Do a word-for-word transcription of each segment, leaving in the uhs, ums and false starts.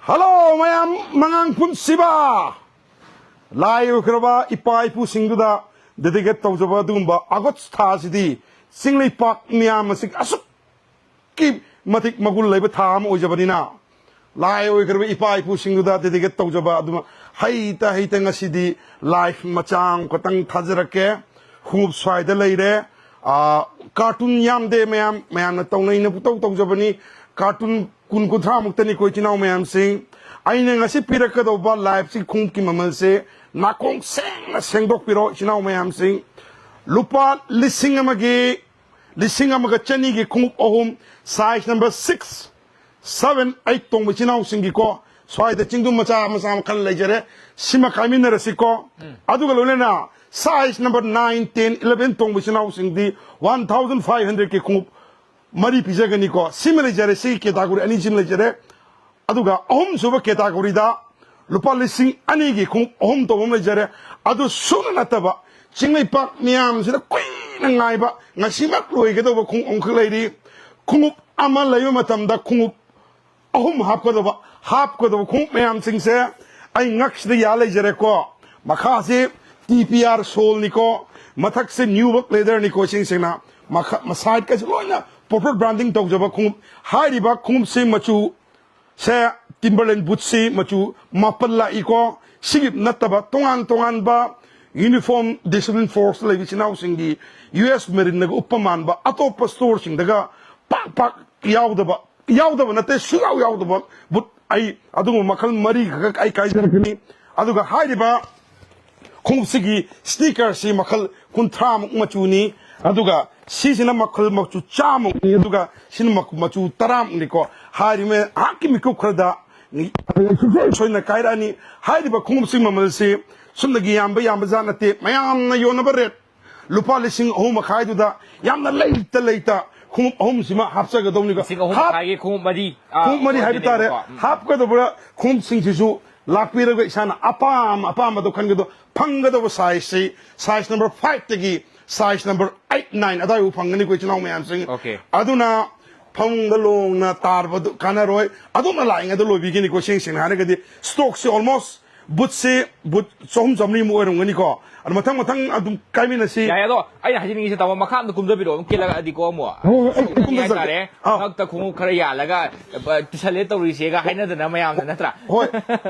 Hello ꯃꯌꯥꯝ, ꯃꯉꯥꯡ ꯄꯨꯟꯁꯤꯕ! ꯂꯥꯏ ꯑꯣꯏꯈ꯭ꯔꯕ ꯏꯄꯥ ꯏꯄꯨꯁꯤꯡꯗꯨꯗ dedicate ꯇꯧꯖꯕ ꯑꯗꯨꯒꯨꯝꯕ ꯑꯥꯒꯁ ꯊꯥ ꯑꯁꯤꯗꯤ ꯆꯤꯡꯂꯩꯄꯥꯛ ꯃꯤꯌꯥꯝ ꯑꯁꯤ ꯑꯁꯨꯛꯀꯤ ꯃꯇꯤꯛ ꯃꯒꯨꯟ ꯂꯩꯕ ꯊꯥ ꯑꯃ ꯑꯣꯏꯖꯕꯅꯤꯅ, ꯂꯥꯏ ꯑꯣꯏꯈ꯭ꯔꯕ ꯏꯄꯥ ꯏꯄꯨꯁꯤꯡꯗꯨꯗ ꯗꯦꯗꯤꯀꯦꯠ ꯇꯧꯖꯕ ꯑꯗꯨꯃ ꯍꯩꯇ ꯍꯩꯇ ꯉꯁꯤꯗꯤ ꯂꯥꯏꯐ ꯃꯆꯥ ꯑꯃꯈꯛꯇꯪ ꯊꯥꯖꯔꯛꯀꯦ꯫ ꯈꯣꯡꯎꯞ ꯁ꯭ꯋꯥꯏꯗ ꯂꯩꯔꯦ꯫ ꯀꯥꯔꯇꯨꯟ ꯌꯥꯝꯗꯦ ꯃꯌꯥꯝ, ꯃꯌꯥꯝꯅ ꯇꯧꯅꯩꯅ ꯄꯨꯇꯧ ꯇꯧꯖꯕꯅꯤ꯫ ꯀꯥꯔꯇꯨꯟ ꯀꯨꯟ ꯀꯨꯟꯊ꯭ꯔꯥꯃꯨꯛꯇꯅꯤꯀꯣ ꯏꯆꯤꯟ ꯏꯅꯥꯎ ꯃꯌꯥꯝꯁꯤꯡ꯫ ꯑꯩꯅ ꯉꯁꯤ ꯄꯤꯔꯛꯀꯗꯧꯕ ꯂꯥꯏꯐꯁꯤ ꯈꯣꯡꯎꯞꯀꯤ ꯃꯃꯜꯁꯦ ꯅꯥꯀꯣꯡ ꯁꯦꯡꯅ ꯁꯦꯡꯗꯣꯛꯄꯤꯔꯣ ꯏꯆꯤꯟ ꯏꯅꯥꯎ ꯃꯌꯥꯝꯁꯤꯡ꯫ ꯂꯨꯄꯥ ꯂꯤꯁꯤꯡ ꯑꯃꯒꯤ, ꯂꯤꯁꯤꯡ ꯑꯃꯒ ꯆꯅꯤꯒꯤ ꯈꯣꯡꯎꯞ ꯑꯍꯨꯝ, size number six, seven, eight ꯇꯣꯡꯕ ꯏꯆꯤꯟ ꯏꯅꯥꯎꯁꯤꯡꯒꯤꯀꯣ, ꯁ꯭ꯋꯥꯏꯗ ꯆꯤꯡꯗꯨꯝ ꯃꯆꯥ ꯃꯆꯥ ꯃꯈꯜ ꯂꯩꯖꯔꯦ꯫ ꯁꯤꯃ ꯀꯥꯏꯃꯤꯟꯅꯔꯁꯤꯀꯣ꯫ ꯑꯗꯨꯒ ꯂꯣꯏꯅꯅ size number nine, ten, eleven ꯇꯣꯡꯕ ꯏꯆꯤꯟ ꯏꯅꯥꯎꯁꯤꯡꯗꯤ ꯋꯥꯟ ꯊꯥꯎꯖꯟ ꯐꯥꯏꯚ ꯍꯟꯗ꯭ꯔꯦꯗꯀꯤ ꯈꯣꯡꯎꯞ ꯃꯔꯤ ꯄꯤꯖꯒꯅꯤꯀꯣ꯫ ꯁꯤꯃ ꯂꯩꯖꯔꯦ, ꯁꯤꯒꯤ ꯀꯦꯇꯥꯒꯣꯔꯤ ꯑꯅꯤꯁꯤꯃ ꯂꯩꯖꯔꯦ꯫ ꯑꯗꯨꯒ ꯑꯍꯨꯝꯁꯨꯕ ꯀꯦꯇꯥꯒꯣꯔꯤꯗ ꯂꯨꯄꯥ ꯂꯤꯁꯤꯡ ꯑꯅꯤꯒꯤ ꯈꯣꯡꯎꯞ ꯑꯍꯨꯝ ꯇꯧꯕ ꯑꯃ ꯂꯩꯖꯔꯦ꯫ ꯑꯗꯨ ꯁꯨꯅ ꯅꯠꯇꯕ, ꯆꯤꯡꯂꯩꯄꯥꯛ ꯃꯤꯌꯥꯝꯁꯤꯅ ꯀꯨꯏꯅ ꯉꯥꯏꯕ, ꯉꯁꯤꯃꯛ ꯂꯣꯏꯒꯗꯧꯕ ꯈꯣꯡꯎꯞ ꯑꯃꯈꯛ ꯂꯩꯔꯤ꯫ ꯈꯣꯡꯎꯞ ꯑꯃ ꯂꯩꯕ ꯃꯇꯝꯗ ꯈꯣꯡꯎꯞ ꯑꯍꯨꯝ ꯍꯥꯞꯀꯗꯧꯕ, ꯍꯥꯞꯀꯗꯧꯕ ꯈꯣꯡꯎꯞ ꯃꯌꯥꯝꯁꯤꯡꯁꯦ ꯑꯩ ꯉꯛꯁꯤꯗ ꯌꯥ ꯂꯩꯖꯔꯦꯀꯣ꯫ ꯃꯈꯥꯁꯤ ꯇꯤ ꯄꯤ ꯑꯥꯔ ꯁꯣꯜꯅꯤꯀꯣ, ꯃꯊꯛꯁꯦ ꯅ꯭ꯌꯨ ꯋꯔꯛ ꯂꯦꯗꯔꯅꯤꯀꯣ, ꯏꯁꯦꯡ ꯁꯦꯡꯅ꯫ ꯃꯈ-, ꯃꯁꯥꯏꯠꯀꯁꯨ ꯂꯣꯏꯅ ꯄ꯭ꯔꯣꯄꯔ ꯕ꯭ꯔꯥꯟꯗꯤꯡ ꯇꯧꯖꯕ ꯈꯣꯡꯎꯞ꯫ ꯍꯥꯏꯔꯤꯕ ꯈꯣꯡꯎꯞꯁꯤ ꯃꯆꯨ ꯁꯦ ꯇꯤꯝꯕꯔꯂꯦꯟ ꯕꯨꯠꯁꯤ ꯃꯆꯨ ꯃꯥꯄꯜ ꯂꯥꯛꯏꯀꯣ꯫ ꯁꯤꯒꯤ ꯅꯠꯇꯕ ꯇꯣꯉꯥꯟ ꯇꯣꯉꯥꯟꯕ ꯌꯨꯅꯤꯐꯣꯔꯝ ꯗꯤꯁꯤꯄ꯭ꯂꯤꯟ ꯐꯣꯔꯁ ꯂꯩꯕ ꯏꯆꯤꯟ ꯏꯅꯥꯎꯁꯤꯡꯒꯤ ꯌꯨ ꯑꯦꯁ ꯃꯦꯔꯤꯟꯅꯒ ꯎꯞꯄ ꯃꯥꯟꯕ ꯑꯇꯣꯞꯄ ꯁ꯭ꯇꯣꯔꯁꯤꯡꯗꯒ ꯄꯥꯛ ꯄꯥꯛ ꯌꯥꯎꯗꯕ, ꯌꯥꯎꯗꯕ ꯅꯠꯇꯦ, ꯁꯨꯡꯌꯥꯎ ꯌꯥꯎꯗꯕ ꯕꯨꯠ ꯑꯩ ꯑꯗꯨꯒꯨꯝꯕ ꯃꯈꯜ ꯃꯔꯤꯈꯛ ꯑꯩ ꯀꯥꯏꯖꯔꯛꯀꯅꯤ꯫ ꯑꯗꯨꯒ ꯍꯥꯏꯔꯤꯕ ꯈꯣꯡꯎꯞꯁꯤꯒꯤ ꯁ꯭ꯅꯤꯀꯔꯁꯤ ꯃꯈꯜ ꯀꯨꯟꯊ꯭ꯔꯥꯃꯨꯛ ꯃꯆꯨꯅꯤ, ꯑꯗꯨꯒ ꯁꯤꯁꯤꯅ ꯃꯈꯜ ꯃꯆꯨ ꯆꯥꯝꯃꯃꯨꯛꯅꯤ, ꯑꯗꯨꯒ ꯁꯤꯅ ꯃꯈ-, ꯃꯆꯨ ꯇꯔꯥꯃꯨꯛꯅꯤꯀꯣ꯫ ꯍꯥꯏꯔꯤꯕ ꯉꯥꯏꯍꯥꯛꯀꯤ ꯃꯤꯀꯨꯞ ꯈꯔꯗ ꯁꯨꯡꯁꯣꯏ ꯁꯣꯏꯗꯅ ꯀꯥꯏꯔꯛꯑꯅꯤ꯫ ꯍꯥꯏꯔꯤꯕ ꯈꯣꯡꯎꯞꯁꯤ ꯃꯃꯜꯁꯤ ꯁꯨꯞꯅꯒꯤ ꯌꯥꯝꯕ ꯌꯥꯝꯕ ꯖꯥꯠ ꯅꯠꯇꯦ, ꯃꯌꯥꯝꯅ ꯌꯣꯟꯅꯕ ꯔꯦꯠ ꯂꯨꯄꯥ ꯂꯤꯁꯤꯡ ꯑꯍꯨꯝ ꯃꯈꯥꯏꯗꯨꯗ ꯌꯥꯝꯅ ꯂꯩꯇ ꯂꯩꯇ ꯈꯣꯡꯎꯞ ꯑꯍꯨꯝꯁꯤꯃ ꯍꯥꯞꯆꯒꯗꯧꯅꯤꯀꯣ꯫ ꯂꯤꯁꯤꯡ ꯑꯍꯨꯝ ꯍꯥꯞ-, ꯃꯈꯥꯏꯒꯤ ꯈꯣꯡꯎꯞ ꯃꯔꯤ, ꯑꯥ, ꯈꯣꯡꯎꯞ ꯃꯔꯤ ꯍꯥꯏꯕ ꯇꯥꯔꯦ꯫ ꯑꯣꯏꯗꯣꯏꯅꯦꯕꯀꯣ꯫ ꯎꯝ꯫ ꯍꯥꯞꯀꯗꯧꯕ ꯈꯣꯡꯎꯞꯁꯤꯡꯁꯤꯁꯨ ꯂꯥꯛꯄꯤꯔꯒ ꯏꯁꯥꯅ ꯑꯄꯥꯝ ꯑꯄꯥꯝꯕꯗꯣ ꯈꯟꯒꯗꯧ꯫ ꯐꯪꯒꯗꯧꯕ ꯁꯥꯏꯖꯁꯤ, ꯁꯥꯏꯖ ꯅꯝꯕꯔ ꯐꯥꯏꯚꯇꯒꯤ ꯁꯥꯏꯖ ꯅꯝꯕꯔ ꯑꯩꯠ, ꯅꯥꯏꯟ ꯑꯗꯥꯏꯐꯥꯎ ꯐꯪꯒꯅꯤꯀꯣ ꯏꯆꯤꯟ ꯏꯅꯥꯎ ꯃꯌꯥꯝꯁꯤꯡ꯫ Okay. ꯑꯗꯨꯅ ꯐꯃꯨꯡꯗ ꯂꯣꯡꯅ ꯇꯥꯔꯕꯗꯨ ꯀꯥꯟꯅꯔꯣꯏ꯫ ꯑꯗꯣꯝꯅ ꯂꯥꯛꯏꯉꯩꯗ ꯂꯣꯏꯕꯤꯒꯅꯤꯀꯣ꯫ ꯁꯦꯡ ꯁꯦꯡꯅ ꯍꯥꯏꯔꯒꯗꯤ ꯁ꯭ꯇꯣꯛꯁꯦ ꯑꯣꯜꯃꯣꯁ ꯕꯨꯠꯁꯦ ꯕꯨꯠ ꯆꯍꯨꯝ ꯆꯥꯃꯔꯤꯃꯨꯛ ꯑꯣꯏꯔꯝꯒꯅꯤꯀꯣ꯫ ꯑꯗꯣ ꯃꯊꯪ ꯃꯊꯪ ꯑꯗꯨꯝ ꯀꯥꯏꯃꯤꯟꯅꯁꯤ꯫ ꯌꯥꯏ, ꯑꯗꯣ ꯑꯩꯅ ꯍꯥꯏꯖꯅꯤꯡꯉꯤꯁꯦ, ꯇꯥꯃꯣ, ꯃꯈꯥ ꯑꯝꯇ ꯀꯨꯝꯊꯕꯤꯔꯛꯑꯣ, ꯑꯃꯨꯛ ꯀꯦꯜꯂꯛꯑꯗꯤꯀꯣ ꯑꯃꯨꯛ꯫ ꯍꯣꯏ, ꯍꯣꯏ, ꯑꯩ ꯁꯣꯛꯅꯅꯤ ꯀꯨꯝꯊꯖꯔꯛꯀꯦ꯫ ꯍꯥꯏꯇꯥꯔꯦ꯫ ꯑꯥ꯫ ꯉꯛꯇ ꯈꯣꯡꯎꯞ ꯈꯔ ꯌꯥꯜꯂꯒ, ꯑ, ꯇꯨꯁꯜꯂꯦ ꯇꯧꯔꯤꯁꯦꯒ ꯍꯥꯏꯅꯗꯅ ꯃꯌꯥꯝꯅ, ꯅꯠꯇ꯭ꯔꯥ? ꯍꯣꯏ꯫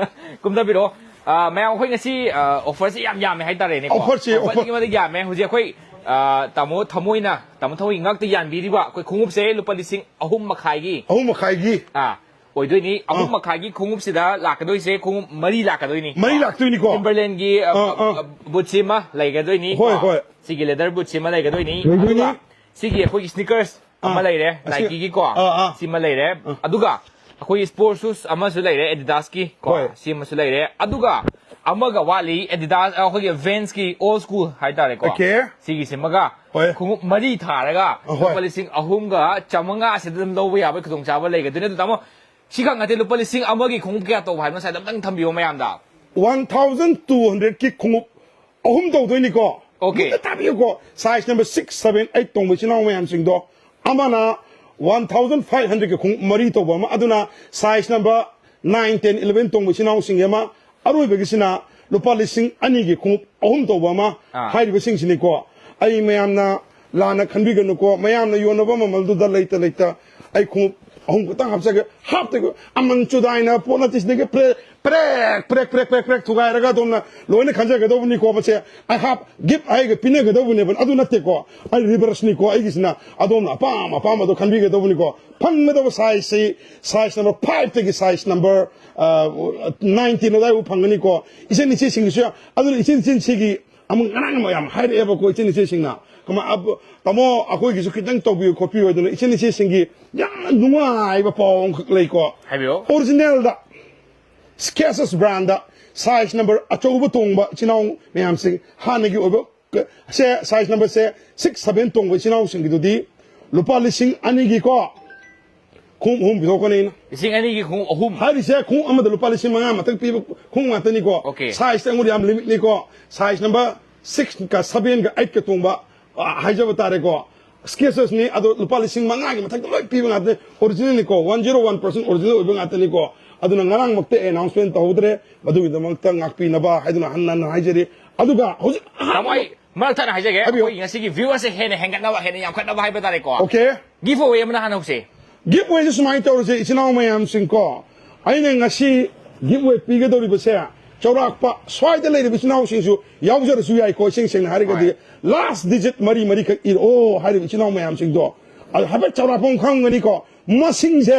ꯀꯨꯝꯊꯕꯤꯔꯛꯑꯣ꯫ ꯑ, ꯃꯌꯥꯝ, ꯑꯩꯈꯣꯏ ꯉꯁꯤ, ꯑ, ꯑꯣꯐꯔꯁꯦ ꯌꯥꯝ ꯌꯥꯝꯃꯦ ꯍꯥꯏꯇꯥꯔꯦꯅꯦꯀꯣ꯫ ꯑꯣꯐꯔꯁꯦ, ꯑꯣꯐꯔ ꯑꯣꯐꯔ꯫ ꯑꯗꯨꯛꯀꯤ ꯃꯇꯤꯛ ꯌꯥꯝꯃꯦ꯫ ꯍꯧꯖꯤꯛ ꯑꯩꯈꯣꯏ, ꯑ, ꯇꯥꯃꯣ ꯊꯃꯣꯏꯅ, ꯇꯥꯃꯣ ꯊꯃꯣꯏꯒꯤ ꯉꯛꯇ ꯌꯥꯟꯕꯤꯔꯤꯕ ꯑꯩꯈꯣꯏ ꯈꯣꯡꯎꯞꯁꯦ ꯂꯨꯄꯥ ꯂꯤꯁꯤꯡ ꯑꯍꯨꯝ ꯃꯈꯥꯏꯒꯤ꯫ ꯑꯍꯨꯝ ꯃꯈꯥꯏꯒꯤ꯫ ꯑꯥ, ꯑꯣꯏꯗꯣꯏꯅꯤ꯫ ꯑꯍꯨꯝ ꯑꯥ꯫ ꯃꯈꯥꯏꯒꯤ ꯈꯣꯡꯎꯞꯁꯤꯗ ꯂꯥꯛꯀꯗꯣꯏꯁꯦ ꯈꯣꯡꯎꯞ ꯃꯔꯤ ꯂꯥꯛꯀꯗꯣꯏꯅꯤ꯫ ꯃꯔꯤ ꯂꯥꯛꯇꯣꯏꯅꯤꯀꯣ? ꯇꯤꯝꯕꯔꯂꯦꯟꯒꯤ, ꯑ, ꯑꯥ, ꯑꯥ꯫ ꯑ, ꯕꯨꯠꯁꯤꯃ ꯂꯩꯒꯗꯣꯏꯅꯤ꯫ ꯍꯣꯏ, ꯀꯣ? ꯍꯣꯏ꯫ ꯁꯤꯒꯤ ꯂꯦꯗꯔ ꯕꯨꯠꯁꯤꯃ ꯂꯩꯒꯗꯣꯏꯅꯤ꯫ ꯂꯩꯒꯗꯣꯏꯅꯤ꯫ ꯑꯗꯨꯒ ꯁꯤꯒꯤ ꯑꯩꯈꯣꯏꯒꯤ ꯁ꯭ꯅꯤꯀꯔꯁ ꯑꯃ ꯑꯥ꯫ ꯂꯩꯔꯦ, ꯑꯁꯤ-, Nikeꯒꯤ ꯀꯣ꯫ ꯑꯥ, ꯑꯥ꯫ ꯁꯤꯃ ꯂꯩꯔꯦ꯫ ꯑꯥ꯫ ꯑꯗꯨꯒ ꯑꯩꯈꯣꯏꯒꯤ ꯁ꯭ꯄꯣꯔꯠꯁ ꯁꯨꯁ ꯑꯃꯁꯨ ꯂꯩꯔꯦ, Adidasꯀꯤ ꯀꯣ꯫ ꯍꯣꯏ꯫ ꯁꯤꯃꯁꯨ ꯂꯩꯔꯦ꯫ ꯑꯗꯨꯒ ꯑꯃꯒ ꯋꯥꯠꯂꯤ, Adidas, ꯑꯩꯈꯣꯏꯒꯤ Vansꯀꯤ old school ꯍꯥꯏꯇꯥꯔꯦꯀꯣ꯫ OK꯫ ꯁꯤꯒꯤꯁꯤꯃꯒ ꯍꯣꯏ꯫ ꯈꯣꯡꯎꯞ ꯃꯔꯤ ꯊꯥꯔꯒ ꯑ, ꯍꯣꯏ꯫ ꯂꯨꯄꯥ ꯂꯤꯁꯤꯡ ꯑꯍꯨꯝꯒ ꯆꯥꯃꯉꯥꯁꯤꯗ ꯑꯗꯨꯝ ꯂꯧꯕ ꯌꯥꯕꯒꯤ ꯈꯨꯗꯣꯡꯆꯥꯕ ꯂꯩꯒꯗꯣꯏꯅꯦ꯫ ꯑꯗꯨ ꯇꯥꯃꯣ, ꯁꯤꯈꯛ ꯅꯠꯇꯦ, ꯂꯨꯄꯥ ꯂꯤꯁꯤꯡ ꯑꯃꯒꯤ ꯈꯣꯡꯎꯞ ꯀꯌꯥ ꯇꯧꯕ ꯍꯥꯏꯕꯅꯣ ꯉꯁꯥꯏꯗ ꯑꯝꯇꯪ ꯊꯝꯕꯤꯌꯣ ꯃꯌꯥꯝꯗ꯫ One thousand two hundredꯀꯤ ꯈꯣꯡꯎꯞ ꯑꯍꯨꯝ ꯇꯧꯗꯣꯏꯅꯤꯀꯣ꯫ OK꯫ ꯃꯨꯟꯅ ꯇꯥꯕꯤꯌꯨꯀꯣ꯫ Size number six, seven, eight ꯇꯣꯡꯕ ꯏꯆꯤꯟ ꯏꯅꯥꯎ ꯃꯌꯥꯝꯁꯤꯡꯗꯣ, ꯑꯃꯅ one thousand five hundredꯀꯤ ꯈꯣꯡꯎꯞ ꯃꯔꯤ ꯇꯧꯕ ꯑꯃ, ꯑꯗꯨꯅ size number nine, ten, eleven ꯇꯣꯡꯕ ꯏꯆꯤꯟ ꯏꯅꯥꯎꯁꯤꯡꯒꯤ ꯑꯃ, ꯑꯔꯣꯏꯕꯒꯤꯁꯤꯅ ꯂꯨꯄꯥ ꯂꯤꯁꯤꯡ ꯑꯅꯤꯒꯤ ꯈꯣꯡꯎꯞ ꯑꯍꯨꯝ ꯇꯧꯕ ꯑꯃ꯫ ꯑꯥ꯫ ꯍꯥꯏꯔꯤꯕꯁꯤꯡꯁꯤꯅꯤꯀꯣ꯫ ꯑꯩ ꯃꯌꯥꯝꯅ ꯂꯥꯟꯅ ꯈꯟꯕꯤꯒꯅꯨꯀꯣ, ꯃꯌꯥꯝꯅ ꯌꯣꯟꯅꯕ ꯃꯃꯜꯗꯨꯗ ꯂꯩꯇ ꯂꯩꯇ ꯑꯩ ꯈꯣꯡꯎꯞ ꯑꯍꯨꯝ ꯈꯛꯇꯪ ꯍꯥꯞꯆꯒꯦ꯫ ꯍꯥꯞꯇꯦꯀꯣ, ꯑꯃꯟ ꯆꯨꯗꯥꯏꯅ ꯄꯣꯠ ꯅꯠꯇꯦ, ꯁꯤꯗꯒꯤ ꯄ꯭ꯔꯦꯛ, ꯄ꯭ꯔꯦꯛ, ꯄ꯭ꯔꯦꯛ, ꯄ꯭ꯔꯦꯛ, ꯄ꯭ꯔꯦꯛ ꯊꯨꯒꯥꯏꯔꯒ ꯑꯗꯣꯝꯅ ꯂꯣꯏꯅ ꯈꯟꯖꯒꯗꯧꯕꯅꯤꯀꯣ꯫ ꯃꯁꯦ ꯑꯩ ꯍꯥꯞ, ꯒꯤꯐ ꯍꯥꯏꯔꯒ ꯄꯤꯅꯒꯗꯧꯕꯅꯦꯕ, ꯑꯗꯨ ꯅꯠꯇꯦꯀꯣ꯫ ꯑꯩ ꯔꯤꯚꯔꯁꯅꯤꯀꯣ꯫ ꯑꯩꯒꯤꯁꯤꯅ ꯑꯗꯣꯝꯅ ꯑꯄꯥꯝ ꯑꯄꯥꯝꯕꯗꯣ ꯈꯟꯕꯤꯒꯗꯧꯕꯅꯤꯀꯣ꯫ ꯐꯪꯒꯗꯕ sizeꯁꯤ, size number fiveꯇꯒꯤ size number, ꯑ, nineteen ꯑꯗꯨꯋꯥꯏꯐꯥꯎ ꯐꯪꯒꯅꯤꯀꯣ꯫ ꯏꯆꯟ ꯏꯆꯦꯁꯤꯡꯒꯤꯁꯨ ꯌꯥꯝ, ꯑꯗꯨꯅ ꯏꯆꯟ ꯏꯆꯦꯁꯤꯡꯒꯤ ꯑꯃꯨꯛ ꯉꯔꯥꯡ ꯌꯥꯝ ꯍꯥꯏꯔꯛꯑꯦꯕꯀꯣ, ꯏꯆꯟ ꯏꯆꯦꯁꯤꯡꯅ꯫ ꯀꯃꯥꯏ-, ꯑꯕ-, "ꯇꯥꯃꯣ, ꯑꯩꯈꯣꯏꯒꯤꯁꯨ ꯈꯤꯇꯪ ꯇꯧꯕꯤꯌꯨ ꯈꯣꯠꯄꯤꯌꯨ" ꯍꯥꯏꯗꯅ ꯏꯆꯟ ꯏꯆꯦꯁꯤꯡꯒꯤ ꯌꯥꯝ ꯅꯨꯡꯉꯥꯏꯕ ꯄꯥꯎ ꯑꯃꯈꯛ ꯂꯩꯀꯣ꯫ ꯍꯥꯏꯕꯤꯌꯣ꯫ Originalꯗ, Skechers brandꯗ, size number ꯑꯆꯧꯕ ꯇꯣꯡꯕ ꯏꯆꯤꯟ ꯏꯅꯥꯎ ꯃꯌꯥꯝꯁꯤꯡ, ꯍꯥꯟꯅꯒꯤ ꯑꯣꯏꯕ ꯀ-, ꯁꯦ, size numberꯁꯦ six, seven ꯇꯣꯡꯕ ꯏꯆꯤꯟ ꯏꯅꯥꯎꯁꯤꯡꯒꯤꯗꯨꯗꯤ ꯂꯨꯄꯥ ꯂꯤꯁꯤꯡ ꯑꯅꯤꯒꯤꯀꯣ, ꯈꯣꯡꯎꯞ ꯑꯍꯨꯝ ꯄꯤꯊꯣꯛꯀꯅꯤ ꯑꯩꯅ꯫ ꯂꯤꯁꯤꯡ ꯑꯅꯤꯒꯤ ꯈꯣꯡꯎꯞ ꯑꯍꯨꯝ? ꯍꯥꯏꯔꯤꯁꯦ ꯈꯣꯡꯎꯞ ꯑꯃꯗ ꯂꯨꯄꯥ ꯂꯤꯁꯤꯡ ꯃꯉꯥ ꯃꯊꯛ ꯄꯤꯕ ꯈꯣꯡꯎꯞ ꯉꯥꯛꯇꯅꯤꯀꯣ꯫ OK꯫ Sizeꯇꯤ ꯑꯩꯉꯣꯟꯗ ꯌꯥꯝ limitꯅꯤꯀꯣ꯫ Size number sixꯀ, sevenꯒ, eightꯀ ꯇꯣꯡꯕ, ꯑ, ꯍꯥꯏꯖꯕ ꯇꯥꯔꯦꯀꯣ꯫ ꯀꯦꯁꯦꯁꯅꯤ꯫ ꯑꯗꯣ ꯂꯨꯄꯥ ꯂꯤꯁꯤꯡ ꯃꯉꯥꯒꯤ ꯃꯊꯛꯇ ꯂꯣꯏ ꯄꯤꯕ ꯉꯥꯛꯇꯅꯤ꯫ ꯑꯣꯔꯤꯖꯤꯅꯦꯜꯅꯤꯀꯣ, one zero one percent original ꯑꯣꯏꯕ ꯉꯥꯛꯇꯅꯤꯀꯣ꯫ ꯑꯗꯨꯅ ꯉꯔꯥꯡꯃꯛꯇ ꯑꯦꯅꯥꯎꯟꯁꯃꯦꯟ ꯇꯧꯍꯧꯗ꯭ꯔꯦ꯫ ꯃꯗꯨꯒꯤꯗꯃꯛꯇ ꯉꯥꯛꯄꯤꯅꯕ ꯍꯥꯏꯗꯨꯅ ꯍꯟꯅ ꯍꯟꯅ ꯍꯥꯏꯖꯔꯤ꯫ ꯑꯗꯨꯒ ꯍꯧꯖꯤꯛ ꯑꯍꯥꯟꯕ ꯇꯥꯃꯣ, ꯑꯩ ꯃꯔꯛ ꯊꯠꯅ ꯍꯥꯏꯖꯒꯦ꯫ ꯍꯥꯏꯕꯤꯌꯨ꯫ ꯑꯩꯈꯣꯏ ꯉꯁꯤꯒꯤ ꯚ꯭ꯌꯨꯋꯔꯁꯦ ꯍꯦꯟꯅ ꯍꯦꯟꯒꯠꯅꯕ, ꯍꯦꯟꯅ ꯌꯥꯝꯈꯠꯅꯕ ꯍꯥꯏꯕ ꯇꯥꯔꯦꯀꯣ꯫ ꯑꯣꯀꯦ꯫ ꯒꯤꯐ ꯑꯋꯦ ꯑꯃꯅ ꯍꯥꯟꯅ ꯍꯧꯁꯦ꯫ ꯒꯤꯐ ꯑꯋꯦꯁꯦ ꯁꯨꯃꯥꯏꯅ ꯇꯧꯔꯁꯦ, ꯏꯆꯤꯟ ꯏꯅꯥꯎ ꯃꯌꯥꯝꯁꯤꯡꯀꯣ, ꯑꯩꯅ ꯉꯁꯤ ꯒꯤꯐ ꯑꯋꯦ ꯄꯤꯒꯗꯧꯔꯤꯕꯁꯦ ꯆꯥꯎꯔꯥꯛꯄ ꯁ꯭ꯋꯥꯏꯗ ꯂꯩꯔꯤꯕ ꯏꯆꯤꯟ ꯏꯅꯥꯎꯁꯤꯡꯁꯨ ꯌꯥꯎꯖꯔꯁꯨ ꯌꯥꯏꯀꯣ꯫ ꯏꯁꯦꯡ ꯁꯦꯡꯅ ꯍꯥꯏꯔꯒꯗꯤ, ꯍꯣꯏ꯫ ꯂꯥꯁ ꯗꯤꯖꯤꯠ ꯃꯔꯤ ꯃꯔꯤꯈꯛ ꯏꯔꯛꯑꯣ ꯍꯥꯏꯔꯤꯕ ꯏꯆꯤꯟ ꯏꯅꯥꯎ ꯃꯌꯥꯝꯁꯤꯡꯗꯣ꯫ ꯑꯗꯨ ꯍꯥꯏꯐꯦꯠ ꯆꯥꯎꯔꯥꯛꯄ ꯑꯃ ꯈꯪꯒꯅꯤꯀꯣ꯫ ꯃꯁꯤꯡꯁꯦ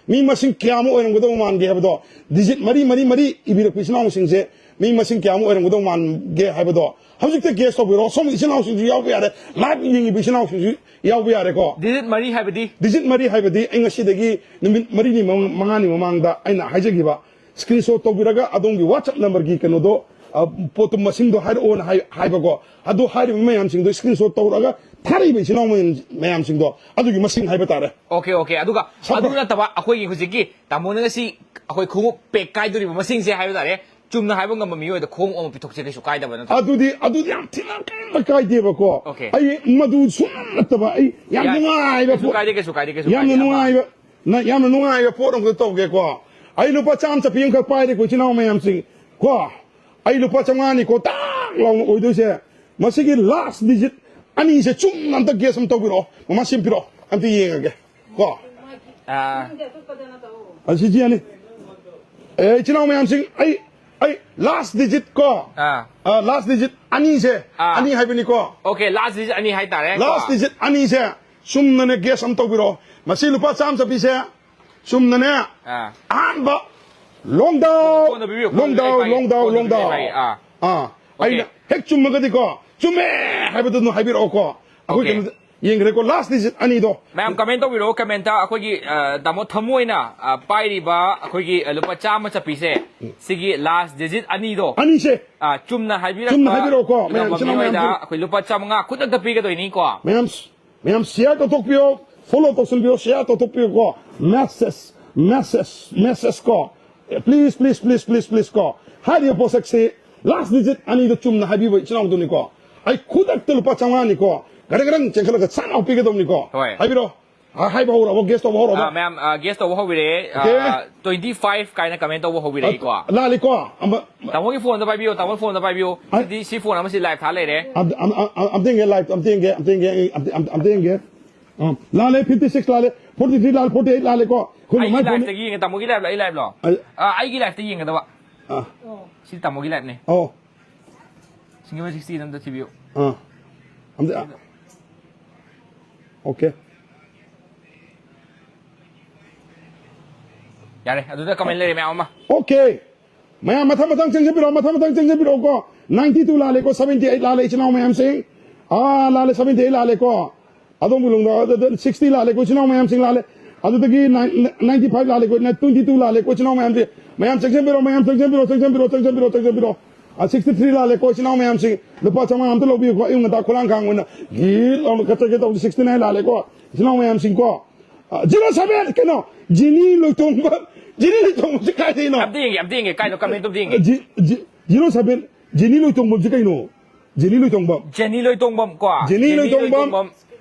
ꯃꯤ ꯃꯁꯤꯡ ꯀꯌꯥꯃꯨꯛ ꯑꯣꯏꯔꯝꯒꯗꯧꯕ ꯃꯥꯟꯒꯦ ꯍꯥꯏꯕꯗꯣ, ꯗꯤꯖꯤꯠ ꯃꯔꯤ, ꯃꯔꯤ, ꯃꯔꯤ ꯏꯕꯤꯔꯛꯄ ꯏꯆꯤꯟ ꯏꯅꯥꯎꯁꯤꯡꯁꯦ ꯃꯤ ꯃꯁꯤꯡ ꯀꯌꯥꯃꯨꯛ ꯑꯣꯏꯔꯝꯒꯗꯧꯕ ꯃꯥꯟꯒꯦ ꯍꯥꯏꯕꯗꯣ ꯍꯧꯖꯤꯛꯇ ꯒꯦꯁ ꯇꯧꯕꯤꯔꯣ꯫ ꯁꯣꯝꯒꯤ ꯏꯆꯤꯟ ꯏꯅꯥꯎꯁꯤꯡꯁꯨ ꯌꯥꯎꯕ ꯌꯥꯔꯦ, ꯂꯥꯏꯚ ꯌꯦꯡꯉꯤꯕ ꯏꯆꯤꯟ ꯏꯅꯥꯎꯁꯤꯡꯁꯨ ꯌꯥꯎꯕ ꯌꯥꯔꯦꯀꯣ꯫ ꯗꯤꯖꯤꯠ ꯃꯔꯤ ꯍꯥꯏꯕꯗꯤ? ꯗꯤꯖꯤꯠ ꯃꯔꯤ ꯍꯥꯏꯕꯗꯤ ꯑꯩ ꯉꯁꯤꯗꯒꯤ ꯅꯨꯃꯤꯠ ꯃꯔꯤꯅꯤ ꯃꯃꯥꯡ-, ꯃꯉꯥꯅꯤ ꯃꯃꯥꯡꯗ ꯑꯩꯅ ꯍꯥꯏꯖꯈꯤꯕ, ꯁ꯭ꯀ꯭ꯔꯤꯟꯁꯣꯠ ꯇꯧꯕꯤꯔꯒ ꯑꯗꯣꯝꯒꯤ ꯋꯥꯆꯞ ꯅꯝꯕꯔꯒꯤ ꯀꯩꯅꯣꯗꯣ, ꯑ, ꯄꯣꯠꯇꯨ ꯃꯁꯤꯡꯗꯣ ꯍꯥꯏꯔꯛꯑꯣꯅ ꯍꯥꯏ-, ꯍꯥꯏꯕꯀꯣ꯫ ꯑꯗꯨ ꯍꯥꯏꯔꯤꯕ ꯃꯌꯥꯝꯁꯤꯡꯗꯣ ꯁ꯭ꯀ꯭ꯔꯤꯟꯁꯣꯠ ꯇꯧꯔꯒ ꯊꯥꯔꯛꯏꯕ ꯏꯆꯤꯟ ꯏꯅꯥꯎ ꯃꯌꯥꯝ-, ꯃꯌꯥꯝꯁꯤꯡꯗꯣ ꯑꯗꯨꯒꯤ ꯃꯁꯤꯡ ꯍꯥꯏꯕ ꯇꯥꯔꯦ꯫ Okay, okay. ꯑꯗꯨꯒ ꯁꯝꯄ꯭ꯔ- ꯑꯗꯨ ꯅꯠꯇꯕ ꯑꯩꯈꯣꯏꯒꯤ ꯍꯧꯖꯤꯛꯀꯤ ꯇꯥꯃꯣꯅ ꯉꯁꯤ ꯑꯩꯈꯣꯏ ꯈꯣꯡꯎꯞ ꯄꯦꯛ ꯀꯥꯏꯗꯣꯔꯤꯕ ꯃꯁꯤꯡꯁꯦ ꯍꯥꯏꯕ ꯇꯥꯔꯦ, ꯆꯨꯝꯅ ꯍꯥꯏꯕ ꯉꯝꯕ ꯃꯤꯑꯣꯏꯗ ꯈꯣꯡꯎꯞ ꯑꯃ ꯄꯤꯊꯣꯛꯁꯦ, ꯀꯩꯁꯨ ꯀꯥꯏꯗꯕ ꯅꯠꯇ꯭ꯔꯣ? ꯑꯗꯨꯗꯤ, ꯑꯗꯨꯗꯤ ꯌꯥꯝ ꯊꯤꯅ ꯀꯔꯤꯝꯇ ꯀꯥꯏꯗꯦꯕꯀꯣ꯫ ꯑꯣꯀꯦ꯫ ꯑꯩ ꯃꯗꯨ ꯁꯨꯡꯅ ꯅꯠꯇꯕ ꯑꯩ ꯌꯥꯝ ꯌꯥꯏ꯫ ꯅꯨꯡꯉꯥꯏꯕ ꯀꯩꯁꯨ ꯄꯣꯠ-, ꯀꯥꯏꯗꯦ, ꯀꯩꯁꯨ ꯀꯥꯏꯗꯦ, ꯀꯩꯁꯨ ꯌꯥꯝꯅ ꯀꯥꯏꯗꯦ꯫ ꯑꯃ ꯅꯨꯡꯉꯥꯏꯕ, ꯅ-, ꯌꯥꯝꯅ ꯅꯨꯡꯉꯥꯏꯕ ꯄꯣꯠ ꯑꯃꯈꯛ ꯇꯧꯒꯦꯀꯣ꯫ ꯑꯩ ꯂꯨꯄꯥ ꯆꯥꯝꯃ ꯆꯠꯄꯤ ꯑꯃꯈꯛ ꯄꯥꯏꯔꯦꯀꯣ, ꯏꯆꯤꯟ ꯏꯅꯥꯎ ꯃꯌꯥꯝꯁꯤꯡ ꯀꯣ꯫ ꯑꯩ ꯂꯨꯄꯥ ꯆꯥꯝꯃꯉꯥꯅꯤꯀꯣ ꯇꯥꯛ ꯂꯥꯎꯅ ꯑꯣꯏꯗꯣꯏꯁꯦ꯫ ꯃꯁꯤꯒꯤ ꯂꯥꯁ ꯗꯤꯖꯤꯠ ꯑꯅꯤꯁꯦ ꯆꯨꯝꯅ ꯑꯝꯇ ꯒꯦꯁ ꯑꯝꯇ ꯇꯧꯕꯤꯔꯛꯑꯣ꯫ ꯃꯃꯥ ꯁꯦꯝꯕꯤꯔꯛꯑꯣ꯫ ꯑꯝꯇ ꯌꯦꯡꯉꯒꯦ ꯀꯣ꯫ ꯑꯥ꯫ ꯑꯁꯤ ꯌꯥꯅꯤ꯫ ꯑꯦ, ꯏꯆꯤꯟ ꯏꯅꯥꯎ ꯃꯌꯥꯝꯁꯤꯡ, ꯑꯩ, ꯑꯩ ꯂꯥꯁ ꯗꯤꯖꯤꯠ ꯀꯣ꯫ ꯑꯥ꯫ ꯑꯥ, ꯂꯥꯁ ꯗꯤꯖꯤꯠ ꯑꯅꯤꯁꯦ, ꯑꯥ꯫ ꯑꯅꯤ ꯍꯥꯏꯕꯅꯤꯀꯣ꯫ ꯑꯣꯀꯦ, ꯂꯥꯁ ꯗꯤꯖꯤꯠ ꯑꯅꯤ ꯍꯥꯏꯇꯥꯔꯦ ꯀꯣ꯫ ꯂꯥꯁ ꯗꯤꯖꯤꯠ ꯑꯅꯤꯁꯦ ꯆꯨꯝꯅꯅꯦ ꯒꯦꯁ ꯑꯃ ꯇꯧꯕꯤꯔꯛꯑꯣ꯫ ꯃꯁꯤ ꯂꯨꯄꯥ ꯆꯥꯝꯃ ꯆꯠꯄꯤꯁꯦ ꯆꯨꯝꯅꯅꯦ꯫ ꯑꯥ꯫ ꯑꯍꯥꯟꯕ, ꯂꯣꯡꯗꯥꯎ, ꯀꯣꯟꯅ ꯄꯤꯕꯤꯌꯨ, ꯀꯣꯟꯅ ꯂꯣꯡꯗꯥꯎ, ꯄꯤꯕꯤꯌꯨ, ꯂꯣꯡꯗꯥꯎ, ꯀꯣꯟꯅ ꯂꯣꯡꯗꯥꯎ꯫ ꯄꯤꯕꯤꯌꯨ, ꯑꯥ꯫ ꯑꯥ꯫ ꯑꯣꯀꯦ꯫ ꯑꯩꯅ ꯍꯦꯛ ꯆꯨꯝꯃꯒꯗꯤꯀꯣ, "ꯆꯨꯝꯃꯦ" ꯍꯥꯏꯕꯗꯨ ꯑꯗꯨꯝ ꯍꯥꯏꯕꯤꯔꯛꯑꯣꯀꯣ꯫ ꯑꯩꯈꯣꯏ, ꯑꯣꯀꯦ꯫ ꯀꯩꯅꯣꯗ ꯌꯦꯡꯈ꯭ꯔꯦꯀꯣ, ꯂꯥꯁ ꯗꯤꯖꯤꯠ ꯑꯅꯤꯗꯣ꯫ ꯃꯌꯥꯝ ꯀꯃꯦꯟ ꯇꯧꯕꯤꯔꯛꯑꯣ, ꯀꯃꯦꯟꯇ ꯑꯩꯈꯣꯏꯒꯤ, ꯑ, ꯇꯥꯃꯣ ꯊꯃꯨ ꯑꯣꯏꯅ, ꯑ, ꯄꯥꯏꯔꯤꯕ ꯑꯩꯈꯣꯏꯒꯤ, ꯑ, ꯂꯨꯄꯥ ꯆꯥꯝꯃ ꯆꯠꯄꯤꯁꯦ, ꯁꯤꯒꯤ ꯂꯥꯁ ꯗꯤꯖꯤꯠ ꯑꯅꯤꯗꯣ, ꯑꯅꯤꯁꯦ꯫ ꯑ, ꯆꯨꯝꯅ ꯍꯥꯏꯕꯤꯔꯛꯄ ꯆꯨꯝꯅ ꯍꯥꯏꯕꯤꯔꯛꯑꯣꯀꯣ, ꯃꯌꯥꯝ, ꯉꯝꯕ ꯏꯆꯤꯟ ꯏꯅꯥꯎ ꯃꯌꯥꯝ ꯃꯤꯑꯣꯏꯗ ꯄꯨꯟꯅ꯫ ꯑꯩꯈꯣꯏ ꯂꯨꯄꯥ ꯆꯥꯝꯃꯉꯥ ꯈꯨꯗꯛꯇ ꯄꯤꯒꯗꯣꯏꯅꯤꯀꯣ꯫ ꯃꯌꯥꯝ ꯃꯌꯥꯝ ꯁꯤꯌꯥꯔ ꯇꯧꯊꯣꯛꯄꯤꯌꯣ, ꯐꯣꯂꯣ ꯇꯧꯁꯟꯕꯤꯌꯣ, ꯁꯤꯌꯥꯔ ꯇꯧꯊꯣꯛꯄꯤꯌꯣꯀꯣ꯫ ꯃꯦꯁꯦꯁ, ꯃꯦꯁꯦꯁ, ꯃꯦꯁꯦꯁ ꯀꯣ꯫ Please, please, please, please, please ꯀꯣ꯫ ꯍꯥꯏꯔꯤꯕ ꯄꯣꯠꯁꯛꯁꯤ ꯂꯥꯁ ꯗꯤꯖꯤꯠ ꯑꯅꯤꯗꯣ ꯆꯨꯝꯅ ꯍꯥꯏꯕꯤꯕ ꯏꯆꯤꯟ ꯏꯅꯥꯎꯗꯨꯅꯤꯀꯣ꯫ ꯑꯩ ꯈꯨꯗꯛꯇ ꯂꯨꯄꯥ ꯆꯥꯝꯃꯉꯥꯅꯤꯀꯣ꯫ ꯒꯔꯪ ꯒꯔꯪ ꯆꯦꯟꯈꯠꯂꯒ ꯁꯠ ꯂꯥꯎ ꯄꯤꯒꯗꯕꯅꯤꯀꯣ꯫ ꯍꯣꯏ꯫ ꯍꯥꯏꯕꯤꯔꯣ꯫ ꯑ, ꯍꯥꯏꯕ ꯍꯧꯔꯕꯣ? ꯒꯦꯁ ꯇꯧꯕ ꯍꯧꯔꯕꯣ? ꯑꯥ, ꯃꯌꯥꯝ, ꯑꯥ, ꯒꯦꯁ ꯇꯧꯕ ꯍꯧꯕꯤꯔꯛꯑꯦ꯫ Okay. ꯑꯥ, twenty five ꯀꯥꯏꯅ ꯀꯃꯦꯟ ꯇꯧꯕ ꯍꯧꯕꯤꯔꯛꯏꯀꯣ꯫ ꯂꯥꯜꯂꯤꯀꯣ꯫ ꯑꯃ-, ꯇꯥꯃꯣꯒꯤ ꯐꯣꯟꯗ ꯄꯥꯏꯕꯤꯌꯣ, ꯇꯥꯃꯣ ꯐꯣꯟꯗ ꯄꯥꯏꯕꯤꯌꯣ꯫ ꯑ- ꯁꯤꯗꯤ, ꯁꯤ ꯐꯣꯟ ꯑꯃꯁꯤ ꯂꯥꯏꯚ ꯊꯥ ꯂꯩꯔꯦ꯫ ꯑꯝ-, ꯑꯝ-, ꯑꯝ-, ꯑꯝꯇ ꯌꯦꯡꯒꯦ, ꯂꯥꯏꯚ ꯑꯝꯇ ꯌꯦꯡꯒꯦ, ꯑꯝꯇ, ꯑꯝꯇ, ꯑꯝꯇ ꯌꯦꯡꯒꯦ꯫ ꯑ, ꯂꯥꯜꯂꯦ, fifty six ꯂꯥꯜꯂꯦ, forty three ꯂꯥꯜꯂꯦ, forty eight ꯂꯥꯜꯂꯦꯀꯣ꯫ ꯑꯩꯈꯣꯏ ꯑꯩꯒꯤ ꯃꯥꯏ ꯐꯣꯟ-, ꯂꯥꯏꯚꯇꯒꯤ ꯌꯦꯡꯉꯦ, ꯇꯥꯃꯣꯒꯤ ꯂꯥꯏꯚ, ꯑꯩ ꯂꯥꯏꯚꯂꯣ? ꯑ-, ꯑꯥ, ꯑꯩꯒꯤ ꯂꯥꯏꯚꯇ ꯌꯦꯡꯒꯗꯕ꯫ ꯑ, ꯁꯤ ꯇꯥꯃꯣꯒꯤ ꯂꯥꯏꯚꯅꯦ꯫ ꯑꯣ, ꯁꯤꯡꯒꯜ ꯁꯤꯛꯁꯇꯤ ꯑꯝꯇ ꯊꯤꯕꯤꯌꯨ꯫ ꯑ, ꯑꯝꯇ, okay꯫ ꯌꯥꯔꯦ, ꯑꯗꯨꯗ ꯀꯃꯦꯟ ꯂꯩꯔꯦ ꯃꯌꯥꯝ ꯑꯃ꯫ Okay꯫ ꯃꯌꯥꯝ ꯃꯊꯪ ꯃꯊꯪ ꯆꯪꯁꯤꯟꯕꯤꯔꯛꯑꯣ, ꯃꯊꯪ ꯃꯊꯪ ꯆꯪꯁꯤꯟꯕꯤꯔꯛꯑꯣꯀꯣ꯫ Ninety two ꯂꯥꯜꯂꯦꯀꯣ, seventy eight ꯂꯥꯜꯂꯦ, ꯏꯆꯤꯟ ꯏꯅꯥꯎ ꯃꯌꯥꯝꯁꯤꯡ꯫ ꯑꯥ, ꯂꯥꯜꯂꯦ, seventy eight ꯂꯥꯜꯂꯦꯀꯣ꯫ ꯑꯗꯣꯝꯒꯤ ꯂꯣꯝꯗ, ꯑꯗꯨ, ꯑꯗꯨ, sixty ꯂꯥꯜꯂꯦꯀꯣ, ꯏꯆꯤꯟ ꯏꯅꯥꯎ ꯃꯌꯥꯝꯁꯤꯡ ꯂꯥꯜꯂꯦ꯫ ꯑꯗꯨꯗꯒꯤ nine-, ninety five ꯂꯥꯜꯂꯦꯀꯣ, twenty two ꯂꯥꯜꯂꯦꯀꯣ, ꯏꯆꯤꯟ ꯏꯅꯥꯎ ꯃꯌꯥꯝꯁꯦ꯫ ꯃꯌꯥꯝ ꯆꯪꯁꯤꯟꯕꯤꯔꯛꯑꯣ, ꯃꯌꯥꯝ ꯆꯪꯁꯤꯟꯕꯤꯔꯛꯑꯣ, ꯆꯪꯁꯤꯟꯕꯤꯔꯛꯑꯣ, ꯆꯪꯁꯤꯟꯕꯤꯔꯛꯑꯣ, ꯆꯪꯁꯤꯟꯕꯤꯔꯛꯑꯣ꯫ ꯑꯥ, sixty three ꯂꯥꯜꯂꯦꯀꯣ, ꯏꯆꯤꯟ ꯏꯅꯥꯎ ꯃꯌꯥꯝꯁꯤꯡ꯫ ꯂꯨꯄꯥ ꯆꯥꯝꯃꯉꯥ ꯑꯝꯇ ꯂꯧꯕꯤꯌꯨꯀꯣ, ꯑꯌꯨꯛ ꯉꯟꯇꯥ ꯈꯨꯂꯥꯡ ꯈꯥꯡ ꯑꯣꯏꯅ ꯒꯤꯠ ꯂꯥꯎꯅ ꯀꯠꯆꯒꯦ ꯇꯧꯕꯁꯦ꯫ Sixty nine ꯂꯥꯜꯂꯦꯀꯣ, ꯏꯆꯤꯟ ꯏꯅꯥꯎ ꯃꯌꯥꯝꯁꯤꯡꯀꯣ꯫ ꯑ, zero seven, ꯀꯩꯅꯣ, ꯖꯤꯅꯤ ꯂꯣꯏꯇꯣꯡꯕꯝ, ꯖꯤꯅꯤ ꯂꯣꯏꯇꯣꯡꯕꯝꯁꯦ ꯀꯥꯏꯗꯩꯅꯣ? ꯑꯝꯇ ꯌꯦꯡꯒꯦ, ꯑꯝꯇ ꯌꯦꯡꯒꯦ, ꯀꯥꯏꯗꯣ ꯀꯃꯦꯟꯇꯣ ꯑꯝꯇ ꯌꯦꯡꯒꯦ꯫ ꯖꯤ-, ꯖꯤ-, zero seven, ꯖꯤꯅꯤ ꯂꯣꯏꯇꯣꯡꯕꯝꯁꯦ ꯀꯩꯅꯣ? ꯖꯤꯅꯤ ꯂꯣꯏꯇꯣꯡꯕꯝ꯫ ꯖꯦꯅꯤ ꯂꯣꯏꯇꯣꯡꯕꯝ ꯀꯣ꯫ ꯖꯤꯅꯤ ꯂꯣꯏꯇꯣꯡꯕꯝ꯫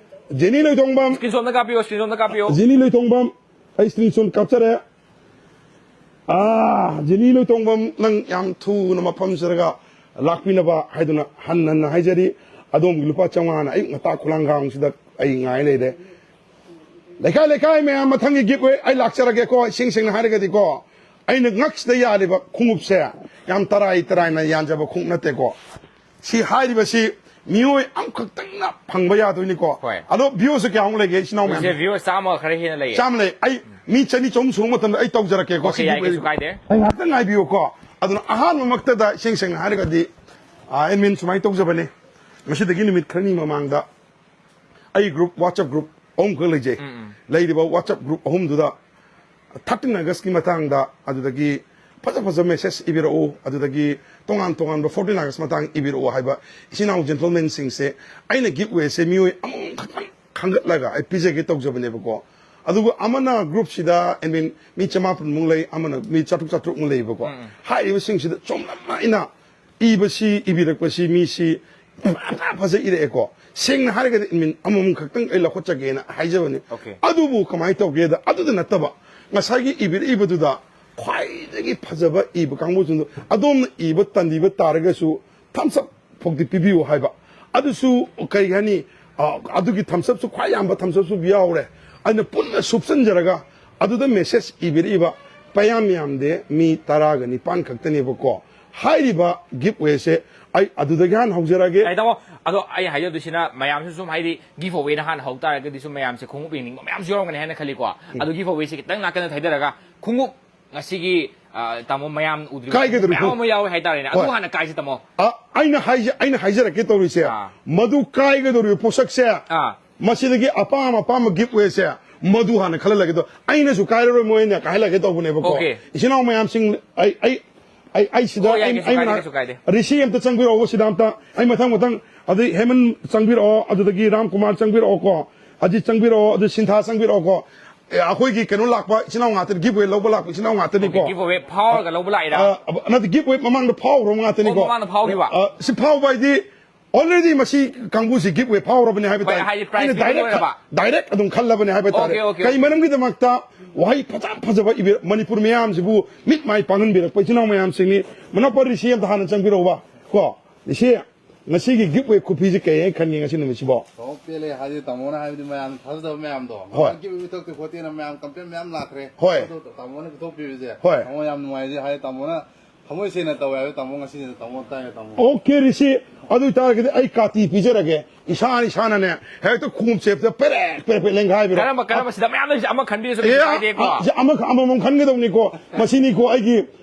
ꯖꯤꯅꯤ ꯂꯣꯏꯇꯣꯡꯕꯝ꯫ Screenshot ꯑꯝꯇ ꯀꯥꯞꯄꯤꯌꯣ, screenshot ꯑꯝꯇ ꯀꯥꯞꯄꯤꯌꯣ꯫ ꯖꯤꯅꯤ ꯂꯣꯏꯇꯣꯡꯕꯝ꯫ ꯑꯩ screenshot ꯀꯥꯞꯆꯔꯦ꯫ ꯑꯥ, ꯖꯤꯅꯤ ꯂꯣꯏꯇꯣꯡꯕꯝ, ꯅꯪ ꯌꯥꯝ ꯊꯨꯅ ꯃꯐꯝꯁꯤꯗꯒ ꯂꯥꯛꯄꯤꯅꯕ ꯍꯥꯏꯗꯨꯅ ꯍꯟꯅ ꯍꯟꯅ ꯍꯥꯏꯖꯔꯤ꯫ ꯑꯗꯣꯝꯒꯤ ꯂꯨꯄꯥ ꯆꯥꯝꯃꯉꯥꯅ ꯑꯌꯨꯛ ꯉꯟꯇꯥ ꯈꯨꯂꯥꯡꯈꯥꯡꯁꯤꯗ ꯑꯩ ꯉꯥꯏ ꯂꯩꯔꯦ꯫ ꯂꯩꯀꯥꯏ ꯂꯩꯀꯥꯏ ꯃꯌꯥꯝ, ꯃꯊꯪꯒꯤ giveaway ꯑꯩ ꯂꯥꯛꯆꯔꯒꯦꯀꯣ꯫ ꯏꯁꯦꯡ ꯁꯦꯡꯅ ꯍꯥꯏꯔꯒꯗꯤꯀꯣ, ꯑꯩꯅ ꯉꯛꯁꯤꯗ ꯌꯥꯜꯂꯤꯕ ꯈꯣꯡꯎꯞꯁꯦ ꯌꯥꯝ ꯇꯔꯥꯏ ꯇꯔꯥꯏꯅ ꯌꯥꯟꯖꯕ ꯈꯣꯡꯎꯞ ꯅꯠꯇꯦꯀꯣ꯫ ꯁꯤ ꯍꯥꯏꯔꯤꯕꯁꯤ ꯃꯤꯑꯣꯏ ꯑꯃꯈꯛꯇꯪꯅ ꯐꯪꯕ ꯌꯥꯗꯣꯏꯅꯤꯀꯣ꯫ ꯍꯣꯏ꯫ ꯑꯗꯣ view ꯁꯦ ꯀꯌꯥꯃꯨꯛ ꯂꯩꯒꯦ, ꯏꯆꯤꯟ ꯏꯅꯥꯎ ꯃꯌꯥꯝ? ꯍꯧꯖꯤꯛꯁꯦ view ꯆꯥꯝꯃ ꯈꯔ ꯍꯦꯟꯅ ꯂꯩꯌꯦ꯫ ꯆꯥꯝꯃ ꯂꯩ꯫ ꯑꯩ ꯃꯤ ꯆꯅꯤ ꯆꯍꯨꯝ ꯁꯨꯔꯛ ꯃꯇꯝꯗ ꯑꯩ ꯇꯧꯖꯔꯛꯀꯦꯀꯣ꯫ Okay, ꯌꯥꯏ, ꯀꯩꯁꯨ ꯀꯥꯏꯗꯦ꯫ ꯑꯩ ꯉꯥꯏꯍꯥꯛꯇꯪ ꯉꯥꯏꯕꯤꯌꯨꯀꯣ꯫ ꯑꯗꯨꯅ ꯑꯍꯥꯟꯕꯃꯛꯇꯗ ꯏꯁꯦꯡ ꯁꯦꯡꯅ ꯍꯥꯏꯔꯒꯗꯤ, ꯑꯥ, admin ꯁꯨꯃꯥꯏꯅ ꯇꯧꯖꯕꯅꯤ꯫ ꯃꯁꯤꯗꯒꯤ ꯅꯨꯃꯤꯠ ꯈꯔꯅꯤ ꯃꯃꯥꯡꯗ ꯑꯩ group, WhatsApp group ꯑꯍꯨꯝꯈꯛ ꯂꯩꯖꯩ꯫ ꯂꯩꯔꯤꯕ WhatsApp group ꯑꯍꯨꯝꯗꯨꯗ thirteen August ꯀꯤ ꯃꯇꯥꯡꯗ, ꯑꯗꯨꯗꯒꯤ ꯐꯖ ꯐꯖ message ꯏꯕꯤꯔꯛꯎ, ꯑꯗꯨꯗꯒꯤ ꯇꯣꯉꯥꯟ ꯇꯣꯉꯥꯟꯕ fourteen August ꯃꯇꯥꯡ ꯏꯕꯤꯔꯛꯎ ꯍꯥꯏꯕ ꯏꯆꯤꯟ ꯏꯅꯥꯎ gentleman ꯁꯤꯡꯁꯦ ꯑꯩꯅ giveaway ꯁꯦ ꯃꯤꯑꯣꯏ ꯑꯃꯈꯛꯇꯪ ꯈꯟꯒꯠꯂꯒ ꯑꯩ ꯄꯤꯖꯒꯦ ꯇꯧꯖꯕꯅꯦꯕꯀꯣ꯫ ꯑꯗꯨꯒ ꯑꯃꯅ group ꯁꯤꯗ admin ꯃꯤ ꯆꯃꯥꯄꯟꯃꯨꯛ ꯂꯩ, ꯑꯃꯅ ꯃꯤ ꯆꯥꯇ꯭ꯔꯨꯛ ꯆꯥꯇ꯭ꯔꯨꯛꯃꯨꯛ ꯂꯩꯌꯦꯕꯀꯣ꯫ ꯍꯥꯏꯔꯤꯕꯁꯤꯡꯁꯤꯗ ꯆꯨꯝꯅ ꯑꯩꯅ ꯏꯕꯁꯤ, ꯏꯕꯤꯔꯛꯄꯁꯤ ꯃꯤꯁꯤ ꯐꯖ ꯐꯖ ꯏꯔꯛꯑꯦꯀꯣ꯫ ꯁꯦꯡꯅ ꯍꯥꯏꯔꯒꯗꯤ ꯑꯦꯗꯃꯤꯟ ꯑꯃꯃꯝ ꯈꯛꯇꯪ ꯑꯩ ꯂꯧꯈꯠꯆꯒꯦꯅ ꯍꯥꯏꯖꯕꯅꯤ꯫ Okay. ꯑꯗꯨꯕꯨ ꯀꯃꯥꯏꯅ ꯇꯧꯒꯦꯗ, ꯑꯗꯨꯗ ꯅꯠꯇꯕ ꯉꯁꯥꯏꯒꯤ ꯏꯕꯤꯔꯛꯏꯕꯗꯨꯗ ꯈ꯭ꯋꯥꯏꯗꯒꯤ ꯐꯖꯕ ꯏꯕ ꯀꯥꯡꯕꯨꯁꯤꯡꯗꯣ ꯑꯗꯣꯝꯅ ꯏꯕ ꯇꯟꯕꯤꯕ ꯇꯥꯔꯒꯁꯨ thumbs up ꯐꯥꯎꯗꯤ ꯄꯤꯕꯤꯌꯨ ꯍꯥꯏꯕ꯫ ꯑꯗꯨꯁꯨ ꯀꯔꯤ ꯍꯥꯏꯅꯤ, ꯑ, ꯑꯗꯨꯒꯤ thumbs up ꯁꯨ ꯈ꯭ꯋꯥꯏ ꯌꯥꯝꯕ thumbs up ꯁꯨ ꯌꯥꯎꯔꯦ꯫ ꯑꯗꯨꯅ ꯄꯨꯟꯅ ꯁꯨꯞꯆꯟꯖꯔꯒ ꯑꯗꯨꯗ message ꯏꯕꯤꯔꯛꯏꯕ ꯄꯌꯥꯝ ꯌꯥꯝꯗꯦ, ꯃꯤ ꯇꯔꯥꯒ ꯅꯤꯄꯥꯟ ꯈꯛꯇꯅꯦꯕꯀꯣ꯫ ꯍꯥꯏꯔꯤꯕ giveaway ꯁꯦ ꯑꯩ ꯑꯗꯨꯗꯒꯤ ꯍꯥꯟꯅ ꯍꯧꯖꯔꯒꯦ꯫ ꯑꯩ ꯇꯥꯃꯣ, ꯑꯗꯣ ꯑꯩ ꯍꯥꯏꯖꯗꯣꯏꯁꯤꯅ ꯃꯌꯥꯝꯁꯨ ꯁꯨꯝ ꯍꯥꯏꯗꯤ giveaway ꯅ ꯍꯥꯟꯅ ꯍꯧ ꯇꯥꯔꯒꯗꯤ ꯁꯨꯝ ꯃꯌꯥꯝꯁꯦ ꯈꯣꯡꯎꯞ ꯌꯦꯡꯅꯤꯡꯕ ꯃꯌꯥꯝꯁꯨ ꯌꯥꯎꯔꯝꯒꯅꯤ ꯍꯥꯏꯅ ꯈꯜꯂꯤꯀꯣ꯫ ꯑꯗꯣ giveaway ꯁꯦ ꯈꯤꯇꯪ ꯅꯥꯀꯟꯗ ꯊꯩꯗꯔꯒ ꯈꯣꯡꯎꯞ ꯉꯁꯤꯒꯤ, ꯑ, ꯇꯥꯃꯣ, ꯃꯌꯥꯝ ꯎꯗ꯭ꯔꯤꯕ ꯀꯥꯏꯒꯗꯧꯔꯤ ꯃꯌꯥꯝ ꯈꯣꯡꯎꯞ꯫ ꯑꯃ ꯌꯥꯎꯋꯦ ꯍꯥꯏꯇꯥꯔꯦꯅꯦ꯫ ꯑꯗꯨ ꯍꯣꯏ꯫ ꯍꯥꯟꯅ ꯀꯥꯏꯁꯦ ꯇꯥꯃꯣ꯫ ꯑ, ꯑꯩꯅ ꯍꯥꯏꯖ-, ꯑꯩꯅ ꯍꯥꯏꯖꯔꯛꯀꯦ ꯇꯧꯔꯤꯁꯦ, ꯑꯥ꯫ ꯃꯗꯨ ꯀꯥꯏꯒꯗꯧꯔꯤꯕ ꯄꯣꯠꯁꯛꯁꯦ, ꯑꯥ꯫ ꯃꯁꯤꯗꯒꯤ ꯑꯄꯥꯝ ꯑꯄꯥꯝꯕ giveaway ꯁꯦ ꯃꯗꯨ ꯍꯥꯟꯅ ꯈꯜꯍꯜꯂꯒꯦ ꯇꯧ-, ꯑꯩꯅꯁꯨ ꯀꯥꯏꯔꯔꯣꯏ, ꯃꯣꯏꯅ ꯀꯥꯏꯍꯜꯂꯒꯦ ꯇꯧꯕꯅꯦꯕꯀꯣ꯫ Okay꯫ ꯏꯆꯤꯟ ꯏꯅꯥꯎ ꯃꯌꯥꯝꯁꯤꯡ, ꯑꯩ, ꯑꯩ, ꯑꯩ, ꯑꯩ ꯁꯤꯗ, ꯑꯣ, ꯌꯥꯏ, ꯑꯩ, ꯀꯩꯁꯨ ꯑꯩ ꯀꯥꯏꯗꯦ, ꯃꯅꯥꯛ-, ꯀꯩꯁꯨ ꯀꯥꯏꯗꯦ꯫ ꯔꯤꯁꯤ ꯑꯝꯇ ꯆꯪꯕꯤꯔꯛꯑꯣ ꯁꯤꯗ ꯑꯝꯇ, ꯑꯩ ꯃꯊꯪ ꯃꯊꯪ, ꯑꯗꯩ ꯍꯦꯃꯟ ꯆꯪꯕꯤꯔꯛꯑꯣ, ꯑꯗꯨꯗꯒꯤ ꯔꯥꯝ ꯀꯨꯃꯥꯔ ꯆꯪꯕꯤꯔꯛꯑꯣꯀꯣ, ꯑꯖꯤꯠ ꯆꯪꯕꯤꯔꯛꯑꯣ, ꯑꯗꯨ ꯁꯤꯟꯊꯥ ꯆꯪꯕꯤꯔꯛꯑꯣꯀꯣ꯫ ꯑꯦ, ꯑꯩꯈꯣꯏꯒꯤ ꯀꯩꯅꯣ ꯂꯥꯛꯄ ꯏꯆꯤꯟ ꯏꯅꯥꯎ ꯉꯥꯛꯇꯅꯤ, giveaway ꯂꯧꯕ ꯂꯥꯛꯄ ꯏꯆꯤꯟ ꯏꯅꯥꯎ ꯉꯥꯛꯇꯅꯤꯀꯣ꯫ Okay, giveaway ꯐꯥꯎꯔꯒ ꯂꯧꯕ ꯂꯥꯛꯏꯔꯥ? ꯑ, ꯅꯠꯇꯦ, giveaway ꯃꯃꯥꯡꯗ ꯐꯥꯎꯈ꯭ꯔꯕ ꯉꯥꯛꯇꯅꯤꯀꯣ꯫ ꯑꯣ, ꯃꯃꯥꯡꯗ ꯐꯥꯎꯈꯤꯕ? ꯑ, ꯁꯤ ꯐꯥꯎꯕ ꯍꯥꯏꯗꯤ already ꯃꯁꯤ ꯀꯥꯡꯕꯨꯁꯤ giveaway ꯐꯥꯎꯔꯕꯅꯦ ꯍꯥꯏꯕ ꯍꯣꯏ, ꯇꯥꯔꯦ꯫ ꯍꯥꯏꯗꯤ prize ꯑꯩꯅ ꯄꯤꯕ direct ꯂꯣꯏꯔꯕ? ꯈ-, direct ꯑꯗꯨꯝ ꯈꯜꯂꯕꯅꯦ ꯍꯥꯏꯕ ꯇꯥꯔꯦ꯫ Okay, okay, ꯀꯩ okay. ꯃꯔꯝꯒꯤꯗꯃꯛꯇ? ꯋꯥꯍꯩ ꯐꯖ ꯐꯖꯕ ꯏꯕꯤ-, ꯃꯅꯤꯄꯨꯔ ꯃꯤꯌꯥꯝꯁꯤꯕꯨ ꯃꯤꯠ ꯃꯥꯏ ꯄꯥꯡꯍꯟꯕꯤꯔꯛꯄ ꯏꯆꯤꯟ ꯏꯅꯥꯎ ꯃꯌꯥꯝꯁꯤꯡꯅꯤ꯫ ꯃꯅꯥꯎꯄꯥ ꯔꯤꯁꯤ ꯑꯝꯇ ꯍꯥꯟꯅ ꯆꯪꯕꯤꯔꯛꯎꯕ ꯀꯣ꯫ ꯔꯤꯁꯤ, ꯉꯁꯤꯒꯤ giveaway ꯈꯨꯄꯤꯁꯦ ꯀꯩ ꯍꯥꯏꯅ ꯈꯟꯒꯦ ꯉꯁꯤ ꯅꯨꯃꯤꯠꯁꯤꯕꯣ? ꯇꯥꯃꯣ ꯄꯦꯜꯂꯦ ꯍꯥꯏꯗꯤ ꯇꯥꯃꯣꯅ ꯍꯥꯏꯕꯗꯤ ꯃꯌꯥꯝ ꯊꯥꯖꯗꯕ ꯃꯌꯥꯝꯗꯣ ꯍꯣꯏ꯫ ꯒꯤꯐ ꯄꯤꯊꯣꯛꯇꯦ ꯈꯣꯠꯇꯦꯅ ꯃꯌꯥꯝ complain ꯃꯌꯥꯝ ꯂꯥꯛꯈ꯭ꯔꯦ꯫ ꯍꯣꯏ꯫ ꯑꯗꯣ ꯇꯥꯃꯣꯅ ꯄꯤꯊꯣꯛꯄꯤꯕꯁꯦ ꯍꯣꯏ꯫ ꯇꯥꯃꯣ ꯌꯥꯝ ꯅꯨꯡꯉꯥꯏꯖꯩ ꯍꯥꯏꯗꯤ ꯇꯥꯃꯣꯅ ꯊꯃꯣꯏ ꯁꯦꯡꯅ ꯇꯧꯋꯦ ꯍꯥꯏꯕ ꯇꯥꯃꯣ ꯉꯁꯤꯁꯤꯅ ꯇꯥꯃꯣ ꯇꯥꯏꯌꯦ ꯇꯥꯃꯣ꯫ Okay ꯔꯤꯁꯤ, ꯑꯗꯨ ꯑꯣꯏꯇꯥꯔꯒꯗꯤ ꯑꯩ ꯀꯥꯇꯤ ꯄꯤꯖꯔꯒꯦ꯫ ꯏꯁꯥ ꯏꯁꯥꯅꯅꯦ ꯍꯦꯛꯇ ꯈꯣꯡꯎꯞ ꯆꯦꯞꯇ ꯄꯦꯔꯦꯛ ꯄꯦꯔꯦꯛ ꯄꯦꯔꯦꯛ ꯂꯦꯡꯒꯥꯏꯕꯤꯔꯣ꯫ ꯀꯔꯝꯕ ꯀꯔꯝꯕ ꯁꯤꯗ ꯃꯌꯥꯝ ꯂꯩꯔꯤꯁꯦ ꯑꯃ ꯈꯟꯕꯤꯔꯁꯨ ꯑꯦ, ꯀꯩꯁꯨ ꯀꯥꯏꯗꯦꯀꯣ꯫ ꯑ, ꯁꯤ ꯑꯃꯈꯛ ꯑꯃꯃꯝ ꯈꯟꯒꯗꯧꯅꯤꯀꯣ꯫ ꯃꯁꯤꯅꯤꯀꯣ ꯑꯩꯒꯤ,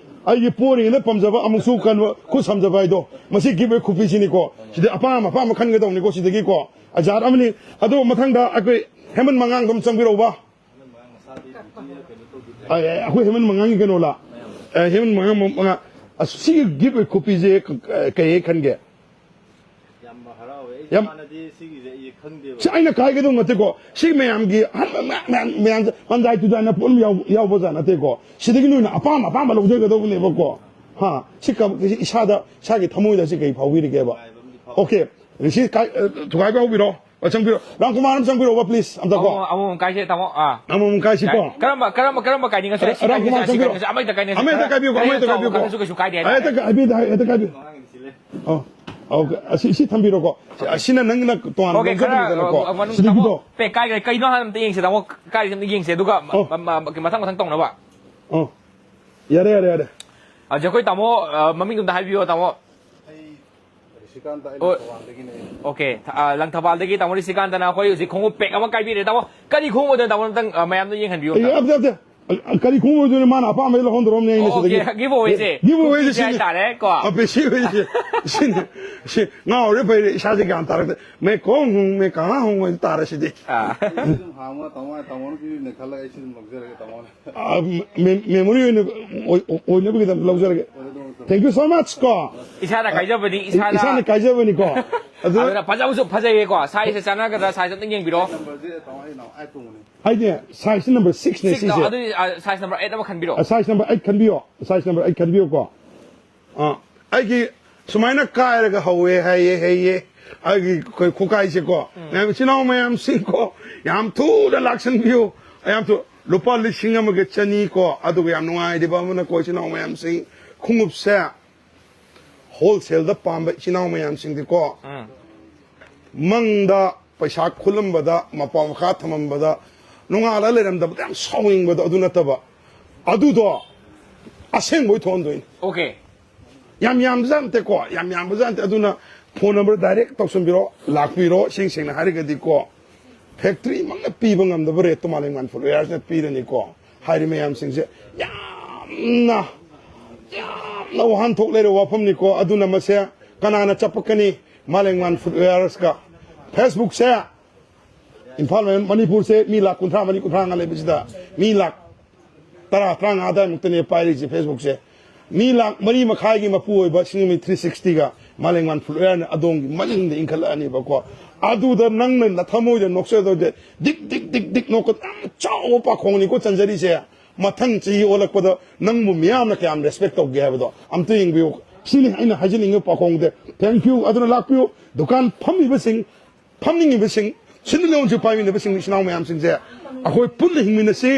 ꯑꯩꯒꯤ ꯄꯣꯔꯤꯉꯩꯗ ꯄꯥꯝꯖꯕ ꯑꯃꯨꯛꯁꯨ ꯀꯩꯅꯣ ꯈꯨꯠ ꯁꯝꯖꯕ ꯍꯥꯏꯗꯣ꯫ ꯃꯁꯤ giveaway ꯈꯨꯄꯤꯁꯤꯅꯤꯀꯣ꯫ ꯁꯤꯗ ꯑꯄꯥꯝ ꯑꯄꯥꯝꯕ ꯈꯟꯒꯗꯧꯅꯤꯀꯣ ꯁꯤꯗꯒꯤꯀꯣ꯫ ꯑꯖꯥꯠ ꯑꯃꯅꯤ꯫ ꯑꯗꯣ ꯃꯊꯪꯗ ꯑꯩꯈꯣꯏ ꯍꯦꯃꯟ ꯃꯉꯥꯡꯗꯣ ꯑꯃ ꯆꯪꯕꯤꯔꯛꯎꯕ꯫ ꯑ, ꯑ, ꯑꯩꯈꯣꯏ ꯍꯦꯃꯟ ꯃꯉꯥꯡꯒꯤ ꯀꯩꯅꯣꯂ? ꯑ, ꯍꯦꯃꯟ ꯃꯉꯥꯡ ꯃꯉꯥ꯫ ꯑꯁ, ꯁꯤꯒꯤ giveaway ꯈꯨꯄꯤꯁꯦ ꯀ-, ꯀ-, ꯀꯩ ꯍꯥꯏ ꯈꯟꯒꯦ? ꯌꯥꯝ ꯍꯔꯥꯎꯋꯦ꯫ ꯑꯩ ꯌꯥꯝ- ꯍꯥꯟꯅꯗꯤ ꯁꯤꯒꯤꯁꯦ ꯑꯩ ꯈꯪꯗꯦꯕ꯫ ꯁꯤ ꯑꯩꯅ ꯀꯥꯏꯒꯗꯧ ꯅꯠꯇꯦꯀꯣ꯫ ꯁꯤ ꯃꯌꯥꯝꯒꯤ ꯑꯍꯟ ꯃꯌꯥꯝ, ꯃꯌꯥꯝ, ꯃꯌꯥꯝꯁꯦ ꯃꯟꯗꯥꯏ ꯇꯨꯗꯥꯏꯅ ꯄꯨꯟꯅ ꯌꯥꯎ-, ꯌꯥꯎꯕ ꯖꯥꯠ ꯅꯠꯇꯦꯀꯣ꯫ ꯁꯤꯗꯒꯤ ꯅꯣꯏꯅ ꯑꯄꯥꯝ ꯑꯄꯥꯝꯕ ꯂꯧꯖꯒꯗꯧꯕꯅꯦꯕꯀꯣ꯫ ꯍꯥ? ꯁꯤ ꯀ-, ꯁꯤ ꯏꯁꯥꯗ, ꯏꯁꯥꯒꯤ ꯊꯃꯣꯏꯗ ꯁꯤ ꯀꯩ ꯐꯥꯎꯕꯤꯔꯤꯒꯦꯕ? Okay, ꯁꯤ ꯀꯥꯏ-, ꯑ, ꯊꯨꯒꯥꯏꯕ ꯍꯧꯕꯤꯔꯣ꯫ ꯑ, ꯆꯪꯕꯤꯔꯣ꯫ ꯔꯥꯝꯀꯨꯃꯥꯔ ꯑꯃ ꯆꯪꯕꯤꯔꯣ, please, ꯑꯝꯇꯀꯣ꯫ ꯑꯃꯃꯝ, ꯑꯃꯃꯝ ꯀꯥꯏꯁꯦ, ꯇꯥꯃꯣ꯫ ꯑꯥ꯫ ꯑꯃꯃꯝ ꯀꯥꯏꯁꯤꯀꯣ꯫ ꯀꯔꯝꯕ, ꯀꯔꯝꯕ, ꯀꯔꯝꯕ ꯀꯥꯏꯅꯤꯡꯉꯁꯨ ꯌꯥꯏ꯫ ꯁꯤ ꯀꯥꯏꯅꯤꯡꯉꯁꯦ, ꯔꯥꯝꯀꯨꯃꯥꯔ ꯁꯤ ꯆꯪꯕꯤꯔꯣ꯫ ꯀꯥꯏꯅꯤꯡꯉꯁꯦ, ꯑꯃ ꯍꯦꯛꯇ ꯀꯥꯏꯅꯤꯡꯉꯁꯦ꯫ ꯑꯃ ꯍꯦꯛꯇ ꯀꯥꯏꯕꯤꯌꯨꯀꯣ, ꯑꯃ ꯍꯦꯛꯇ ꯀꯥꯏꯕꯤꯌꯨꯀꯣ꯫ ꯀꯥꯏꯅꯤꯡꯉꯁꯨ ꯀꯩꯁꯨ ꯀꯥꯏꯗꯦ ꯍꯥꯏꯇꯥꯔꯦ꯫ ꯍꯦꯛꯇ ꯀꯥꯏ-, ꯍꯦꯛꯇ ꯀꯥꯏꯕꯤꯌꯨ꯫ ꯑꯣ, ꯑꯣꯀꯦ, ꯑꯁꯤ, ꯁꯤ ꯊꯝꯕꯤꯔꯣꯀꯣ꯫ ꯑꯁꯤꯅ ꯅꯪꯅ ꯇꯣꯉꯥꯟꯅ ꯑꯣꯀꯦ, ꯈꯔ, ꯂꯧꯖꯕꯅꯤꯗꯅꯀꯣ꯫ ꯑ, ꯃꯅꯨꯡꯗ ꯁꯤꯗꯒꯤꯗꯣ꯫ ꯇꯥꯃꯣ, ꯄꯦꯛ ꯀꯥꯏꯈ꯭ꯔꯦ꯫ ꯀꯩꯅꯣ ꯍꯥꯟꯅ ꯑꯝꯇ ꯌꯦꯡꯁꯦ, ꯇꯥꯃꯣ꯫ ꯀꯥꯏꯔꯤꯁꯦ ꯑꯝꯇ ꯌꯦꯡꯁꯦ, ꯑꯗꯨꯒ ꯃ-, ꯑꯣ꯫ ꯃ-, ꯃ-, ꯃꯊꯪ ꯃꯊꯪ ꯇꯧꯅꯕ꯫ ꯑꯣ꯫ ꯌꯥꯔꯦ, ꯌꯥꯔꯦ, ꯌꯥꯔꯦ꯫ ꯑ, ꯑꯩꯈꯣꯏ ꯇꯥꯃꯣ, ꯑ, ꯃꯃꯤꯡꯗꯣ ꯑꯝꯇ ꯍꯥꯏꯕꯤꯌꯣ, ꯇꯥꯃꯣ꯫ ꯑꯩ ꯔꯤꯁꯤꯀꯥꯟꯇ, ꯑꯩ ꯑꯣ꯫ ꯂꯪꯊꯕꯥꯜꯗꯒꯤꯅꯦ꯫ ꯑꯣꯀꯦ, ꯊ-, ꯑ, ꯂꯪꯊꯕꯥꯜꯗꯒꯤ ꯇꯥꯃꯣ ꯔꯤꯁꯤꯀꯥꯟꯇꯅ ꯑꯩꯈꯣꯏ ꯍꯧꯖꯤꯛ ꯈꯣꯡꯎꯞ ꯄꯦꯛ ꯑꯃ ꯀꯥꯏꯕꯤꯔꯦ꯫ ꯇꯥꯃꯣ, ꯀꯔꯤ ꯈꯣꯡꯎꯞ ꯑꯣꯏꯗꯣꯏꯅꯣ, ꯇꯥꯃꯣ? ꯑꯝꯇꯪ, ꯑ, ꯃꯌꯥꯝꯗ ꯌꯦꯡꯍꯟꯕꯤꯌꯨ ꯑꯦ, ꯑꯝꯇ꯫ ꯑꯝꯇ, ꯑꯝꯇ꯫ ꯑ, ꯀꯔꯤ ꯈꯣꯡꯎꯞ ꯑꯣꯏꯗꯣꯏꯅꯣ? ꯃꯥꯅ ꯑꯄꯥꯝꯕꯗ ꯂꯧꯍꯟꯗꯣꯔꯝꯅꯦ ꯑꯩꯅ ꯑꯣ, ꯁꯤꯗꯒꯤ꯫ ꯑꯣꯀꯦ, ꯒꯤꯐ ꯑꯋꯦꯁꯦ꯫ ꯒꯤꯐ ꯑꯋꯦꯁꯦ ꯄꯤꯒꯦ ꯁꯤꯅꯤ꯫ ꯍꯥꯏꯇꯥꯔꯦ, ꯀꯣ꯫ ꯑ, ꯄꯤꯁꯤ ꯑꯋꯦꯁꯦ꯫ ꯁꯤꯅꯤ꯫ ꯁꯤ ꯉꯥꯎꯔꯦ ꯐꯩꯔꯦ, ꯏꯁꯥꯁꯦ ꯒ꯭ꯌꯥꯟ ꯇꯥꯔꯛꯇꯦ꯫ ꯃꯦ ꯀꯣꯡ ꯍꯨꯡ, ꯃꯦ ꯀꯍꯥ ꯍꯨꯡ ꯑꯣꯏꯅ ꯇꯥꯔꯦ ꯁꯤꯗꯤ꯫ ꯑꯥ꯫ ꯑꯩꯁꯨ ꯑꯗꯨꯝ ꯍꯥꯡꯉꯣ, ꯇꯥꯃꯣ, ꯇꯥꯃꯣꯅ ꯄꯤꯕꯅꯦ ꯈꯜꯂꯒ ꯑꯩꯁꯨ ꯑꯗꯨꯝ ꯂꯧꯖꯔꯒꯦ, ꯇꯥꯃꯣꯅ꯫ ꯑ, ꯃꯦ-, ꯃꯦꯃꯣꯔꯤ ꯑꯣꯏꯅ ꯑꯣꯏ-, ꯑꯣꯏꯅꯕꯒꯤꯗꯃꯛ ꯂꯧꯖꯔꯒꯦ꯫ ꯑꯣꯏꯔꯗꯧꯅꯦ꯫ Thank you so much ꯀꯣ꯫ ꯏꯁꯥꯅ ꯀꯥꯏꯖꯕꯅꯤ, ꯏꯁꯥꯅ꯫ ꯏꯁꯥꯅ ꯀꯥꯏꯖꯕꯅꯤꯀꯣ꯫ ꯑꯗꯨꯅ ꯑꯗꯨꯅ ꯐꯖꯕꯁꯨ ꯐꯖꯩꯌꯦꯀꯣ꯫ ꯁꯥꯏꯖꯁꯦ ꯆꯥꯟꯅꯒꯗ꯭ꯔꯥ? ꯁꯥꯏꯖ ꯑꯝꯇꯪ ꯌꯦꯡꯕꯤꯔꯣ꯫ ꯅꯝꯕꯔꯁꯦ ꯇꯥꯃꯣ, ꯑꯩ ꯅꯥꯎ ꯑꯥꯏꯠ ꯇꯣꯡꯕꯅꯦ꯫ ꯍꯥꯏꯗꯤ ꯁꯥꯏꯖ ꯅꯝꯕꯔ ꯁꯤꯛꯁꯅꯦ ꯁꯤꯛꯁ ꯁꯤꯁꯦ꯫ ꯑꯗꯨꯗꯤ, ꯑ, ꯁꯥꯏꯖ ꯅꯝꯕꯔ ꯑꯩꯠ ꯑꯃ ꯈꯟꯕꯤꯔꯣ꯫ ꯑ, ꯁꯥꯏꯖ ꯅꯝꯕꯔ ꯑꯩꯠ ꯈꯟꯕꯤꯌꯣ꯫ ꯁꯥꯏꯖ ꯅꯝꯕꯔ ꯑꯩꯠ ꯈꯟꯕꯤꯌꯣꯀꯣ꯫ ꯑ, ꯑꯩꯒꯤ ꯁꯨꯃꯥꯏꯅ ꯀꯥꯏꯔꯒ ꯍꯧꯋꯦ ꯍꯥꯏꯌꯦ, ꯍꯩꯌꯦ꯫ ꯑꯩꯒꯤ ꯈꯨ-, ꯈꯨꯀꯥꯏꯁꯦꯀꯣ꯫ ꯎꯝ꯫ ꯃꯌꯥꯝ, ꯏꯆꯤꯟ ꯏꯅꯥꯎ ꯃꯌꯥꯝꯁꯤꯡꯀꯣ, ꯌꯥꯝ ꯊꯨꯅ ꯂꯥꯛꯁꯟꯕꯤꯌꯨ꯫ ꯌꯥꯝ ꯊꯨ-, ꯂꯨꯄꯥ ꯂꯤꯁꯤꯡ ꯑꯃꯒ ꯆꯅꯤ ꯀꯣ꯫ ꯑꯗꯨꯒ ꯌꯥꯝ ꯅꯨꯡꯉꯥꯏꯔꯤꯕ ꯑꯃꯅꯀꯣ, ꯏꯆꯤꯟ ꯏꯅꯥꯎ ꯃꯌꯥꯝꯁꯤꯡ, ꯈꯣꯡꯎꯞꯁꯦ wholesaleꯗ ꯄꯥꯝꯕ ꯏꯆꯤꯟ ꯏꯅꯥꯎ ꯃꯌꯥꯝꯁꯤꯡꯗꯤꯀꯣ, ꯎꯝ꯫ ꯃꯪꯗ ꯄꯩꯁꯥ ꯈꯨꯜꯂꯝꯕꯗ, ꯃꯄꯥ ꯃꯈꯥ ꯊꯝꯃꯝꯕꯗ, ꯅꯣꯡꯉꯥꯜꯂ ꯂꯩꯔꯝꯗꯕꯗ ꯌꯥꯝ ꯁꯥꯎꯅꯤꯡꯕꯗꯣ ꯑꯗꯨ ꯅꯠꯇꯕ, ꯑꯗꯨꯗꯣ ꯑꯁꯦꯡꯕ ꯑꯣꯏ ꯊꯣꯛꯍꯟꯗꯣꯏꯅꯤ꯫ ꯑꯣꯀꯦ꯫ ꯌꯥꯝ ꯌꯥꯝꯕꯖꯥꯠ ꯅꯠꯇꯦꯀꯣ, ꯌꯥꯝ ꯌꯥꯝꯕꯖꯥꯠ ꯅꯠꯇꯦ꯫ ꯑꯗꯨꯅ phone number direct ꯇꯧꯁꯟꯕꯤꯔꯣ, ꯂꯥꯛꯄꯤꯔꯣ꯫ ꯏꯁꯦꯡ ꯁꯦꯡꯅ ꯍꯥꯏꯔꯒꯗꯤꯀꯣ, factoryꯃꯛꯅ ꯄꯤꯕ ꯉꯝꯗꯕ rateꯇꯣ ꯃꯥꯂꯦꯝꯉꯥꯟ Footwearsꯅ ꯄꯤꯔꯅꯤꯀꯣ꯫ ꯍꯥꯏꯔꯤꯕ ꯃꯌꯥꯝꯁꯤꯡꯁꯦ ꯌꯥꯝꯅ, ꯌꯥꯝꯅ ꯋꯥꯍꯟꯊꯣꯛ ꯂꯩꯔꯕ ꯋꯥꯐꯝꯅꯤꯀꯣ꯫ ꯑꯗꯨꯅ ꯃꯁꯦ ꯀꯅꯥꯅ ꯆꯞꯄꯛꯀꯅꯤ? ꯃꯥꯂꯦꯝꯉꯥꯟ Footwearsꯀ꯫ Facebookꯁꯦ ꯏꯝꯐꯥꯜ ꯃꯅꯨꯡ, ꯃꯅꯤꯄꯨꯔꯁꯦ ꯃꯤ ꯂꯥꯈ ꯀꯨꯟꯊ꯭ꯔꯥ ꯃꯔꯤ, ꯀꯨꯟꯊ꯭ꯔꯥ ꯃꯉꯥ ꯂꯩꯕꯁꯤꯗ ꯃꯤ ꯂꯥꯈ ꯇꯔꯥ, ꯇꯔꯥꯃꯉꯥ ꯑꯗꯥꯏꯃꯨꯛꯇꯅꯦ ꯄꯥꯏꯔꯤꯁꯦ Facebookꯁꯦ꯫ ꯃꯤ ꯂꯥꯈ ꯃꯔꯤ ꯃꯈꯥꯏꯒꯤ ꯃꯄꯨ ꯑꯣꯏꯕ ꯁꯤꯡꯃꯤ three sixtyꯒ ꯃꯥꯂꯦꯝꯉꯥꯟ Footwearꯅ ꯑꯗꯣꯝꯒꯤ ꯃꯅꯤꯡꯗ ꯏꯟꯈꯠꯂꯛꯑꯅꯦꯕꯀꯣ꯫ ꯑꯗꯨꯗ ꯅꯪꯅ ꯅꯊꯃꯣꯏꯗ ꯅꯣꯛꯆꯗꯣꯏꯁꯦ, ꯗꯤꯛ, ꯗꯤꯛ, ꯗꯤꯛ, ꯗꯤꯛ ꯅꯣꯛꯀ-, ꯌꯥꯝ ꯆꯥꯎꯕ ꯄꯥꯈꯣꯡꯅꯤꯀꯣ ꯆꯟꯖꯔꯤꯁꯦ꯫ ꯃꯊꯪ ꯆꯍꯤ ꯑꯣꯜꯂꯛꯄꯗ ꯅꯪꯕꯨ ꯃꯤꯌꯥꯝꯅ ꯀꯌꯥꯝ respect ꯇꯧꯒꯦ ꯍꯥꯏꯕꯗꯣ ꯑꯝꯇ ꯌꯦꯡꯕꯤꯌꯨ꯫ ꯁꯤꯅꯤ ꯑꯩꯅ ꯍꯥꯏꯖꯅꯤꯡꯉꯤꯕ ꯄꯥꯎꯈꯣꯡꯗꯤ꯫ Thank you꯫ ꯑꯗꯨꯅ ꯂꯥꯛꯄꯤꯌꯨ, ꯗꯨꯀꯥꯟ ꯐꯝꯃꯤꯕꯁꯤꯡ, ꯐꯝꯅꯤꯡꯉꯤꯕꯁꯤꯡ, ꯁꯤꯟꯃꯤ ꯂꯣꯟꯁꯨ ꯄꯥꯏꯃꯤꯟꯅꯕꯁꯤꯡ, ꯏꯆꯤꯟ ꯏꯅꯥꯎ ꯃꯌꯥꯝꯁꯤꯡꯁꯦ, ꯑꯩꯈꯣꯏ ꯄꯨꯟꯅ ꯍꯤꯡꯃꯤꯟꯅꯁꯤ,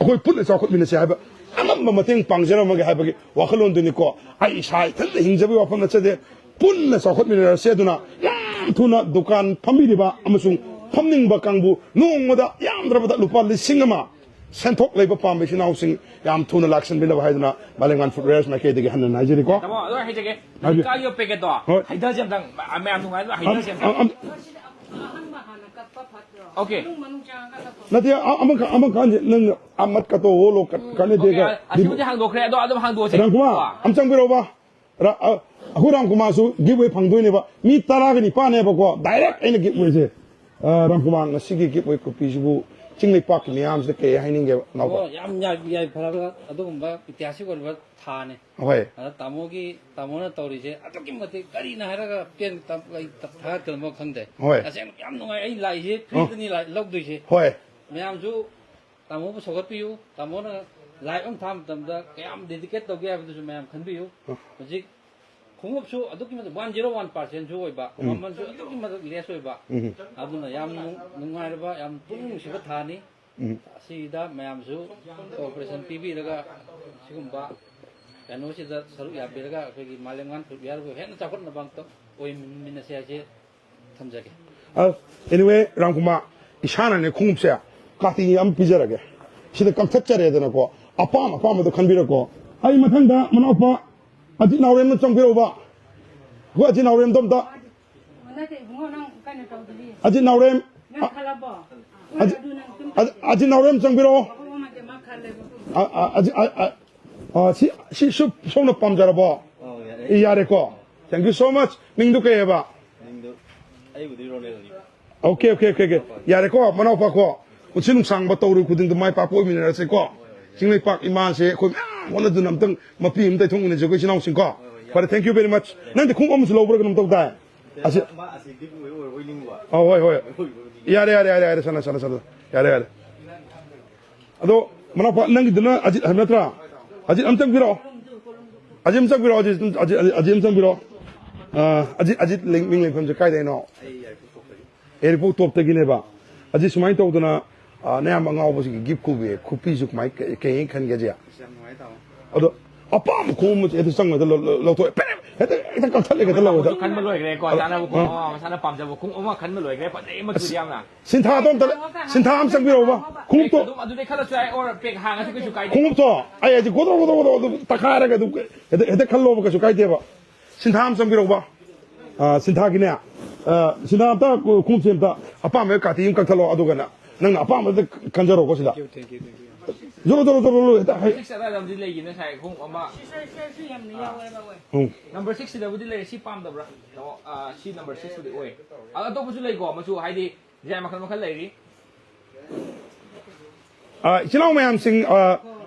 ꯑꯩꯈꯣꯏ ꯄꯨꯟꯅ ꯆꯥꯎꯈꯠꯃꯤꯟꯅꯁꯤ ꯍꯥꯏꯕ ꯑꯉꯝꯕ ꯃꯇꯦꯡ ꯄꯥꯡꯖꯔꯝꯃꯒꯦ ꯍꯥꯏꯕꯒꯤ ꯋꯥꯈꯜꯂꯣꯟꯗꯨꯅꯤꯀꯣ꯫ ꯑꯩ ꯏꯁꯥ ꯏꯊꯟꯇ ꯍꯤꯡꯖꯕꯒꯤ ꯋꯥꯐꯝ ꯅꯠꯆꯗꯦ꯫ ꯄꯨꯟꯅ ꯆꯥꯎꯈꯠꯃꯤꯟꯅꯔꯁꯦ꯫ ꯑꯗꯨꯅ ꯌꯥꯝ ꯊꯨꯅ ꯗꯨꯀꯥꯟ ꯐꯝꯕꯤꯔꯤꯕ ꯑꯃꯁꯨꯡ ꯐꯝꯅꯤꯡꯕ ꯀꯥꯡꯕꯨ ꯅꯣꯡꯃꯗ ꯌꯥꯝꯗ꯭ꯔꯕꯗ ꯂꯨꯄꯥ ꯂꯤꯁꯤꯡ ꯑꯃ ꯁꯦꯟꯊꯣꯛ ꯂꯩꯕ ꯄꯥꯝꯕ ꯏꯆꯤꯟ ꯏꯅꯥꯎꯁꯤꯡ ꯌꯥꯝ ꯊꯨꯅ ꯂꯥꯛꯁꯟꯕꯤꯅꯕ ꯍꯥꯏꯗꯨꯅ ꯃꯥꯂꯦꯝꯉꯥꯟ ꯐꯨꯗ ꯋꯦꯌꯔꯁ ꯃꯥꯏꯀꯩꯗꯒꯤ ꯍꯟꯅ ꯍꯥꯏꯖꯔꯤꯀꯣ꯫ ꯇꯥꯃꯣ, ꯑꯗꯣ ꯍꯥꯏꯖꯒꯦ꯫ ꯍꯥꯏꯕꯤꯌꯨ꯫ ꯀꯥꯒꯤ ꯄꯦꯀꯦꯠꯇꯣ ꯍꯣꯏ꯫ ꯍꯩꯊꯁꯦ ꯑꯝꯇꯪ, ꯃꯌꯥꯝ ꯅꯨꯡꯉꯥꯏꯅꯕ ꯑꯝ-, ꯍꯩꯊꯁꯦ ꯑꯝꯇꯪ꯫ ꯑꯝ-, ꯑꯝ-, ꯑꯣꯀꯦ꯫ ꯅꯠꯇꯦ, ꯑ-, ꯑꯃꯈꯛ, ꯑꯃꯈꯛ ꯍꯥꯏꯁꯦ, ꯅꯪ ꯑꯃꯠ ꯀꯠꯇꯣ ꯑꯣꯂꯣ ꯀꯠ-, ꯀꯠꯅꯗꯦ ꯑꯣꯀꯦ, ꯀ-, ꯑꯁꯤꯕꯨꯗꯤ ꯍꯥꯡꯗꯣꯛꯈ꯭ꯔꯦ, ꯑꯗꯣ ꯑꯗꯨꯝ ꯍꯥꯡꯗꯣꯛꯑꯁꯦ꯫ ꯔꯥꯝꯀꯨꯃꯥꯔ, ꯀꯣ꯫ ꯑꯝ ꯆꯪꯕꯤꯔꯛꯎꯕ꯫ ꯔꯥ-, ꯑ, ꯑꯩꯈꯣꯏ ꯔꯥꯝꯀꯨꯃꯥꯔꯁꯨ ꯒꯤꯐ ꯑꯣꯏ ꯐꯪꯗꯣꯏꯅꯦꯕ꯫ ꯃꯤ ꯇꯔꯥꯒ ꯅꯤꯄꯥꯟꯅꯦꯕꯀꯣ, ꯗꯥꯏꯔꯦꯛ ꯑꯩꯅ ꯒꯤꯐ ꯑꯣꯏꯁꯦ꯫ ꯑ, ꯔꯥꯝꯀꯨꯃꯥꯔ, ꯉꯁꯤꯒꯤ ꯒꯤꯐ ꯑꯣꯏ ꯀꯣꯄꯤꯁꯤꯕꯨ ꯆꯤꯡ ꯂꯩꯄꯥꯛꯀꯤ ꯃꯤꯌꯥꯝꯁꯤꯗ ꯀꯩ ꯍꯥꯏꯅꯤꯡꯒꯦꯕ, ꯏꯅꯥꯎꯄꯥ? ꯑꯣ, ꯌꯥꯝ ꯌꯥꯏ-, ꯌꯥꯏꯐꯔꯕ ꯑꯗꯨꯒꯨꯝꯕ ꯏꯇꯤꯍꯥꯁꯤꯛ ꯑꯣꯏꯔꯕ ꯊꯥꯅꯤ꯫ ꯍꯣꯏ꯫ ꯑꯗ ꯇꯥꯃꯣꯒꯤ, ꯇꯥꯃꯣꯅ ꯇꯧꯔꯤꯁꯦ ꯑꯗꯨꯛꯀꯤ ꯃꯇꯤꯛ ꯀꯔꯤꯅ ꯍꯥꯏꯔꯒ ꯄꯦꯟ-, ꯇ-, ꯑꯩ ꯊꯥꯒꯠꯀꯗꯕ ꯈꯪꯗꯦ꯫ ꯍꯣꯏ꯫ ꯇꯁꯦꯡꯅ ꯌꯥꯝ ꯅꯨꯡꯉꯥꯏ꯫ ꯑꯩ ꯂꯥꯛꯏꯁꯦ ꯑ꯫ ꯐ꯭ꯔꯤꯗꯅꯤ ꯂꯥꯛ-, ꯂꯧꯗꯣꯏꯁꯦ꯫ ꯍꯣꯏ꯫ ꯃꯌꯥꯝꯁꯨ ꯇꯥꯃꯣꯕꯨ ꯁꯧꯒꯠꯄꯤꯌꯨ꯫ ꯇꯥꯃꯣꯅ ꯂꯥꯏꯚ ꯑꯃ ꯊꯥꯕ ꯃꯇꯝꯗ ꯀꯌꯥꯝ ꯗꯦꯗꯤꯀꯦꯠ ꯇꯧꯒꯦ ꯍꯥꯏꯕꯗꯨꯁꯨ ꯃꯌꯥꯝ ꯈꯟꯕꯤꯌꯨ꯫ ꯑ꯫ ꯍꯧꯖꯤꯛ ꯈꯣꯡꯎꯞꯁꯨ ꯑꯗꯨꯛꯀꯤ ꯃꯇꯤꯛ ꯋꯥꯟ ꯖꯤꯔꯣ ꯋꯥꯟ ꯄꯥꯔꯁꯦꯟꯁꯨ ꯑꯣꯏꯕ, ꯎꯝ꯫ ꯃꯃꯜꯁꯨ ꯑꯗꯨꯛꯀꯤ ꯃꯇꯤꯛ ꯂꯦꯁ ꯑꯣꯏꯕ꯫ ꯎꯝ꯫ ꯑꯗꯨꯅ ꯌꯥꯝ ꯅꯨꯡ-, ꯅꯨꯡꯉꯥꯏꯔꯕ, ꯌꯥꯝ ꯄꯨꯛꯅꯤꯡ ꯅꯨꯡꯁꯤꯕ ꯊꯥꯅꯤ꯫ ꯎꯝ꯫ ꯑꯁꯤꯗ ꯃꯌꯥꯝꯁꯨ ꯀꯣꯑꯣꯄꯔꯦꯁꯟ ꯄꯤꯕꯤꯔꯒ ꯁꯤꯒꯨꯝꯕ ꯀꯩꯅꯣꯁꯤꯗ ꯁꯔꯨꯛ ꯌꯥꯕꯤꯔꯒ ꯑꯩꯈꯣꯏꯒꯤ ꯃꯥꯂꯦꯝꯉꯥꯟ ꯐꯨꯗ ꯋꯤꯌꯔꯕꯨ ꯍꯦꯟꯅ ꯆꯥꯎꯈꯠꯅꯕ ꯑꯝꯇ ꯑꯣꯏꯃꯤꯟꯅꯁꯦ ꯍꯥꯏꯁꯦ ꯊꯝꯖꯒꯦ꯫ ꯑ, anyway, ꯔꯥꯝꯀꯨꯃꯥꯔ, ꯏꯁꯥꯅꯅꯦ ꯈꯣꯡꯎꯞꯁꯦ ꯀꯥꯇꯤ ꯑꯃ ꯄꯤꯖꯔꯒꯦ꯫ ꯁꯤꯗ ꯀꯛꯊꯠꯆꯔꯦꯗꯅꯀꯣ꯫ ꯑꯄꯥꯝ ꯑꯄꯥꯝꯕꯗꯣ ꯈꯟꯕꯤꯔꯣꯀꯣ꯫ ꯑꯩ ꯃꯊꯪꯗ ꯃꯅꯥꯎꯄꯥ ꯑꯖꯤꯠ ꯅꯥꯎꯔꯦꯝꯅ ꯆꯪꯕꯤꯔꯛꯎꯕ꯫ ꯑꯩꯈꯣꯏ ꯑꯖꯤꯠ ꯅꯥꯎꯔꯦꯝꯗꯣ ꯑꯝꯇ꯫ ꯅꯠꯇꯦ, ꯏꯕꯨꯡꯉꯣ, ꯅꯪ ꯀꯩꯅꯣ ꯇꯧꯗ꯭ꯔꯤ꯫ ꯑꯖꯤꯠ ꯅꯥꯎꯔꯦꯝ꯫ ꯅꯪ ꯈꯜꯂꯕꯣ? ꯑꯖꯤꯠ, ꯑꯗꯨ ꯅꯪ ꯇꯨꯝ ꯑꯖꯤꯠ, ꯑꯖꯤꯠ ꯅꯥꯎꯔꯦꯝ ꯆꯪꯕꯤꯔꯛꯑꯣ꯫ ꯃꯈꯣꯡ ꯑꯃꯗꯤ ꯃꯥ ꯈꯜꯂꯦꯕ꯫ ꯑ, ꯑ, ꯑꯖꯤꯠ, ꯑ, ꯑ, ꯑ, ꯁꯤ, ꯁꯤ ꯁꯨ-, ꯁꯣꯝꯅ ꯄꯥꯝꯖꯔꯕꯣ? ꯑꯧ, ꯌꯥꯔꯦ꯫ ꯑꯦ, ꯌꯥꯔꯦꯀꯣ꯫ Thank you so much. ꯃꯤꯡꯗꯨ ꯀꯩ ꯍꯥꯏꯕ? ꯃꯤꯡꯗꯨ ꯑꯩꯕꯨꯗꯤ ꯔꯣꯅꯦꯜꯅꯤ꯫ Okay, okay, okay, okay. ꯌꯥꯔꯦꯀꯣ, ꯃꯅꯥꯎꯄꯥꯀꯣ꯫ ꯄꯨꯟꯁꯤ ꯅꯨꯡꯁꯥꯡꯕ ꯇꯧꯔꯨ ꯈꯨꯗꯤꯡꯗ ꯃꯥꯏ ꯄꯥꯛꯄ ꯑꯣꯏꯃꯤꯟꯅꯔꯁꯤꯀꯣ꯫ ꯍꯣꯏ, ꯍꯣꯏ, ꯌꯥꯏ꯫ ꯆꯤꯡꯂꯩꯄꯥꯛ ꯏꯃꯥꯁꯦ ꯑꯩꯈꯣꯏ ꯃꯌꯥꯝ ꯍꯣꯠꯅꯗꯨꯅ ꯑꯝꯇꯪ ꯃꯄꯤ ꯑꯃ ꯇꯩꯊꯣꯛꯃꯤꯟꯅꯁꯦ ꯑꯩꯈꯣꯏ ꯏꯆꯤꯟ ꯏꯅꯥꯎꯁꯤꯡꯀꯣ꯫ ꯍꯣꯏ, ꯍꯣꯏ, ꯌꯥꯏ꯫ ꯐꯔꯦ, thank you very much꯫ ꯅꯪꯗꯤ ꯈꯣꯡꯎꯞ ꯑꯃꯁꯨ ꯂꯧꯕ꯭ꯔꯥ ꯀꯩꯅꯣꯝ ꯇꯧꯗꯥꯏ? ꯑꯁꯤ ꯃꯥ ꯑꯁꯤ ꯒꯤꯐ ꯑꯣꯏ-, ꯑꯣꯏꯅꯤꯡꯕ꯫ ꯑꯧ, ꯍꯣꯏ, ꯍꯣꯏ꯫ ꯑꯣꯏ-, ꯑꯣꯏꯅꯤꯡꯕ꯫ ꯌꯥꯔꯦ, ꯌꯥꯔꯦ, ꯌꯥꯔꯦ, ꯌꯥꯔꯦ, ꯁꯥꯟꯅ, ꯁꯥꯟꯅ, ꯁꯥꯟꯅ꯫ ꯌꯥꯔꯦ, ꯌꯥꯔꯦ꯫ ꯑꯗꯣ ꯃꯅꯥꯎꯄꯥ, ꯅꯪꯒꯤꯗꯨꯅ ꯑꯖꯤꯠ ꯍꯥꯏꯕ ꯅꯠꯇ꯭ꯔꯥ? ꯑꯖꯤꯠ, ꯑꯝꯇꯪ ꯄꯤꯔꯛꯑꯣ꯫ ꯑꯖꯤꯝ ꯆꯪꯕꯤꯔꯣ, ꯑꯖꯤꯠ, ꯑꯖꯤꯠ, ꯑꯖꯤꯠ, ꯑꯖꯤꯠ ꯑꯃ ꯆꯪꯕꯤꯔꯣ꯫ ꯑ, ꯑꯖꯤꯠ, ꯑꯖꯤꯠ ꯂꯩ-, ꯃꯤꯡ ꯂꯩꯐꯝꯁꯦ ꯀꯥꯏꯗꯩꯅꯣ? ꯑꯦꯔꯤꯄꯣꯛ ꯇꯣꯞꯇꯒꯤꯅꯦꯕ꯫ ꯑꯖꯤꯠ, ꯁꯨꯃꯥꯏꯅ ꯇꯧꯗꯅ, ꯑ, ꯅꯌꯥꯝꯕ ꯑꯉꯥꯎꯕꯁꯤꯒꯤ ꯒꯤꯐ ꯈꯨꯕꯤ, ꯈꯨꯄꯤꯁꯨ ꯀꯃꯥꯏ-, ꯀꯩ-, ꯀꯩ ꯍꯥꯏꯅ ꯈꯟꯒꯦ, ꯑꯖꯤꯠ? ꯑꯁ, ꯌꯥꯝ ꯅꯨꯡꯉꯥꯏ, ꯇꯥꯃꯣ꯫ ꯑꯗꯣ ꯑꯄꯥꯝꯕ ꯈꯣꯡꯎꯞ ꯑꯃ ꯍꯦꯛꯇ ꯆꯪꯉꯒ ꯂꯧ-, ꯂꯧ-, ꯂꯧꯊꯣꯛꯑꯦ꯫ ꯄꯦꯔꯦ! ꯍꯦꯛꯇ, ꯍꯦꯛꯇ ꯀꯛꯊꯠꯂꯦ, ꯍꯦꯛꯇ ꯂꯧꯋꯦ꯫ ꯈꯟꯕ ꯂꯣꯏꯈ꯭ꯔꯦꯀꯣ, ꯑ, ꯆꯥꯅꯕ ꯈꯣꯡꯎꯞ ꯑ꯫ ꯑꯃ, ꯃꯁꯥꯅ ꯄꯥꯝꯖꯕ ꯈꯣꯡꯎꯞ ꯑꯃ ꯈꯟꯕ ꯂꯣꯏꯈ꯭ꯔꯦ, ꯐꯖꯩ ꯃꯆꯨꯗꯤ ꯑꯁ, ꯌꯥꯝꯅ꯫ ꯁꯤꯟꯊꯥꯗꯣ ꯑꯝꯇ, ꯁꯤꯟꯊꯥ ꯑꯃ ꯆꯪꯕꯤꯔꯛꯎꯕ꯫ ꯈꯣꯡꯎꯞꯇꯣ꯫ ꯑꯗꯨꯝ ꯑꯗꯨꯗꯩ ꯈꯜꯂꯁꯨ ꯌꯥꯏ, or ꯄꯦꯛ ꯍꯥꯡꯉꯁꯨ ꯀꯩꯁꯨ ꯀꯥꯏꯗꯦ꯫ ꯈꯣꯡꯎꯞꯇꯣ ꯑꯩ ꯍꯥꯏꯗꯤ ꯒꯣꯗ꯭ꯔꯣ ꯒꯣꯗ꯭ꯔꯣ ꯒꯣꯗ꯭ꯔꯣ ꯑꯗꯨꯝ ꯇꯛꯈꯥꯏꯔꯒ ꯑꯗꯨꯝ ꯍꯦꯛꯇ, ꯍꯦꯛꯇ ꯈꯜꯂꯣꯕ, ꯀꯩꯁꯨ ꯀꯥꯏꯗꯦꯕ꯫ ꯁꯤꯟꯊꯥ ꯑꯃ ꯆꯪꯕꯤꯔꯛꯎꯕ꯫ ꯑ, ꯁꯤꯟꯊꯥꯒꯤꯅꯦ꯫ ꯑ, ꯁꯤꯟꯊꯥ ꯑꯝꯇ ꯈꯣꯡꯎꯞꯁꯦ ꯑꯝꯇ ꯑꯄꯥꯝꯕ ꯀꯥꯇꯤ ꯑꯃ ꯀꯛꯊꯠꯂꯣ, ꯑꯗꯨꯒꯅ ꯅꯪꯅ ꯑꯄꯥꯝꯕꯗ ꯈꯟꯖꯔꯣꯀꯣ ꯁꯤꯗ꯫ Thank you, thank you, thank you. ꯖꯣꯔꯣ, ꯖꯣꯔꯣ, ꯖꯣꯔꯣ, ꯖꯣꯔꯣ, ꯍꯦꯛꯇ ꯍꯥꯏ-, Six ꯑꯗꯥꯏꯗꯕꯨꯗꯤ ꯂꯩꯒꯤꯅ ꯁꯥꯏ ꯈꯣꯡꯎꯞ ꯑꯃ꯫ ꯁꯤꯁꯨ, ꯁꯤꯁꯨ ꯌꯥꯝꯅ ꯌꯥꯎꯋꯦ, ꯂꯧꯋꯦ꯫ ꯎꯝ꯫ Number six ꯁꯤꯗꯕꯨꯗꯤ ꯂꯩꯔꯦ, ꯁꯤ ꯄꯥꯝꯗꯕ꯭ꯔꯥ? ꯇꯥꯃꯣ, ꯑ, ꯁꯤ number six ꯄꯨꯗꯤ ꯑꯣꯏ꯫ ꯑ, ꯑꯇꯣꯞꯄꯁꯨ ꯂꯩꯀꯣ, ꯃꯆꯨ ꯍꯥꯏꯗꯤ design ꯃꯈꯜ ꯃꯈꯜ ꯂꯩꯔꯤ꯫ ꯑ, ꯏꯆꯤꯜ ꯏꯅꯥꯎ ꯃꯌꯥꯝꯁꯤꯡ, ꯑ,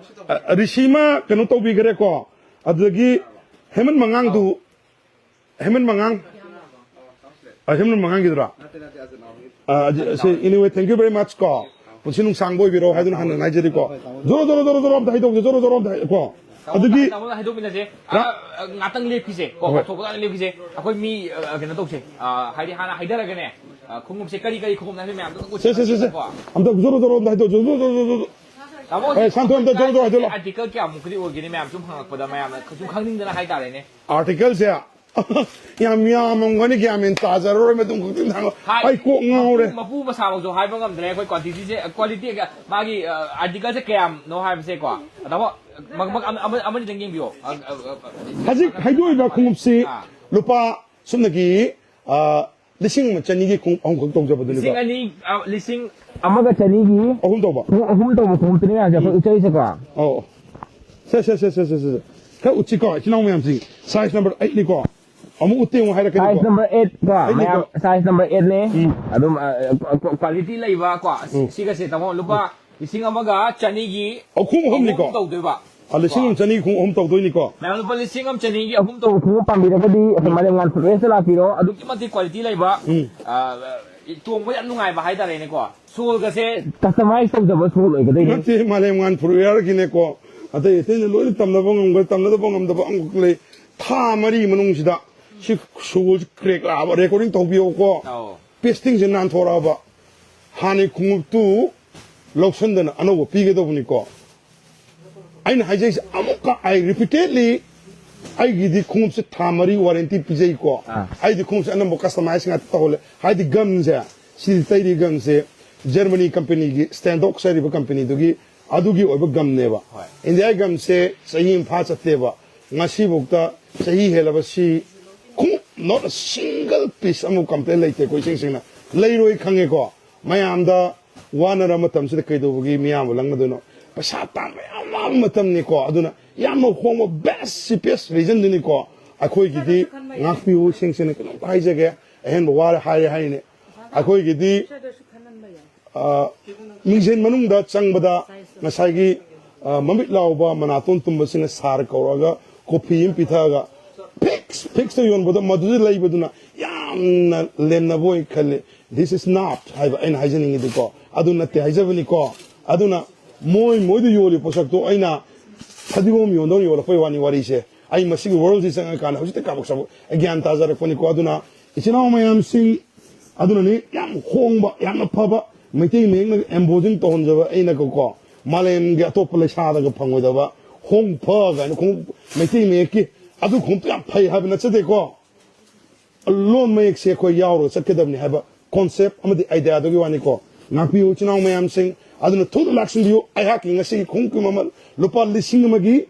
ꯑ, ꯔꯤꯁꯤ ꯑꯃ ꯀꯩꯅꯣ ꯇꯧꯕꯤꯈ꯭ꯔꯦꯀꯣ, ꯑꯗꯨꯗꯒꯤ ꯍꯦꯃꯟ ꯃꯉꯥꯡꯗꯨ, ꯍꯦꯃꯟ ꯃꯉꯥꯡ, ꯑ, ꯍꯦꯃꯟ ꯃꯉꯥꯡꯒꯤꯗꯨꯔꯥ? ꯑ, ꯑꯁꯤ, anyway, thank you very much ꯀꯣ, ꯄꯨꯟꯁꯤ ꯅꯨꯡꯁꯥꯡꯕ ꯑꯣꯏꯕꯤꯔꯣ ꯍꯥꯏꯗꯨꯅ ꯍꯥꯟꯅ ꯍꯥꯏꯖꯔꯤꯀꯣ꯫ ꯖꯣꯔꯣ, ꯖꯣꯔꯣ, ꯖꯣꯔꯣ, ꯖꯣꯔꯣ ꯑꯝꯇ ꯍꯥꯏꯗꯣꯛꯁꯦ, ꯖꯣꯔꯣ, ꯖꯣꯔꯣ ꯑꯝꯇ ꯍꯥꯏ-, ꯀꯣ꯫ ꯇꯥꯃꯣ, ꯑꯗꯨꯒꯤ ꯇꯥꯃꯣ, ꯍꯥꯏꯗꯣꯛꯃꯤꯟꯅꯁꯦ꯫ ꯑ, ꯔꯥ- ꯑ, ꯉꯥꯛꯇꯪ ꯂꯦꯞꯈꯤꯁꯦ ꯀꯣ, ꯍꯣꯏ꯫ ꯀꯥꯎꯊꯣꯛꯄ ꯀꯥꯟꯗ ꯂꯦꯞꯈꯤꯁꯦ꯫ ꯑꯩꯈꯣꯏ ꯃꯤ, ꯑ, ꯀꯩꯅꯣ ꯇꯧꯁꯦ, ꯑ, ꯍꯥꯏꯗꯤ ꯍꯥꯟꯅ ꯍꯥꯏꯗꯔꯒꯅꯦ, ꯑ, ꯈꯣꯡꯎꯞꯁꯦ ꯀꯔꯤ ꯀꯔꯤ ꯈꯣꯡꯎꯞꯅꯣ ꯍꯥꯏꯕ ꯃꯌꯥꯝꯗꯣ ꯑꯗꯨꯝ ꯁꯦ, ꯁꯦ, ꯁꯦ, ꯁꯦ꯫ ꯎꯠꯁꯤꯜꯂꯒꯀꯣ꯫ ꯑꯝꯇ ꯖꯣꯔꯣ, ꯖꯣꯔꯣ, ꯑꯝꯇ ꯍꯥꯏꯗꯣꯛꯑꯣ, ꯖꯣꯔꯣ, ꯖꯣꯔꯣ, ꯖꯣꯔꯣ, ꯖꯣꯔꯣ꯫ ꯇꯥꯃꯣ, ꯑꯦ, ꯁꯥꯟꯊꯣꯏ, ꯑꯝꯇ ꯖꯣꯔꯣ, ꯖꯣꯔꯣ ꯍꯥꯏꯗꯣꯛꯂꯣ꯫ Article ꯀꯌꯥꯃꯨꯛꯀꯗꯤ ꯑꯣꯏꯒꯅꯤ ꯃꯌꯥꯝ ꯁꯨꯝ ꯍꯪꯉꯛꯄꯗ ꯃꯌꯥꯝꯅ ꯁꯨꯝ ꯈꯪꯅꯤꯡꯗꯅ ꯍꯥꯏꯇꯥꯔꯦꯅꯦ꯫ Articleꯁꯦ ꯌꯥꯝ ꯌꯥꯝꯃꯝꯒꯅꯤ, ꯒ꯭ꯌꯥꯟ ꯃꯦꯟ ꯇꯥꯖꯔꯔꯣꯏ, ꯃꯇꯨꯡ ꯈꯛꯇꯪ ꯊꯥꯡꯉꯣ꯫ ꯍꯥꯏ, ꯑꯩ ꯀꯣꯛ ꯉꯥꯎꯔꯦ꯫ ꯃꯄꯨ, ꯃꯄꯨ ꯃꯁꯥꯃꯛꯁꯨ ꯍꯥꯏꯕ ꯉꯝꯗ꯭ꯔꯦ ꯑꯩꯈꯣꯏ quantityꯁꯦ, qualityꯒ ꯃꯥꯒꯤ, ꯑ, articleꯁꯦ ꯀꯌꯥꯝꯅꯣ ꯍꯥꯏꯕꯁꯦꯀꯣ꯫ ꯇꯥꯃꯣ, ꯃ-, ꯃ-, ꯑꯃ-, ꯑꯃ-, ꯑꯃꯅꯤꯗꯪ ꯌꯦꯡꯕꯤꯌꯣ꯫ ꯑ, ꯑ, ꯑ, ꯍꯧꯖꯤꯛ ꯍꯥꯏꯗꯣꯛꯏꯕ ꯈꯣꯡꯎꯞꯁꯤ ꯑꯥ꯫ ꯂꯨꯄꯥ ꯁꯨꯞꯅꯒꯤ, ꯑ, ꯂꯤꯁꯤꯡ ꯑꯃ ꯆꯅꯤꯒꯤ ꯈꯣꯡꯎꯞ ꯑꯍꯨꯝꯈꯛ ꯇꯧꯖꯕꯗꯨꯅꯤꯀꯣ꯫ ꯂꯤꯁꯤꯡ ꯑꯅꯤ, ꯑ, ꯂꯤꯁꯤꯡ ꯑꯃꯒ ꯆꯅꯤꯒꯤ ꯑꯍꯨꯝ ꯇꯧꯕ? ꯈꯣꯡꯎꯞ ꯑꯍꯨꯝ ꯇꯧꯕ ꯈꯣꯡꯎꯞꯇꯨꯅꯦ ꯃꯌꯥꯝꯁꯦ ꯑꯩꯈꯣꯏ ꯎꯝ꯫ ꯎꯠꯆꯔꯤꯁꯦꯀꯣ꯫ ꯑꯧ꯫ ꯁꯦ, ꯁꯦ, ꯁꯦ꯫ ꯈꯔ ꯎꯠꯁꯤꯀꯣ, ꯏꯆꯤꯟ ꯏꯅꯥꯎ ꯃꯌꯥꯝꯁꯤꯡ꯫ Size number eightꯅꯤꯀꯣ꯫ ꯑꯃꯨꯛ ꯎꯠꯇꯦ ꯑꯃꯨꯛ ꯍꯥꯏꯔꯛꯀꯅꯤꯀꯣ꯫ Size number eight ꯀꯣ, ꯑꯩꯅꯦꯀꯣ꯫ ꯃꯌꯥꯝ size number eightꯅꯦ꯫ ꯎꯝ꯫ ꯑꯗꯨꯝ, ꯑ, ꯑ, ꯀ꯭ꯋꯥ-, quality ꯂꯩꯕ ꯀꯣ, ꯎꯝ꯫ ꯁꯤꯒꯁꯦ ꯇꯥꯃꯣ, ꯂꯨꯄꯥ ꯂꯤꯁꯤꯡ ꯑꯃꯒ ꯆꯅꯤꯒꯤ ꯑꯍꯨꯝ, ꯑꯍꯨꯝꯅꯤꯀꯣ? ꯑꯍꯨꯝ ꯇꯧꯗꯣꯏꯕ꯫ ꯑ, ꯂꯤꯁꯤꯡ ꯑꯃ ꯆꯅꯤ ꯈꯣꯡꯎꯞ ꯑꯍꯨꯝ ꯇꯧꯗꯣꯏꯅꯤꯀꯣ? ꯃꯌꯥꯝ ꯂꯨꯄꯥ ꯂꯤꯁꯤꯡ ꯑꯃ ꯆꯅꯤꯒꯤ ꯑꯍꯨꯝ ꯇꯧꯕ ꯈꯣꯡꯎꯞ ꯄꯥꯝꯕꯤꯔꯒꯗꯤ ꯑꯩꯈꯣꯏ ꯎꯝ꯫ ꯃꯥꯂꯦꯝꯉꯥꯟ ꯐꯨꯠꯋꯦꯌꯔꯁꯇ ꯂꯥꯛꯄꯤꯔꯣ꯫ ꯑꯗꯨꯛꯀꯤ ꯃꯇꯤꯛ quality ꯂꯩꯕ, ꯎꯝ꯫ ꯑ, ꯇꯣꯡꯕ ꯌꯥꯝ ꯅꯨꯡꯉꯥꯏꯕ ꯍꯥꯏꯇꯥꯔꯦꯅꯦꯀꯣ꯫ Soleꯒꯁꯦ customize ꯇꯧꯖꯕ sole ꯑꯣꯏꯒꯗꯣꯏꯅꯤ꯫ ꯅꯠꯇꯦ, ꯃꯥꯂꯦꯝꯉꯥꯟ ꯐꯨꯠꯋꯦꯌꯔꯒꯤꯅꯦꯀꯣ, ꯑꯇꯩ ꯑꯇꯩꯅ ꯂꯣꯏꯅ ꯇꯝꯅꯕ ꯉꯝꯒ ꯇꯝꯅꯗꯕ ꯉꯝꯗꯕ ꯑꯃꯈꯛ ꯂꯩ꯫ ꯊꯥ ꯃꯔꯤ ꯃꯅꯨꯡꯁꯤꯗ ꯁꯤ ꯁꯣꯜꯁꯤ ꯀ꯭ꯔꯦꯛ ꯂꯥꯛꯑꯕ, ꯔꯦꯀꯣꯔꯗꯤꯡ ꯇꯧꯕꯤꯌꯣꯀꯣ꯫ ꯑꯧ꯫ ꯄꯦꯁꯇꯤꯡꯁꯦ ꯅꯥꯟꯊꯣꯔꯛꯑꯕ, ꯍꯥꯟꯅꯩ ꯈꯣꯡꯎꯞꯇꯨ ꯂꯧꯁꯟꯗꯅ ꯑꯅꯧꯕ ꯄꯤꯒꯗꯧꯕꯅꯤꯀꯣ꯫ ꯑꯩꯅ ꯍꯥꯏꯖꯩꯁꯦ ꯑꯃꯨꯛꯀ, ꯑꯩ ꯔꯤꯄꯤꯇꯦꯗꯂꯤ ꯑꯩꯒꯤꯗꯤ ꯈꯣꯡꯎꯞꯁꯦ ꯊꯥ ꯃꯔꯤ ꯋꯥꯔꯦꯟꯇꯤ ꯄꯤꯖꯩꯀꯣ꯫ ꯑꯥ꯫ ꯑꯩꯗꯤ ꯈꯣꯡꯎꯞꯁꯦ ꯑꯅꯝꯕ ꯀꯁꯇꯃꯥꯏꯖ ꯉꯥꯛꯇ ꯇꯧꯍꯜꯂꯦ꯫ ꯍꯥꯏꯗꯤ ꯒꯝꯁꯦ, ꯁꯤꯗꯤ ꯇꯩꯔꯤ ꯒꯝꯁꯦ ꯖꯔꯃꯅꯤ ꯀꯝꯄꯅꯤꯒꯤ ꯁ꯭ꯇꯦꯟꯗꯣꯛꯁ ꯍꯥꯏꯔꯤꯕ ꯀꯝꯄꯅꯤꯗꯨꯒꯤ, ꯑꯗꯨꯒꯤ ꯑꯣꯏꯕ ꯒꯝꯅꯦꯕ꯫ ꯍꯣꯏ꯫ ꯏꯟꯗꯤꯌꯥꯒꯤ ꯒꯝꯁꯦ ꯆꯍꯤ ꯑꯃ ꯐꯥ ꯆꯠꯇꯦꯕ꯫ ꯉꯁꯤꯐꯥꯎꯗ ꯆꯍꯤ ꯍꯦꯜꯂꯕ ꯁꯤ ꯈꯣꯡꯎꯞ not a single piece ꯑꯃ ꯀꯝꯄ꯭ꯂꯦꯟ ꯂꯩꯇꯦ꯫ ꯑꯩꯈꯣꯏ ꯏꯁꯦꯡ ꯁꯦꯡꯅ ꯂꯩꯔꯣꯏ ꯈꯪꯉꯦꯀꯣ꯫ ꯃꯌꯥꯝꯗ ꯋꯥꯅꯔ ꯃꯇꯝꯁꯤꯗ ꯀꯩꯗꯧꯕꯒꯤ ꯃꯤꯌꯥꯝꯕ ꯂꯪꯅꯗꯣꯏꯅꯣ? ꯄꯩꯁꯥ ꯇꯥꯟꯕ ꯌꯥꯝ ꯋꯥꯕ ꯃꯇꯝꯅꯤꯀꯣ꯫ ꯑꯗꯨꯅ ꯌꯥꯝꯅ ꯍꯣꯡꯕ best cheapest reasonꯗꯨꯅꯤꯀꯣ꯫ ꯑꯩꯈꯣꯏꯒꯤꯗꯤ ꯉꯥꯛꯄꯤꯌꯨ, ꯏꯁꯦꯡ ꯁꯦꯡꯅ ꯀꯩꯅꯣꯝꯇ ꯍꯥꯏꯖꯒꯦ꯫ ꯑꯍꯦꯟꯕ ꯋꯥꯔꯦ ꯍꯥꯏꯔꯦ ꯍꯥꯏꯔꯤꯅꯦ꯫ ꯑꯩꯈꯣꯏꯒꯤꯗꯤ, ꯑ, ꯃꯤꯡꯖꯦꯜ ꯃꯅꯨꯡꯗ ꯆꯪꯕꯗ ꯉꯁꯥꯏꯒꯤ, ꯑ, ꯃꯃꯤꯠ ꯂꯥꯎꯕ ꯃꯅꯥꯇꯣꯟ ꯇꯨꯝꯕꯁꯤꯡꯅ ꯁꯥꯔ ꯀꯧꯔꯛꯑꯒ ꯀꯣꯐꯤ ꯑꯃ ꯄꯤꯊꯛꯑꯒ ꯐꯤꯛꯁ ꯐꯤꯛꯁꯇ ꯌꯣꯟꯕꯗꯣ ꯃꯗꯨꯗ ꯂꯩꯕꯗꯨꯅ ꯌꯥꯝꯅ ꯂꯦꯝꯅꯕ ꯑꯣꯏ ꯈꯜꯂꯤ꯫ This is not ꯍꯥꯏꯕ ꯑꯩꯅ ꯍꯥꯏꯖꯅꯤꯡꯉꯤꯗꯤꯀꯣ, ꯑꯗꯨ ꯅꯠꯇꯦ ꯍꯥꯏꯖꯕꯅꯤꯀꯣ꯫ ꯑꯗꯨꯅ ꯃꯣꯏ ꯃꯣꯏꯗ ꯌꯣꯜꯂꯤꯕ ꯄꯣꯠꯁꯛꯇꯣ ꯑꯩꯅ ꯐꯗꯤꯒꯣꯝ ꯌꯣꯟꯗꯧꯅ ꯌꯣꯜꯂꯛꯄꯩ ꯋꯥꯅꯤ ꯋꯥꯔꯤꯁꯦ꯫ ꯑꯩ ꯃꯁꯤꯒꯤ ꯋꯥꯔꯜꯁꯤ ꯆꯪꯉꯀꯥꯟꯗ ꯍꯧꯖꯤꯛꯇ ꯀꯥꯕꯛ ꯁꯥꯕꯛ ꯑꯩ ꯒ꯭ꯌꯥꯟ ꯇꯥꯖꯔꯛꯄꯅꯤꯀꯣ꯫ ꯑꯗꯨꯅ ꯏꯆꯤꯟ ꯏꯅꯥꯎ ꯃꯌꯥꯝꯁꯤꯡ, ꯑꯗꯨꯅꯅꯤ ꯌꯥꯝ ꯍꯣꯡꯕ, ꯌꯥꯝꯅ ꯐꯕ, ꯃꯩꯇꯩ ꯃꯌꯦꯛꯅ ꯑꯦꯝꯕꯣꯖꯤꯡ ꯇꯧꯍꯟꯖꯕ ꯑꯩꯅꯀꯣ, ꯃꯥꯂꯦꯝꯒꯤ ꯑꯇꯣꯞꯄ ꯂꯩꯁꯥꯗꯒ ꯐꯪꯉꯣꯏꯗꯕ ꯍꯣꯡ ꯐ ꯀꯥꯏꯅ ꯈꯣꯡꯎꯞ ꯃꯩꯇꯩ ꯃꯌꯦꯛꯀꯤ ꯑꯗꯨ ꯈꯣꯡꯎꯞꯇꯨ ꯌꯥꯝ ꯐꯩ ꯍꯥꯏꯕ ꯅꯠꯆꯗꯦꯀꯣ꯫ ꯂꯣꯟ ꯃꯌꯦꯛꯁꯦ ꯑꯩꯈꯣꯏ ꯌꯥꯎꯔꯒ ꯆꯠꯀꯗꯕꯅꯤ ꯍꯥꯏꯕ ꯀꯣꯟꯁꯦꯞ ꯑꯃꯗꯤ ꯑꯥꯏꯗꯤꯌꯥꯗꯨꯒꯤ ꯋꯥꯅꯤꯀꯣ꯫ ꯉꯥꯛꯄꯤꯌꯨ ꯏꯆꯤꯟ ꯏꯅꯥꯎ ꯃꯌꯥꯝꯁꯤꯡ, ꯑꯗꯨꯅ ꯊꯨꯅ ꯂꯥꯛꯁꯤꯟꯕꯤꯌꯨ꯫ ꯑꯩꯍꯥꯛꯀꯤ ꯉꯁꯤꯒꯤ ꯈꯣꯡꯎꯞꯀꯤ ꯃꯃꯜ ꯂꯨꯄꯥ ꯂꯤꯁꯤꯡ ꯑꯃꯒꯤ,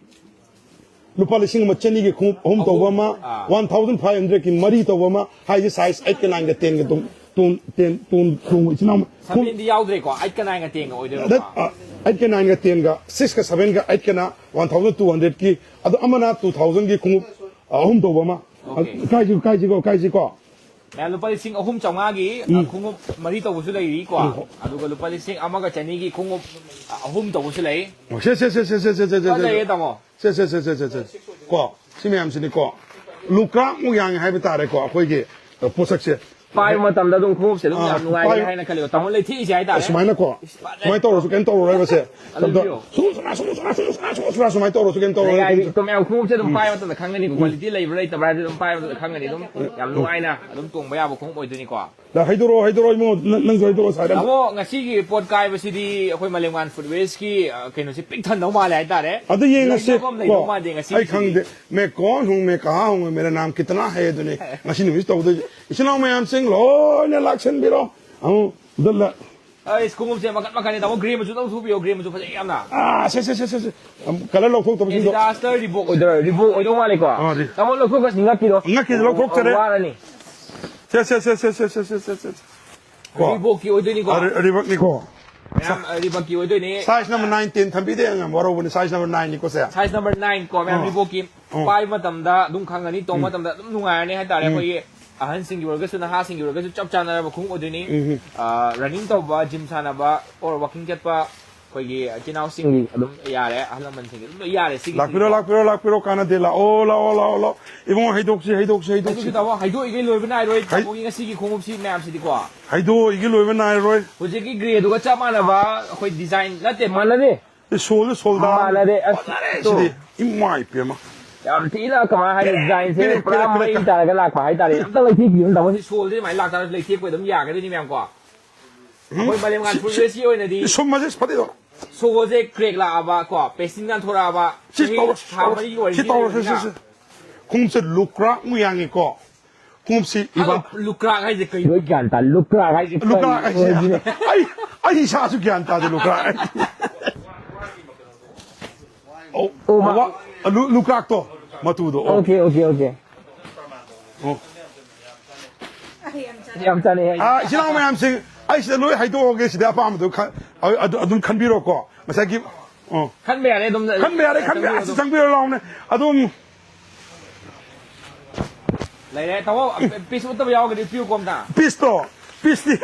ꯂꯨꯄꯥ ꯂꯤꯁꯤꯡ ꯑꯃ ꯆꯅꯤꯒꯤ ꯈꯣꯡꯎꯞ ꯑꯍꯨꯝ ꯇꯧꯕ ꯑꯃ, ꯑꯥ꯫ ꯋꯥꯟ ꯊꯥꯎꯖꯟ ꯐꯥꯏꯚ ꯍꯟꯗ꯭ꯔꯦꯗꯀꯤ ꯃꯔꯤ ꯇꯧꯕ ꯑꯃ, ꯍꯥꯏꯁꯦ ꯁꯥꯏꯖ ꯑꯩꯠꯀ ꯅꯥꯏꯟꯒ ꯇꯦꯟꯒ ꯇꯣꯡ-, ꯇꯣꯡ-, ꯇꯦꯟ-, ꯇꯣꯡ-, ꯇꯣꯡꯕ ꯏꯆꯤꯟ ꯏꯅꯥꯎ ꯈꯣꯡꯎꯞ ꯁꯚꯦꯟꯗꯤ ꯌꯥꯎꯗ꯭ꯔꯦꯀꯣ, ꯑꯩꯠꯀ ꯅꯥꯏꯟꯒ ꯇꯦꯟꯒ ꯑꯣꯏꯗꯣꯏꯔꯣ? ꯗꯠ, ꯑ, ꯑꯩꯠꯀ ꯅꯥꯏꯟꯒ ꯇꯦꯟꯒ, ꯁꯤꯛꯁꯀ ꯁꯚꯦꯟꯒ ꯑꯩꯠꯀꯅ ꯋꯥꯟ ꯊꯥꯎꯖꯟ ꯇꯨ ꯍꯟꯗ꯭ꯔꯦꯗꯀꯤ, ꯑꯗꯣ ꯑꯃꯅ ꯇꯨ ꯊꯥꯎꯖꯟꯒꯤ ꯈꯣꯡꯎꯞ, ꯑ, ꯑꯍꯨꯝ ꯇꯧꯕ ꯑꯃ꯫ Okay. ꯀꯥꯏꯁꯤ, ꯀꯥꯏꯁꯤꯀꯣ, ꯀꯥꯏꯁꯤꯀꯣ꯫ ꯃꯌꯥꯝ ꯂꯨꯄꯥ ꯂꯤꯁꯤꯡ ꯑꯍꯨꯝ ꯆꯥꯝꯃꯉꯥꯒꯤ, ꯑ, ꯈꯣꯡꯎꯞ ꯃꯔꯤ ꯇꯧꯕꯁꯨ ꯂꯩꯔꯤꯀꯣ꯫ ꯎꯝ. ꯑꯗꯨꯒ ꯂꯨꯄꯥ ꯂꯤꯁꯤꯡ ꯑꯃꯒ ꯆꯅꯤꯒꯤ ꯈꯣꯡꯎꯞ, ꯑ, ꯑꯍꯨꯝ ꯇꯧꯕꯁꯨ ꯂꯩ꯫ ꯁꯦ, ꯁꯦ, ꯁꯦ, ꯁꯦ, ꯁꯦ, ꯁꯦ, ꯁꯦ, ꯁꯦ, ꯂꯣꯏ ꯁꯦ, ꯂꯩꯌꯦ, ꯁꯦ꯫ ꯇꯥꯃꯣ꯫ ꯁꯦ, ꯁꯦ, ꯁꯦ, ꯁꯦ, ꯁꯦ, ꯁꯦ꯫ ꯀꯣ, ꯁꯤ ꯃꯌꯥꯝꯁꯤꯅꯤꯀꯣ꯫ ꯂꯨꯀ꯭ꯔꯥꯛꯃꯨꯛ ꯌꯥꯡꯉꯦ ꯍꯥꯏꯕ ꯇꯥꯔꯦꯀꯣ, ꯑꯩꯈꯣꯏꯒꯤ, ꯑ, ꯄꯣꯠꯁꯛꯁꯦ꯫ ꯄꯥꯏꯕ ꯃꯇꯝꯗ ꯑꯗꯨꯝ ꯈꯣꯡꯎꯞꯁꯦ ꯑꯗꯨꯝ ꯑꯥ, ꯌꯥꯝ ꯅꯨꯡꯉꯥꯏꯒꯅꯤ ꯄꯥꯏ-, ꯍꯥꯏꯅ ꯈꯜꯂꯦꯕ꯫ ꯇꯥꯃꯣ ꯂꯩꯊꯦꯛꯏꯁꯦ ꯍꯥꯏꯇꯥꯔꯦ꯫ ꯁꯨꯃꯥꯏꯅꯀꯣ, ꯐꯖꯩ꯫ ꯁꯨꯃꯥꯏꯅ ꯇꯧꯔꯁꯨ ꯀꯩꯝ ꯇꯧꯔꯔꯣꯏꯕꯁꯦ꯫ ꯑꯗꯨꯝ ꯇꯞ-, ꯇꯞ-, ꯌꯦꯡꯉꯣ꯫ ꯁꯨꯝ ꯁꯨꯃꯥꯏꯅ, ꯁꯨꯝ ꯁꯨꯃꯥꯏꯅ, ꯁꯨꯝ ꯁꯨꯃꯥꯏꯅ, ꯁꯨꯝ ꯁꯨꯃꯥꯏꯅ, ꯁꯨꯃꯥꯏꯅ ꯇꯧꯔꯁꯨ ꯀꯩꯝ ꯇꯧꯔꯔꯣꯏ꯫ ꯂꯩꯀꯥꯏꯒꯤ ꯈꯣꯡꯎꯞꯁꯦ꯫ ꯇꯣ ꯃꯌꯥꯝ ꯈꯣꯡꯎꯞꯁꯦ ꯑꯗꯨꯝ ꯎꯝ꯫ ꯄꯥꯏꯕ ꯃꯇꯝꯗ ꯈꯪꯒꯅꯤꯀꯣ, ꯎꯝ꯫ ꯀ꯭ꯋꯥꯂꯤꯇꯤ ꯂꯩꯕ꯭ꯔꯥ ꯂꯩꯇꯕ꯭ꯔꯥ ꯍꯥꯏꯕꯗꯤ ꯑꯗꯨꯝ ꯄꯥꯏꯕ ꯃꯇꯝꯗ ꯈꯪꯒꯅꯤ꯫ ꯑꯗꯨꯝ ꯌꯥꯝ ꯎꯝ꯫ ꯅꯨꯡꯉꯥꯏꯅ ꯑꯗꯨꯝ ꯇꯣꯡꯕ ꯌꯥꯕ ꯈꯣꯡꯎꯞ ꯑꯣꯏꯗꯣꯏꯅꯤꯀꯣ꯫ ꯂꯥ, ꯍꯩꯗꯣꯔꯛꯑꯣ, ꯍꯩꯗꯣꯔꯛꯑꯣ, ꯏꯕꯨꯡꯉꯣ, ꯅꯪ, ꯅꯪꯁꯨ ꯍꯩꯗꯣꯔꯛꯑꯣ ꯁ꯭ꯋꯥꯏꯗ꯫ ꯇꯥꯃꯣ, ꯉꯁꯤꯒꯤ ꯄꯣꯠ ꯀꯥꯏꯕꯁꯤꯗꯤ ꯑꯩꯈꯣꯏ ꯃꯥꯂꯦꯝꯉꯥꯟ ꯐꯨꯗꯋꯦꯌꯔꯁꯀꯤ, ꯑ, ꯀꯩꯅꯣꯁꯦ ꯄꯤꯛ ꯊꯟꯗꯧ ꯃꯥꯜꯂꯦ ꯍꯥꯏꯇꯥꯔꯦ꯫ ꯑꯗꯨ ꯌꯦꯡꯉꯁꯤ꯫ ꯂꯩꯊꯣꯛꯐꯝ ꯂꯩꯗꯧ ꯀꯣ, ꯃꯥꯟꯗꯦ ꯉꯁꯤꯒꯤꯁꯤꯗꯤ꯫ ꯑꯩ ꯈꯪꯗꯦ꯫ मैं कौन हूँ, मैं कहाँ हूँ, मेरा नाम कितना है ꯑꯗꯨꯅꯤ ꯉꯁꯤ ꯅꯨꯃꯤꯠꯁꯤ ꯇꯧꯗꯣꯏꯁꯦ꯫ ꯏꯆꯤꯟ ꯏꯅꯥꯎ ꯃꯌꯥꯝꯁꯤꯡ ꯂꯣꯏꯅ ꯂꯥꯛꯁꯟꯕꯤꯔꯣ꯫ ꯑꯃꯨꯛ ꯑꯗꯨꯗ ꯑꯩ ꯈꯣꯡꯎꯞꯁꯦ ꯃꯈꯟ ꯃꯈꯟꯅꯤ꯫ ꯇꯥꯃꯣ, ꯒ꯭ꯔꯦ ꯃꯆꯨꯗ ꯂꯧꯊꯣꯛꯄꯤꯌꯣ, ꯒ꯭ꯔꯦ ꯃꯆꯨ ꯐꯖꯩ ꯌꯥꯝꯅ꯫ ꯑꯥ, ꯁꯦ, ꯁꯦ, ꯁꯦ꯫ ꯀꯂꯔ ꯂꯧꯊꯣꯛꯇꯕꯁꯤꯡꯗꯣ꯫ ꯑꯦꯗꯤꯗꯥꯁꯇ ꯔꯤꯕꯣꯛ ꯑꯣꯏꯗꯣꯏꯔꯥ? ꯔꯤꯕꯣꯛ ꯑꯣꯏꯗꯧ ꯃꯥꯜꯂꯦꯀꯣ꯫ ꯑꯥ, ꯔꯤ-, ꯇꯥꯃꯣ, ꯂꯧꯊꯣꯛꯈ꯭ꯔꯁꯤ, ꯉꯛꯀꯤꯗꯣ꯫ ꯉꯛꯀꯤꯁꯦ ꯂꯧꯊꯣꯛꯆꯔꯦ꯫ ꯋꯥꯔꯅꯤ꯫ ꯁꯦ, ꯁꯦ, ꯁꯦ꯫ ꯀꯣ꯫ ꯔꯤꯕꯣꯛꯀꯤ ꯑꯣꯏꯗꯣꯏꯅꯤꯀꯣ꯫ ꯑꯥ, ꯔꯤ-, ꯔꯤꯕꯣꯛꯅꯤꯀꯣ꯫ ꯃꯌꯥꯝ, ꯑ, ꯔꯤꯕꯣꯛꯀꯤ ꯑꯣꯏꯗꯣꯏꯅꯤ꯫ Size number nine, ten ꯊꯝꯕꯤꯗꯦ, ꯌꯥꯝ ꯋꯥꯔꯧꯕꯅꯤ, size number nine ꯅꯤꯀꯣ ꯁꯦ꯫ Size number nine ꯀꯣ, ꯃꯌꯥꯝ ꯑꯥ꯫ ꯔꯤꯕꯣꯛꯀꯤ ꯑꯥ꯫ ꯄꯥꯏꯕ ꯃꯇꯝꯗ ꯑꯗꯨꯝ ꯈꯪꯒꯅꯤ, ꯇꯣꯡꯕ ꯎꯝ꯫ ꯃꯇꯝꯗ ꯑꯗꯨꯝ ꯅꯨꯡꯉꯥꯏꯔꯅꯤ ꯍꯥꯏꯇꯥꯔꯦ꯫ ꯎꯝ꯫ ꯑꯩꯈꯣꯏꯒꯤ ꯑꯍꯟꯁꯤꯡꯒꯤ ꯑꯣꯏꯔꯒꯁꯨ, ꯅꯍꯥꯁꯤꯡꯒꯤ ꯑꯣꯏꯔꯒꯁꯨ ꯆꯞ ꯆꯥꯟꯅꯔꯕ ꯈꯣꯡꯎꯞ ꯑꯣꯏꯗꯣꯏꯅꯤ꯫ ꯎꯝ꯫ ꯑ, running ꯇꯧꯕ, gym ꯁꯥꯟꯅꯕ, or walking ꯆꯠꯄ, ꯑꯩꯈꯣꯏꯒꯤ ꯏꯆꯤꯟ ꯏꯅꯥꯎꯁꯤꯡꯒꯤ ꯑꯗꯨꯝ ꯌꯥꯔꯦ, ꯑꯍꯜ ꯂꯃꯟꯁꯤꯡꯒꯤ ꯑꯗꯨꯝ ꯂꯣꯏ ꯌꯥꯔꯦ ꯁꯤꯒꯤꯁꯤꯗꯤꯀꯣ꯫ ꯂꯥꯛꯄꯤꯔꯣ, ꯂꯥꯛꯄꯤꯔꯣ, ꯂꯥꯛꯄꯤꯔꯣ, ꯀꯥꯟꯅꯗꯦ, ꯂꯥꯛꯑꯣ, ꯂꯥꯛꯑꯣ, ꯂꯥꯛꯑꯣ, ꯂꯥꯛꯑꯣ꯫ ꯏꯕꯨꯡꯉꯣ, ꯍꯩꯗꯣꯛꯁꯤ, ꯍꯩꯗꯣꯛꯁꯤ, ꯍꯩꯗꯣꯛꯁꯤ꯫ ꯍꯩꯗꯣꯛꯁꯤ, ꯇꯥꯃꯣ, ꯍꯩꯗꯣꯛꯏꯈꯩ ꯂꯣꯏꯕ ꯅꯥꯏꯔꯣꯏ, ꯍꯩ-, ꯇꯥꯃꯣꯒꯤ ꯉꯁꯤꯒꯤ ꯈꯣꯡꯎꯞꯁꯤ ꯃꯌꯥꯝꯁꯤꯗꯤꯀꯣ꯫ ꯍꯩꯗꯣꯛꯏꯈꯩ ꯂꯣꯏꯕ ꯅꯥꯏꯔꯣꯏ꯫ ꯍꯧꯖꯤꯛꯀꯤ ꯒ꯭ꯔꯦꯗꯨꯒ ꯆꯞ ꯃꯥꯟꯅꯕ ꯑꯩꯈꯣꯏ design ꯅꯠꯇꯦ, ꯃꯥꯟꯅꯗꯦ꯫ ꯑꯦ, ꯁꯣꯜꯗ ꯁꯣꯜꯗ꯫ ꯃꯥꯟꯅꯗꯦ, ꯑꯁ, ꯐꯖꯔꯦ ꯇꯣ꯫ ꯁꯤꯗꯤ꯫ ꯏꯃꯥꯏ ꯄꯦꯝꯃ꯫ ꯌꯥꯝ ꯊꯤꯅ ꯀꯃꯥꯏ ꯍꯥꯏꯅꯤ, ꯄꯤꯔꯦ, designꯁꯦ ꯄꯤꯔꯦ, ꯄꯨꯔꯥ ꯄꯤꯔꯦ, ꯄꯤꯔꯦ, ꯃꯩ ꯄꯤꯔꯦ꯫ ꯇꯥꯔꯒ ꯂꯥꯛꯄ ꯍꯥꯏꯇꯥꯔꯦ꯫ ꯑꯝꯇ ꯂꯩꯊꯦꯛꯄꯤꯌꯨ, ꯇꯥꯃꯣ꯫ ꯁꯤ ꯁꯣꯜꯁꯦ ꯑꯗꯨꯃꯥꯏꯅ ꯂꯥꯛꯇꯥꯔꯁꯨ ꯂꯩꯊꯦꯛꯄ ꯑꯗꯨꯝ ꯌꯥꯒꯗꯣꯏꯅꯤ, ꯃꯌꯥꯝ ꯀꯣ꯫ ꯎꯝ? ꯑꯩꯈꯣꯏ ꯃꯥꯂꯦꯝꯉꯥꯟ ꯁꯤ, ꯐꯨꯠꯋꯦꯌꯔꯁꯤ ꯑꯣꯏꯅꯗꯤ ꯁꯤ, ꯁꯨꯝꯕꯁꯦ ꯐꯠꯇꯦꯗꯣ꯫ ꯁꯣꯜꯁꯦ crack ꯂꯥꯛꯑꯕ ꯀꯣ, ꯄꯦꯁꯤꯟ ꯅꯥꯟꯊꯣꯔꯛꯑꯕ, ꯁꯤ ꯆꯍꯤ ꯇꯧꯔꯣ, ꯊꯥ ꯇꯧꯔꯣ꯫ ꯃꯔꯤꯒꯤ ꯁꯤ ꯋꯥꯔꯦꯟꯇꯤ ꯇꯧꯔꯣ, ꯁꯤ, ꯁꯤ, ꯂꯩꯕꯅꯤꯅ꯫ ꯁꯤ꯫ ꯈꯣꯡꯎꯞꯁꯦ ꯂꯨꯀ꯭ꯔꯥꯛꯃꯨꯛ ꯌꯥꯡꯉꯤꯀꯣ꯫ ꯈꯣꯡꯎꯞꯁꯤ ꯏꯕꯥ-, ꯑꯗꯣ ꯂꯨꯀ꯭ꯔꯥꯛ ꯍꯥꯏꯁꯦ ꯀꯩꯅꯣ? ꯑꯩ ꯒ꯭ꯌꯥꯟ ꯇꯥ-, ꯂꯨꯀ꯭ꯔꯥꯛ ꯍꯥꯏꯁꯦ ꯀꯔꯤ ꯂꯨꯀ꯭ꯔꯥꯛ ꯍꯥꯏꯁꯦ ꯑꯣꯏꯗꯣꯏꯅꯣ? ꯑꯩ, ꯑꯩ ꯏꯁꯥꯁꯨ ꯒ꯭ꯌꯥꯟ ꯇꯥꯗꯦ ꯂꯨꯀ꯭ꯔꯥꯛ ꯍꯥꯏꯁꯦ꯫ ꯑꯣ, ꯑꯣ, ꯃꯥ-, ꯋꯥ-, ꯂꯨ-, ꯂꯨꯀ꯭ꯔꯥꯛꯇꯣ, ꯃꯇꯨꯗꯣ, ꯑꯣ꯫ Okay, okay, okay. ꯑꯣ꯫ ꯌꯥꯝ ꯆꯥꯅꯩ ꯍꯥꯏ꯫ ꯑꯥ, ꯏꯆꯤꯟ ꯏꯅꯥꯎ ꯃꯌꯥꯝꯁꯤꯡ, ꯑꯩ ꯁꯤꯗ ꯂꯣꯏ ꯍꯥꯏꯗꯣꯛꯑꯒꯦ, ꯁꯤꯗ ꯑꯄꯥꯝꯕꯗꯣ ꯈ-, ꯑ-, ꯑꯗꯨ ꯑꯗꯨꯝ ꯈꯟꯕꯤꯔꯣꯀꯣ꯫ ꯉꯁꯥꯏꯒꯤ, ꯑꯣ꯫ ꯈꯟꯕ ꯌꯥꯔꯦ ꯑꯗꯨꯝ, ꯈꯟꯕ ꯌꯥꯔꯦ, ꯈꯟꯕ ꯌꯥꯔꯦ꯫ ꯆꯪꯕꯤꯌꯨ ꯑꯁꯤ ꯑꯗꯨꯝ꯫ ꯆꯪꯕꯤꯔꯣ ꯂꯥꯎꯅꯦ꯫ ꯑꯗꯨꯝ꯫ ꯂꯩꯔꯦ꯫ ꯇꯥꯃꯣ, ꯄꯤꯁ ꯎꯠꯇꯕ ꯌꯥꯎꯔꯒꯗꯤ ꯎꯠꯄꯤꯌꯨꯀꯣ ꯑꯝꯇ꯫ ꯄꯤꯁꯇꯣ, ꯄꯤꯁꯇꯤ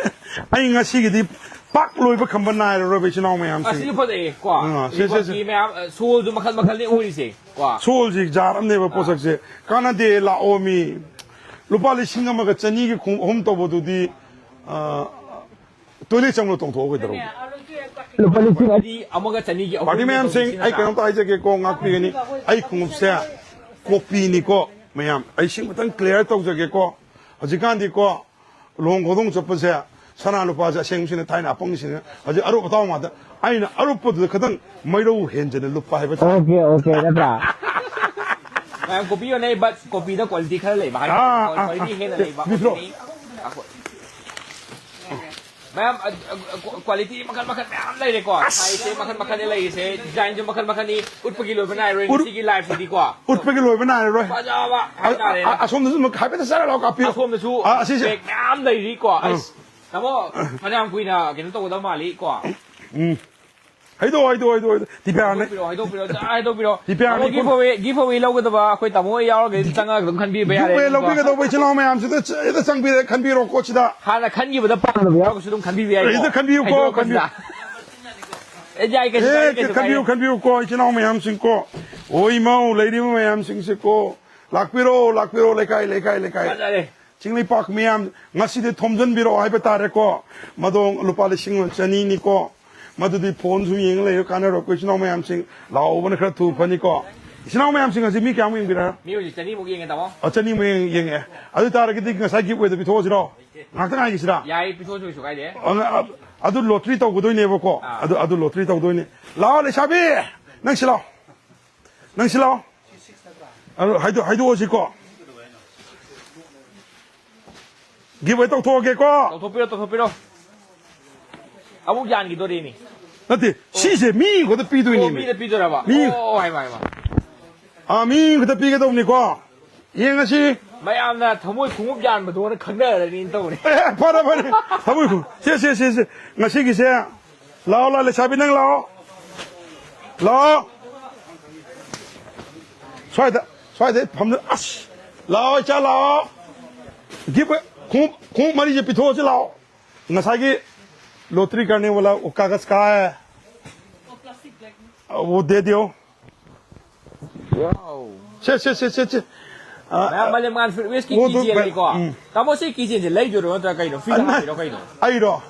ꯑꯩ ꯉꯁꯤꯒꯤꯗꯤ ꯄꯥꯛ ꯂꯣꯏꯕ ꯈꯝꯕ ꯅꯥꯏꯔꯔꯣꯏꯕ ꯏꯆꯤꯟ ꯏꯅꯥꯎ ꯃꯌꯥꯝꯁꯤꯡ꯫ ꯑꯁꯤꯁꯨ ꯐꯖꯩꯌꯦ, ꯀꯣ? ꯑꯥ, ꯁꯦ, ꯁꯦ, ꯁꯦ꯫ ꯔꯤꯕꯣꯛꯀꯤ ꯃꯌꯥꯝ, ꯑ, ꯁꯣꯜꯁꯨ ꯃꯈꯜ ꯃꯈꯜꯅꯤ ꯎꯔꯤꯁꯦ, ꯀꯣ? ꯁꯣꯜꯁꯤ ꯖꯥꯠ ꯑꯃꯅꯦꯕ ꯑꯥ꯫ ꯄꯣꯠꯁꯛꯁꯦ꯫ ꯀꯥꯟꯅꯗꯦ, ꯂꯥꯛꯑꯣ ꯃꯤ꯫ ꯂꯨꯄꯥ ꯂꯤꯁꯤꯡ ꯑꯃꯒ ꯆꯅꯤꯒꯤ ꯈꯣꯡꯎꯞ ꯑꯍꯨꯝ ꯇꯧꯕꯗꯨꯗꯤ, ꯑ, ꯇꯣꯏꯂꯦꯠ ꯆꯪꯕꯗ ꯇꯣꯡꯊꯣꯛꯑꯣ ꯀꯩꯗꯧꯔꯒꯦ? ꯂꯨꯄꯥ ꯂꯤꯁꯤꯡ ꯑꯅꯤ꯫ ꯑꯃꯗꯤ ꯑꯃꯒ ꯆꯅꯤꯒꯤ ꯑꯍꯨꯝ ꯄꯥꯔꯇꯤ ꯃꯌꯥꯝꯁꯤꯡ, ꯇꯧꯕꯁꯤꯅ ꯑꯩ ꯀꯩꯅꯣꯝꯇ ꯍꯥꯏꯖꯒꯦꯀꯣ, ꯉꯥꯛꯄꯤꯒꯅꯤ꯫ ꯑꯩ ꯈꯣꯡꯎꯞꯁꯦ ꯀꯣꯄꯤꯅꯤꯀꯣ ꯃꯌꯥꯝ, ꯑꯩ ꯁꯤ ꯈꯤꯇꯪ ꯀ꯭ꯂꯤꯌꯥꯔ ꯇꯧꯖꯒꯦꯀꯣ꯫ ꯍꯧꯖꯤꯛꯀꯥꯟꯗꯤꯀꯣ, ꯂꯨꯍꯣꯡ ꯈꯣꯡꯗꯣꯡ ꯆꯠꯄꯁꯦ ꯁꯅꯥ ꯂꯨꯄꯥꯁꯦ ꯑꯁꯦꯡꯕꯁꯤꯅ ꯊꯥꯏꯅ ꯑꯄꯪꯁꯤꯡꯅ ꯍꯧꯖꯤꯛ ꯑꯔꯨꯞ ꯑꯇꯥꯎ ꯉꯥꯛꯇ꯫ ꯑꯩꯅ ꯑꯔꯨꯞꯄꯗꯨꯗ ꯈꯤꯇꯪ ꯃꯩꯔꯧ ꯍꯦꯟꯖꯟꯅ ꯂꯨꯞꯄ ꯍꯥꯏꯕ ꯇꯥꯔꯦ꯫ ꯑꯣꯀꯦ, ꯑꯣꯀꯦ, ꯅꯠꯇ꯭ꯔꯥ? ꯃꯌꯥꯝ ꯀꯣꯄꯤ ꯌꯣꯟꯅꯩ, but ꯀꯣꯄꯤꯗ quality ꯈꯔ ꯂꯩꯕ ꯍꯥꯏꯇꯥꯔꯦ꯫ ꯑꯥ, ꯑꯥ, quality ꯑꯥ꯫ ꯍꯦꯟꯅ ꯂꯩꯕ ꯕꯤꯄ꯭ꯔꯣ꯫ ꯀꯣꯄꯤꯅꯤ꯫ ꯑꯩꯈꯣꯏ ꯃꯌꯥꯝ, ꯑ, ꯑ, quality ꯃꯈꯜ ꯃꯈꯜ ꯃꯌꯥꯝ ꯂꯩꯔꯦꯀꯣ꯫ Size ꯁꯦ ꯃꯈꯜ ꯃꯈꯜꯅꯤ ꯂꯩꯔꯤꯁꯦ, design ꯁꯨ ꯃꯈꯜ ꯃꯈꯜꯅꯤ, ꯎꯠꯄꯒꯤ ꯂꯣꯏꯕ ꯅꯥꯏꯔꯣꯏ ꯎꯠ-, ꯉꯁꯤꯒꯤ live ꯁꯤꯗꯤꯀꯣ꯫ ꯎꯠꯄꯒꯤ ꯂꯣꯏꯕ ꯅꯥꯏꯔꯔꯣꯏ꯫ ꯐꯖꯕ ꯑ-, ꯍꯥꯏꯇꯥꯔꯦꯅꯦ꯫ ꯑ-, ꯑꯁꯣꯝꯗꯁꯨ ꯑꯃꯨꯛ ꯍꯥꯏꯐꯦꯠꯇ ꯆꯠꯂ ꯂꯥꯎ ꯀꯥꯞꯄꯤꯌꯨ꯫ ꯑꯁꯣꯝꯗꯁꯨ ꯑ, ꯑꯁꯤꯁꯦ꯫ Bag ꯃꯌꯥꯝ ꯂꯩꯔꯤꯀꯣ꯫ ꯑ꯫ ꯑꯁ, ꯇꯥꯃꯣ, ꯐꯅꯌꯥꯝ ꯀꯨꯏꯅ ꯀꯩꯅꯣ ꯇꯧꯒꯗꯕ ꯃꯥꯜꯂꯤꯀꯣ꯫ ꯎꯝ꯫ ꯍꯩꯗꯣꯛꯑꯣ, ꯍꯩꯗꯣꯛꯑꯣ, ꯍꯩꯗꯣꯛꯑꯣ, ꯍꯩꯗꯣꯛꯑꯣ꯫ ꯗꯤꯄꯤꯌꯥꯅ ꯍꯩꯗꯣꯛꯄꯤꯔꯣ, ꯍꯩꯗꯣꯛꯄꯤꯔꯣ, ꯖꯔ ꯍꯩꯗꯣꯛꯄꯤꯔꯣ꯫ ꯗꯤꯄꯤꯌꯥꯅ ꯇꯥꯃꯣ, giveaway, giveaway ꯂꯧꯒꯗꯕ ꯑꯩꯈꯣꯏ ꯇꯥꯃꯣ ꯍꯣꯏ ꯌꯥꯎꯔꯒꯗꯤ ꯆꯪꯉꯒ ꯑꯗꯨꯝ ꯈꯟꯕꯤꯕ ꯌꯥꯔꯦ꯫ Giveaway ꯂꯧꯕꯤꯒꯗꯧꯕ ꯏꯆꯤꯜ ꯏꯅꯥꯎ ꯃꯌꯥꯝꯁꯤꯗ ꯆ-, ꯍꯦꯛꯇ ꯆꯪꯕꯤꯔꯦ, ꯈꯟꯕꯤꯔꯣ ꯀꯣꯠꯁꯤꯗ꯫ ꯍꯥꯟꯅ ꯈꯟꯈꯤꯕꯗ ꯄꯥꯝꯗꯕ ꯌꯥꯎꯔꯒꯁꯨ ꯑꯗꯨꯝ ꯈꯟꯕꯤꯕ ꯌꯥꯏꯀꯣ꯫ ꯍꯦꯛꯇ ꯈꯟꯕꯤꯌꯨꯀꯣ, ꯍꯩꯗꯣꯛꯄꯁꯤꯗ꯫ ꯈꯟꯕꯤꯌꯨ꯫ ꯑꯦ, ꯌꯥꯏ, ꯀꯩꯁꯨ ꯀꯥꯏꯗꯦ, ꯑꯦ, ꯀꯩꯁꯨ ꯈꯟꯕꯤꯌꯨ, ꯀꯥꯏꯗꯦ꯫ ꯈꯟꯕꯤꯌꯨꯀꯣ, ꯏꯆꯤꯜ ꯏꯅꯥꯎ ꯃꯌꯥꯝꯁꯤꯡꯀꯣ꯫ ꯑꯣ, ꯏꯃꯧ ꯂꯩꯔꯤꯕ ꯃꯌꯥꯝꯁꯤꯡꯁꯤꯀꯣ꯫ ꯂꯥꯛꯄꯤꯔꯣ, ꯂꯥꯛꯄꯤꯔꯣ, ꯂꯩꯀꯥꯏ, ꯂꯩꯀꯥꯏ, ꯂꯩꯀꯥꯏ꯫ ꯐꯖꯔꯦ꯫ ꯆꯤꯡꯂꯩꯄꯥꯛ ꯃꯤꯌꯥꯝ, ꯉꯁꯤꯗꯤ ꯊꯣꯝꯖꯤꯟꯕꯤꯔꯛꯑꯣ ꯍꯥꯏꯕ ꯇꯥꯔꯦꯀꯣ꯫ ꯃꯗꯣ ꯂꯨꯄꯥ ꯂꯤꯁꯤꯡ ꯑꯃ ꯆꯅꯤꯅꯤꯀꯣ꯫ ꯃꯗꯨꯗꯤ ꯐꯣꯟꯁꯨ ꯌꯦꯡ ꯂꯩꯔ ꯀꯥꯟꯅꯔꯣꯏ꯫ ꯑꯩꯈꯣꯏ ꯏꯆꯤꯟ ꯏꯅꯥꯎ ꯃꯌꯥꯝꯁꯤꯡ ꯂꯥꯛꯍꯧꯕꯅ ꯈꯔ ꯊꯨ ꯐꯅꯤꯀꯣ꯫ ꯏꯆꯤꯟ ꯏꯅꯥꯎ ꯃꯌꯥꯝꯁꯤꯡ ꯑꯁꯤ ꯃꯤ ꯀꯌꯥꯃꯨꯛ ꯌꯦꯡꯕꯤꯔ? ꯃꯤ ꯍꯧꯖꯤꯛ ꯆꯅꯤꯃꯨꯛ ꯌꯦꯡꯉꯦ, ꯇꯥꯃꯣ꯫ ꯑ, ꯆꯅꯤꯃꯨꯛ ꯌꯦꯡ-, ꯌꯦꯡꯉꯦ꯫ ꯑꯗꯨ ꯇꯥꯔꯒꯗꯤ ꯉꯁꯥꯏ giveaway ꯗ ꯄꯤꯊꯣꯛꯑꯁꯤꯔꯣ? ꯉꯥꯛꯇ ꯉꯥꯏꯈꯤꯁꯤꯔꯥ? ꯌꯥꯏ, ꯄꯤꯊꯣꯛꯑꯁꯨ ꯀꯩꯁꯨ ꯀꯥꯏꯗꯦ꯫ ꯑ, ꯑ, ꯑꯗꯨ lottery ꯇꯧꯒꯗꯣꯏꯅꯦꯕꯀꯣ꯫ ꯑꯥ꯫ ꯑꯗꯨ, ꯑꯗꯨ lottery ꯇꯧꯗꯣꯏꯅꯦ꯫ ꯂꯥꯛꯑꯣ, ꯂꯩꯁꯥꯕꯤ! ꯅꯪ ꯁꯤ ꯂꯥꯛꯑꯣ꯫ ꯅꯪ ꯁꯤ ꯂꯥꯛꯑꯣ꯫ ꯑꯗꯨ ꯍꯥꯏꯗꯣ-, ꯍꯥꯏꯗꯣꯛꯑꯁꯤꯀꯣ꯫ Giveaway ꯇꯧꯊꯣꯛꯑꯒꯦꯀꯣ꯫ ꯇꯧꯊꯣꯛꯄꯤꯔꯣ, ꯇꯧꯊꯣꯛꯄꯤꯔꯣ꯫ ꯑꯃꯨꯛ ꯌꯥꯟꯈꯤꯗꯣꯔꯤꯅꯤ꯫ ꯅꯠꯇꯦ, ꯁꯤꯁꯦ ꯃꯤ ꯈꯛꯇ ꯄꯤꯗꯣꯏꯅꯦ꯫ ꯑꯣ, ꯃꯤꯗ ꯄꯤꯗꯣꯏꯔꯕ? ꯃꯤ꯫ ꯑꯣ, ꯍꯥꯏꯃ, ꯍꯥꯏꯃ꯫ ꯑꯥ, ꯃꯤ ꯈꯛꯇ ꯄꯤꯒꯗꯧꯕꯅꯤꯀꯣ꯫ ꯌꯦꯡꯉꯁꯤ꯫ ꯃꯌꯥꯝꯅ ꯊꯃꯣꯏ ꯈꯣꯡꯎꯞ ꯌꯥꯟꯕꯗꯣꯅ ꯈꯪꯅꯔꯅꯤꯅ ꯇꯧꯔꯦ꯫ ꯑꯦ, ꯐꯔꯦ, ꯐꯔꯦ꯫ ꯊꯃꯣꯏ ꯈꯣꯡꯎꯞ꯫ ꯁꯦ, ꯁꯦ, ꯁꯦ, ꯁꯦ꯫ ꯉꯁꯤꯒꯤꯁꯦ ꯂꯥꯛꯑꯣ, ꯂꯥꯛꯑꯣ, ꯂꯩꯁꯥꯕꯤ, ꯅꯪ ꯂꯥꯛꯑꯣ꯫ ꯂꯥꯛꯑꯣ꯫ ꯁ꯭ꯋꯥꯏꯗ, ꯁ꯭ꯋꯥꯏꯗ ꯐꯝꯗ-, ꯑꯁ! ꯂꯥꯛꯑꯣ, ꯏꯆꯥ, ꯂꯥꯛꯑꯣ꯫ Gift, ꯈꯣꯡꯎꯞ, ꯈꯣꯡꯎꯞ ꯃꯔꯤꯁꯦ ꯄꯤꯊꯣꯛꯑꯁꯤ ꯂꯥꯛꯑꯣ꯫ ꯉꯁꯥꯏꯒꯤ lottery करने वाला वो कागज कहाँ है? वो दे दियो। Wow. ꯁꯦ, ꯁꯦ, ꯁꯦ, ꯁꯦ, ꯁꯦ꯫ ꯃꯌꯥꯝ ꯃꯥꯂꯦꯝꯉꯥꯟ ꯐꯨꯗꯋꯦꯁꯀꯤ ꯑꯣ, ꯑꯗꯨ ꯀꯤꯆꯦꯟ ꯐꯩ꯫ ꯂꯩꯀꯣ꯫ ꯎꯝ꯫ ꯇꯥꯃꯣ, ꯁꯤ ꯀꯤꯆꯦꯟꯁꯦ ꯂꯩꯗꯣꯏꯔꯣ ꯅꯠꯇ꯭ꯔꯒ ꯀꯩꯅꯣ? ꯐ꯭ꯔꯤꯗ ꯑꯟꯅ-, ꯍꯥꯞꯄꯤꯔꯣ ꯀꯩꯅꯣ? ꯑꯩꯔꯣ?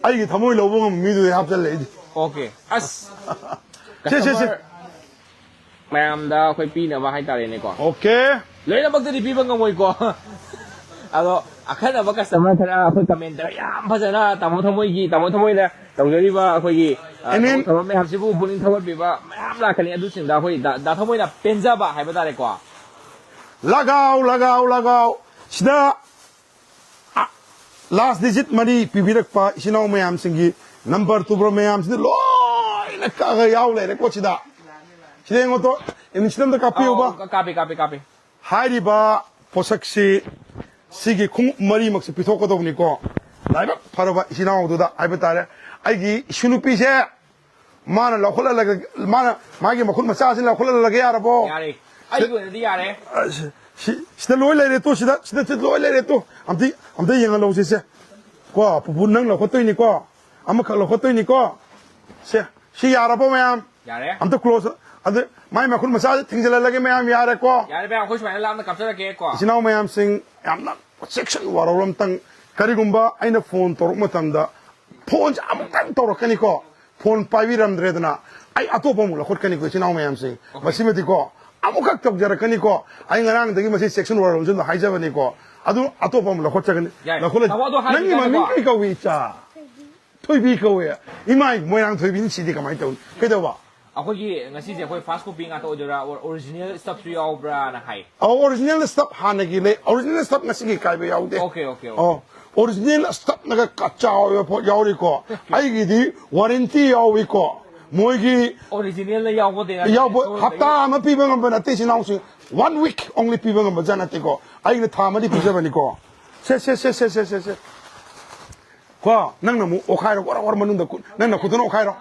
ꯑꯩꯒꯤ ꯊꯃꯣꯏ ꯂꯧꯕ ꯉꯝꯕ ꯃꯤꯗꯨꯗꯤ ꯍꯥꯞꯆꯜꯂꯛꯏꯗꯤ꯫ ꯑꯣꯀꯦ꯫ ꯑꯁ꯫ ꯁꯦ, ꯁꯦ, ꯁꯦ꯫ Customer ꯃꯌꯥꯝꯗ ꯑꯩꯈꯣꯏ ꯄꯤꯅꯕ ꯍꯥꯏꯇꯥꯔꯦꯅꯦꯀꯣ꯫ ꯑꯣꯀꯦ꯫ ꯂꯣꯏꯅꯃꯛꯇꯗꯤ ꯄꯤꯕ ꯉꯝꯃꯣꯏꯀꯣ꯫ ꯑꯗꯣ ꯑꯈꯟꯅꯕ customer ꯈꯔ ꯑꯩꯈꯣꯏ comment ꯇ ꯌꯥꯝ ꯐꯖꯅ ꯇꯥꯃꯣ ꯊꯃꯣꯏꯒꯤ, ꯇꯥꯃꯣ ꯊꯃꯣꯏꯅ ꯇꯧꯖꯔꯤꯕ ꯑꯩꯈꯣꯏꯒꯤ, ꯑ, ꯑꯦꯟ ꯑꯦꯟ ꯊꯕꯛ ꯃꯌꯥꯝꯁꯤꯕꯨ ꯄꯨꯛꯅꯤꯡ ꯊꯧꯒꯠꯄꯤꯕ ꯃꯌꯥꯝ ꯂꯥꯛꯀꯅꯤ꯫ ꯑꯗꯨꯁꯤꯡꯗ ꯑꯩꯈꯣꯏ ꯗꯥ, ꯗꯥ ꯊꯃꯣꯏꯅ ꯄꯦꯟꯖꯕ ꯍꯥꯏꯕ ꯇꯥꯔꯦꯀꯣ꯫ ꯂꯒꯥꯎ, ꯂꯒꯥꯎ, ꯂꯒꯥꯎ꯫ ꯁꯤꯗ, ꯑ, last digit ꯃꯔꯤ ꯄꯤꯕꯤꯔꯛꯄ ꯏꯆꯤꯟ ꯏꯅꯥꯎ ꯃꯌꯥꯝꯁꯤꯡꯒꯤ number ꯇꯨꯕ꯭ꯔ ꯃꯌꯥꯝꯁꯤꯗ ꯂꯣꯏꯅ ꯀꯛꯑꯒ ꯌꯥꯎ ꯂꯩꯔꯦꯀꯣ ꯁꯤꯗ꯫ ꯁꯤꯗ ꯌꯦꯡꯉꯣ ꯇꯣ, ꯏꯟꯁꯤꯗ ꯑꯝꯇ ꯀꯥꯞꯄꯤꯌꯨꯕ꯫ ꯑꯧ, ꯀꯥꯞꯄꯤ, ꯀꯥꯞꯄꯤ, ꯀꯥꯞꯄꯤ꯫ ꯍꯥꯏꯔꯤꯕ ꯄꯣꯠꯁꯛꯁꯤ, ꯁꯤꯒꯤ ꯈꯣꯡꯎꯞ ꯃꯔꯤꯃꯛꯁꯤ ꯄꯤꯊꯣꯛꯀꯗꯧꯕꯅꯤꯀꯣ꯫ ꯂꯥꯏꯕꯛ ꯐꯔꯕ ꯏꯆꯤꯟ ꯏꯅꯥꯎꯗꯨꯗ ꯍꯥꯏꯕ ꯇꯥꯔꯦ꯫ ꯑꯩꯒꯤ ꯏꯁꯨ ꯅꯨꯄꯤꯁꯦ ꯃꯥꯅ ꯂꯧꯈꯠꯍꯜꯂꯒ, ꯃꯥꯅ ꯃꯥꯒꯤ ꯃꯈꯨꯠ ꯃꯆꯥꯁꯤꯅ ꯂꯧꯈꯠꯍꯜꯂꯒꯦ ꯌꯥꯔꯕꯣ? ꯌꯥꯔꯦ꯫ ꯑꯩꯒꯤ ꯑꯣꯏꯅꯗꯤ ꯌꯥꯔꯦ꯫ ꯑ, ꯁꯤ, ꯁꯤ, ꯁꯤꯗ ꯂꯣꯏ ꯂꯩꯔꯦ ꯇꯨ, ꯁꯤꯗ, ꯁꯤꯗ, ꯁꯤꯗ ꯂꯣꯏ ꯂꯩꯔꯦ ꯇꯨ꯫ ꯑꯝꯇ, ꯑꯝꯇ ꯌꯦꯡꯍꯜꯂꯧꯁꯤ ꯁꯦ꯫ ꯀꯣ, ꯄꯨꯄꯨ ꯅꯪ ꯂꯧꯈꯠꯇꯣꯏꯅꯤꯀꯣ꯫ ꯑꯃꯈꯛ ꯂꯧꯈꯠꯇꯣꯏꯅꯤꯀꯣ꯫ ꯁꯦ, ꯁꯤ ꯌꯥꯔꯕꯣ ꯃꯌꯥꯝ? ꯌꯥꯔꯦ꯫ ꯑꯝꯇ close, ꯑꯗꯨ ꯃꯥꯏ ꯃꯈꯨꯠ ꯃꯆꯥꯁꯦ ꯊꯤꯡꯖꯤꯜꯍꯜꯂꯒꯦ ꯃꯌꯥꯝ, ꯌꯥꯔꯦꯀꯣ? ꯌꯥꯔꯦ ꯚꯥꯏ, ꯑꯩꯈꯣꯏ ꯁꯨꯃꯥꯏꯅ ꯂꯥꯞꯅ ꯀꯥꯞꯆꯔꯛꯀꯦꯀꯣ꯫ ꯏꯆꯤꯟ ꯏꯅꯥꯎ ꯃꯌꯥꯝꯁꯤꯡ ꯌꯥꯝꯅ ꯆꯦꯛꯁꯤꯟ ꯋꯥꯔꯧꯔꯝꯇꯪ꯫ ꯀꯔꯤꯒꯨꯝꯕ ꯑꯩꯅ phone ꯇꯧꯔꯛꯄ ꯃꯇꯝꯗ phoneꯁꯦ ꯑꯃꯨꯛꯇꯪ ꯇꯧꯔꯛꯀꯅꯤꯀꯣ, phone ꯄꯥꯏꯕꯤꯔꯝꯗ꯭ꯔꯦꯗꯅ ꯑꯩ ꯑꯇꯣꯞꯄ ꯑꯃꯨꯛ ꯂꯧꯈꯠꯀꯅꯤꯀꯣ, ꯏꯆꯤꯟ ꯏꯅꯥꯎ ꯃꯌꯥꯝꯁꯤꯡ꯫ Okay꯫ ꯃꯁꯤꯃꯗꯤꯀꯣ ꯑꯃꯨꯛꯈꯛ ꯇꯧꯖꯔꯛꯀꯅꯤꯀꯣ꯫ ꯑꯩ ꯉꯔꯥꯡꯗꯒꯤ ꯃꯁꯤ ꯆꯦꯛꯁꯤꯟ ꯋꯥꯔꯧꯔꯝꯁꯤꯅ ꯍꯥꯏꯖꯕꯅꯤꯀꯣ꯫ ꯑꯗꯨ ꯑꯇꯣꯞꯄ ꯑꯃꯨꯛ ꯂꯧꯈꯠꯆꯒꯅꯤ꯫ ꯌꯥꯏ꯫ ꯂꯧꯈꯠꯂ-, ꯇꯥꯃꯣ, ꯑꯗꯣ ꯍꯥꯏꯗꯤ ꯅꯪꯒꯤ ꯃꯃꯤꯡ ꯀꯩꯅꯣꯀꯣ꯫ ꯀꯩ ꯀꯧꯏ, ꯏꯆꯥ? ꯊꯣꯏꯕꯤ ꯀꯧꯋꯦ꯫ ꯏꯃꯥꯏ, ꯃꯣꯏꯔꯥꯡ ꯊꯣꯏꯕꯤꯅꯤ ꯁꯤꯗꯤ ꯀꯃꯥꯏꯅ ꯇꯧꯅꯤ? ꯀꯩꯗꯧꯕ? ꯑꯩꯈꯣꯏꯒꯤ ꯉꯁꯤꯁꯦ ꯑꯩꯈꯣꯏ fast copy ꯉꯥꯛꯇ ꯑꯣꯏꯗꯣꯏꯔꯥ? Or original stuffꯁꯨ ꯌꯥꯎꯕ꯭ꯔꯥꯅ ꯍꯥꯏ꯫ ꯑꯧ, original stuff ꯍꯥꯟꯅꯒꯤ ꯂꯩ꯫ Original stuff ꯉꯁꯤꯒꯤ ꯀꯥꯏꯕ ꯌꯥꯎꯗꯦ꯫ Okay, okay, okay꯫ ꯑꯣ, original stuffꯅꯒ ꯀ-, ꯆꯥꯎꯕ ꯄꯣꯠ ꯌꯥꯎꯔꯤꯀꯣ꯫ ꯑꯩꯒꯤꯗꯤ warranty ꯌꯥꯎꯏꯀꯣ꯫ ꯃꯣꯏꯒꯤ originalꯅ ꯌꯥꯎꯕꯗꯤ ꯅꯠꯇꯦ, ꯌꯥꯎꯕ store ꯗꯒꯤ꯫ ꯍꯞꯇꯥ ꯑꯃ ꯄꯤꯕ ꯉꯝꯕ ꯅꯠꯇꯦ, ꯏꯆꯤꯟ ꯏꯅꯥꯎꯁꯤꯡ꯫ One week only ꯄꯤꯕ ꯉꯝꯕ ꯖꯥꯠ ꯅꯠꯇꯦꯀꯣ꯫ ꯑꯩꯅ ꯊꯥ ꯑꯃꯗꯤ ꯄꯤꯖꯕꯅꯤꯀꯣ꯫ ꯁꯦ, ꯁꯦ, ꯁꯦ꯫ ꯀꯣ, ꯅꯪꯅ ꯑꯃꯨꯛ ꯑꯣꯠꯈꯥꯏꯔꯣ, ꯋꯥꯔ ꯋꯥꯔ ꯃꯅꯨꯡꯗ ꯈꯨꯠ-, ꯅꯪ ꯅꯈꯨꯠꯇꯨꯅ ꯑꯣꯠꯈꯥꯏꯔꯣ꯫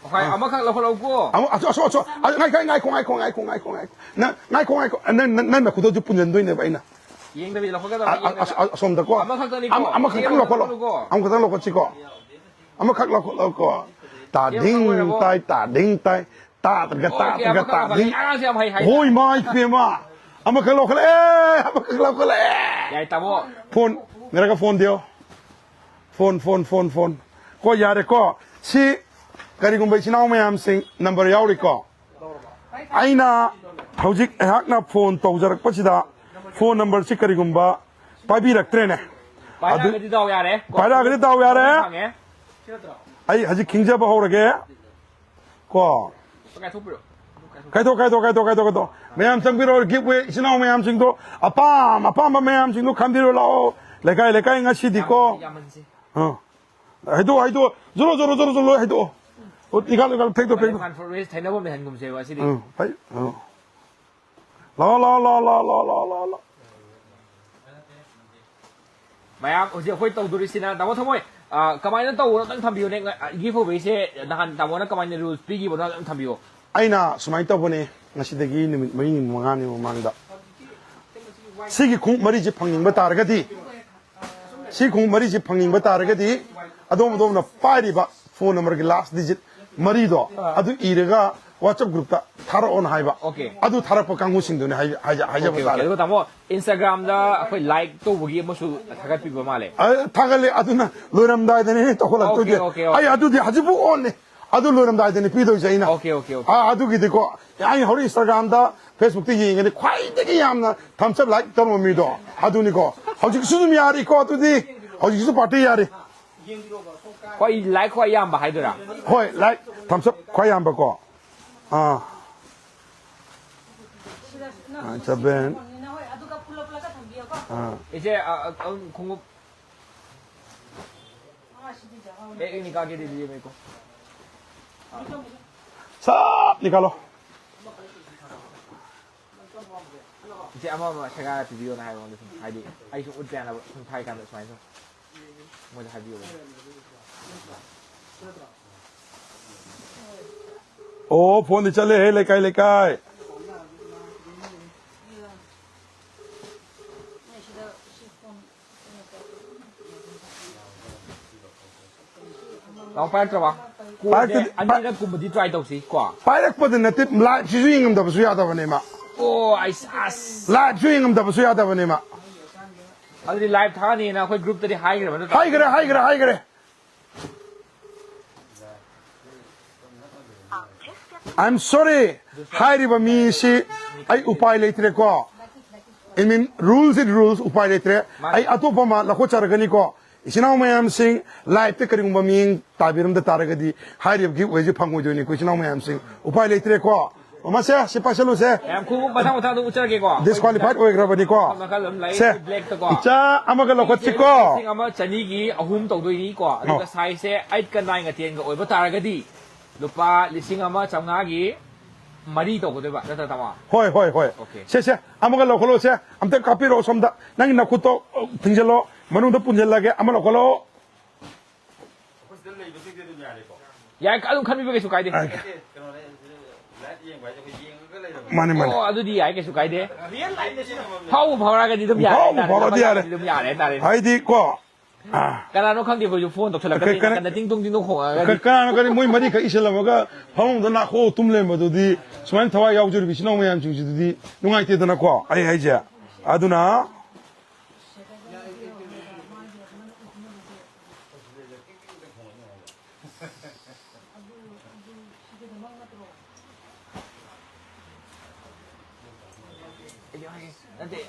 ꯑꯣꯠꯈꯥꯏ-, ꯑꯥ꯫ ꯑꯃꯈꯛ ꯂꯧꯈꯠꯂꯧꯀꯣ꯫ ꯑꯃꯨꯛ, ꯑꯁꯣ-, ꯑꯁꯣ-, ꯑꯁꯣ-, ꯑ, ꯉꯥꯏꯈꯣ, ꯉꯥꯏꯈꯣ, ꯉꯥꯏꯈꯣ꯫ ꯅꯪ, ꯅꯪ ꯅꯈꯨꯠꯇꯁꯨ ꯄꯨꯟꯁꯤꯟꯗꯣꯏꯅꯦꯕ ꯑꯩꯅ꯫ ꯌꯦꯡꯗꯕꯤꯗ ꯂꯧꯈꯠꯀꯗꯕ, ꯑ, ꯑ, ꯌꯦꯡꯗꯕꯤꯗ꯫ ꯑꯁꯣ-, ꯑꯁꯣꯝꯗꯀꯣ꯫ ꯑꯃꯈꯛꯇꯅꯤꯀꯣ꯫ ꯑꯃ-, ꯑꯃꯈꯛꯇꯪ ꯌꯦꯡꯗꯕꯤꯗ ꯂꯧꯈꯠꯂꯣ꯫ ꯂꯧꯈꯠꯂꯨꯀꯣ꯫ ꯑꯃꯈꯛꯇꯪ ꯂꯧꯈꯠꯁꯤꯀꯣ꯫ ꯑꯃꯈꯛ ꯂꯧꯈꯠꯂꯣꯀꯣ꯫ ꯇꯥꯗꯤꯡ ꯌꯦꯡꯕ ꯂꯣꯏꯔꯕꯣ? ꯇꯥꯏ, ꯇꯥꯗꯤꯡ ꯇꯥꯏ, ꯇꯥꯗꯒ ꯑꯣꯀꯦ, ꯇꯥꯗꯒ ꯑꯃꯈꯛ ꯇꯥꯗꯤꯡ꯫ ꯂꯧꯈꯠꯂꯦ꯫ ꯑꯉꯥꯡꯁꯦ ꯌꯥꯝ ꯍꯩ ꯍꯥꯏ꯫ ꯍꯣꯏ, ꯃꯥꯏ ꯄꯦꯝꯃ꯫ ꯑꯃꯈꯛ ꯂꯧꯈꯠꯂꯛꯑꯦ, ꯑꯃꯈꯛ ꯂꯧꯈꯠꯂꯛꯑꯦ꯫ ꯌꯥꯏ, ꯇꯥꯃꯣ꯫ ꯐꯣꯟ, ꯉꯥꯏꯔꯒ ꯐꯣꯟ ꯗꯤꯌꯣ꯫ Phone, phone, phone, phone. ꯀꯣ, ꯌꯥꯔꯦꯀꯣ꯫ ꯁꯤ ꯀꯔꯤꯒꯨꯝꯕ ꯏꯆꯤꯟ ꯏꯅꯥꯎ ꯃꯌꯥꯝꯁꯤꯡ ꯅꯝꯕꯔ ꯌꯥꯎꯔꯤꯀꯣ꯫ ꯑꯩꯅ ꯍꯧꯖꯤꯛ ꯑꯩꯍꯥꯛꯅ ꯐꯣꯟ ꯇꯧꯖꯔꯛꯄꯁꯤꯗ ꯐꯣꯟ ꯅꯝꯕꯔꯁꯤ ꯀꯔꯤꯒꯨꯝꯕ ꯄꯥꯏꯕꯤꯔꯛꯇ꯭ꯔꯦꯅꯦ꯫ ꯑꯗꯨ ꯄꯥꯏꯔꯛꯑꯒꯗꯤ ꯗꯥꯎ ꯌꯥꯔꯦ꯫ ꯀꯣ, ꯄꯥꯏꯔꯛꯑꯒꯗꯤ ꯗꯥꯎ ꯌꯥꯔꯦ꯫ ꯐꯪꯉꯦ꯫ ꯑꯩ ꯍꯧꯖꯤꯛ ꯈꯤꯡꯖꯕ ꯍꯧꯔꯒꯦ꯫ ꯀꯣ꯫ ꯀꯥꯏꯊꯣꯛꯄꯤꯔꯣ꯫ ꯀꯥꯏꯊꯣꯛ, ꯀꯥꯏꯊꯣꯛ, ꯀꯥꯏꯊꯣꯛ, ꯀꯥꯏꯊꯣꯛ, ꯀꯥꯏꯊꯣꯛ꯫ ꯃꯌꯥꯝ ꯆꯪꯕꯤꯔꯣ, give way, ꯏꯆꯤꯟ ꯏꯅꯥꯎ ꯃꯌꯥꯝꯁꯤꯡꯗꯣ, ꯑꯄꯥꯝ ꯑꯄꯥꯝꯕ ꯃꯌꯥꯝꯁꯤꯡꯗꯣ ꯈꯟꯕꯤꯔꯣ ꯂꯥꯛꯑꯣ꯫ ꯂꯩꯀꯥꯏ ꯂꯩꯀꯥꯏ ꯉꯁꯤꯗꯤꯀꯣ꯫ ꯌꯥꯝꯍꯟꯁꯤ, ꯌꯥꯝꯍꯟꯁꯤ꯫ ꯑꯥ꯫ ꯍꯥꯏꯗꯣꯛꯑꯣ, ꯍꯥꯏꯗꯣꯛꯑꯣ꯫ ꯖꯣꯔꯣ, ꯖꯣꯔꯣ, ꯖꯣꯔꯣ, ꯖꯣꯔꯣ ꯂꯣꯏ ꯍꯥꯏꯗꯣꯛꯑꯣ꯫ ꯑꯣ, ꯏꯀꯥꯜ, ꯏꯀꯥꯜ, ꯊꯦꯛꯇꯣ, ꯊꯦꯛꯇꯣ꯫ ꯃꯥꯂꯦꯝ ꯐꯥꯟ ꯐꯣꯔ ꯔꯦꯁ ꯊꯩꯅꯕ ꯑꯃ ꯂꯩꯍꯟꯒꯨꯝꯁꯦꯕ ꯉꯁꯤꯗꯤ꯫ ꯎꯝ, ꯐꯩ, ꯎꯝ꯫ ꯂꯥꯛꯑꯣ, ꯂꯥꯛꯑꯣ, ꯂꯥꯛꯑꯣ꯫ ꯃꯌꯥꯝ ꯍꯧꯖꯤꯛ ꯑꯩꯈꯣꯏ ꯇꯧꯗꯣꯔꯤꯁꯤꯅ, ꯇꯥꯃꯣ ꯊꯃꯣꯏ, ꯑ, ꯀꯃꯥꯏꯅ ꯇꯧꯕꯅꯣ ꯑꯝꯇꯪ ꯊꯝꯕꯤꯌꯨꯅꯦ꯫ ꯉ-, ꯒꯤꯐ ꯑꯋꯦꯁꯦ ꯅꯍꯥꯟ ꯇꯥꯃꯣꯅ ꯀꯃꯥꯏꯅ ꯔꯨꯜꯁ ꯄꯤꯈꯤꯕꯅꯣ ꯑꯝꯇꯪ ꯊꯝꯕꯤꯌꯣ꯫ ꯑꯩꯅ ꯁꯨꯃꯥꯏꯅ ꯇꯧꯕꯅꯦ, ꯉꯁꯤꯗꯒꯤ ꯅꯨꯃꯤꯠ ꯃꯔꯤꯅꯤ ꯃꯉꯥꯅꯤ ꯃꯃꯥꯡꯗ ꯁꯤꯒꯤ ꯈꯣꯡꯎꯞ ꯃꯔꯤꯁꯤ ꯐꯪꯅꯤꯡꯕ ꯇꯥꯔꯒꯗꯤ, ꯁꯤ ꯈꯣꯡꯎꯞ ꯃꯔꯤꯁꯤ ꯐꯪꯅꯤꯡꯕ ꯇꯥꯔꯒꯗꯤ, ꯑꯗꯣꯝ ꯑꯗꯣꯝꯅ ꯄꯥꯏꯔꯤꯕ ꯐꯣꯟ ꯅꯝꯕꯔꯒꯤ ꯂꯥꯁ ꯗꯤꯖꯤꯠ ꯃꯔꯤꯗꯣ, ꯑꯥ꯫ ꯑꯗꯨ ꯏꯔꯒ WhatsApp ꯒ꯭ꯔꯨꯞꯇ ꯊꯥꯔꯛꯑꯣꯅ ꯍꯥꯏꯕ꯫ ꯑꯣꯀꯦ꯫ ꯑꯗꯨ ꯊꯥꯔꯛꯄ ꯀꯥꯡꯕꯨꯁꯤꯡꯗꯨꯅꯤ ꯍꯥꯏ-, ꯍꯥꯏꯖ-, ꯍꯥꯏꯖꯕ ꯑꯣꯀꯦ, ꯑꯣꯀꯦ꯫ ꯇꯥꯔꯦ꯫ ꯑꯗꯨꯒ ꯇꯥꯃꯣ, Instagram ꯗ ꯑꯩꯈꯣꯏ ꯂꯥꯏꯛ ꯇꯧꯕꯒꯤ ꯑꯃꯁꯨ ꯊꯥꯒꯠꯄꯤꯕ ꯃꯥꯜꯂꯦ꯫ ꯑ, ꯊꯥꯒꯠꯂꯦ, ꯑꯗꯨꯅ ꯂꯣꯏꯔꯝꯗꯥꯏꯗꯅꯦ ꯇꯧꯈꯠꯂꯛꯇꯣꯏꯁꯦ꯫ Okay, okay, okay. ꯑꯩ ꯑꯗꯨꯗꯤ ꯍꯧꯖꯤꯛꯐꯥꯎ on ꯅꯦ꯫ ꯑꯗꯨ ꯂꯣꯏꯔꯝꯗꯥꯏꯗꯅꯦ ꯄꯤꯗꯣꯏꯁꯦ ꯑꯩꯅ꯫ Okay, okay, okay. ꯑ, ꯑꯗꯨꯒꯤꯗꯤꯀꯣ, ꯑꯩ ꯍꯧꯔꯦꯟ Instagram ꯗ, Facebook ꯇ ꯌꯦꯡꯒꯅꯤ, ꯈ꯭ꯋꯥꯏꯗꯒꯤ ꯌꯥꯝꯅ thumbs up, like ꯇꯧꯔꯝꯕ ꯃꯤꯗꯣ ꯑꯗꯨꯅꯤꯀꯣ꯫ ꯍꯧꯖꯤꯛꯁꯨ ꯑꯗꯨꯝ ꯌꯥꯔꯤꯀꯣ, ꯑꯗꯨꯗꯤ ꯍꯧꯖꯤꯛꯁꯨ party ꯌꯥꯔꯤ꯫ ꯈ꯭ꯋꯥꯏ ꯂꯥꯏꯛ ꯈ꯭ꯋꯥꯏ ꯌꯥꯝꯕ ꯍꯥꯏꯗꯣꯏꯔꯥ? ꯍꯣꯏ, like, thumbs up ꯈ꯭ꯋꯥꯏ ꯌꯥꯝꯕꯀꯣ꯫ ꯑꯥ꯫ ꯑꯥ, seven꯫ ꯑꯥ꯫ ꯏꯆꯦ, ꯑ, ꯑ, ꯑ, ꯈꯣꯡꯎꯞ꯫ एक निकाल के दे दीजिए मेरे को। ꯁꯞ निकालो꯫ ꯏꯆꯦ, ꯑꯃ, ꯑꯃ ꯁꯦꯒꯥꯏꯔ ꯄꯤꯕꯤꯌꯣꯅ ꯍꯥꯏꯕ ꯃꯉꯣꯟꯗ ꯁꯨꯝ, ꯍꯥꯏꯗꯤ ꯑꯩꯁꯨ ꯎꯠꯄ ꯌꯥꯅꯕ ꯁꯨꯝ ꯊꯥꯏ ꯀꯥꯟꯗ ꯁꯨꯃꯥꯏꯅ ꯁꯨꯝ ꯃꯣꯏꯗ ꯍꯥꯏꯕꯤꯌꯣ꯫ ꯑꯣ, ꯐꯣꯟꯗꯤ ꯆꯠꯂꯦꯍꯦ, ꯂꯩꯀꯥꯏ, ꯂꯩꯀꯥꯏ꯫ ꯅꯥꯎ ꯄꯥꯏꯔꯛꯇ꯭ꯔꯕ? ꯄꯥꯏꯔꯛꯇ꯭ꯔꯗꯤ, ꯀꯣꯜꯁꯦ ꯑꯅꯤꯔꯛ ꯀꯨꯝꯕꯗꯤ try ꯇꯧꯁꯤ ꯀꯣ꯫ ꯄꯥꯏꯔꯛꯄꯗ ꯅꯠꯇꯦ, live ꯁꯤꯁꯨ ꯌꯦꯡꯉꯝꯗꯕꯁꯨ ꯌꯥꯗꯕꯅꯦ ꯃꯥ꯫ ꯑꯣ ꯑꯩꯁ ꯑꯁ ꯂꯥꯏꯚꯁꯨ ꯌꯦꯡꯉꯝꯗꯕꯁꯨ ꯌꯥꯗꯕꯅꯦ ꯃꯥ꯫ ꯑꯗꯨꯗꯤ ꯂꯥꯏꯚ ꯊꯥꯅꯤꯅ ꯑꯩꯈꯣꯏ ꯒ꯭ꯔꯨꯞꯇꯗꯤ ꯍꯥꯏꯈ꯭ꯔꯕ ꯅꯠꯇ꯭ꯔꯣ? ꯍꯥꯏꯈ꯭ꯔꯦ, ꯍꯥꯏꯈ꯭ꯔꯦ, ꯍꯥꯏꯈ꯭ꯔꯦ꯫ I'm sorry, ꯍꯥꯏꯔꯤꯕ ꯃꯤꯁꯤ ꯑꯩ ꯎꯄꯥꯏ ꯂꯩꯇ꯭ꯔꯦꯀꯣ꯫ I mean, rules is rules, ꯎꯄꯥꯏ ꯂꯩꯇ꯭ꯔꯦ꯫ ꯃꯥꯅꯦ꯫ ꯑꯩ ꯑꯇꯣꯞꯄ ꯑꯃ ꯂꯧꯈꯠꯆꯔꯒꯅꯤꯀꯣ꯫ ꯏꯆꯤꯟ ꯏꯅꯥꯎ ꯃꯌꯥꯝꯁꯤꯡ, ꯂꯥꯏꯚꯇ ꯀꯔꯤꯒꯨꯝꯕ ꯃꯤꯠꯌꯦꯡ ꯇꯥꯕꯤꯔꯝꯗ ꯇꯥꯔꯒꯗꯤ ꯍꯥꯏꯔꯤꯕ ꯒꯤꯐ ꯑꯣꯏꯁꯦ ꯐꯪꯉꯣꯏꯗꯣꯏꯅꯤꯀꯣ, ꯏꯆꯤꯟ ꯏꯅꯥꯎ ꯃꯌꯥꯝꯁꯤꯡ꯫ ꯎꯄꯥꯏ ꯂꯩꯇ꯭ꯔꯦꯀꯣ꯫ ꯃꯃꯥꯁꯦ, ꯁꯤ ꯄꯥꯏꯁꯜꯂꯨꯁꯦ꯫ ꯃꯌꯥꯝ ꯈꯣꯡꯎꯞ ꯃꯊꯪ ꯃꯊꯪ ꯑꯗꯨꯝ ꯎꯠꯆꯔꯒꯦꯀꯣ꯫ Disqualified ꯑꯣꯏꯈ꯭ꯔꯕꯅꯤꯀꯣ꯫ ꯃꯈꯜ ꯃꯈꯜ ꯑꯗꯨꯝ ꯂꯩ, ꯁꯦ, blackꯇꯀꯣ꯫ ꯏꯆꯥ ꯑꯃꯒ ꯂꯧꯈꯠꯁꯤꯀꯣ꯫ ꯂꯤꯁꯤꯡ ꯑꯃ ꯆꯅꯤꯒꯤ ꯑꯍꯨꯝ ꯇꯧꯗꯣꯏꯅꯤꯀꯣ꯫ ꯑꯗꯨꯒ ꯑꯣ꯫ Sizeꯁꯦ eightꯀ nineꯒ tenꯒ ꯑꯣꯏꯕ ꯇꯥꯔꯒꯗꯤ ꯂꯨꯄꯥ ꯂꯤꯁꯤꯡ ꯑꯃ ꯆꯥꯝꯃꯉꯥꯒꯤ ꯃꯔꯤ ꯇꯧꯒꯗꯣꯏꯕ ꯅꯠꯇ꯭ꯔ, ꯇꯥꯃꯣ? ꯍꯣꯏ, ꯍꯣꯏ, ꯍꯣꯏ꯫ Okay꯫ ꯁꯦ, ꯁꯦ, ꯑꯃꯒ ꯂꯧꯈꯠꯂꯣ, ꯁꯦ꯫ ꯑꯝꯇ ꯀꯥꯞꯄꯤꯔꯛꯑꯣ ꯁꯣꯝꯗ꯫ ꯅꯪꯒꯤ ꯅꯈꯨꯠꯇꯣ, ꯑ, ꯊꯤꯡꯖꯤꯜꯂꯣ꯫ ꯃꯅꯨꯡꯗ ꯄꯨꯟꯁꯤꯜꯂꯒꯦ꯫ ꯑꯃ ꯂꯧꯈꯠꯂꯣ꯫ ꯑꯩꯈꯣꯏ ꯁꯤꯗ ꯂꯩꯕꯁꯤꯡꯁꯦ ꯑꯗꯨꯝ ꯌꯥꯔꯦꯀꯣ? ꯌꯥꯏ, ꯑꯗꯨꯝ ꯈꯟꯕꯤꯕ ꯀꯩꯁꯨ ꯀꯥꯏꯗꯦ꯫ ꯑꯥ, ꯅꯠꯇꯦ, ꯀꯩꯅꯣꯅꯦ, ꯁꯤꯗ live ꯌꯦꯡꯕ ꯍꯥꯏꯁꯦ ꯑꯩꯈꯣꯏ ꯌꯦꯡꯉꯒ ꯂꯩꯔꯕꯅꯦ꯫ ꯃꯥꯅꯦ, ꯃꯥꯅꯦ꯫ ꯑꯣ, ꯑꯗꯨꯗꯤ ꯌꯥꯏ, ꯀꯩꯁꯨ ꯀꯥꯏꯗꯦ꯫ Real life ꯁꯦ ꯌꯦꯡꯉꯝꯃꯅꯤ꯫ ꯐꯥꯎꯕ ꯐꯥꯎꯔꯛꯑꯒꯗꯤ ꯑꯗꯨꯝ ꯌꯥꯔꯦ ꯐꯥꯎꯕ ꯍꯥꯏꯇꯥꯔꯦ, ꯐꯥꯎꯔꯛꯑꯗꯤ ꯑꯃ ꯌꯥꯔꯦ꯫ ꯂꯥꯛꯑꯗꯤ ꯑꯗꯨꯝ ꯌꯥꯔꯦ ꯍꯥꯏꯇꯥꯔꯦ꯫ ꯍꯥꯏꯗꯤ ꯀꯣ, ꯑꯥ꯫ ꯀꯅꯥꯅꯣ ꯈꯪꯗꯦ, ꯑꯩꯈꯣꯏꯁꯨ phone ꯇꯧꯁꯜꯂꯛꯀꯅꯤ, ꯀ-, ꯀ-, ꯅꯥꯀꯟꯗ ꯇꯤꯡ ꯇꯣꯡ, ꯇꯤꯡ ꯇꯣꯡ ꯈꯣꯡꯉꯛꯑꯒꯗꯤ꯫ ꯀ-, ꯀꯅꯥꯅꯣ ꯈꯪꯗꯦ, ꯃꯣꯏ ꯃꯔꯤꯈꯛ ꯏꯁꯤꯜꯂꯝꯃꯒ ꯐꯃꯨꯡꯗ ꯅꯥꯈꯣꯛꯑ ꯇꯨꯝ ꯂꯩꯔꯝꯕꯗꯨꯗꯤ, ꯁꯨꯃꯥꯏꯅ ꯊꯋꯥꯏ ꯌꯥꯎꯖꯔꯤꯕ ꯏꯆꯤꯟ ꯏꯅꯥꯎ ꯃꯌꯥꯝꯁꯤꯡꯁꯤꯗꯨꯗꯤ ꯅꯨꯡꯉꯥꯏꯇꯦꯗꯅꯀꯣ, ꯑꯩ ꯍꯥꯏꯁꯦ꯫ ꯑꯗꯨꯅ ꯅꯠꯇꯦ,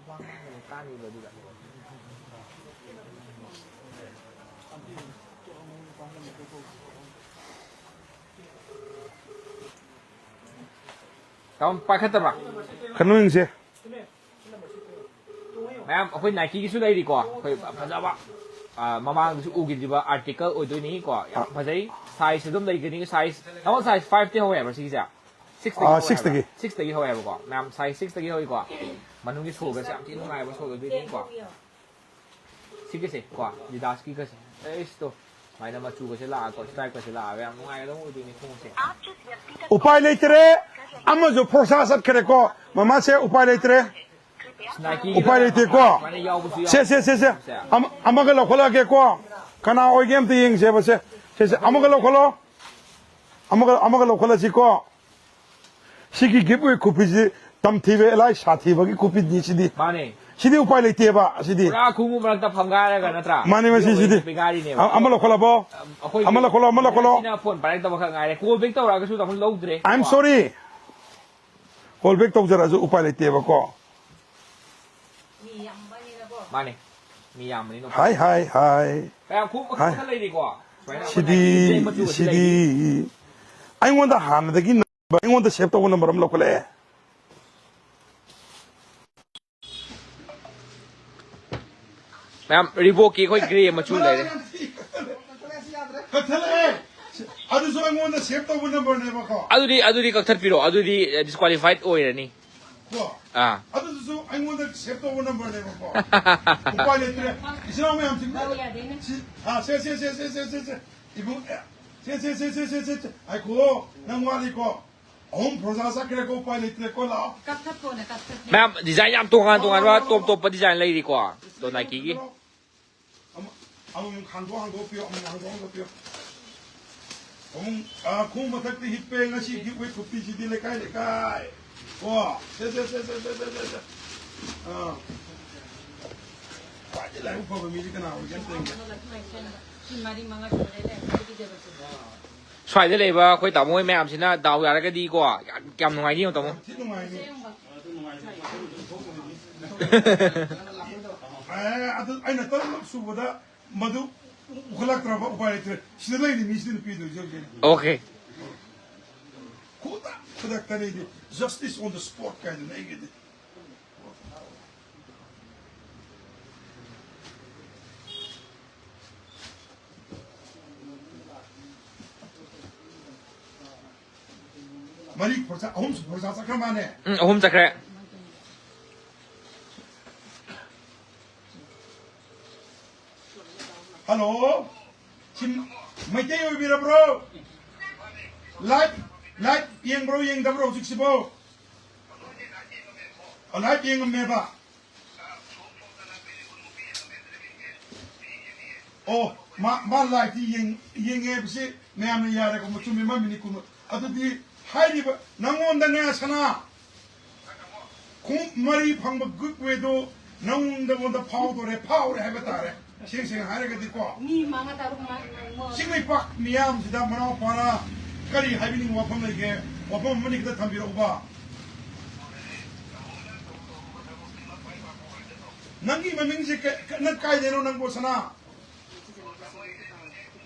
ꯋꯥ ꯉꯥꯡꯕꯗꯣ ꯇꯥꯅꯤꯕ ꯑꯗꯨꯗ꯫ ꯇꯥꯃꯣ, ꯄꯥꯏꯈꯠꯇꯕ꯭ꯔꯥ? ꯀꯩꯅꯣ ꯌꯦꯡꯁꯦ꯫ ꯃꯌꯥꯝ, ꯑꯩꯈꯣꯏ Nikeꯒꯤꯁꯨ ꯂꯩꯔꯤꯀꯣ, ꯑꯩꯈꯣꯏ ꯐꯖꯕ, ꯑ, ꯃꯃꯥꯡꯗꯁꯨ ꯎꯈꯤꯗ꯭ꯔꯤꯕ article ꯑꯣꯏꯗꯣꯏꯅꯤꯀꯣ, ꯌꯥꯝ ꯐꯖꯩ꯫ Size ꯑꯗꯨꯝ ꯂꯩꯒꯅꯤ, size, ꯇꯥꯃꯣ, size fiveꯇꯒꯤ ꯍꯧꯋꯦ ꯍꯥꯏꯕ꯭ꯔꯥ ꯁꯤꯒꯤꯁꯦ? Sixꯇꯒꯤ ꯑꯥ, ꯍꯧꯋꯦ ꯍꯥꯏꯕ꯭ꯔꯥ? Sixꯇꯒꯤ꯫ Sixꯇꯒꯤ ꯍꯧꯋꯦꯕꯀꯣ, ꯃꯌꯥꯝ, size sixꯇꯒꯤ ꯍꯧꯋꯤꯀꯣ꯫ ꯃꯅꯨꯡꯒꯤ soleꯒꯁꯦ ꯌꯥꯝ ꯊꯤꯅ ꯅꯨꯡꯉꯥꯏꯕ sole ꯑꯣꯏꯗꯣꯏꯅꯤꯀꯣ꯫ ꯁꯤꯒꯁꯦ ꯀꯣ, Adidasꯀꯤꯒꯁꯦ, ꯑꯩꯁꯇꯣ, ꯁꯨꯃꯥꯏꯅ ꯃꯆꯨꯒꯁꯦ ꯂꯥꯛꯑꯒꯀꯣ, stripeꯀꯁꯦ ꯂꯥꯛꯑꯒ ꯌꯥꯝ ꯅꯨꯡꯉꯥꯏꯒꯗꯕ ꯑꯣꯏꯗꯣꯏꯅꯤ ꯈꯣꯡꯎꯞꯁꯦ꯫ ꯎꯄꯥꯏ ꯂꯩꯇ꯭ꯔꯦ, ꯑꯃꯁꯨ ꯐꯣꯔꯁꯥ ꯆꯠꯈ꯭ꯔꯦꯀꯣ, ꯃꯃꯥꯁꯦ, ꯎꯄꯥꯏ ꯂꯩꯇ꯭ꯔꯦ꯫ Nikeꯒꯤ ꯎꯄꯥꯏ ꯂꯩꯇꯦꯀꯣ꯫ ꯁꯨꯃꯥꯏꯅ ꯌꯥꯎꯕꯁꯨ ꯁꯦ, ꯌꯥꯎꯋꯦ꯫ ꯁꯦ, ꯁꯦ, ꯁꯦ꯫ ꯁꯦ꯫ ꯑꯃ-, ꯑꯃꯒ ꯂꯧꯈꯠꯂꯛꯑꯒꯦꯀꯣ꯫ ꯀꯅꯥ ꯑꯣꯏꯒꯦ ꯑꯝꯇ ꯌꯦꯡꯁꯦꯕ ꯁꯦ꯫ ꯁꯦ, ꯁꯦ, ꯑꯃꯒ ꯂꯧꯈꯠꯂꯣ꯫ ꯑꯃꯒ, ꯑꯃꯒ ꯂꯧꯈꯠꯂꯁꯤꯀꯣ꯫ ꯁꯤꯒꯤ gift ꯑꯣꯏ ꯈꯨꯄꯤꯁꯤ ꯇꯝꯊꯤꯕ ꯑꯦꯂꯥꯏ ꯁꯥꯊꯤꯕꯒꯤ ꯈꯨꯄꯤꯅꯤ ꯁꯤꯗꯤ꯫ ꯃꯥꯅꯦ꯫ ꯁꯤꯗꯤ ꯎꯄꯥꯏ ꯂꯩꯇꯦꯕ ꯁꯤꯗꯤ꯫ ꯄꯨꯔꯥ ꯈꯣꯡꯎꯞ ꯃꯔꯛꯇ ꯐꯝꯒꯥꯏꯔꯒ ꯅꯠꯇ꯭ꯔꯥ? ꯃꯥꯅꯦ, ꯃꯁꯤ ꯁꯤꯗꯤ꯫ ꯕꯦꯒꯥꯔꯤꯅꯦꯕ꯫ ꯑ-, ꯑꯃ ꯂꯧꯈꯠꯂꯕꯣ? ꯑꯩꯈꯣꯏꯒꯤ ꯑꯃ ꯂꯧꯈꯠꯂꯣ, ꯑꯃ ꯂꯧꯈꯠꯂꯣ꯫ ꯁꯤꯅ ꯐꯣꯟ ꯄꯥꯏꯔꯛꯇꯕ ꯈꯛ ꯉꯥꯏꯔꯦ꯫ ꯀꯣꯜ ꯕꯦꯛ ꯇꯧꯔꯛꯑꯒꯁꯨ ꯑꯃꯨꯛ ꯂꯧꯗ꯭ꯔꯦ꯫ I am sorry. Call back ꯇꯧꯖꯔꯛꯑꯁꯨ ꯎꯄꯥꯏ ꯂꯩꯇꯦꯕꯀꯣ꯫ ꯃꯥꯅꯦ꯫ ꯃꯤ ꯌꯥꯝꯕꯅꯤꯅ ꯎꯄꯥꯏ ꯍꯥꯏ, ꯂꯩꯇꯦ꯫ ꯍꯥꯏ, ꯍꯥꯏ꯫ ꯃꯌꯥꯝ ꯈꯣꯡꯎꯞ ꯃꯈꯜ ꯍꯥꯏ꯫ ꯃꯈꯜ ꯂꯩꯔꯤꯀꯣ꯫ ꯁꯨꯃꯥꯏꯅ ꯑꯩꯈꯣꯏ ꯁꯤꯗꯤ, Nike ꯃꯆꯨꯒꯁꯨ ꯁꯤꯗꯤ ꯂꯩꯔꯤ꯫ ꯑꯩꯉꯣꯟꯗ ꯍꯥꯟꯅꯗꯒꯤ ꯅꯝꯕ, ꯑꯩꯉꯣꯟꯗ save ꯇꯧꯕ number ꯑꯃ ꯂꯧꯈꯠꯂꯛꯑꯦ꯫ ꯃꯌꯥꯝ, Reebokꯀꯤ ꯑꯩꯈꯣꯏ grey ꯃꯆꯨ ꯂꯩꯔꯦ꯫ ꯀꯛꯊꯠꯂꯛꯑꯦ꯫ ꯑꯗꯨꯁꯨ ꯑꯩꯉꯣꯟꯗ save ꯇꯧꯕ numberꯅꯦꯕꯀꯣ꯫ ꯑꯗꯨꯗꯤ, ꯑꯗꯨꯗꯤ ꯀꯛꯊꯠꯄꯤꯔꯣ꯫ ꯑꯗꯨꯗꯤ, ꯑ, disqualified ꯑꯣꯏꯔꯅꯤ꯫ ꯀꯣ? ꯑꯥ꯫ ꯑꯗꯨꯗꯨꯁꯨ ꯑꯩꯉꯣꯟꯗ save ꯇꯧꯕ numberꯅꯦꯕꯀꯣ꯫ ꯎꯄꯥꯏ ꯂꯩꯇ꯭ꯔꯦ꯫ ꯏꯆꯤꯟ ꯏꯅꯥꯎ ꯃꯌꯥꯝꯁꯤꯡ, ꯂꯧ ꯌꯥꯗꯦꯅꯦ꯫ ꯁꯤ, ꯑ, ꯁꯦ, ꯁꯦ, ꯁꯦ꯫ ꯏꯕꯨꯡ, ꯑꯦ, ꯁꯦ, ꯁꯦ, ꯁꯦ꯫ ꯉꯥꯏꯈꯣ, ꯅꯪ ꯋꯥꯠꯂꯤꯀꯣ꯫ ꯑꯍꯨꯝ ꯐꯣꯔꯖꯥ ꯆꯠꯈ꯭ꯔꯦꯀꯣ, ꯎꯄꯥꯏ ꯂꯩꯇ꯭ꯔꯦꯀꯣ, ꯂꯥꯛꯑꯣ꯫ ꯀꯛꯊꯠꯈꯣꯅꯦ, ꯀꯛꯊꯠꯈꯣ꯫ ꯃꯌꯥꯝ design ꯌꯥꯝ ꯇꯣꯉꯥꯟ ꯇꯣꯉꯥꯟꯕ, ꯂꯥꯛꯑꯣ, ꯂꯥꯛꯑꯣ, top ꯂꯥꯛꯑꯣ꯫ Topꯄ design ꯂꯩꯔꯤꯀꯣ꯫ ꯑꯗꯣ Nikeꯒꯤ꯫ ꯑꯃꯨꯛ, ꯑꯃꯨꯛ ꯍꯥꯡꯗꯣꯛ ꯍꯥꯡꯗꯣꯛꯄꯤꯌꯣ, ꯑꯃꯨꯛ ꯍꯥꯡꯗꯣꯛ ꯍꯥꯡꯗꯣꯛꯄꯤꯌꯣ꯫ ꯑꯃꯨꯛ, ꯑ, ꯈꯣꯡ ꯃꯊꯛꯇ ꯍꯤꯞꯄꯦ ꯉꯁꯤꯒꯤ ꯑꯩꯈꯣꯏ ꯈꯨꯄꯤꯁꯤꯗꯤ ꯂꯩꯀꯥꯏ ꯂꯩꯀꯥꯏ꯫ ꯀꯣ? ꯁꯦ, ꯁꯦ, ꯁꯦ꯫ ꯑ꯫ ꯈ꯭ꯋꯥꯏꯗꯒꯤ ꯂꯥꯏꯕꯛ ꯐꯕ ꯃꯤꯗꯤ ꯀꯅꯥ ꯑꯣꯏꯒꯦꯅ ꯌꯦꯡꯒꯦ꯫ ꯁꯤ ꯃꯔꯤ ꯃꯉꯥ ꯁꯨꯔꯦ, ꯂꯩ, ꯑꯩꯈꯣꯏꯒꯤ ꯁ꯭ꯋꯥꯏꯗ ꯂꯩꯕ ꯑꯩꯈꯣꯏ ꯇꯥꯃꯣ ꯍꯣꯏ ꯃꯌꯥꯝꯁꯤꯅ ꯗꯥꯎ ꯌꯥꯔꯒꯗꯤꯀꯣ, ꯌꯥꯝ, ꯌꯥꯝ ꯅꯨꯡꯉꯥꯏꯅꯤ ꯌꯦꯡꯉꯣ, ꯇꯥꯃꯣ꯫ ꯌꯥꯝ ꯊꯤ ꯅꯨꯡꯉꯥꯏꯅꯤ꯫ ꯑꯁꯦꯡꯕ꯫ ꯑꯦ, ꯑꯗꯨ ꯑꯩꯅ ꯇꯔꯨꯛꯂꯛ ꯁꯨꯕꯗ ꯃꯗꯨ ꯎꯈꯠꯂꯛꯇ꯭ꯔꯕ ꯎꯄꯥꯏ ꯂꯩꯇ꯭ꯔꯦ꯫ ꯁꯤꯗ ꯂꯩꯔꯤ ꯃꯤꯁꯤꯗ ꯄꯤꯗꯣꯏꯁꯦ ꯍꯧꯖꯤꯛ꯫ Okay꯫ ꯈꯨꯗꯛ ꯈꯨꯗꯛꯇꯅꯤꯗꯤ, justice on the spot ꯀꯥꯏꯗꯨꯅ ꯑꯩꯒꯤꯗꯤ꯫ ꯃꯔꯤ ꯐꯣꯔꯖꯥ, ꯑꯍꯨꯝꯁꯨ ꯐꯣꯔꯖꯥ ꯆꯠꯈ꯭ꯔ ꯃꯥꯅꯦ꯫ ꯎꯝ, ꯑꯍꯨꯝ ꯆꯠꯈ꯭ꯔꯦ꯫ Hello, ꯁꯤ ꯃꯩꯇꯩ ꯑꯣꯏꯕꯤꯔꯕ꯭ꯔꯣ? Live, live ꯌꯦꯡꯕ꯭ꯔꯣ, ꯌꯦꯡꯗꯕ꯭ꯔꯣ ꯍꯧꯖꯤꯛꯁꯤꯕꯣ? ꯑꯣ, live ꯌꯦꯡꯉꯝꯃꯦꯕ꯫ ꯑꯣ, ꯃꯥ, ꯃꯥ liveꯇꯤ ꯌꯦꯡ-, ꯌꯦꯡꯉꯦ ꯍꯥꯏꯕꯁꯤ ꯃꯌꯥꯝꯅ ꯌꯥꯔꯦꯀꯣ, ꯃꯆꯨꯝ ꯃꯦꯝꯃ ꯃꯤꯅꯤꯠ ꯀꯨꯟ꯫ ꯑꯗꯨꯗꯤ ꯍꯥꯏꯔꯤꯕ ꯅꯪꯉꯣꯟꯗꯅꯦ ꯁꯅꯥ, ꯈꯣꯡꯎꯞ ꯃꯔꯤ ꯐꯪꯕ giveawayꯗꯨ ꯅꯪꯉꯣꯟꯗ ꯐꯥꯎꯗꯣꯔꯦ, ꯐꯥꯎꯔꯦ ꯍꯥꯏꯕ ꯇꯥꯔꯦ꯫ ꯁꯦꯡ ꯁꯦꯡꯅ ꯍꯥꯏꯔꯒꯗꯤꯀꯣ, ꯃꯤ ꯃꯉꯥ ꯇꯔꯨꯛ ꯃꯉꯥ ꯆꯤꯡ ꯂꯩꯄꯥꯛ ꯃꯤꯌꯥꯝꯁꯤꯗ ꯃꯅꯥꯎꯄꯥꯅ ꯀꯔꯤ ꯍꯥꯏꯕꯤꯅꯤꯡꯕ ꯋꯥꯐꯝ ꯂꯩꯒꯦ? ꯋꯥꯐꯝ ꯑꯃꯅꯤ ꯈꯛꯇ ꯊꯝꯕꯤꯔꯛꯎꯕ꯫ ꯅꯪꯒꯤ ꯃꯃꯤꯡꯁꯦ ꯀ-, ꯀ-, ꯅꯪ ꯀꯥꯏꯗꯩꯅꯣ ꯅꯪꯕꯣ, ꯁꯅꯥ?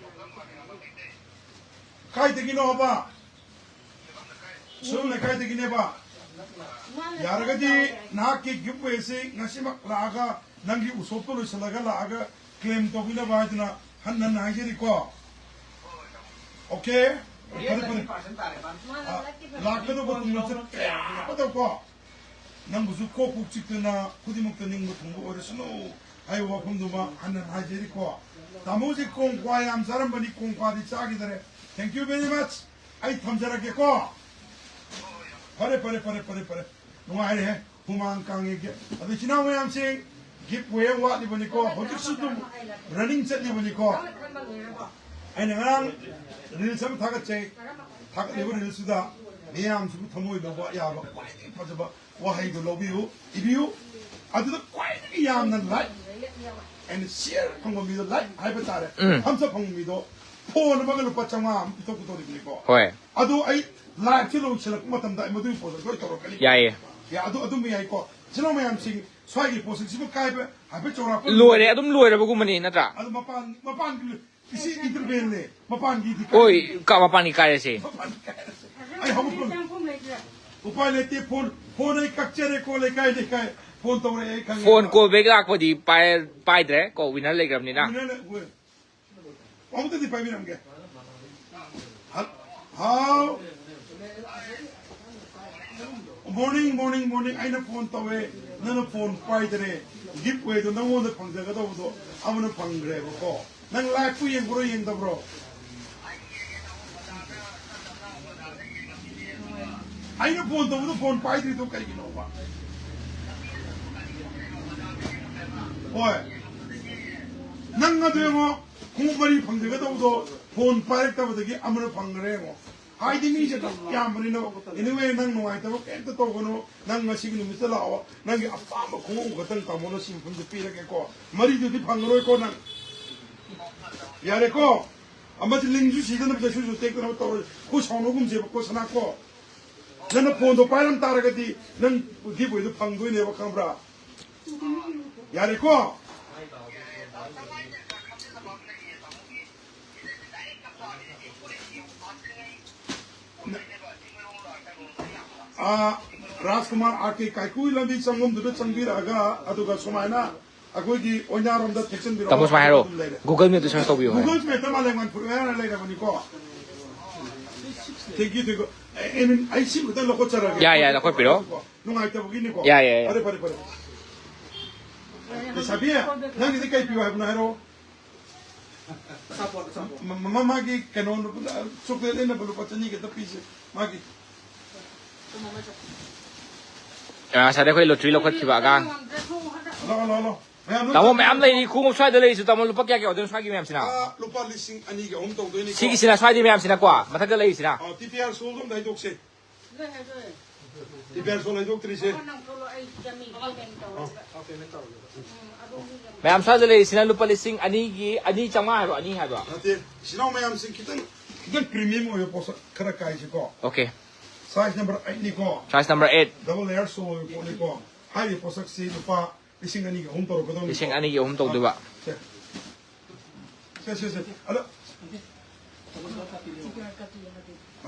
ꯀꯥꯏꯗꯒꯤꯅꯣ ꯍꯥꯏꯕ? ꯁꯣꯝ ꯂꯩꯀꯥꯏꯗꯒꯤꯅꯦꯕ꯫ ꯌꯥꯔꯒꯗꯤ ꯅꯍꯥꯛꯀꯤ giveawayꯁꯤ ꯉꯁꯤꯃꯛ ꯂꯥꯛꯑꯒ, ꯅꯪꯒꯤ ꯎꯁꯣꯞꯇꯣ ꯂꯣꯏꯁꯤꯜꯂꯒ ꯂꯥꯛꯑꯒ claim ꯇꯧꯕꯤꯅꯕ ꯍꯥꯏꯗꯨꯅ ꯍꯟꯅ ꯍꯟꯅ ꯍꯥꯏꯖꯔꯤꯀꯣ꯫ Okay? ꯐꯔꯦ, ꯐꯔꯦ꯫ ꯑ, ꯂꯥꯛꯀꯗꯧꯕ ꯄꯨꯡ ꯀꯌꯥ ꯑꯃꯗꯀꯣ, ꯅꯪꯕꯨꯁꯨ ꯀꯣꯛ ꯀꯣꯛ ꯆꯤꯛꯇꯅ ꯈꯨꯗꯤꯡꯃꯛꯇ ꯅꯤꯡꯕ ꯊꯨꯡꯕ ꯑꯣꯏꯔꯁꯅꯨ ꯍꯥꯏꯕ ꯋꯥꯐꯝꯗꯨꯃ ꯍꯟꯅ ꯍꯟꯅ ꯍꯥꯏꯖꯔꯤꯀꯣ꯫ ꯇꯥꯃꯣꯁꯦ ꯀꯣꯡꯀ꯭ꯋꯥ ꯌꯥꯝ ꯆꯥꯔꯝꯕꯅꯤ, ꯀꯣꯡꯀ꯭ꯋꯥꯗꯤ ꯆꯥꯈꯤꯗꯔꯦ꯫ Thank you very much꯫ ꯑꯩ ꯊꯝꯖꯔꯒꯦꯀꯣ꯫ ꯐꯔꯦ, ꯐꯔꯦ, ꯐꯔꯦ, ꯐꯔꯦ, ꯐꯔꯦ꯫ ꯅꯨꯡꯉꯥꯏꯔꯦꯍꯦ꯫ ꯍꯨꯃꯥꯡ ꯀꯥꯡꯉꯦ꯫ ꯑꯗꯨ ꯏꯆꯤꯟ ꯏꯅꯥꯎ ꯃꯌꯥꯝꯁꯤꯡ, giveaway ꯑꯃ ꯋꯥꯠꯂꯤꯕꯅꯤꯀꯣ꯫ ꯍꯧꯖꯤꯛꯁꯨ ꯑꯗꯨꯝ running ꯆꯠꯂꯤꯕꯅꯤꯀꯣ꯫ ꯑꯩꯅ ꯉꯔꯥꯡ reels ꯑꯃ ꯊꯥꯒꯠꯆꯩ꯫ ꯊꯥꯒꯠꯂꯤꯕ reelsꯇꯨꯗ ꯃꯌꯥꯝꯁꯤꯕꯨ ꯊꯃꯣꯏ ꯂꯧꯕ ꯌꯥꯕ ꯈ꯭ꯋꯥꯏꯗꯒꯤ ꯐꯖꯕ ꯋꯥꯍꯩꯗꯣ ꯂꯧꯕꯤꯌꯨ, ꯏꯕꯤꯌꯨ꯫ ꯑꯗꯨꯗ ꯈ꯭ꯋꯥꯏꯗꯒꯤ ꯌꯥꯝꯅ like and share ꯐꯪꯕ ꯃꯤꯗꯣ, like ꯍꯥꯏꯕ ꯇꯥꯔꯦ, ꯎꯝ꯫ Thumbs up ꯐꯪꯕ ꯃꯤꯗꯣ phone ꯑꯃꯒ ꯂꯨꯄꯥ ꯆꯥꯝꯃꯉꯥ ꯑꯃ ꯄꯤꯊꯣꯛꯀꯗꯧꯔꯤꯕꯅꯤꯀꯣ꯫ ꯍꯣꯏ꯫ ꯑꯗꯣ ꯑꯩ liveꯁꯦ ꯂꯣꯏꯁꯤꯜꯂꯛꯄ ꯃꯇꯝꯗ ꯑꯩ ꯃꯗꯨꯒꯤ ꯄꯣꯠꯇꯣ ꯂꯣꯏ ꯇꯧꯔꯛꯀꯅꯤ꯫ ꯌꯥꯏꯌꯦ꯫ ꯌꯥ, ꯑꯗꯨ, ꯑꯗꯨꯝ ꯌꯥꯏꯀꯣ꯫ ꯏꯆꯤꯟ ꯏꯅꯥꯎ ꯃꯌꯥꯝꯁꯤꯡ, ꯁ꯭ꯋꯥꯏꯒꯤ ꯄꯣꯠꯁꯤꯡꯁꯤꯕꯨ ꯀꯥꯏꯕ ꯍꯥꯏꯐꯦꯠ ꯆꯥꯎꯔꯥꯛꯄ ꯂꯣꯏꯔꯦ, ꯑꯗꯨꯝ ꯂꯣꯏꯔꯕꯒꯨꯝꯕꯅꯤ ꯅꯠꯇ꯭ꯔꯥ? ꯑꯗꯨ ꯃꯄꯥꯟ, ꯃꯄꯥꯟꯒꯤ ꯏꯁꯤ intervalꯅꯦ, ꯃꯄꯥꯟꯒꯤꯗꯤ ꯀꯥꯏ-, ꯍꯣꯏ, ꯀ-, ꯃꯄꯥꯟꯒꯤ ꯀꯥꯏꯔꯁꯦ꯫ ꯃꯄꯥꯟꯒꯤ ꯀꯥꯏꯔꯁꯦ꯫ ꯑꯩ ꯍꯧꯒꯠꯐꯝ ꯎꯄꯥꯏ ꯂꯩꯇꯦ꯫ Phone ꯑꯩ ꯀꯛꯆꯔꯦꯀꯣ, ꯂꯩꯀꯥꯏ, ꯂꯩꯀꯥꯏ꯫ Phone ꯇꯧꯔꯛꯑꯦ, ꯑꯩ ꯈꯪꯉꯦ꯫ Phone call back ꯂꯥꯛꯄꯗꯤ ꯄꯥꯏ-, ꯄꯥꯏꯗ꯭ꯔꯦ ꯀꯣ, winner ꯂꯩꯈ꯭ꯔꯕꯅꯤꯅ꯫ Winner ꯂꯩ-, ꯍꯣꯏ꯫ ꯑꯃꯨꯛꯇꯗꯤ ꯄꯥꯏꯕꯤꯔꯝꯒꯦ꯫ ꯍ-, ꯍꯥꯎ꯫ Morning, morning, morning꯫ ꯑꯩꯅ phone ꯇꯧꯋꯦ, ꯅꯪꯅ phone ꯄꯥꯏꯗꯔꯦ꯫ Giveawayꯗꯣ ꯅꯪꯉꯣꯟꯗ ꯐꯪꯖꯒꯗꯧꯕꯗꯣ ꯑꯃꯅ ꯐꯪꯈ꯭ꯔꯦꯕꯀꯣ꯫ ꯅꯪ liveꯄꯨ ꯌꯦꯡꯕ꯭ꯔꯣ, ꯌꯦꯡꯗꯕ꯭ꯔꯣ? ꯑꯩꯅ phone ꯇꯧꯕꯗꯣ phone ꯄꯥꯏꯗ꯭ꯔꯤꯗꯣ ꯀꯩꯒꯤꯅꯣꯕ? ꯍꯣꯏ꯫ ꯅꯪ ꯑꯗꯨ ꯌꯦꯡꯉꯣ, ꯈꯣꯡꯎꯞ ꯃꯔꯤ ꯐꯪꯖꯒꯗꯧꯕꯗꯣ phone ꯄꯥꯏꯔꯛꯇꯕꯗꯒꯤ ꯑꯃꯅ ꯐꯪꯈ꯭ꯔꯦ ꯌꯦꯡꯉꯣ꯫ ꯍꯥꯏꯗꯤ ꯃꯤꯁꯦ ꯌꯥꯝꯕꯅꯤꯅ꯫ Anyway, ꯅꯪ ꯅꯨꯡꯉꯥꯏꯇꯕ ꯀꯩꯝꯇ ꯇꯧꯒꯅꯨ꯫ ꯅꯪ ꯉꯁꯤꯒꯤ ꯅꯨꯃꯤꯠꯇ ꯂꯥꯛꯑꯣ, ꯅꯪꯒꯤ ꯑꯄꯥꯝꯕ ꯈꯣꯡꯎꯞ ꯈꯛꯇꯪ ꯇꯥꯃꯣꯅ ꯁꯤ ꯃꯐꯝꯗ ꯄꯤꯔꯒꯦꯀꯣ꯫ ꯃꯔꯤꯗꯨꯗꯤ ꯐꯪꯉꯔꯣꯏꯀꯣ ꯅꯪ꯫ ꯌꯥꯔꯦꯀꯣ? ꯑꯃꯁꯤ ꯂꯤꯡꯁꯨ ꯁꯤꯗꯅꯕ, ꯆꯩꯁꯨꯁꯨ ꯇꯦꯛꯇꯅꯕ ꯇꯧꯔꯣꯏ꯫ ꯑꯩꯈꯣꯏ ꯁꯥꯎꯅꯒꯨꯝꯁꯦꯕꯀꯣ, ꯁꯅꯥꯀꯣ꯫ ꯅꯪꯅ ꯐꯣꯟꯗꯣ ꯄꯥꯏꯔꯝ ꯇꯥꯔꯒꯗꯤ ꯅꯪ giveaway ꯗꯣ ꯐꯪꯗꯣꯏꯅꯦꯕ, ꯈꯪꯕ꯭ꯔꯥ? ꯌꯥꯔꯦꯀꯣ? ꯑꯥ, ꯔꯥꯖꯀꯨꯃꯥꯔ ꯑꯥꯔ ꯀꯦ ꯀꯥꯏꯀꯨꯒꯤ ꯂꯝꯕꯤ ꯆꯪꯐꯝꯗꯨꯗ ꯆꯪꯕꯤꯔꯛꯑꯒ, ꯑꯗꯨꯒ ꯁꯨꯃꯥꯏꯅ ꯑꯩꯈꯣꯏꯒꯤ ꯑꯣꯏꯅꯥꯔꯣꯝꯗ ꯊꯦꯛꯆꯟꯕꯤꯔꯛꯑꯣ꯫ ꯇꯥꯃꯣ, ꯁꯨꯃꯥꯏꯅ ꯍꯥꯏꯔꯣ꯫ ꯑꯗꯨꯝ ꯂꯩꯔꯦ꯫ Google Map ꯇ search ꯇꯧꯕꯤꯌꯨ ꯍꯥꯏꯌꯣ꯫ Google Map ꯇ ꯃꯥꯂꯦꯝꯉꯥꯟ ꯐꯨꯠꯋꯦꯌꯔ ꯍꯥꯏꯅ ꯂꯩꯔꯕꯅꯤꯀꯣ꯫ Thank you, thank you꯫ ꯑꯦ, ꯑꯦ, ꯑꯩ ꯁꯤ ꯈꯛꯇꯪ ꯂꯧꯈꯠꯆꯔꯒꯦ꯫ ꯌꯥꯏ, ꯌꯥꯏ, ꯂꯧꯈꯠꯄꯤꯔꯣ꯫ ꯅꯨꯡꯉꯥꯏꯇꯕꯒꯤꯅꯤꯀꯣ꯫ ꯌꯥꯏ, ꯌꯥꯏ, ꯌꯥꯏ꯫ ꯐꯔꯦ, ꯐꯔꯦ, ꯐꯔꯦ꯫ ꯂꯩꯁꯥꯕꯤ, ꯅꯪꯒꯤꯗꯤ ꯀꯩ ꯄꯤꯌꯨ ꯍꯥꯏꯕꯅꯣ ꯍꯥꯏꯔꯣ꯫ ꯑꯆꯥꯄꯣꯠ, ꯑꯆꯥꯄꯣꯠ꯫ ꯃ-, ꯃ-, ꯃꯥꯒꯤ ꯀꯩꯅꯣ, ꯆꯣꯀ꯭ꯂꯦꯠ ꯂꯩꯅꯕ ꯂꯨꯄꯥ ꯆꯅꯤ ꯈꯛꯇ ꯄꯤꯁꯦ꯫ ꯃꯥꯒꯤ꯫ ꯑ, ꯉꯁꯥꯏꯗ ꯑꯩꯈꯣꯏ lottery ꯂꯧꯈꯠꯈꯤꯕ ꯑꯉꯥꯡ꯫ ꯂꯥꯛꯑꯣ, ꯂꯥꯛꯑꯣ, ꯂꯥꯛꯑꯣ꯫ ꯃꯌꯥꯝ ꯂꯣꯏ ꯇꯥꯃꯣ, ꯆꯠꯈ꯭ꯔꯣ꯫ ꯃꯌꯥꯝ ꯂꯩꯔꯤ, ꯈꯣꯡꯎꯞ ꯁ꯭ꯋꯥꯏꯗ ꯂꯩꯔꯤꯁꯨ, ꯇꯥꯃꯣ, ꯂꯨꯄꯥ ꯀꯌꯥ ꯀꯌꯥ ꯑꯣꯏꯗꯣꯏꯅꯣ ꯁ꯭ꯋꯥꯏꯒꯤ ꯃꯌꯥꯝꯁꯤꯅ? ꯑꯥ, ꯂꯨꯄꯥ ꯂꯤꯁꯤꯡ ꯑꯅꯤꯒ ꯑꯍꯨꯝ ꯇꯧꯗꯣꯏꯅꯤꯀꯣ꯫ ꯁꯤꯒꯤꯁꯤꯅ, ꯁ꯭ꯋꯥꯏꯗꯤ ꯃꯌꯥꯝꯁꯤꯅꯀꯣ, ꯃꯊꯛꯇ ꯂꯩꯔꯤꯁꯤꯅ? ꯑꯥ, ꯇꯤ ꯄꯤ ꯑꯥꯔ ꯁꯣꯜꯗꯣ ꯑꯝꯇ ꯍꯥꯏꯗꯣꯛꯁꯦ꯫ ꯇꯤ ꯄꯤ ꯑꯥꯔ ꯁꯣꯜ ꯍꯥꯏꯗꯣꯛꯇ꯭ꯔꯤꯁꯦ꯫ ꯃꯌꯥꯝ ꯁ꯭ꯋꯥꯏꯗ ꯂꯩꯔꯤꯁꯤꯅ ꯂꯨꯄꯥ ꯂꯤꯁꯤꯡ ꯑꯅꯤꯒꯤ, ꯑꯅꯤ ꯆꯥꯝꯃꯉꯥ ꯍꯥꯏꯕ꯭ꯔꯣ, ꯑꯅꯤ ꯍꯥꯏꯕ꯭ꯔꯣ? ꯅꯠꯇꯦ, ꯏꯆꯤꯟ ꯏꯅꯥꯎ ꯃꯌꯥꯝꯁꯤꯡ ꯈꯤꯇꯪ, ꯈꯤꯇꯪ premium ꯑꯣꯏꯕ ꯄꯣꯠꯁꯛ ꯈꯔ ꯀꯥꯏꯁꯤꯀꯣ꯫ Okay꯫ Size number eight ꯅꯤꯀꯣ꯫ Size number eight꯫ Double layer sole ꯑꯣꯏꯕ ꯄꯣꯠꯅꯤꯀꯣ꯫ ꯍꯥꯏꯔꯤꯕ ꯄꯣꯠꯁꯛꯁꯤ ꯂꯨꯄꯥ ꯂꯤꯁꯤꯡ ꯑꯅꯤꯒꯤ ꯑꯍꯨꯝ ꯇꯧꯔꯛꯀꯗꯧꯅꯤꯀꯣ꯫ ꯂꯤꯁꯤꯡ ꯑꯅꯤꯒꯤ ꯑꯍꯨꯝ ꯇꯧꯗꯣꯏꯕ꯫ ꯁꯦ꯫ ꯁꯦ, ꯁꯦ, ꯁꯦ꯫ ꯑꯗꯣ꯫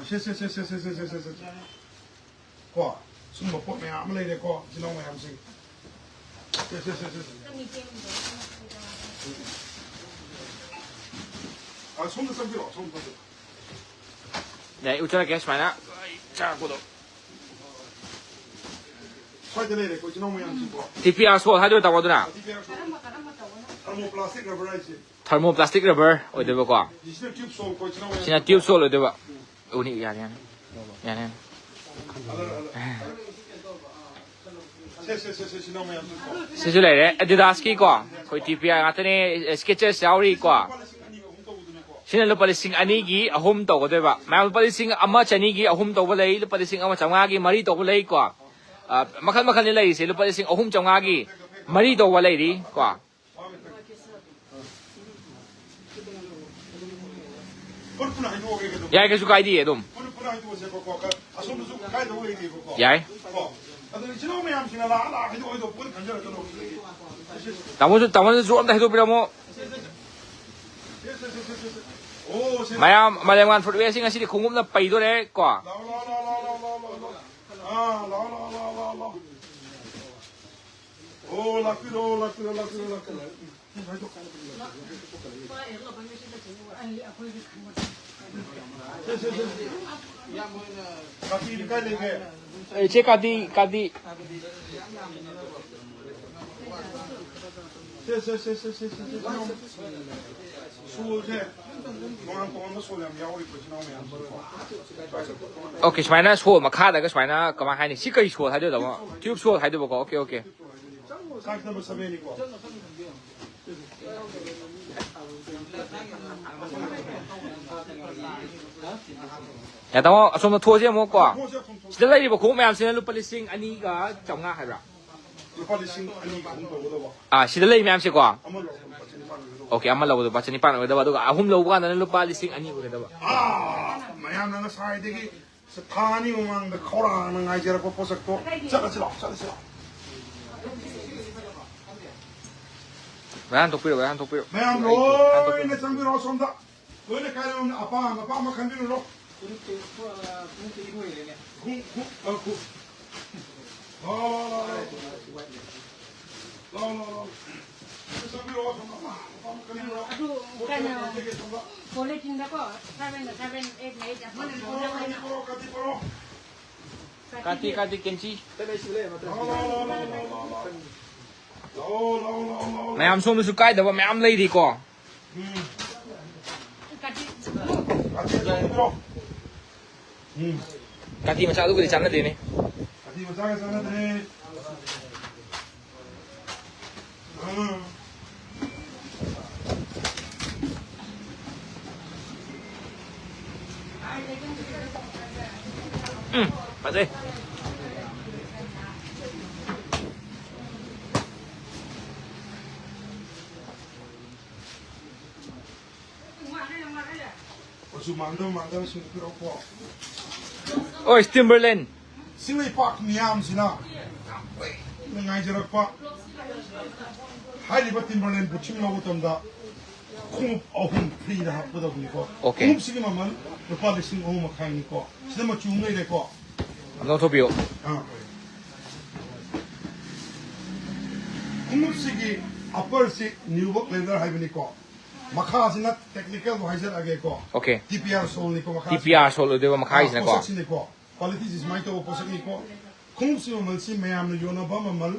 ꯁꯦ, ꯁꯦ, ꯁꯦ꯫ ꯀꯣ, ꯁꯨꯝꯕ ꯄꯣꯠ ꯃꯌꯥꯝ ꯑꯃ ꯂꯩꯔꯦꯀꯣ, ꯏꯆꯤꯟ ꯏꯅꯥꯎ ꯃꯌꯥꯝꯁꯤꯡ꯫ ꯁꯦ, ꯁꯦ, ꯁꯦ, ꯁꯦ, ꯁꯦ꯫ ꯑ, ꯁꯣꯝꯗ ꯆꯪꯕꯤꯔꯛꯑꯣ, ꯁꯣꯝꯗ ꯆꯪꯕꯤꯔꯛꯑꯣ꯫ ꯌꯥꯏ, ꯎꯠꯆꯔꯛꯀꯦ ꯁꯨꯃꯥꯏꯅ꯫ ꯑꯩ ꯆꯪꯉꯛꯄꯗꯣ꯫ ꯁ꯭ꯋꯥꯏꯗ ꯂꯩꯔꯦꯀꯣ, ꯏꯆꯤꯟ ꯏꯅꯥꯎ ꯃꯌꯥꯝꯁꯤꯡꯀꯣ꯫ ꯇꯤ ꯄꯤ ꯑꯥꯔ ꯁꯣꯜ ꯍꯥꯏꯗꯣꯏꯔꯣ, ꯇꯥꯃꯣ, ꯑꯗꯨꯅ? T P R sole. Thermoplastic rubber ꯍꯥꯏꯁꯦ꯫ Thermoplastic rubber ꯑꯣꯏꯗꯣꯏꯕꯀꯣ꯫ ꯁꯤꯅ tube sole ꯀꯣ, ꯏꯆꯤꯟ ꯏꯅꯥꯎ ꯃꯌꯥꯝ꯫ ꯁꯤꯅ tube sole ꯑꯣꯏꯗꯣꯏꯕ꯫ ꯎꯅꯤ, ꯌꯥꯅꯤ, ꯌꯥꯅꯤ꯫ ꯌꯥꯅꯤ, ꯌꯥꯅꯤ꯫ ꯑꯂ, ꯑꯂ, ꯑꯂ꯫ ꯁꯦ, ꯁꯦ, ꯁꯦ, ꯁꯦ, ꯏꯆꯤꯟ ꯏꯅꯥꯎ ꯃꯌꯥꯝ꯫ ꯁꯤꯁꯨ ꯂꯩꯔꯦ, Adidas ꯀꯤꯀꯣ꯫ ꯑꯩꯈꯣꯏ ꯇꯤ ꯄꯤ ꯑꯥꯔ ꯉꯥꯛꯇꯅꯦ, Skechers ꯌꯥꯎꯔꯤꯀꯣ꯫ ꯂꯨꯄꯥ ꯂꯤꯁꯤꯡ ꯑꯅꯤꯒ ꯑꯍꯨꯝ ꯇꯧꯕꯗꯨꯅꯤꯀꯣ꯫ ꯁꯤꯅ ꯂꯨꯄꯥ ꯂꯤꯁꯤꯡ ꯑꯅꯤꯒꯤ ꯑꯍꯨꯝ ꯇꯧꯒꯗꯣꯏꯕ꯫ ꯃꯌꯥꯝ, ꯂꯨꯄꯥ ꯂꯤꯁꯤꯡ ꯑꯃ ꯆꯅꯤꯒꯤ ꯑꯍꯨꯝ ꯇꯧꯕ ꯂꯩ, ꯂꯨꯄꯥ ꯂꯤꯁꯤꯡ ꯑꯃ ꯆꯥꯝꯃꯉꯥꯒꯤ ꯃꯔꯤ ꯇꯧꯕ ꯂꯩꯀꯣ꯫ ꯑ, ꯃꯈꯜ ꯃꯈꯜꯅꯤ ꯂꯩꯔꯤꯁꯦ꯫ ꯂꯨꯄꯥ ꯂꯤꯁꯤꯡ ꯑꯍꯨꯝ ꯆꯥꯝꯃꯉꯥꯒꯤ ꯃꯔꯤ ꯇꯧꯕ ꯂꯩꯔꯤ ꯀꯣ꯫ ꯄꯨꯟ ꯄꯨꯟꯅ ꯍꯥꯏꯗꯣꯛꯑꯒꯦ ꯑꯗꯨꯝ꯫ ꯌꯥꯏ, ꯀꯩꯁꯨ ꯀꯥꯏꯗꯦ ꯑꯗꯨꯝ꯫ ꯄꯨꯟ ꯄꯨꯟꯅ ꯍꯥꯏꯗꯣꯛꯑꯁꯦꯕꯀꯣ꯫ ꯈꯔ ꯑꯁꯣꯝꯗꯁꯨ ꯀꯥꯏꯗꯧ ꯂꯩꯔꯤꯕꯀꯣ꯫ ꯌꯥꯏ꯫ ꯀꯣ꯫ ꯑꯗꯨ ꯏꯆꯤꯜ ꯏꯅꯥꯎ ꯃꯌꯥꯝꯁꯤꯅ ꯂꯥꯛꯑ ꯂꯥꯛꯑ ꯍꯥꯏꯗꯣꯛ ꯍꯥꯏꯗꯣꯛ ꯄꯨꯟ ꯈꯟꯖꯔꯛꯀꯅꯣ꯫ ꯁꯦ, ꯁꯦ, ꯁꯦ꯫ ꯇꯥꯃꯣꯁꯨ, ꯇꯥꯃꯣꯅꯁꯨ ꯑꯝꯇ ꯍꯥꯏꯗꯣꯛꯄꯤꯔꯝꯃꯣ꯫ ꯁꯦ, ꯁꯦ, ꯁꯦ꯫ ꯁꯦ, ꯁꯦ, ꯁꯦ, ꯁꯦ, ꯁꯦ꯫ ꯑꯣ, ꯁꯦ꯫ ꯃꯌꯥꯝ, ꯃꯥꯂꯦꯝꯉꯥꯟ ꯐꯨꯠꯋꯦꯌꯔꯁꯤ ꯉꯁꯤꯗꯤ ꯈꯣꯡꯎꯞꯅ ꯄꯩꯗꯣꯔꯦ ꯀꯣ꯫ ꯂꯥꯛꯑꯣ, ꯂꯥꯛꯑꯣ, ꯂꯥꯛꯑꯣ, ꯂꯥꯛꯑꯣ, ꯂꯥꯛꯑꯣ, ꯂꯥꯛꯑꯣ꯫ ꯑꯥ, ꯂꯥꯛꯑꯣ, ꯂꯥꯛꯑꯣ, ꯂꯥꯛꯑꯣ, ꯂꯥꯛꯑꯣ, ꯂꯥꯛꯑꯣ꯫ ꯑꯣ, ꯂꯥꯛꯄꯤꯔꯣ, ꯂꯥꯛꯄꯤꯔꯣ, ꯂꯥꯛꯄꯤꯔꯣ, ꯂꯥꯛꯄꯤꯔꯣ꯫ ꯁꯦ, ꯁꯦ, ꯁꯦ, ꯁꯦ, ꯁꯦ꯫ ꯀꯥꯇꯤ, ꯀꯥꯇꯤ꯫ ꯁꯦ, ꯁꯦ, ꯁꯦ, ꯁꯦ, ꯁꯦ, ꯁꯦ, ꯁꯦ, ꯁꯦ꯫ ꯁꯣꯁꯦ ꯇꯣꯉꯥꯟ ꯇꯣꯉꯥꯟꯕ ꯁꯣ ꯌꯥꯝ ꯌꯥꯎꯔꯤꯀꯣ, ꯏꯆꯤꯟ ꯏꯅꯥꯎ ꯃꯌꯥꯝꯁꯤꯀꯣ꯫ ꯑꯣꯀꯦ, ꯁꯨꯃꯥꯏꯅ ꯁꯣ ꯃꯈꯥꯗꯒ ꯁꯨꯃꯥꯏꯅ ꯀꯃꯥꯏ ꯍꯥꯏꯅꯤ? ꯁꯤ ꯀꯔꯤ ꯁꯣ ꯍꯥꯏꯗꯣꯏꯅꯣ? ꯇ꯭ꯌꯨꯕ ꯁꯣ ꯍꯥꯏꯗꯣꯏꯕꯀꯣ꯫ Okay, okay. ꯆꯥꯛ ꯅꯝꯕꯔ ꯁꯚꯦꯟꯅꯤꯀꯣ꯫ ꯌꯥ, ꯇꯥꯃꯣ, ꯑꯁꯣꯝꯗ ꯊꯣꯛꯑꯁꯤ ꯑꯃꯨꯛ ꯀꯣ꯫ ꯁꯤꯗ ꯂꯩꯔꯤꯕ ꯈꯣꯡꯎꯞ ꯃꯌꯥꯝꯁꯤꯅ ꯂꯨꯄꯥ ꯂꯤꯁꯤꯡ ꯑꯅꯤꯒ ꯆꯥꯝꯃꯉꯥ ꯍꯥꯏꯕ꯭ꯔꯥ? ꯂꯨꯄꯥ ꯂꯤꯁꯤꯡ ꯑꯅꯤꯒ ꯑꯍꯨꯝ ꯇꯧꯒꯗꯧꯕ꯫ ꯑꯥ, ꯁꯤꯗ ꯂꯩ ꯃꯌꯥꯝꯁꯦꯀꯣ꯫ ꯑꯃ ꯂꯧꯕ ꯂꯨꯄꯥ ꯆꯅꯤꯄꯥꯟ ꯑꯣꯏꯒꯗꯧꯕ꯫ ꯑꯣꯀꯦ, ꯑꯃ ꯂꯧꯕꯗ ꯂꯨꯄꯥ ꯆꯅꯤꯄꯥꯟ ꯑꯣꯏꯒꯗꯕ, ꯑꯗꯨꯒ ꯑꯍꯨꯝ ꯂꯧꯕ ꯀꯥꯟꯗꯅ ꯂꯨꯄꯥ ꯂꯤꯁꯤꯡ ꯑꯅꯤ ꯑꯣꯏꯒꯗꯕ꯫ ꯑꯥ, ꯃꯌꯥꯝꯅ ꯉꯁꯥꯏꯗꯒꯤ ꯊꯥ ꯑꯅꯤ ꯃꯃꯥꯡꯗ ꯈꯧꯔꯥꯡꯅ ꯉꯥꯏꯖꯔꯛꯄ ꯄꯣꯠꯁꯛꯇꯣ꯫ ꯆꯠꯂꯁꯤ ꯂꯥꯛꯑꯣ, ꯆꯠꯂꯁꯤ ꯂꯥꯛꯑꯣ꯫ ꯕ꯭ꯔꯥ, ꯍꯟꯗꯣꯛꯄꯤꯔꯣ, ꯕ꯭ꯔꯥ, ꯍꯟꯗꯣꯛꯄꯤꯔꯣ꯫ ꯃꯌꯥꯝ ꯂꯣꯏꯅ ꯆꯪꯕꯤꯔꯛꯑꯣ ꯁꯣꯝꯗ꯫ ꯂꯣꯏꯅ ꯀꯥꯏꯔꯣꯝꯅ ꯑꯄꯥꯝ ꯑꯄꯥꯝꯕ ꯈꯟꯕꯤꯔꯨꯔꯣ꯫ ꯈꯣꯡꯎꯞꯇꯤ, ꯑ, ꯈꯣꯡꯎꯞꯇꯤ ꯂꯣꯏꯔꯦꯅꯦ꯫ ꯈꯣꯡ-, ꯈꯣꯡ-, ꯑ, ꯈꯣꯡ-, ꯂꯥꯎ, ꯂꯥꯎ, ꯂꯥꯎ, ꯂꯥꯎ꯫ ꯂꯥꯎ, ꯂꯥꯎ, ꯂꯥꯎ꯫ ꯆꯪꯕꯤꯔꯛꯑꯣ, ꯁꯣꯝꯗ ꯑꯄꯥꯝ ꯑꯄꯥꯝꯕ ꯈꯟꯕꯤꯔꯨꯔꯣ꯫ ꯑꯗꯨ ꯀꯩꯅꯣ, ꯁꯣꯝꯗ꯫ ꯀꯣꯜ ꯂꯤꯛꯁꯤꯡꯗꯀꯣ, seven, seven, eight, eight, ꯑꯃꯅ ꯀꯥꯇꯤ ꯄꯣꯔꯛꯑꯣ, ꯀꯥꯇꯤ ꯄꯣꯔꯛꯑꯣ, ꯀꯥꯇꯤ ꯄꯣꯔꯛꯑꯣ꯫ ꯀꯥꯇꯤ, ꯀꯥꯇꯤ, ꯀꯦꯝꯆꯤ꯫ ꯂꯥꯎ, ꯂꯥꯎ, ꯂꯥꯎ, ꯂꯥꯎ, ꯂꯥꯎ, ꯂꯥꯎ꯫ ꯂꯥꯎ, ꯂꯥꯎ, ꯂꯥꯎ, ꯂꯥꯎ, ꯂꯥꯎ꯫ ꯃꯌꯥꯝ ꯁꯣꯝꯗꯁꯨ ꯀꯥꯏꯗꯕ ꯃꯌꯥꯝ ꯂꯩꯔꯤꯀꯣ꯫ ꯎꯝ꯫ ꯀꯥꯇꯤ ꯑꯆꯧꯕꯗꯨꯔꯣ? ꯎꯝ꯫ ꯀꯥꯇꯤ ꯃꯆꯥꯗꯨꯒꯗꯤ ꯆꯥꯟꯅꯗꯦꯅꯦ꯫ ꯀꯥꯇꯤ ꯃꯆꯥꯒ ꯆꯥꯟꯅꯗ꯭ꯔꯦ꯫ ꯎꯝ꯫ ꯎꯝ, ꯐꯖꯩ꯫ ꯃꯆꯨ ꯃꯥꯟꯗꯕ ꯃꯥꯟꯗꯕꯁꯤꯡ ꯄꯤꯔꯛꯎꯀꯣ꯫ ꯑꯣꯏ, Timberland꯫ ꯆꯤꯡ ꯂꯩꯄꯥꯛ ꯃꯤꯌꯥꯝꯁꯤꯅ ꯌꯥꯝ ꯀꯨꯏꯅ ꯉꯥꯏꯖꯔꯛꯄ ꯍꯥꯏꯔꯤꯕ Timberland ꯕꯨꯠꯁꯤꯡ ꯂꯧꯕ ꯃꯇꯝꯗ ꯈꯣꯡꯎꯞ ꯑꯍꯨꯝ ꯐ꯭ꯔꯤꯗ ꯍꯥꯞꯀꯗꯕꯅꯤꯀꯣ꯫ Okay꯫ ꯈꯣꯡꯎꯞꯁꯤꯒꯤ ꯃꯃꯜ ꯂꯨꯄꯥ ꯂꯤꯁꯤꯡ ꯑꯍꯨꯝ ꯃꯈꯥꯏꯅꯤꯀꯣ꯫ ꯁꯤꯗ ꯃꯆꯨ ꯑꯃ ꯂꯩꯔꯦꯀꯣ꯫ ꯑꯝꯇ ꯂꯧꯊꯣꯛꯄꯤꯌꯨ꯫ ꯑꯥ꯫ ꯈꯣꯡꯎꯞꯁꯤꯒꯤ upperꯁꯤ Nubuck leather ꯍꯥꯏꯕꯅꯤꯀꯣ꯫ ꯃꯈꯥꯁꯤꯅ technicalꯗꯣ ꯍꯥꯏꯖꯔꯛꯑꯒꯦꯀꯣ꯫ Okay꯫ T P R soleꯅꯤꯀꯣ ꯃꯈꯥꯁꯤꯅ꯫ T P R sole ꯑꯣꯏꯗꯣꯏꯕ ꯃꯈꯥꯒꯤꯁꯤꯅꯀꯣ꯫ ꯑꯥ, ꯄꯣꯠꯁꯛꯁꯤꯅꯤꯀꯣ꯫ Qualityꯁꯤ ꯁꯨꯃꯥꯏꯅ ꯇꯧꯕ ꯄꯣꯠꯁꯛꯅꯤꯀꯣ꯫ ꯈꯣꯡꯎꯞꯁꯤ ꯃꯃꯜꯁꯤ ꯃꯌꯥꯝꯅ ꯌꯣꯟꯅꯕ ꯃꯃꯜ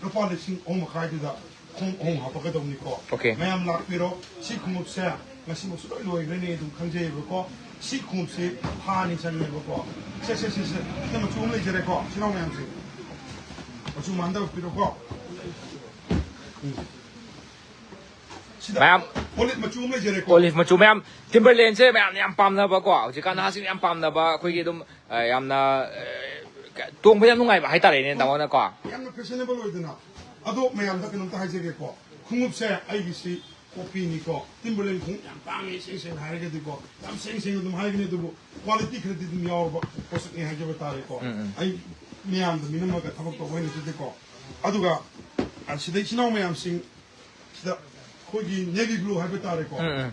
ꯂꯨꯄꯥ ꯂꯤꯁꯤꯡ ꯑꯍꯨꯝ ꯃꯈꯥꯏꯗꯨꯗ ꯈꯣꯡꯎꯞ ꯑꯍꯨꯝ ꯍꯥꯞꯄꯛꯀꯗꯧꯅꯤꯀꯣ꯫ Okay꯫ ꯃꯌꯥꯝ ꯂꯥꯛꯄꯤꯔꯣ꯫ ꯁꯤ ꯈꯣꯡꯎꯞꯁꯦ ꯉꯁꯤꯃꯛꯁꯨ ꯂꯣꯏ ꯂꯣꯏꯈ꯭ꯔꯅꯤ ꯑꯗꯨꯝ ꯈꯪꯖꯩꯑꯕꯀꯣ꯫ ꯁꯤ ꯈꯣꯡꯎꯞꯁꯤ ꯊꯥ ꯑꯅꯤ ꯆꯪꯉꯦꯕꯀꯣ꯫ ꯁꯦ, ꯁꯦ, ꯁꯦ, ꯁꯦ꯫ ꯁꯤꯗ ꯃꯆꯨ ꯑꯃ ꯂꯩꯖꯔꯦꯀꯣ꯫ ꯁꯤꯅꯥꯎ ꯃꯌꯥꯝꯁꯦ꯫ ꯃꯆꯨ ꯃꯥꯟꯗꯕ ꯄꯤꯔꯣꯀꯣ꯫ ꯎꯝ꯫ ꯁꯤꯗ ꯃꯌꯥꯝ꯫ Olive ꯃꯆꯨ ꯑꯃ ꯂꯩꯖꯔꯦꯀꯣ꯫ Olive ꯃꯆꯨ ꯃꯌꯥꯝ꯫ Timberlandꯁꯦ ꯃꯌꯥꯝꯅ ꯌꯥꯝ ꯄꯥꯝꯅꯕꯀꯣ꯫ ꯍꯧꯖꯤꯛꯀꯥꯟ ꯅꯍꯥꯁꯤꯡꯅ ꯌꯥꯝ ꯄꯥꯝꯅꯕ ꯑꯩꯈꯣꯏꯒꯤ ꯑꯗꯨꯝ, ꯑ, ꯌꯥꯝꯅ, ꯑ, ꯇꯣꯡꯕ ꯌꯥꯝ ꯅꯨꯡꯉꯥꯏꯕ ꯍꯥꯏꯇꯥꯔꯦꯅꯦ, ꯇꯥꯃꯣꯅꯀꯣ꯫ ꯌꯥꯝꯅ fashionable ꯑꯣꯏꯗꯅ꯫ ꯑꯗꯣ ꯃꯌꯥꯝꯗ ꯀꯩꯅꯣꯝꯇ ꯍꯥꯏꯖꯒꯦꯀꯣ꯫ ꯈꯣꯡꯎꯞꯁꯦ ꯑꯩꯒꯤꯁꯤ copyꯅꯤꯀꯣ꯫ Timberland ꯈꯣꯡꯎꯞ ꯌꯥꯝ ꯇꯥꯡꯉꯦ, ꯏꯁꯦꯡ ꯁꯦꯡꯅ ꯍꯥꯏꯔꯒꯗꯤꯀꯣ꯫ ꯌꯥꯝ ꯁꯦꯡ ꯁꯦꯡꯅ ꯑꯗꯨꯝ ꯍꯥꯏꯒꯅꯤ, ꯑꯗꯨꯕꯨ quality ꯈꯔꯗꯤ ꯑꯗꯨꯝ ꯌꯥꯎꯔꯕ ꯄꯣꯠꯁꯛꯅꯤ ꯍꯥꯏꯖꯕ ꯇꯥꯔꯦꯀꯣ꯫ ꯎꯝ, ꯎꯝ꯫ ꯑꯩ ꯃꯤꯌꯥꯝꯗ ꯃꯤꯅꯝꯃꯒ ꯊꯕꯛ ꯇꯧꯕ ꯍꯩꯅꯖꯗꯦꯀꯣ꯫ ꯑꯗꯨꯒ, ꯑ, ꯁꯤꯗ ꯏꯆꯤꯟ ꯏꯅꯥꯎ ꯃꯌꯥꯝꯁꯤꯡ ꯁꯤꯗ ꯑꯩꯈꯣꯏꯒꯤ navy blue ꯍꯥꯏꯕ ꯇꯥꯔꯦꯀꯣ꯫ ꯎꯝ, ꯎꯝ꯫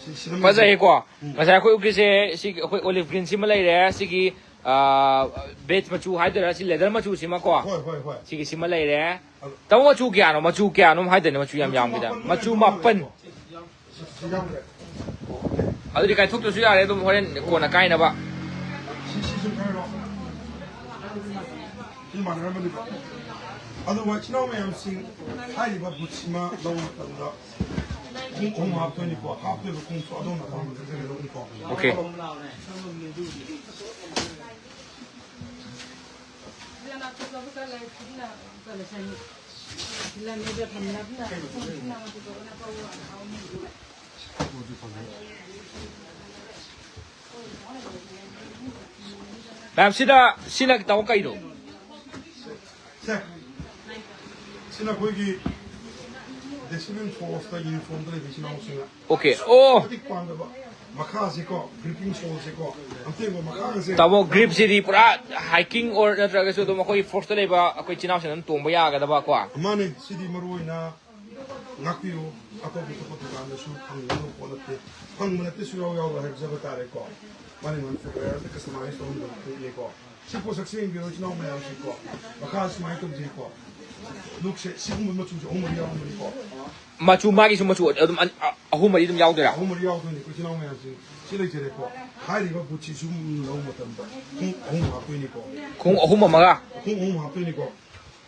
ꯁꯤ, ꯁꯤꯗ ꯐꯖꯩꯀꯣ꯫ ꯎꯝ꯫ ꯉꯁꯥꯏ ꯑꯩꯈꯣꯏ ꯎꯠꯈꯤꯁꯦ, ꯁꯤꯒꯤ ꯑꯩꯈꯣꯏ olive greenꯁꯤꯃ ꯂꯩꯔꯦ, ꯁꯤꯒꯤ, ꯑ, beige ꯃꯆꯨ ꯍꯥꯏꯗꯣꯏꯔꯥ, ꯁꯤ leather ꯃꯆꯨꯁꯤꯃꯀꯣ꯫ ꯍꯣꯏ, ꯍꯣꯏ, ꯍꯣꯏ꯫ ꯁꯤꯒꯤꯁꯤꯃ ꯂꯩꯔꯦ꯫ ꯑꯗꯨ ꯇꯥꯃꯣ, ꯃꯆꯨ ꯀꯌꯥꯅꯣ? ꯃꯆꯨ ꯀꯌꯥꯅꯣꯝ ꯍꯥꯏꯗꯣꯏꯅꯦ, ꯃꯆꯨ ꯌꯥꯝ ꯃꯆꯨ ꯌꯥꯝꯈꯤꯗ꯫ ꯃꯥꯄꯟ ꯃꯆꯨ ꯂꯩꯕ ꯃꯥꯄꯟ꯫ ꯃꯥꯜꯂꯦꯀꯣ꯫ ꯁꯤ ꯌꯥꯎꯈ꯭ꯔꯦ꯫ ꯑꯗꯨꯗꯤ ꯀꯥꯏꯊꯣꯛꯇ꯭ꯔꯁꯨ ꯌꯥꯔꯦ, ꯑꯗꯨꯝ ꯍꯣꯔꯦꯟ ꯀꯣꯟꯅ ꯀꯥꯏꯅꯕ꯫ ꯁꯤ, ꯁꯤ ꯁꯨꯝ ꯈꯔ ꯁꯤ ꯃꯥꯟꯅꯔꯝꯃꯅꯤꯀꯣ꯫ ꯑꯗꯨꯒ ꯏꯆꯤꯟ ꯏꯅꯥꯎ ꯃꯌꯥꯝꯁꯤꯡ, ꯍꯥꯏꯔꯤꯕ ꯕꯨꯠꯁꯤꯃ ꯂꯧꯕ ꯃꯇꯝꯗ ꯈꯣꯡꯎꯞ ꯑꯍꯨꯝ ꯍꯥꯞꯇꯣꯏꯅꯤꯀꯣ꯫ ꯍꯥꯞꯇꯣꯏꯕ ꯈꯣꯡꯎꯞꯁꯨ ꯑꯗꯣꯝꯅ ꯑꯄꯥꯝꯕ ꯈꯟꯖꯒꯗꯧꯅꯤꯀꯣ꯫ Okay꯫ ꯃꯌꯥꯝ, ꯁꯤꯗ, ꯁꯤꯅ ꯇꯥꯃꯣ ꯀꯩꯅꯣ? ꯁꯦ, ꯁꯤꯅ ꯑꯩꯈꯣꯏꯒꯤ ꯗꯤꯁꯤꯄ꯭ꯂꯤꯟ ꯐꯣꯔꯁꯇ ꯌꯨꯅꯤꯐꯣꯔꯝꯗ ꯂꯩꯕ ꯏꯆꯤꯟ ꯏꯅꯥꯎꯁꯤꯡꯅ ꯑꯣꯀꯦ, ꯑꯣ, ꯃꯇꯤꯛ ꯄꯥꯝꯗꯕ ꯃꯈꯥꯁꯤꯀꯣ, ꯒ꯭ꯔꯤꯄꯤꯡ ꯁꯣꯜꯁꯤꯀꯣ, ꯑꯝꯇꯦꯡꯕ ꯃꯈꯥꯒꯁꯦ. ꯇꯥꯃꯣ, ꯒ꯭ꯔꯤꯞꯁꯤꯗꯤ ꯄꯨꯔꯥ ꯍꯥꯏꯀꯤꯡ ꯑꯣꯔ ꯅꯠꯇ꯭ꯔꯒꯁꯨ ꯑꯗꯨꯝ ꯑꯩꯈꯣꯏ ꯐꯣꯔꯁꯇ ꯂꯩꯕ ꯑꯩꯈꯣꯏ ꯏꯆꯤꯟ ꯏꯅꯥꯎꯁꯤꯡ ꯑꯗꯨꯝ ꯇꯣꯡꯕ ꯌꯥꯒꯗꯕ ꯀꯣ? ꯃꯥꯅꯦ, ꯁꯤꯗꯤ ꯃꯔꯨ ꯑꯣꯏꯅ ꯉꯥꯛꯄꯤꯌꯨ꯫ ꯑꯇꯣꯞꯄ ꯑꯇꯣꯞꯄ ꯗꯨꯀꯥꯟꯗꯁꯨ ꯐꯪꯒꯗꯕ ꯄꯣꯠ ꯅꯠꯇꯦ, ꯐꯪꯕ ꯅꯠꯇꯦ, ꯁꯨꯡꯌꯥꯎ ꯌꯥꯎꯔꯣꯏ ꯍꯥꯏꯖꯕ ꯇꯥꯔꯦꯀꯣ꯫ ꯃꯥꯅꯦ, ꯃꯥꯅꯦ, ꯐꯨꯠꯋꯦꯌꯔꯗ ꯀꯁꯇꯃꯥꯏꯁ ꯇꯧꯍꯟꯕ ꯄꯣꯠꯅꯤꯀꯣ꯫ ꯁꯤ ꯄꯣꯠꯁꯛꯁꯦ ꯌꯦꯡꯕꯤꯔꯣ, ꯏꯆꯤꯟ ꯏꯅꯥꯎ ꯃꯌꯥꯝꯁꯤꯀꯣ꯫ ꯃꯈꯥ ꯁꯨꯃꯥꯏꯅ ꯇꯧꯖꯩꯀꯣ꯫ ꯂꯨꯛꯁꯦ ꯁꯤꯒꯨꯝꯕ ꯃꯆꯨꯁꯦ ꯑꯍꯨꯝ ꯃꯔꯤ ꯌꯥꯎꯔꯝꯒꯅꯤꯀꯣ꯫ ꯃꯆꯨ, ꯃꯥꯒꯤꯁꯨ ꯃꯆꯨ ꯑꯗꯨꯝ ꯑꯟ-, ꯑ-, ꯑꯍꯨꯝ ꯃꯔꯤ ꯑꯗꯨꯝ ꯌꯥꯎꯗꯣꯏꯔꯥ? ꯑꯍꯨꯝ ꯃꯔꯤ ꯌꯥꯎꯗꯣꯏꯅꯤꯀꯣ, ꯏꯆꯤꯟ ꯏꯅꯥꯎ ꯃꯌꯥꯝꯁꯤꯡ꯫ ꯁꯤ ꯂꯩꯖꯔꯦꯀꯣ꯫ ꯍꯥꯏꯔꯤꯕ ꯕꯨꯠꯁꯤ ꯁꯨꯝ ꯂꯧꯕ ꯃꯇꯝꯗ ꯈꯣꯡ ꯑꯍꯨꯝ ꯍꯥꯞꯇꯣꯏꯅꯤꯀꯣ꯫ ꯈꯣꯡ ꯑꯍꯨꯝ ꯑꯃꯒ? ꯈꯣꯡ ꯑꯍꯨꯝ ꯍꯥꯞꯇꯣꯏꯅꯤꯀꯣ꯫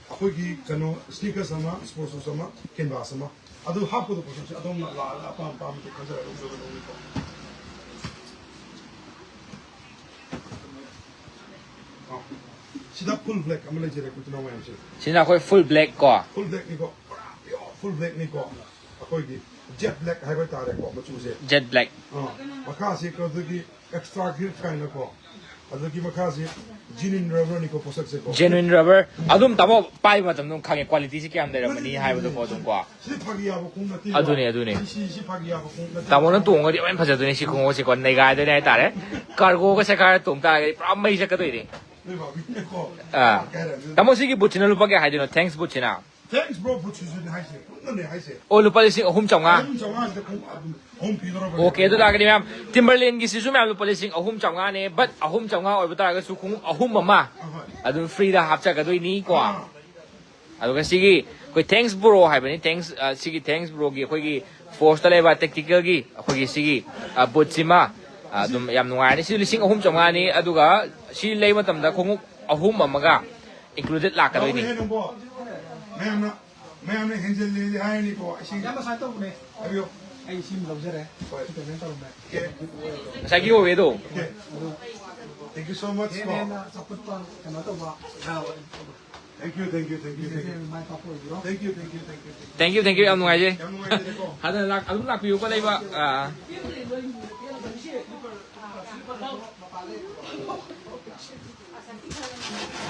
ꯑꯩꯈꯣꯏꯒꯤ ꯀꯩꯅꯣ, ꯁ꯭ꯅꯤꯀꯔꯁ ꯑꯃ, ꯁ꯭ꯄꯣꯔꯠꯁ ꯁꯨꯁ ꯑꯃ, ꯀꯦꯟꯚꯥꯁ ꯑꯃ꯫ ꯑꯗꯨ ꯍꯥꯞꯀꯗꯕ ꯄꯣꯠꯁꯛꯁꯦ ꯑꯗꯣꯝꯅ ꯂꯥꯛꯑꯒ ꯑꯄꯥꯝ ꯑꯄꯥꯝꯕꯗꯨ ꯈꯟꯖꯔꯒ ꯂꯧꯖꯒꯗꯧꯅꯤꯀꯣ꯫ ꯑꯥ꯫ ꯁꯤꯗ ꯐꯨꯜ ꯕ꯭ꯂꯦꯛ ꯑꯃ ꯂꯩꯖꯔꯦꯀꯣ, ꯏꯆꯤꯟ ꯏꯅꯥꯎ ꯃꯌꯥꯝꯁꯦ꯫ ꯁꯤꯅ ꯑꯩꯈꯣꯏ ꯐꯨꯜ ꯕ꯭ꯂꯦꯛ ꯀꯣ? ꯐꯨꯜ ꯕ꯭ꯂꯦꯛꯅꯤꯀꯣ, ꯄꯨꯔꯥ ꯄꯤꯌꯣꯔ ꯐꯨꯜ ꯕ꯭ꯂꯦꯛꯅꯤꯀꯣ꯫ ꯑꯩꯈꯣꯏꯒꯤ ꯖꯦꯠ ꯕ꯭ꯂꯦꯛ ꯍꯥꯏꯕ ꯇꯥꯔꯦꯀꯣ, ꯃꯆꯨꯁꯦ꯫ Z black. ꯑꯥ, ꯃꯈꯥꯁꯤ ꯑꯗꯨꯗꯒꯤ ꯑꯦꯛꯁꯇ꯭ꯔꯥ ꯒ꯭ꯔꯤꯞ ꯀꯥꯏꯅꯀꯣ, ꯑꯗꯨꯗꯒꯤ ꯃꯈꯥꯁꯤ ꯖꯤꯅꯤꯟ ꯔꯕꯔꯅꯤꯀꯣ ꯄꯣꯠꯁꯛꯁꯦꯀꯣ꯫ ꯖꯦꯅꯨꯏꯟ ꯔꯕꯔ꯫ ꯑꯗꯨꯝ ꯇꯥꯃꯣ, ꯄꯥꯏꯕ ꯃꯇꯝꯗ ꯑꯗꯨꯝ ꯈꯪꯉꯦ ꯀ꯭ꯋꯥꯂꯤꯇꯤꯁꯤ ꯀꯌꯥꯝ ꯂꯩꯔꯝꯃꯅꯤ ꯍꯥꯏꯕꯗꯣꯀꯣ, ꯑꯗꯨꯝ ꯀꯣ꯫ ꯁꯤꯗꯤ ꯐꯥꯒꯤ ꯌꯥꯕ ꯈꯣꯡꯎꯞ ꯅꯠꯇꯦ꯫ ꯑꯗꯨꯅꯦ, ꯑꯗꯨꯅꯦ꯫ ꯁꯤ, ꯁꯤ, ꯁꯤ ꯐꯥꯒꯤ ꯌꯥꯕ ꯈꯣꯡꯎꯞ ꯅꯠꯇꯦ꯫ ꯇꯥꯃꯣꯅ ꯇꯣꯡꯉꯗꯤ ꯂꯣꯏ ꯐꯖꯗꯣꯏꯅꯦ, ꯁꯤ ꯈꯣꯡꯎꯞꯁꯦꯀꯣ, ꯅꯩꯒꯥꯏꯗꯣꯏꯅꯦ ꯍꯥꯏꯇꯥꯔꯦ꯫ ꯀꯥꯔꯒꯣꯒ ꯁꯦꯒꯥꯏꯔ ꯇꯣꯡ ꯇꯥꯔꯒꯗꯤ ꯄꯨꯔꯥ ꯃꯩ ꯆꯠꯀꯗꯣꯏꯅꯦ꯫ ꯅꯣꯏ ꯕꯥꯕꯤꯅꯦꯀꯣ꯫ ꯑꯥ꯫ ꯀꯩ ꯍꯥꯏꯔꯦ? ꯇꯥꯃꯣ, ꯁꯤꯒꯤ ꯕꯨꯠꯁꯤꯅ ꯂꯨꯄꯥ ꯀꯌꯥ ꯍꯥꯏꯗꯣꯏꯅꯣ? ꯊꯦꯡꯛꯁ ꯕꯨꯠꯁꯤꯅ? ꯊꯦꯡꯛꯁ ꯕ꯭ꯔꯣ, ꯕꯨꯠ ꯁꯤꯖꯟ ꯍꯥꯏꯁꯦ ꯄꯨꯟꯅꯅꯦ ꯍꯥꯏꯁꯦ꯫ ꯑꯣ, ꯂꯨꯄꯥ ꯂꯤꯁꯤꯡ ꯑꯍꯨꯝ ꯆꯥꯝꯃꯉꯥ꯫ ꯑꯍꯨꯝ ꯆꯥꯝꯃꯉꯥꯁꯤꯗ ꯈꯣꯡꯎꯞ ꯑꯗꯨꯝ ꯑꯍꯨꯝ ꯄꯤꯗꯧꯔꯕꯅꯦ꯫ ꯑꯣꯀꯦ, ꯑꯗꯨ ꯇꯥꯔꯒꯗꯤ ꯃꯌꯥꯝ, ꯇꯤꯝꯕꯔꯂꯦꯟꯒꯤꯁꯤꯁꯨ ꯃꯌꯥꯝ ꯂꯨꯄꯥ ꯂꯤꯁꯤꯡ ꯑꯍꯨꯝ ꯆꯥꯝꯃꯉꯥꯅꯦ, ꯕꯠ ꯑꯍꯨꯝ ꯆꯥꯝꯃꯉꯥ ꯑꯣꯏꯕ ꯇꯥꯔꯒꯁꯨ ꯈꯣꯡꯎꯞ ꯑꯍꯨꯝ ꯑꯃ ꯑꯍꯣꯏ꯫ ꯑꯗꯨꯝ ꯐ꯭ꯔꯤꯗ ꯍꯥꯞꯆꯒꯗꯣꯏꯅꯤꯀꯣ꯫ ꯑꯥ꯫ ꯑꯗꯨꯒ ꯁꯤꯒꯤ ꯑꯩꯈꯣꯏ ꯊꯦꯡꯛꯁ ꯕ꯭ꯔꯣ ꯍꯥꯏꯕꯅꯤ, ꯊꯦꯡꯛꯁ, ꯑ, ꯁꯤꯒꯤ ꯊꯦꯡꯛꯁ ꯕ꯭ꯔꯣꯒꯤ ꯑꯩꯈꯣꯏꯒꯤ ꯐꯣꯔꯁꯇ ꯂꯩꯕ ꯇꯦꯛꯇꯤꯀꯦꯜꯒꯤ ꯑꯩꯈꯣꯏꯒꯤ ꯁꯤꯒꯤ, ꯑ, ꯕꯨꯠꯁꯤꯃ, ꯑ, ꯑꯗꯨꯝ ꯌꯥꯝ ꯅꯨꯡꯉꯥꯏꯔꯅꯤ꯫ ꯁꯤ ꯂꯤꯁꯤꯡ ꯑꯍꯨꯝ ꯆꯥꯝꯃꯉꯥꯅꯤ, ꯑꯗꯨꯒ ꯁꯤ ꯂꯩꯕ ꯃꯇꯝꯗ ꯈꯣꯡꯎꯞ ꯑꯍꯨꯝ ꯑꯃꯒ ꯏꯟꯀ꯭ꯂꯨꯗꯦꯗ ꯂꯥꯛꯀꯗꯣꯏꯅꯤ꯫ ꯇꯧꯔꯦꯍꯦ ꯅꯪꯕꯣ꯫ ꯃꯌꯥꯝꯅ, ꯃꯌꯥꯝꯅ ꯍꯦꯟꯖꯜꯂꯦꯗꯤ ꯍꯥꯏꯔꯅꯤꯀꯣ꯫ ꯏꯁꯤꯡ ꯌꯥꯝꯅ ꯁꯨꯃꯥꯏꯅ ꯇꯧꯕꯅꯦ꯫ ꯍꯥꯏꯕꯤꯌꯨ꯫ ꯑꯩ ꯁꯤ ꯑꯃ ꯂꯧꯖꯔꯦ꯫ ꯍꯣꯏ꯫ ꯁꯤ ꯄꯦꯃꯦꯟ ꯇꯧꯔꯝꯃꯦ꯫ ꯑꯣꯀꯦ꯫ ꯉꯁꯥꯏꯒꯤ ꯑꯣꯏꯋꯦꯗꯣ꯫ ꯑꯣꯀꯦ꯫ ꯑꯗꯨ Thank you so much ꯍꯦꯟꯅ ꯀꯣ꯫ ꯍꯦꯟꯅ ꯆꯥꯎꯈꯠꯄ ꯀꯩꯅꯣ ꯇꯧꯕ꯫ Thank you, thank you, thank you, thank you. ꯃꯥꯏ ꯄꯥꯛꯄ ꯑꯣꯏꯕꯤꯔꯣ꯫ Thank you, thank you, thank you, thank you. Thank you, thank you, ꯌꯥꯝ ꯅꯨꯡꯉꯥꯏꯖꯩ꯫ ꯌꯥꯝ ꯅꯨꯡꯉꯥꯏꯖꯔꯦꯀꯣ꯫ ꯍꯟꯗꯛ ꯂꯥꯛ-, ꯑꯗꯨꯝ ꯂꯥꯛꯄꯤꯌꯨꯀꯣ, ꯂꯩꯕ꯫ ꯑꯥ꯫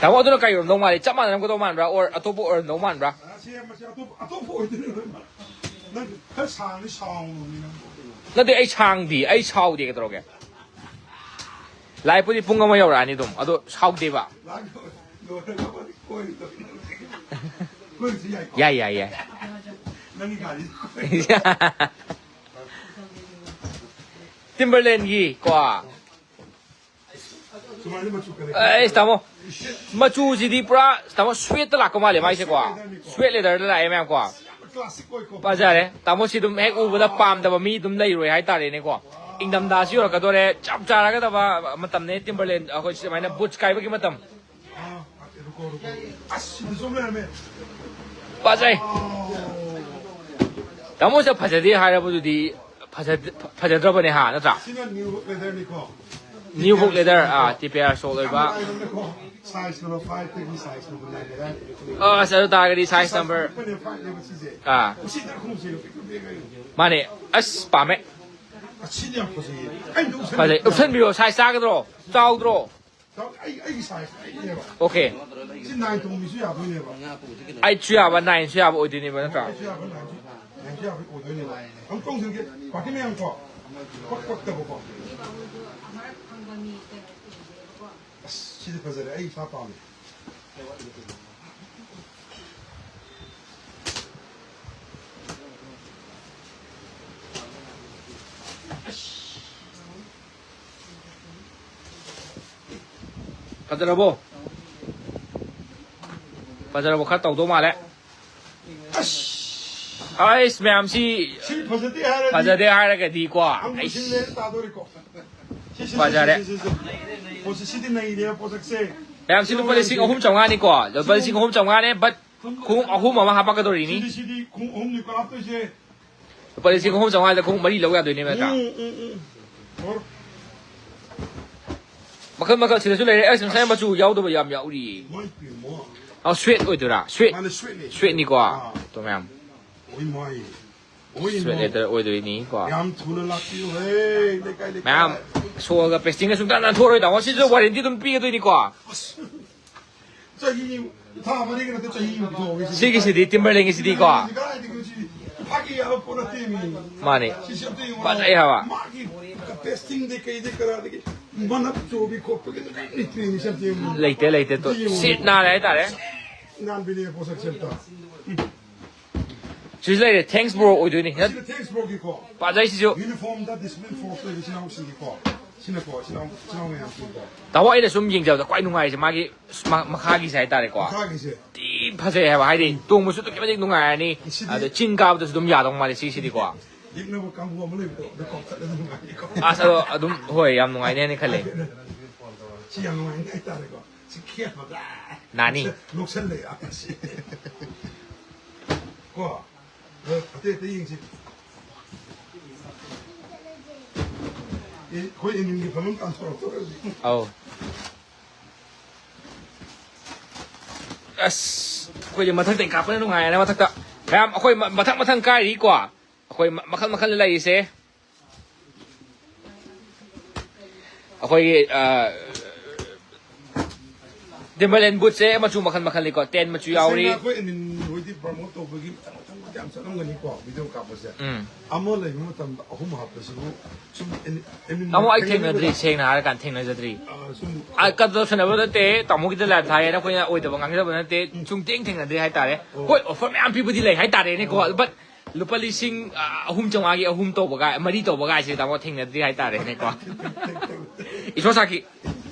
ꯇꯥꯃꯣ, ꯑꯗꯨꯅ ꯀꯩ ꯑꯣꯏꯔꯝꯗꯧ ꯃꯥꯜꯂꯤ? ꯆꯞ ꯃꯥꯟꯅꯔꯝꯒꯗꯧ ꯃꯥꯟꯕ꯭ꯔꯥ, or ꯑꯇꯣꯞꯄ ꯑꯣꯏꯔꯝꯗꯧ ꯃꯥꯟꯕ꯭ꯔꯥ? ꯑꯁꯤ ꯃꯁꯤ ꯑꯇꯣꯞꯄ ꯑꯇꯣꯞꯄ ꯑꯣꯏꯗꯣꯏꯅꯦ ꯂꯣꯏꯅꯃꯛ꯫ ꯅꯪ ꯈꯔ ꯁꯥꯡꯅꯤ ꯁꯥꯎꯅꯤ ꯅꯪꯕꯨ꯫ ꯅꯠꯇꯦ, ꯑꯩ ꯁꯥꯡꯗꯤ, ꯑꯩ ꯁꯥꯎꯗꯦ, ꯀꯩꯗꯧꯔꯒꯦ? ꯂꯥꯏꯞꯄꯨꯗꯤ ꯄꯨꯡ ꯑꯃ ꯌꯧꯔꯛꯑꯅꯤ ꯑꯗꯨꯝ, ꯑꯗꯣ ꯁꯥꯎꯗꯦꯕ꯫ ꯂꯥꯛ ꯂꯣꯏꯔꯒꯕꯨꯗꯤ ꯀꯣꯏꯔꯨꯗꯕꯅꯤ꯫ ꯀꯣꯏꯔꯨꯁꯤ ꯌꯥꯏꯀꯣ? ꯌꯥꯏ, ꯌꯥꯏ, ꯌꯥꯏ꯫ ꯅꯪꯒꯤ ꯒꯥꯔꯤ꯫ ꯇꯤꯝꯕꯔꯂꯦꯟꯒꯤ ꯀꯣ꯫ ꯁꯨꯃꯥꯏꯅ ꯃꯆꯨ ꯀꯂꯦꯛ꯫ ꯑꯩꯁ ꯇꯥꯃꯣ, ꯃꯆꯨꯁꯤꯗꯤ ꯄꯨꯔꯥ ꯇꯥꯃꯣ ꯁ꯭ꯋꯦꯠꯇ ꯂꯥꯛꯄ ꯃꯥꯜꯂꯦ ꯃꯥꯏꯁꯦꯀꯣ꯫ ꯁ꯭ꯋꯦꯠ ꯂꯦꯗꯔꯗ ꯂꯥꯛꯑꯦ ꯃꯌꯥꯝꯀꯣ꯫ ꯀ꯭ꯂꯥꯁꯤꯛ ꯑꯣꯏꯀꯣ꯫ ꯐꯖꯔꯦ ꯇꯥꯃꯣ, ꯁꯤ ꯑꯗꯨꯝ ꯍꯦꯛ ꯎꯕꯗ ꯄꯥꯝꯗꯕ ꯃꯤ ꯑꯗꯨꯝ ꯂꯩꯔꯣꯏ ꯍꯥꯏꯇꯥꯔꯦꯅꯦꯀꯣ꯫ ꯏꯪꯊꯝꯊꯥꯁꯨ ꯌꯧꯔꯛꯀꯗꯣꯔꯦ, ꯆꯞ ꯆꯥꯔꯒꯗꯕ ꯃꯇꯝꯅꯦ ꯇꯤꯝꯕꯔꯂꯦꯟ ꯑꯩꯈꯣꯏ ꯁꯨꯃꯥꯏꯅ ꯕꯨꯠꯁ ꯀꯥꯏꯕꯒꯤ ꯃꯇꯝ꯫ ꯑꯥ, ꯔꯨꯀꯣ, ꯔꯨꯀꯣ꯫ ꯑꯁ, ꯁꯤꯗꯁꯨ ꯑꯃ ꯂꯩꯔꯝꯃꯦ꯫ ꯐꯖꯩ꯫ ꯑꯥꯎ꯫ ꯇꯥꯃꯣꯁꯦ ꯐꯖꯗꯦ ꯍꯥꯏꯔꯕꯗꯨꯗꯤ ꯐꯖꯗ- ꯐꯖꯗ꯭ꯔꯕꯅꯦ ꯍꯥ, ꯅꯠꯇ꯭ꯔꯥ? ꯁꯤꯅ ꯅ꯭ꯌꯨ ꯂꯦꯗꯔꯅꯤꯀꯣ꯫ ꯅ꯭ꯌꯨ ꯕꯨꯛ ꯂꯦꯗꯔ, ꯑꯥ, ꯇꯤ ꯄꯤ ꯑꯥꯔ ꯁꯣꯜ ꯑꯣꯏꯕ꯫ ꯁꯥꯏꯖ ꯅꯝꯕꯔ ꯐꯥꯏꯚꯇꯒꯤ ꯁꯥꯏꯖ ꯅꯝꯕꯔ ꯅꯥꯏꯟ ꯂꯩꯔꯦ꯫ ꯑꯁ, ꯑꯗꯨ ꯇꯥꯔꯒꯗꯤ ꯁꯥꯏꯖ ꯅꯝꯕꯔ, ꯄꯤꯛꯄꯅꯦ, ꯐꯥꯏꯚꯅꯦꯕ ꯁꯤꯁꯦ꯫ ꯑꯥ, ꯁꯤꯗ ꯈꯣꯡꯎꯞꯁꯦ ꯄꯤꯛꯇ꯭ꯔꯨ ꯄꯤꯛꯑꯦ ꯀꯩꯅꯣ꯫ ꯃꯥꯅꯦ꯫ ꯑꯁ, ꯄꯥꯝꯃꯦ꯫ ꯑꯁꯤꯗꯤ ꯌꯥꯝ ꯐꯖꯩꯌꯦ꯫ ꯑꯩ ꯑꯝꯇ ꯎꯞꯁꯟꯒꯦ꯫ ꯐꯖꯩ꯫ ꯎꯞꯁꯟꯕꯤꯌꯣ, ꯁꯥꯏꯖ ꯆꯥꯒꯗ꯭ꯔꯣ? ꯆꯥꯎꯗ꯭ꯔꯣ? ꯑꯩ, ꯑꯩꯒꯤ ꯁꯥꯏꯖ ꯑꯩꯅꯦꯕ꯫ ꯑꯣꯀꯦ꯫ ꯁꯤ ꯅꯥꯏꯟ ꯇꯣꯡꯕꯤꯁꯨ ꯌꯥꯗꯣꯏꯅꯦꯕ꯫ ꯑꯩꯠꯁꯨ ꯌꯥꯕ, ꯅꯥꯏꯟꯁꯨ ꯌꯥꯕ ꯑꯣꯏꯗꯣꯏꯅꯦꯕ, ꯅꯠꯇ꯭ꯔꯥ? ꯑꯩꯁꯨ ꯌꯥꯕ, ꯅꯥꯏꯟꯁꯨ, ꯅꯥꯏꯟꯁꯨ ꯌꯥꯕ ꯑꯣꯏꯗꯣꯏꯅꯦꯕ꯫ ꯑꯃꯨꯛ ꯇꯣꯡꯁꯤꯟꯒꯦ꯫ ꯄꯥꯔꯇꯤ ꯃꯌꯥꯝ ꯀꯣ꯫ ꯄꯛ-, ꯄꯛꯇꯕꯀꯣ꯫ ꯑꯁ, ꯁꯤꯗꯤ ꯐꯖꯔꯦ꯫ ꯑꯩ ꯏꯁꯥ ꯄꯥꯝꯃꯦ꯫ ꯐꯖꯔꯕꯣ? ꯐꯖꯔꯕꯣ? ꯈꯔ ꯇꯧꯗꯧ ꯃꯥꯜꯂꯦ꯫ ꯑꯁ, ꯑꯩꯁ, ꯃꯌꯥꯝꯁꯤ ꯁꯤ ꯐꯖꯗꯦ ꯍꯥꯏꯔꯗꯤ ꯐꯖꯗꯦ ꯍꯥꯏꯔꯒꯗꯤꯀꯣ, ꯑꯃꯨꯛ ꯑꯩꯁ, ꯁꯤꯜꯂꯦ ꯇꯥꯗꯣꯔꯤꯀꯣ꯫ ꯁꯤ, ꯁꯤ, ꯁꯤ, ꯐꯖꯔꯦ꯫ ꯁꯤ, ꯁꯤ, ꯁꯤ꯫ ꯄꯣꯠꯁꯤ ꯁꯤꯗꯤ ꯅꯩꯔꯦꯕ ꯄꯣꯠꯁꯛꯁꯦ꯫ ꯃꯌꯥꯝꯁꯤ ꯂꯨꯄꯥ ꯂꯤꯁꯤꯡ ꯑꯍꯨꯝ ꯆꯥꯝꯃꯉꯥꯅꯤꯀꯣ, ꯂꯨꯄꯥ ꯂꯤꯁꯤꯡ ꯑꯍꯨꯝ ꯆꯥꯝꯃꯉꯥꯅꯦ, but ꯈꯣꯡꯎꯞ ꯑꯍꯨꯝ ꯑꯃ ꯍꯥꯞꯄꯛꯀꯗꯧꯔꯤꯅꯤ꯫ ꯁꯤꯗꯤ, ꯁꯤꯗꯤ ꯈꯣꯡꯎꯞ ꯑꯍꯨꯝꯅꯤꯀꯣ ꯍꯥꯞꯇꯣꯏꯁꯦ꯫ ꯂꯨꯄꯥ ꯂꯤꯁꯤꯡ ꯑꯍꯨꯝ ꯆꯥꯝꯃꯉꯥꯗ ꯈꯣꯡꯎꯞ ꯃꯔꯤ ꯂꯧ ꯌꯥꯗꯣꯏꯅꯦꯕ, ꯅꯠꯇ꯭ꯔꯥ? ꯎꯝ, ꯎꯝ, ꯎꯝ꯫ ꯑꯣꯔ ꯃꯈꯜ ꯃꯈꯜ ꯁꯤꯗꯁꯨ ꯂꯩꯔꯦ꯫ ꯑꯁ, ꯉꯁꯥꯏ ꯃꯆꯨ ꯌꯥꯎꯗꯕ ꯌꯥꯝ ꯌꯥꯎꯔꯤ꯫ ꯃꯣꯏ ꯄꯤꯔꯝꯃꯣ꯫ ꯑ, ꯁ꯭ꯋꯦꯠ ꯑꯣꯏꯗꯣꯏꯔꯥ? ꯁ꯭ꯋꯦꯠ꯫ ꯃꯥꯅ ꯁ꯭ꯋꯦꯠꯅꯦ꯫ ꯁ꯭ꯋꯦꯠꯅꯤꯀꯣ꯫ ꯑꯥ꯫ ꯇꯣ ꯃꯌꯥꯝ꯫ ꯑꯣꯏ ꯃꯣꯏ꯫ ꯑꯣꯏ ꯁ꯭ꯋꯦꯠ ꯃꯣꯏ꯫ ꯂꯦꯗꯔ ꯑꯣꯏꯗꯣꯏꯅꯤꯀꯣ꯫ ꯌꯥꯝ ꯊꯨꯅ ꯂꯥꯛꯄꯤꯌꯨ ꯍꯦ, ꯂꯩꯀꯥꯏ ꯂꯩꯀꯥꯏ꯫ ꯃꯌꯥꯝ꯫ ꯁꯣꯜꯒ ꯄꯦꯁꯇꯤꯡꯒ ꯁꯨꯡꯇꯥ ꯅꯥꯟꯊꯣꯛꯑꯔꯣꯏ ꯇꯥꯃꯣ꯫ ꯁꯤꯁꯨ ꯋꯥꯔꯦꯟꯇꯤ ꯑꯗꯨꯝ ꯄꯤꯒꯗꯣꯏꯅꯤꯀꯣ꯫ ꯆꯍꯤ, ꯊꯥ ꯃꯔꯤꯒ ꯅꯠꯇꯦ, ꯆꯍꯤ ꯑꯃ ꯄꯤꯊꯣꯛꯑꯒꯦ ꯁꯤꯗꯤ꯫ ꯁꯤꯒꯤꯁꯤꯗꯤ ꯇꯤꯝꯕꯔꯂꯦꯟꯒꯤꯁꯤꯗꯤꯀꯣ꯫ ꯀꯥꯏꯗꯒꯤ ꯁꯤ ꯐꯥꯒꯤ ꯌꯥꯕ ꯄꯣꯠ ꯅꯠꯇꯦ ꯃꯤ꯫ ꯃꯥꯅꯦ꯫ ꯁꯤꯁꯤ ꯑꯝꯇ ꯌꯦꯡꯉꯣ꯫ ꯐꯖꯩ ꯍꯥꯏꯕ꯫ ꯃꯥꯒꯤ ꯄꯦꯁꯇꯤꯡꯗꯤ ꯀꯩꯗꯤ ꯀꯔꯥꯗꯒꯤ ꯃꯅꯞ ꯆꯣꯕꯤ ꯈꯣꯠꯄꯒꯤ ꯂꯩꯇ꯭ꯔꯤꯅꯤ ꯁꯤ ꯑꯝꯇ ꯌꯦꯡꯉꯣ꯫ ꯂꯩꯇꯦ, ꯂꯩꯇꯦ꯫ ꯇꯨ ꯑꯝꯇ ꯌꯦꯡꯉꯣ꯫ ꯁꯤꯠ ꯅꯥꯜꯂꯦ ꯍꯥꯏꯇꯥꯔꯦ꯫ ꯅꯥꯟꯕꯤꯅꯦ ꯄꯣꯠꯁꯛꯁꯦ ꯑꯝꯇ꯫ ꯁꯤꯁꯨ ꯂꯩꯔꯦ, thanks bro ꯑꯣꯏꯗꯣꯏꯅꯤ꯫ ꯁꯤꯅ thanks broꯒꯤꯀꯣ꯫ ꯐꯖꯩ ꯁꯤꯁꯨ꯫ ꯌꯨꯅꯤꯐꯣꯔꯝꯗ ꯗꯤꯁꯤꯄ꯭ꯂꯤꯟ ꯐꯣꯔꯁ ꯂꯩꯕ ꯏꯆꯤꯟ ꯏꯅꯥꯎꯁꯤꯡꯒꯤꯀꯣ꯫ ꯁꯤꯅꯀꯣ, ꯏꯆꯤꯟ ꯏꯅꯥꯎ, ꯏꯆꯤꯟ ꯏꯅꯥꯎ ꯃꯌꯥꯝꯁꯤꯡꯀꯣ꯫ ꯇꯥꯃꯣ, ꯑꯩꯅ ꯁꯨꯝ ꯌꯦꯡꯖꯕꯗ ꯈ꯭ꯋꯥꯏ ꯅꯨꯡꯉꯥꯏꯔꯤꯁꯦ ꯃꯥꯒꯤ ꯃ-, ꯃꯈꯥꯒꯤꯁꯦ ꯍꯥꯏꯇꯥꯔꯦꯀꯣ꯫ ꯃꯈꯥꯒꯤꯁꯦ꯫ ꯊꯤ ꯐꯖꯩ ꯍꯥꯏꯕ, ꯍꯥꯏꯗꯤ ꯇꯣꯡꯕꯁꯨ ꯑꯗꯨꯛꯀꯤ ꯃꯇꯤꯛ ꯅꯨꯡꯉꯥꯏꯔꯅꯤ꯫ ꯁꯤꯗꯤ ꯑꯗ ꯆꯤꯡ ꯀꯥꯕꯗꯁꯨ ꯑꯗꯨꯝ ꯌꯥꯗꯧ ꯃꯥꯜꯂꯦ ꯁꯤꯁꯤꯗꯤꯀꯣ꯫ ꯌꯦꯛꯅꯕ ꯀꯥꯡꯕꯨ ꯑꯃ ꯂꯩꯕꯗꯣ, ꯑꯗꯨ ꯀꯥꯎꯊꯠꯂꯗꯤ ꯅꯨꯡꯉꯥꯏꯅꯤꯀꯣ꯫ ꯑꯁ, ꯑꯗꯣ ꯑꯗꯨꯝ, ꯍꯣꯏ, ꯌꯥꯝ ꯅꯨꯡꯉꯥꯏꯅꯤ ꯍꯥꯏꯅ ꯈꯜꯂꯦ꯫ ꯁꯤ ꯌꯥꯝ ꯅꯨꯡꯉꯥꯏꯅꯤ ꯍꯥꯏꯇꯥꯔꯦꯀꯣ꯫ ꯁꯤ ꯈꯦꯠꯄꯗ꯫ ꯅꯥꯅꯤ꯫ ꯅꯣꯛꯁꯜꯂꯦ ꯌꯥꯝꯅ ꯁꯤ꯫ ꯀꯣ? ꯑꯗꯣ ꯑꯇꯩ ꯑꯇꯩ ꯌꯦꯡꯁꯤ꯫ ꯑꯦ, ꯑꯩꯈꯣꯏ ꯑꯦꯃꯤꯟꯒꯤ ꯐꯝꯐꯝ ꯇꯥꯟꯊꯣꯔꯛꯇꯧꯔꯦ ꯍꯧꯖꯤꯛ꯫ ꯑꯧ꯫ ꯑꯁ, ꯑꯩꯈꯣꯏꯗꯤ ꯃꯊꯛꯇꯩ ꯀꯥꯞꯄꯅ ꯅꯨꯡꯉꯥꯏꯔꯦ, ꯃꯊꯛꯇ꯫ ꯃꯌꯥꯝ, ꯑꯩꯈꯣꯏ ꯃ-, ꯃꯊꯪ ꯃꯊꯪ ꯀꯥꯏꯔꯤꯀꯣ꯫ ꯑꯩꯈꯣꯏ ꯃ-, ꯃꯈꯜ ꯃꯈꯜ ꯂꯩꯔꯤꯁꯦ꯫ ꯑꯩꯈꯣꯏꯒꯤ, ꯑ, ꯇꯤꯝꯕꯔꯂꯦꯟ ꯕꯨꯠꯁꯦ ꯃꯆꯨ ꯃꯈꯜ ꯃꯈꯜꯅꯤꯀꯣ, ꯇꯦꯟ ꯃꯆꯨ ꯌꯥꯎꯔꯤ꯫ ꯇꯁꯦꯡꯅ ꯑꯩꯈꯣꯏ ꯑꯦꯃꯤꯟ ꯍꯣꯏꯗꯤ ꯄ꯭ꯔꯃꯣꯠ ꯇꯧꯕꯒꯤ ꯃꯊꯪ ꯃꯊꯪ ꯌꯥꯝ ꯆꯠꯂꯝꯒꯅꯤꯀꯣ, ꯚꯤꯗꯤꯑꯣ ꯀꯥꯞꯄꯁꯦ꯫ ꯎꯝ꯫ ꯑꯃ ꯂꯩꯕ ꯃꯇꯝꯗ ꯑꯍꯨꯝ ꯍꯥꯞꯄꯁꯤꯕꯨ ꯁꯨꯝ ꯑꯦꯃꯤꯟ ꯇꯥꯃꯣ, ꯑꯩ ꯊꯦꯡꯅꯗ꯭ꯔꯤ, ꯁꯦꯡꯅ ꯍꯥꯏꯔꯀꯥꯟꯗ ꯊꯦꯡꯅꯖꯗ꯭ꯔꯤ꯫ ꯑ, ꯁꯨꯝ ꯑ, ꯀꯗꯔ ꯁꯥꯟꯅꯕ ꯅꯠꯇꯦ, ꯇꯥꯃꯣꯒꯤꯗ ꯂꯥꯏꯚ ꯊꯥꯏꯌꯦꯅ ꯑꯩꯈꯣꯏꯅ ꯑꯣꯏꯗꯕ ꯉꯥꯡꯖꯕ ꯅꯠꯇꯦ, ꯎꯝ꯫ ꯁꯨꯡꯊꯦꯡ ꯊꯦꯡꯅꯗ꯭ꯔꯤ ꯍꯥꯏꯇꯥꯔꯦ꯫ ꯑꯣ꯫ ꯍꯣꯏ, ꯑꯣꯐꯔ ꯃꯌꯥꯝ ꯄꯤꯕꯗꯤ ꯂꯩ ꯍꯥꯏꯇꯥꯔꯦꯅꯦꯀꯣ, ꯑꯣ꯫ But ꯂꯨꯄꯥ ꯂꯤꯁꯤꯡ, ꯑ, ꯑꯍꯨꯝ ꯆꯥꯝꯃꯉꯥꯒꯤ ꯑꯍꯨꯝ ꯇꯧꯕꯒ, ꯃꯔꯤ ꯇꯧꯕꯒ ꯍꯥꯏꯁꯦ ꯇꯥꯃꯣ ꯊꯦꯡꯅꯗ꯭ꯔꯤ ꯍꯥꯏꯇꯥꯔꯦꯅꯦꯀꯣ꯫ ꯏꯁꯣꯔ ꯁꯥꯈꯤ꯫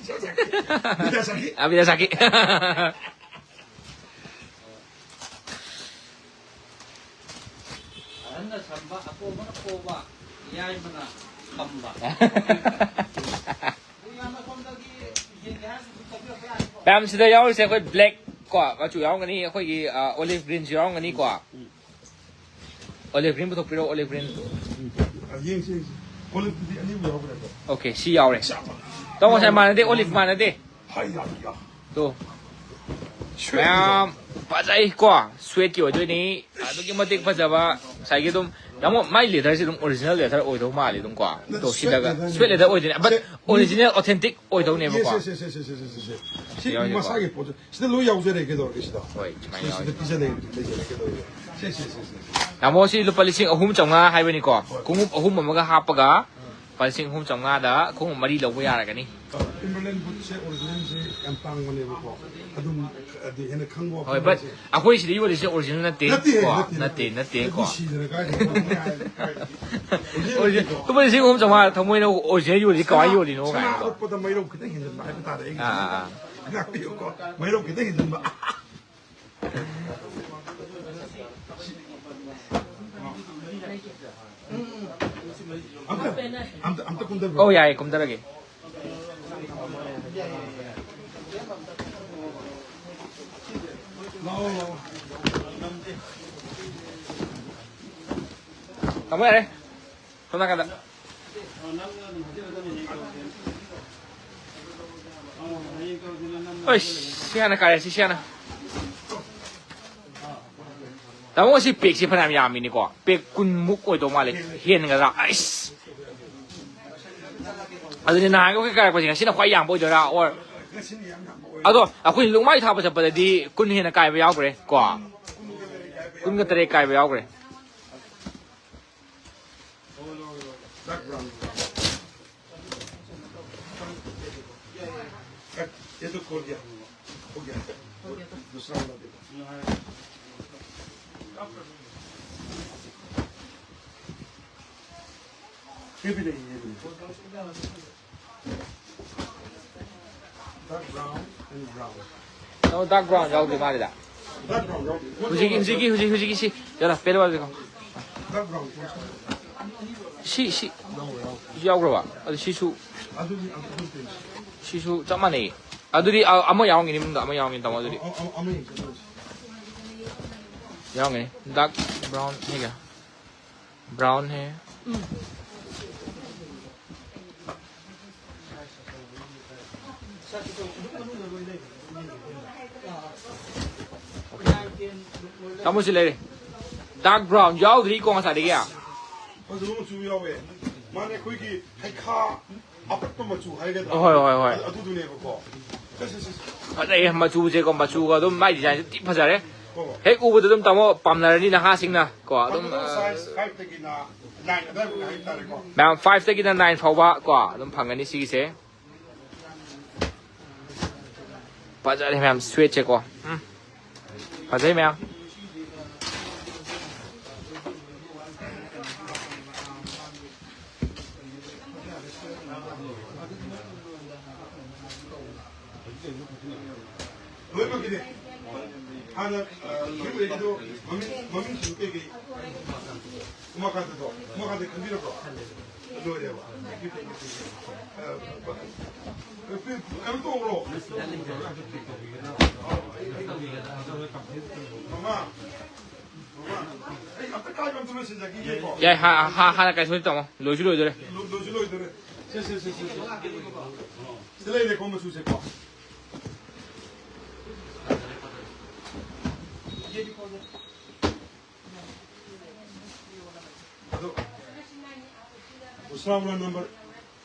ꯕꯤꯗ꯭ꯌꯥ ꯁꯥꯈꯤ꯫ ꯑ, ꯕꯤꯗ꯭ꯌꯥ ꯁꯥꯈꯤ꯫ ꯑꯍꯟꯅ ꯁꯝꯕ, ꯑꯇꯣꯝꯕꯅ ꯄꯣꯕ, ꯌꯥꯏꯃꯅ ꯈꯝꯕ꯫ ꯃꯌꯥꯝ ꯁꯤꯗ ꯌꯥꯎꯔꯤꯁꯦ ꯑꯩꯈꯣꯏ black ꯀꯣ ꯃꯆꯨ ꯌꯥꯎꯔꯝꯒꯅꯤ, ꯑꯩꯈꯣꯏꯒꯤ, ꯑ, olive greenꯁꯨ ꯌꯥꯎꯔꯝꯒꯅꯤꯀꯣ꯫ Olive green ꯄꯨꯊꯣꯛꯄꯤꯔꯣ, olive green꯫ ꯌꯦꯡꯁꯤ, ꯌꯦꯡꯁꯤ꯫ Oliveꯇꯨꯗꯤ ꯑꯅꯤꯕꯨ ꯌꯥꯎꯈ꯭ꯔꯦꯀꯣ꯫ Okay, ꯁꯤ ꯌꯥꯎꯔꯦ꯫ ꯆꯥꯕ꯫ ꯇꯥꯃꯣ, ꯉꯁꯥꯏ ꯃꯥꯟꯅꯗꯦ, olive ꯃꯥꯟꯅꯗꯦ꯫ ꯍꯥꯏ, ꯌꯥ, ꯌꯥ꯫ ꯇꯣ꯫ ꯁ꯭ꯋꯦꯠꯀꯤꯗꯣ꯫ ꯃꯌꯥꯝ ꯐꯖꯩ ꯀꯣ, ꯁ꯭ꯋꯦꯠꯀꯤ ꯑꯣꯏꯗꯣꯏꯅꯤ꯫ ꯑꯗꯨꯛꯀꯤ ꯃꯇꯤꯛ ꯐꯖꯕ, ꯉꯁꯥꯏꯒꯤ ꯑꯗꯨꯝ ꯇꯥꯃꯣ, ꯃꯥꯏ leatherꯁꯦ ꯑꯗꯨꯝ original leather ꯑꯣꯏꯗꯧ ꯃꯥꯜꯂꯦ ꯑꯗꯨꯝ ꯀꯣ? ꯑꯗꯨꯝ ꯇꯧ, sweat ꯁꯤꯗꯒ leatherꯅꯦ꯫ Sweat leather ꯑꯣꯏꯗꯣꯏꯅꯦ, but original, authentic ꯑꯣꯏꯗꯧꯅꯦꯕꯀꯣ? Yes, yes, yes, yes, yes, yes, yes, yes. ꯁꯤ ꯌꯥꯎꯔꯤꯕ꯫ ꯃꯁꯥꯒꯤ ꯄꯣꯠꯁꯨ ꯁꯤꯗ ꯂꯣꯏ ꯌꯥꯎꯖꯔꯦ, ꯀꯩꯗꯧꯔꯒꯦ ꯁꯤꯗ? ꯍꯣꯏ, ꯁꯨꯃꯥꯏꯅ ꯁꯤ-, ꯁꯤꯗ ꯌꯥꯎꯔꯤꯕ꯫ ꯄꯤꯖꯔꯦ, ꯂꯩꯖꯔꯦ, ꯀꯩꯗꯧꯔꯒꯦ? ꯁꯦ, ꯁꯦ, ꯁꯦ, ꯁꯦ, ꯁꯦ꯫ ꯇꯥꯃꯣ, ꯁꯤ ꯂꯨꯄꯥ ꯂꯤꯁꯤꯡ ꯑꯍꯨꯝ ꯆꯥꯝꯃꯉꯥ ꯍꯥꯏꯕꯅꯤꯀꯣ? ꯍꯣꯏ꯫ ꯈꯣꯡꯎꯞ ꯑꯍꯨꯝ ꯑꯃꯒ ꯍꯥꯞꯄꯒ ꯂꯨꯄꯥ ꯂꯤꯁꯤꯡ ꯑꯍꯨꯝ ꯆꯥꯝꯃꯉꯥꯗ ꯈꯣꯡꯎꯞ ꯃꯔꯤ ꯂꯧꯕ ꯌꯥꯔꯒꯅꯤ꯫ ꯑ, Timberland bootꯁꯦ originalꯁꯦ ꯌꯥꯝ ꯇꯥꯡꯕꯅꯦꯕꯀꯣ꯫ ꯑꯗꯨꯝ, ꯑꯗꯨ ꯍꯦꯟꯅ ꯈꯪꯕ ꯍꯣꯏ, but ꯋꯥꯐꯝꯁꯦ꯫ ꯑꯩꯈꯣꯏ ꯁꯤꯗ ꯌꯣꯜꯂꯤꯁꯦ original ꯅꯠꯇꯦ ꯅꯠꯇꯦ, ꯀꯣ? ꯅꯠꯇꯦ, ꯅꯠꯇꯦ, ꯅꯠꯇꯦ꯫ ꯅꯠꯇꯦ ꯀꯣ? ꯑꯗꯨ ꯁꯤꯗꯅ ꯀꯥꯏꯗꯅꯣ? Original original, ꯅꯠꯇꯦꯀꯣ? ꯂꯨꯄꯥ ꯂꯤꯁꯤꯡ ꯑꯍꯨꯝ ꯆꯥꯝꯃꯉꯥ ꯊꯃꯣꯏꯅ original ꯌꯣꯜꯂꯤꯁꯦ ꯀꯃꯥꯏꯅ ꯌꯣꯜꯂꯤꯅꯣ ꯁꯅꯥ ꯀꯥꯏꯅꯀꯣ? ꯎꯠꯄꯗ ꯃꯩꯔꯧ ꯈꯤꯇꯪ ꯍꯦꯟꯖꯤꯟꯕ ꯍꯥꯏꯕ ꯇꯥꯔꯦ ꯑꯩꯒꯤ ꯑꯥ, ꯑꯥ, ꯑꯥ꯫ ꯉꯥꯛꯄꯤꯌꯨꯀꯣ꯫ ꯃꯩꯔꯧ ꯈꯤꯇꯪ ꯍꯦꯟꯖꯤꯟꯕ꯫ ꯑꯝꯇ, ꯑꯝꯇ, ꯑꯝꯇ ꯀꯨꯝꯊꯕꯤꯔꯣ꯫ ꯑꯧ, ꯌꯥꯏꯌꯦ, ꯀꯨꯝꯊꯔꯒꯦ꯫ ꯂꯥꯛꯑꯣ, ꯂꯥꯛꯑꯣ꯫ ꯇꯥꯃꯣ, ꯌꯥꯔꯦ꯫ ꯁꯣꯝ ꯅꯥꯀꯟꯗ꯫ ꯑꯩꯁ, ꯁꯤ ꯍꯥꯟꯅ ꯀꯥꯏꯔꯁꯤ, ꯁꯤ ꯍꯥꯟꯅ꯫ ꯇꯥꯃꯣ, ꯉꯁꯤ packꯁꯤ ꯐꯅꯌꯥꯝ ꯌꯥꯝꯃꯤꯅꯤꯀꯣ꯫ Pack ꯀꯨꯟꯃꯨꯛ ꯑꯣꯏꯗꯧ ꯃꯥꯜꯂꯦ꯫ ꯍꯦꯟꯒꯗ꯭ꯔꯥ? ꯑꯩꯁ꯫ ꯑꯗꯨꯗꯤ ꯅꯍꯥꯟꯒꯤ ꯑꯩꯈꯣꯏ ꯀꯥꯏꯔꯛꯄꯁꯦ ꯉꯁꯤꯅ ꯈ꯭ꯋꯥꯏ ꯌꯥꯝꯕ ꯑꯣꯏꯗꯣꯏꯔꯥ? Or ꯑꯗꯣ ꯑꯩꯈꯣꯏ ꯂꯨꯛꯃꯥꯏ ꯊꯥꯕ ꯆꯠꯄꯗꯗꯤ ꯀꯨꯟ ꯍꯦꯟꯅ ꯀꯥꯏꯕ ꯌꯥꯎꯈ꯭ꯔꯦ ꯀꯣ꯫ ꯀꯨꯟꯒ ꯇꯔꯦꯠ ꯀꯥꯏꯕ ꯌꯥꯎꯈ꯭ꯔꯦ꯫ Dark brown. ये तो खोल दिया। हो गया। दूसरा वाला देखो। ये भी नहीं, ये भी नहीं। Dark brown and brown. ꯅꯪ dark brown ꯌꯥꯎꯗ꯭ꯔꯤ ꯃꯥꯜꯂꯤꯗ꯫ Dark brown ꯌꯥꯎꯗꯦ꯫ ꯍꯧꯖꯤꯛꯀꯤ, ꯍꯧꯖꯤꯛꯀꯤ, ꯍꯧꯖꯤꯛ, ꯍꯧꯖꯤꯛꯀꯤ ꯁꯤ꯫ ꯌꯥꯔꯦ, ꯄꯦꯟ ꯋꯥꯠꯂꯤꯀꯣ꯫ Dark brown ꯁꯤ, ꯁꯤ꯫ ꯌꯥꯎꯕ꯭ꯔꯥ, ꯌꯥꯎꯕ꯭ꯔꯥ? ꯁꯤ ꯌꯥꯎꯈ꯭ꯔꯕ? ꯑꯗꯨ ꯁꯤꯁꯨ꯫ ꯑꯗꯨꯗꯤ ꯑꯗꯨꯝ ꯄꯦꯟ꯫ ꯁꯤꯁꯨ ꯆꯞ ꯃꯥꯟꯅꯩ꯫ ꯑꯗꯨꯗꯤ ꯑ-, ꯑꯃ ꯌꯥꯎꯔꯝꯒꯅꯤ, ꯃꯅꯨꯡꯗ ꯑꯃ ꯌꯥꯎꯔꯝꯒꯅꯤ, ꯇꯥꯃꯣ, ꯑꯗꯨꯗꯤ꯫ ꯑ-, ꯑ-, ꯑꯃ ꯌꯦꯡꯁꯦ, ꯑꯗꯨ ꯑꯣꯏꯔꯁꯨ꯫ ꯌꯥꯎꯔꯝꯒꯅꯤ꯫ Dark brown ꯍꯦꯒ꯫ Brown ꯍꯦ꯫ ꯇꯥꯃꯣ, ꯁꯤ ꯂꯩꯔꯦ꯫ Dark brown ꯌꯥꯎꯗ꯭ꯔꯤꯀꯣ ꯉꯁꯥꯏꯗꯒꯤ꯫ ꯐꯖꯕ ꯃꯆꯨ ꯌꯥꯎꯋꯦ꯫ ꯃꯥꯅꯦ, ꯑꯩꯈꯣꯏꯒꯤ ꯍꯩꯈꯥ ꯑꯄꯠꯄ ꯃꯆꯨ ꯍꯥꯏꯒꯗ꯭ꯔꯥ? ꯍꯣꯏ, ꯍꯣꯏ, ꯍꯣꯏ꯫ ꯑꯗꯨ-, ꯑꯗꯨꯗꯨꯅꯦꯕꯀꯣ꯫ ꯁꯦ, ꯁꯦ, ꯁꯦ, ꯁꯦ꯫ ꯐꯖꯩꯌꯦ ꯃꯆꯨꯁꯦꯀꯣ, ꯃꯆꯨꯒ ꯑꯗꯨꯝ ꯃꯥꯏ design ꯁꯦ ꯊꯤ ꯐꯖꯔꯦ꯫ ꯍꯣꯏ, ꯍꯣꯏ꯫ ꯍꯦꯛ ꯎꯕꯗ ꯑꯗꯨꯝ ꯇꯥꯃꯣ ꯄꯥꯝꯅꯔꯅꯤ ꯅꯍꯥꯁꯤꯡꯅ ꯀꯣ꯫ ꯑꯗꯨꯝ, ꯑꯗꯨꯝ size five ꯇꯒꯤꯅ nine ꯑꯗꯥꯏꯃꯨꯛ ꯍꯥꯏꯇꯥꯔꯦꯀꯣ꯫ ꯃꯌꯥꯝ five ꯇꯒꯤꯅ nine ꯐꯥꯎꯕ ꯀꯣ ꯑꯗꯨꯝ ꯐꯪꯒꯅꯤ ꯁꯤꯒꯤꯁꯦ꯫ ꯐꯖꯔꯦ ꯃꯌꯥꯝ, suede ꯁꯦꯀꯣ꯫ ꯎꯝ꯫ ꯐꯖꯩ ꯃꯌꯥꯝ꯫ ꯂꯣꯏꯅꯃꯛꯀꯤꯅꯦ꯫ ꯍꯥꯟꯅ, ꯑ, ꯍꯧꯖꯤꯛ ꯂꯩꯔꯤꯗꯣ ꯃꯃꯤꯡ, ꯃꯃꯤꯡꯁꯤꯡ ꯀꯩꯀꯩ? ꯎꯃꯥꯀꯥꯟꯇꯗꯣ, ꯎꯃꯥꯀꯥꯟꯇ ꯈꯟꯕꯤꯔꯕ꯭ꯔꯣ? ꯂꯣꯏꯔꯦꯕ꯫ ꯑ, ꯀꯩꯅꯣ ꯇꯧꯕ꯭ꯔꯣ? ꯃꯃꯥ, ꯃꯃꯥ, ꯑꯩ ꯑꯝꯇ ꯀꯥꯏꯕ ꯑꯝꯇ ꯂꯣꯏꯁꯤꯟꯖꯈꯤꯒꯦꯀꯣ꯫ ꯌꯥꯏ, ꯍꯥ-, ꯍꯥ-, ꯍꯥꯟꯅ ꯀꯥꯏꯊꯣꯛꯑꯁꯤ ꯇꯥꯃꯣ꯫ ꯂꯣꯏꯁꯨ ꯂꯣꯏꯗꯣꯔꯦ꯫ ꯂꯣ-, ꯂꯣꯏꯁꯨ ꯂꯣꯏꯗꯣꯔꯦ꯫ ꯁꯦ, ꯁꯦ, ꯁꯦ, ꯁꯦ, ꯁꯦ꯫ ꯁꯤꯗ ꯂꯩꯔꯦꯀꯣ ꯃꯆꯨꯁꯦꯀꯣ꯫ ꯑꯗꯣ, दूसरा वाला नंबर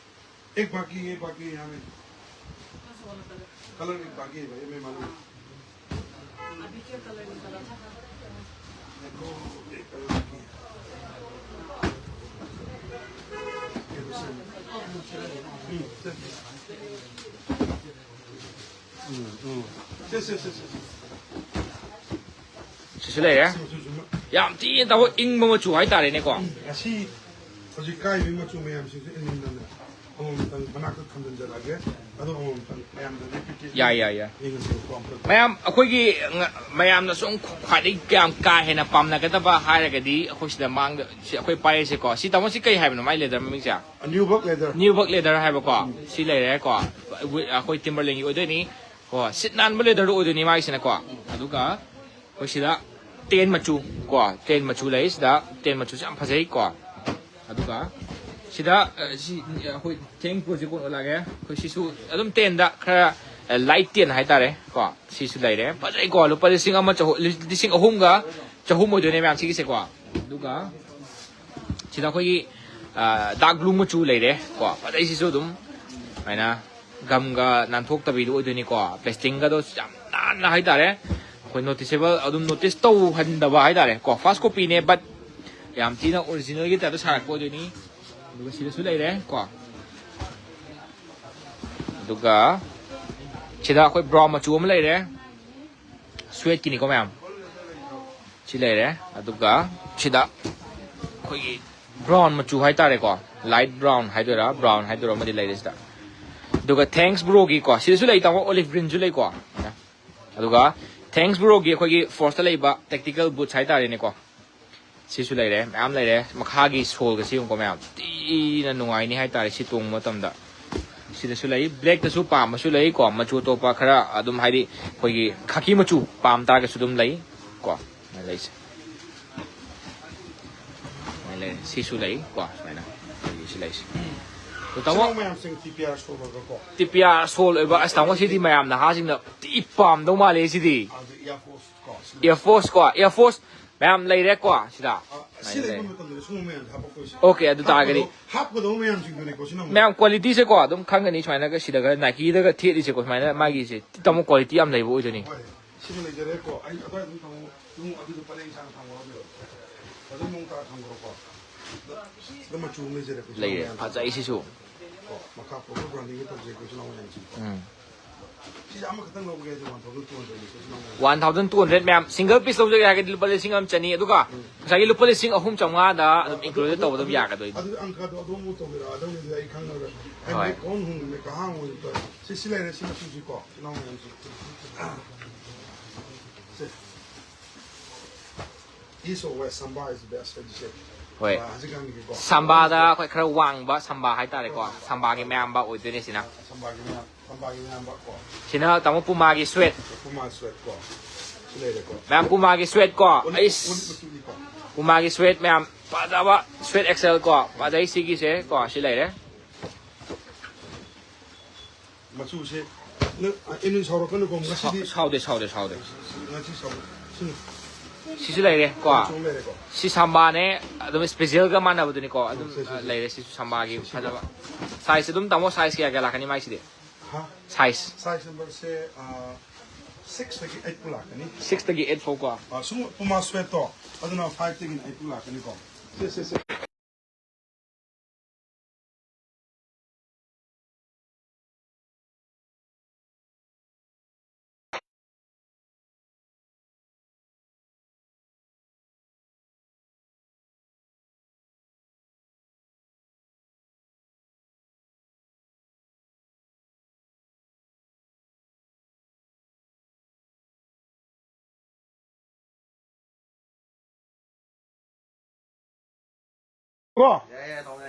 एक बाकी है, बाकी है यहाँ में। कलर एक बाकी है भाई, मैं मालूम है। अभी क्या कलर निकाला था? देखो, एक कलर बाकी है। ये दूसरा। हम्म, चल। ꯎꯝ, ꯎꯝ꯫ ꯁꯦ, ꯁꯦ, ꯁꯦ, ꯁꯦ, ꯁꯦ꯫ ꯁꯤꯁꯨ ꯂꯩꯔꯦ꯫ ꯁꯤ ꯃꯆꯨꯁꯤꯃ꯫ ꯌꯥꯝ ꯊꯤꯅ ꯇꯧꯕ ꯏꯪꯕ ꯃꯆꯨ ꯍꯥꯏꯇꯥꯔꯦꯅꯦꯀꯣ꯫ ꯉꯁꯤ ꯍꯧꯖꯤꯛ ꯀꯥꯏꯔꯤꯕ ꯃꯆꯨ ꯃꯌꯥꯝꯁꯤꯡꯁꯦ ꯏꯟꯖꯤꯟꯗꯅ ꯑꯃꯃꯝꯇꯪ ꯃꯅꯥꯛꯇ ꯊꯝꯖꯤꯟꯖꯔꯛꯑꯒꯦ꯫ ꯑꯗꯣ ꯑꯃꯃꯝꯇꯪ ꯃꯌꯥꯝꯗ ꯔꯤꯄꯤꯠ ꯌꯥꯏ, ꯌꯥꯏ, ꯌꯥꯏ꯫ ꯌꯦꯡꯍꯟꯁꯦꯕꯀꯣ ꯑꯝꯇꯪ꯫ ꯃꯌꯥꯝ, ꯑꯩꯈꯣꯏꯒꯤ ꯉ-, ꯃꯌꯥꯝꯅ ꯁꯨꯝ ꯈ꯭ꯋꯥꯏꯗꯒꯤ ꯀꯌꯥꯝ ꯀꯥ ꯍꯦꯟꯅ ꯄꯥꯝꯅꯒꯗꯕ ꯍꯥꯏꯔꯒꯗꯤ ꯑꯩꯈꯣꯏ ꯁꯤꯗ ꯃꯥꯡꯗ ꯁꯤ ꯑꯩꯈꯣꯏ ꯄꯥꯏꯔꯤꯁꯦꯀꯣ꯫ ꯁꯤ ꯇꯥꯃꯣ ꯁꯤ ꯀꯩ ꯍꯥꯏꯕꯅꯣ ꯃꯥꯏ leather ꯃꯃꯤꯡꯁꯦ? Nubuck leather꯫ Nubuck leather ꯍꯥꯏꯕꯀꯣ꯫ ꯁꯤ ꯂꯩꯔꯦꯀꯣ꯫ ꯋꯤ-, ꯑꯩꯈꯣꯏ Timberland ꯒꯤ ꯑꯣꯏꯗꯣꯏꯅꯤ꯫ ꯀꯣ, ꯁꯤꯠ ꯅꯥꯟꯕ leather ꯗꯣ ꯑꯣꯏꯗꯣꯏꯅꯤ ꯃꯥꯒꯤꯁꯤꯅꯀꯣ꯫ ꯑꯗꯨꯒ ꯑꯩꯈꯣꯏ ꯁꯤꯗ tan ꯃꯆꯨ ꯀꯣ, tan ꯃꯆꯨ ꯂꯩ ꯁꯤꯗ, tan ꯃꯆꯨꯁꯦ ꯌꯥꯝ ꯐꯖꯩ ꯀꯣ꯫ ꯑꯗꯨꯒ ꯁꯤꯗ, ꯑ, ꯁꯤ ꯑꯩꯈꯣꯏ Tank Project ꯀꯣꯟ ꯑꯣꯜꯂꯛꯑꯒꯦ꯫ ꯑꯩꯈꯣꯏ ꯁꯤꯁꯨ ꯑꯗꯨꯝ tan ꯗ ꯈꯔ, ꯑ, light tan ꯍꯥꯏꯇꯥꯔꯦ ꯀꯣ꯫ ꯁꯤꯁꯨ ꯂꯩꯔꯦ꯫ ꯐꯖꯩꯀꯣ꯫ ꯂꯨꯄꯥ ꯂꯤꯁꯤꯡ ꯑꯃ ꯆꯍꯨꯝ, ꯂꯤꯁꯤꯡ ꯑꯍꯨꯝꯒ ꯆꯍꯨꯝ ꯑꯣꯏꯗꯣꯏꯅꯦ ꯃꯌꯥꯝ ꯁꯤꯒꯤꯁꯦꯀꯣ꯫ ꯑꯗꯨꯒ ꯁꯤꯗ ꯑꯩꯈꯣꯏꯒꯤ ꯗꯥꯔꯛ ꯕ꯭ꯂꯨ ꯃꯆꯨ ꯂꯩꯔꯦ ꯀꯣ, ꯐꯖꯩ ꯁꯤꯁꯨ ꯑꯗꯨꯝ ꯁꯨꯃꯥꯏꯅ ꯒꯝꯒ ꯅꯥꯟꯊꯣꯛꯇꯕꯤꯗꯣ ꯑꯣꯏꯗꯣꯏꯅꯤꯀꯣ꯫ ꯄꯦꯁꯇꯤꯡꯒꯗꯣ ꯌꯥꯝ ꯅꯥꯟꯅ ꯍꯥꯏꯇꯥꯔꯦ, ꯑꯩꯈꯣꯏ ꯅꯣꯇꯤꯁꯦꯕꯜ ꯑꯗꯨꯝ ꯅꯣꯇꯤꯁ ꯇꯧꯍꯟꯗꯕ ꯍꯥꯏꯇꯥꯔꯦ ꯀꯣ꯫ ꯐꯥꯔꯁ ꯀꯣꯄꯤꯅꯦ, ꯕꯠ ꯌꯥꯝ ꯊꯤꯅ ꯑꯣꯔꯤꯖꯤꯅꯦꯜꯒꯤ ꯇꯥꯏꯞꯇ ꯁꯥꯔꯛꯄ ꯑꯣꯏꯗꯣꯏꯅꯤ꯫ ꯑꯗꯨꯒ ꯁꯤꯗꯁꯨ ꯂꯩꯔꯦ ꯀꯣ꯫ ꯑꯗꯨꯒ ꯁꯤꯗ ꯑꯩꯈꯣꯏ ꯕ꯭ꯔꯥꯎꯟ ꯃꯆꯨ ꯑꯃ ꯂꯩꯔꯦ, ꯁ꯭ꯋꯦꯠꯀꯤꯅꯤꯀꯣ ꯃꯌꯥꯝ꯫ ꯁꯤ ꯂꯩꯔꯦ꯫ ꯑꯗꯨꯒ ꯁꯤꯗ ꯑꯩꯈꯣꯏꯒꯤ ꯕ꯭ꯔꯥꯎꯟ ꯃꯆꯨ ꯍꯥꯏꯇꯥꯔꯦꯀꯣ, ꯂꯥꯏꯠ ꯕ꯭ꯔꯥꯎꯟ ꯍꯥꯏꯗꯣꯏꯔꯥ, ꯕ꯭ꯔꯥꯎꯟ ꯍꯥꯏꯗꯣꯏꯔꯥ, ꯑꯃꯗꯤ ꯂꯩꯔꯦ ꯁꯤꯗ꯫ ꯑꯗꯨꯒ ꯊꯦꯡꯁ ꯕ꯭ꯔꯣꯒꯤꯀꯣ, ꯁꯤꯗꯁꯨ ꯂꯩ ꯇꯥꯃꯣ, ꯑꯣꯂꯤꯚ ꯒ꯭ꯔꯤꯟꯁꯨ ꯂꯩꯀꯣ꯫ ꯑꯗꯨꯒ ꯊꯦꯡꯁ ꯕ꯭ꯔꯣꯒꯤ ꯑꯩꯈꯣꯏꯒꯤ ꯐꯣꯔꯁꯇ ꯂꯩꯕ ꯇꯦꯛꯇꯤꯀꯦꯜ ꯕꯨꯠꯁ ꯍꯥꯏꯇꯥꯔꯦꯅꯦꯀꯣ꯫ ꯁꯤꯁꯨ ꯂꯩꯔꯦ, ꯃꯌꯥꯝ ꯂꯩꯔꯦ꯫ ꯃꯈꯥꯒꯤ ꯁꯣꯜꯒꯁꯤ ꯌꯦꯡꯉꯨꯀꯣ ꯃꯌꯥꯝ, ꯊꯤꯅ ꯅꯨꯡꯉꯥꯏꯅꯤ ꯍꯥꯏꯇꯥꯔꯦ ꯁꯤ ꯇꯣꯡꯕ ꯃꯇꯝꯗ꯫ ꯁꯤꯗꯁꯨ ꯂꯩ, ꯕ꯭ꯂꯦꯛꯇꯁꯨ ꯄꯥꯝꯕꯁꯨ ꯂꯩ ꯀꯣ, ꯃꯆꯨ ꯑꯇꯣꯞꯄ ꯈꯔ ꯑꯗꯨꯝ, ꯍꯥꯏꯗꯤ ꯑꯩꯈꯣꯏꯒꯤ ꯈꯥꯀꯤ ꯃꯆꯨ ꯄꯥꯝ ꯇꯥꯔꯒꯁꯨ ꯑꯗꯨꯝ ꯂꯩ ꯀꯣ꯫ ꯂꯩꯁꯦ꯫ ꯁꯨꯃꯥꯏꯅ ꯂꯩꯔꯦ꯫ ꯁꯤꯁꯨ ꯂꯩ ꯀꯣ, ꯁꯨꯃꯥꯏꯅ꯫ ꯑꯩꯈꯣꯏꯒꯤ ꯁꯤ ꯂꯩꯁꯦ꯫ ꯑꯗꯣ ꯇꯥꯃꯣ, ꯁꯤꯅ ꯃꯌꯥꯝꯁꯤꯡ ꯇꯤ ꯄꯤ ꯑꯥꯔ ꯁꯣꯜ ꯑꯣꯏꯕꯀꯣ꯫ ꯇꯤ ꯄꯤ ꯑꯥꯔ ꯁꯣꯜ ꯑꯣꯏꯕ, ꯑꯁ, ꯇꯥꯃꯣ, ꯁꯤꯗꯤ ꯃꯌꯥꯝ ꯅꯍꯥꯁꯤꯡꯅ ꯊꯤ ꯄꯥꯝꯗꯧ ꯃꯥꯜꯂꯦ ꯁꯤꯗꯤ꯫ ꯑꯗꯨ ꯏꯌꯥꯔꯐꯣꯔꯁ ꯀꯣ, ꯁꯤ ꯂꯩ꯫ ꯏꯌꯥꯔꯐꯣꯔꯁ ꯀꯣ, ꯏꯌꯥꯔꯐꯣꯔꯁ ꯃꯌꯥꯝ ꯂꯩꯔꯦꯀꯣ ꯁꯤꯗ꯫ ꯑ, ꯁꯤ ꯁꯨꯃꯥꯏꯅ ꯂꯩꯕ ꯂꯩꯔꯦ꯫ ꯃꯇꯝꯗꯗꯤ ꯁꯨꯝꯕ ꯃꯌꯥꯝꯁꯦ ꯍꯥꯄꯛꯇꯣꯏꯁꯦ꯫ ꯑꯣꯀꯦ, ꯑꯗꯨ ꯇꯥꯔꯒꯗꯤ꯫ ꯍꯥꯞꯀꯗꯧ-, ꯍꯥꯞꯀꯗꯧꯕ ꯃꯌꯥꯝꯁꯤꯡꯗꯨꯅꯤꯀꯣ ꯁꯤꯅ ꯑꯃꯨꯛ꯫ ꯃꯌꯥꯝ ꯀ꯭ꯋꯥꯂꯤꯇꯤꯁꯦ ꯀꯣ, ꯑꯗꯨꯝ ꯈꯪꯒꯅꯤ ꯁꯨꯃꯥꯏꯅꯒ ꯁꯤꯗꯒ ꯅꯥꯏꯀꯤꯗꯒ ꯊꯦꯠꯂꯤꯁꯦꯀꯣ, ꯁꯨꯃꯥꯏꯅ ꯃꯥꯒꯤꯁꯦ ꯇꯥꯃꯣ ꯀ꯭ꯋꯥꯂꯤꯇꯤ ꯌꯥꯝ ꯂꯩꯕ ꯑꯣꯏꯗꯣꯏꯅꯤ꯫ ꯍꯣꯏ, ꯁꯤꯃ ꯂꯩꯖꯔꯦꯀꯣ꯫ ꯑꯩ ꯑꯗꯨꯋꯥꯏꯗ ꯑꯗꯨꯝ ꯊꯝꯃꯣ꯫ ꯑꯗꯨꯝ ꯑꯗꯨꯗꯣ ꯄꯔꯦꯡ ꯁꯥꯡꯅ ꯊꯝꯈ꯭ꯔꯣ ꯑꯗꯨꯗꯣ꯫ ꯑꯗꯨꯝ ꯃꯑꯣꯡ ꯇꯥꯅ ꯊꯝꯈ꯭ꯔꯣꯀꯣ꯫ ꯁꯤꯗ ꯃꯆꯨ ꯑꯃ ꯂꯩꯖꯔꯦꯀꯣ, ꯁꯤ ꯂꯩꯔꯦ, ꯃꯌꯥꯝꯁꯦ꯫ ꯐꯖꯩ ꯁꯤꯁꯨ꯫ ꯀꯣ, ꯃꯈꯥ ꯄꯣꯟꯕ ꯕ꯭ꯔꯥꯟꯗꯤꯡꯒꯤ ꯇꯧꯖꯩꯀꯣ, ꯁꯤ ꯃꯌꯥꯝꯁꯦ꯫ ꯎꯝ꯫ ꯁꯤꯁꯦ ꯑꯃꯈꯛꯇꯪ ꯂꯧꯕꯒꯦ ꯍꯥꯏꯗꯤ one thousand two hundred ꯅꯤ, ꯁꯤ ꯃꯌꯥꯝ꯫ One thousand two hundred ꯃꯌꯥꯝ, ꯁꯤꯡꯒꯜ ꯄꯤꯁ ꯂꯧꯖꯒꯦ ꯍꯥꯏꯔꯒꯗꯤ ꯂꯨꯄꯥ ꯂꯤꯁꯤꯡ ꯑꯃ ꯆꯅꯤ, ꯑꯗꯨꯒ ꯎꯝ꯫ ꯉꯁꯥꯏꯒꯤ ꯂꯨꯄꯥ ꯂꯤꯁꯤꯡ ꯑꯍꯨꯝ ꯆꯥꯝꯃꯉꯥꯗ ꯑꯗꯨꯝ ꯑꯗꯨ, include ꯑꯗꯨ, ꯇꯧꯕ ꯑꯗꯨꯝ ꯑꯗꯨ, ꯌꯥꯒꯗꯣꯏꯅꯤ꯫ ꯑꯗꯨ ꯑꯪꯀꯗꯣ ꯑꯗꯨ ꯑꯃꯨꯛ ꯇꯧꯕꯤꯔꯛꯑꯣ, ꯑꯗꯨꯒꯤꯗꯤ ꯑꯩ ꯈꯪꯉꯔꯣꯏ꯫ ꯑꯩ ꯍꯣꯏ꯫ ꯃꯤꯠ ꯀꯣꯟ ꯍꯨꯝꯃꯦ, ꯀꯍꯥꯡ ꯑꯣꯏꯅ ꯇꯧꯔꯦ꯫ ꯁꯤ, ꯁꯤ ꯂꯩꯔꯦ, ꯁꯤ ꯃꯆꯨꯁꯤꯀꯣ, ꯏꯅꯥꯎ ꯃꯌꯥꯝꯁꯤ꯫ ꯁꯦ꯫ East or West, Samba is the best, ꯍꯥꯏꯗꯤ ꯁꯦ꯫ ꯍꯣꯏ꯫ ꯑ, ꯍꯧꯖꯤꯛꯀꯥꯟꯒꯤꯀꯣ꯫ ꯁꯝꯕꯥꯗ ꯑꯩꯈꯣꯏ ꯈꯔ ꯋꯥꯡꯕ ꯁꯝꯕꯥ ꯍꯥꯏꯇꯥꯔꯦꯀꯣ꯫ ꯁꯝꯕꯥꯒꯤ ꯃꯌꯥꯝꯕ ꯑꯣꯏꯗꯣꯏꯅꯦ ꯁꯤꯅ꯫ ꯁꯝꯕꯥꯒꯤ ꯃꯌꯥꯝ-, ꯁꯝꯕꯥꯒꯤ ꯃꯌꯥꯝꯕ ꯀꯣ꯫ ꯁꯤꯅ ꯇꯥꯃꯣ ꯄꯨꯃꯥꯒꯤ ꯁ꯭ꯋꯦꯠ꯫ ꯄꯨꯃꯥ ꯁ꯭ꯋꯦꯠ ꯀꯣ꯫ ꯁꯤ ꯂꯩꯔꯦꯀꯣ꯫ ꯃꯌꯥꯝ ꯄꯨꯃꯥꯒꯤ ꯁ꯭ꯋꯦꯠ ꯀꯣ꯫ ꯑꯣꯂꯤꯚ, ꯑꯩꯁ꯫ ꯑꯣꯂꯤꯚ ꯃꯆꯨꯅꯤꯀꯣ꯫ ꯄꯨꯃꯥꯒꯤ ꯁ꯭ꯋꯦꯠ ꯃꯌꯥꯝ ꯐꯖꯕ ꯁ꯭ꯋꯦꯠ ꯑꯦꯛꯁꯦꯜ ꯀꯣ꯫ ꯐꯖꯩ ꯁꯤꯒꯤꯁꯦ ꯀꯣ꯫ ꯁꯤ ꯂꯩꯔꯦ꯫ ꯃꯆꯨꯁꯦ ꯅꯪ, ꯑ, ꯑꯦꯃꯤꯟ ꯁꯥꯎꯔꯛꯀꯅꯨꯀꯣ, ꯉꯁꯤꯗꯤ꯫ ꯁꯥꯎ-, ꯁꯥꯎꯗꯦ, ꯁꯥꯎꯗꯦ, ꯁꯥꯎꯗꯦ꯫ ꯉꯁꯤ ꯁꯥꯎ-, ꯁꯤꯅ꯫ ꯁꯤꯁꯨ ꯂꯩꯔꯦ ꯀꯣ꯫ ꯁꯤꯁꯨ ꯂꯩꯔꯦꯀꯣ꯫ ꯁꯤ ꯁꯝꯕꯥꯅꯦ꯫ ꯑꯗꯨꯝ ꯁ꯭ꯄꯦꯁꯤꯌꯦꯜꯒ ꯃꯥꯟꯅꯕꯗꯨꯅꯤꯀꯣ꯫ ꯑꯗꯨꯝ, ꯁꯦ, ꯁꯦ, ꯑ, ꯁꯦ꯫ ꯂꯩꯔꯦ ꯁꯤꯁꯨ ꯁꯝꯕꯥꯒꯤ ꯁꯤꯁꯤꯅ꯫ ꯐꯖꯕ꯫ ꯁꯥꯏꯖ ꯑꯗꯨꯝ ꯇꯥꯃꯣ, ꯁꯥꯏꯖ ꯀꯌꯥ ꯀꯌꯥ ꯂꯥꯛꯀꯅꯤ ꯃꯥꯏꯁꯤꯗꯤ? ꯍꯥ? ꯁꯥꯏꯖ꯫ ꯁꯥꯏꯖ ꯅꯝꯕꯔꯁꯦ, ꯑ, ꯁꯤꯛꯁꯇꯒꯤ ꯑꯩꯠ ꯐꯥꯎ ꯂꯥꯛꯀꯅꯤ꯫ ꯁꯤꯛꯁꯇꯒꯤ ꯑꯩꯠ ꯐꯥꯎ ꯀꯣ꯫ ꯑ, ꯁꯨꯝ Puma ꯁ꯭ꯋꯦꯠꯇꯣ, ꯑꯗꯨꯅ ꯐꯥꯏꯚꯇꯒꯤꯅ ꯑꯩꯠ ꯐꯥꯎ ꯂꯥꯛꯀꯅꯤꯀꯣ꯫ ꯁꯦ, ꯁꯦ, ꯁꯦ꯫ ꯀꯣ꯫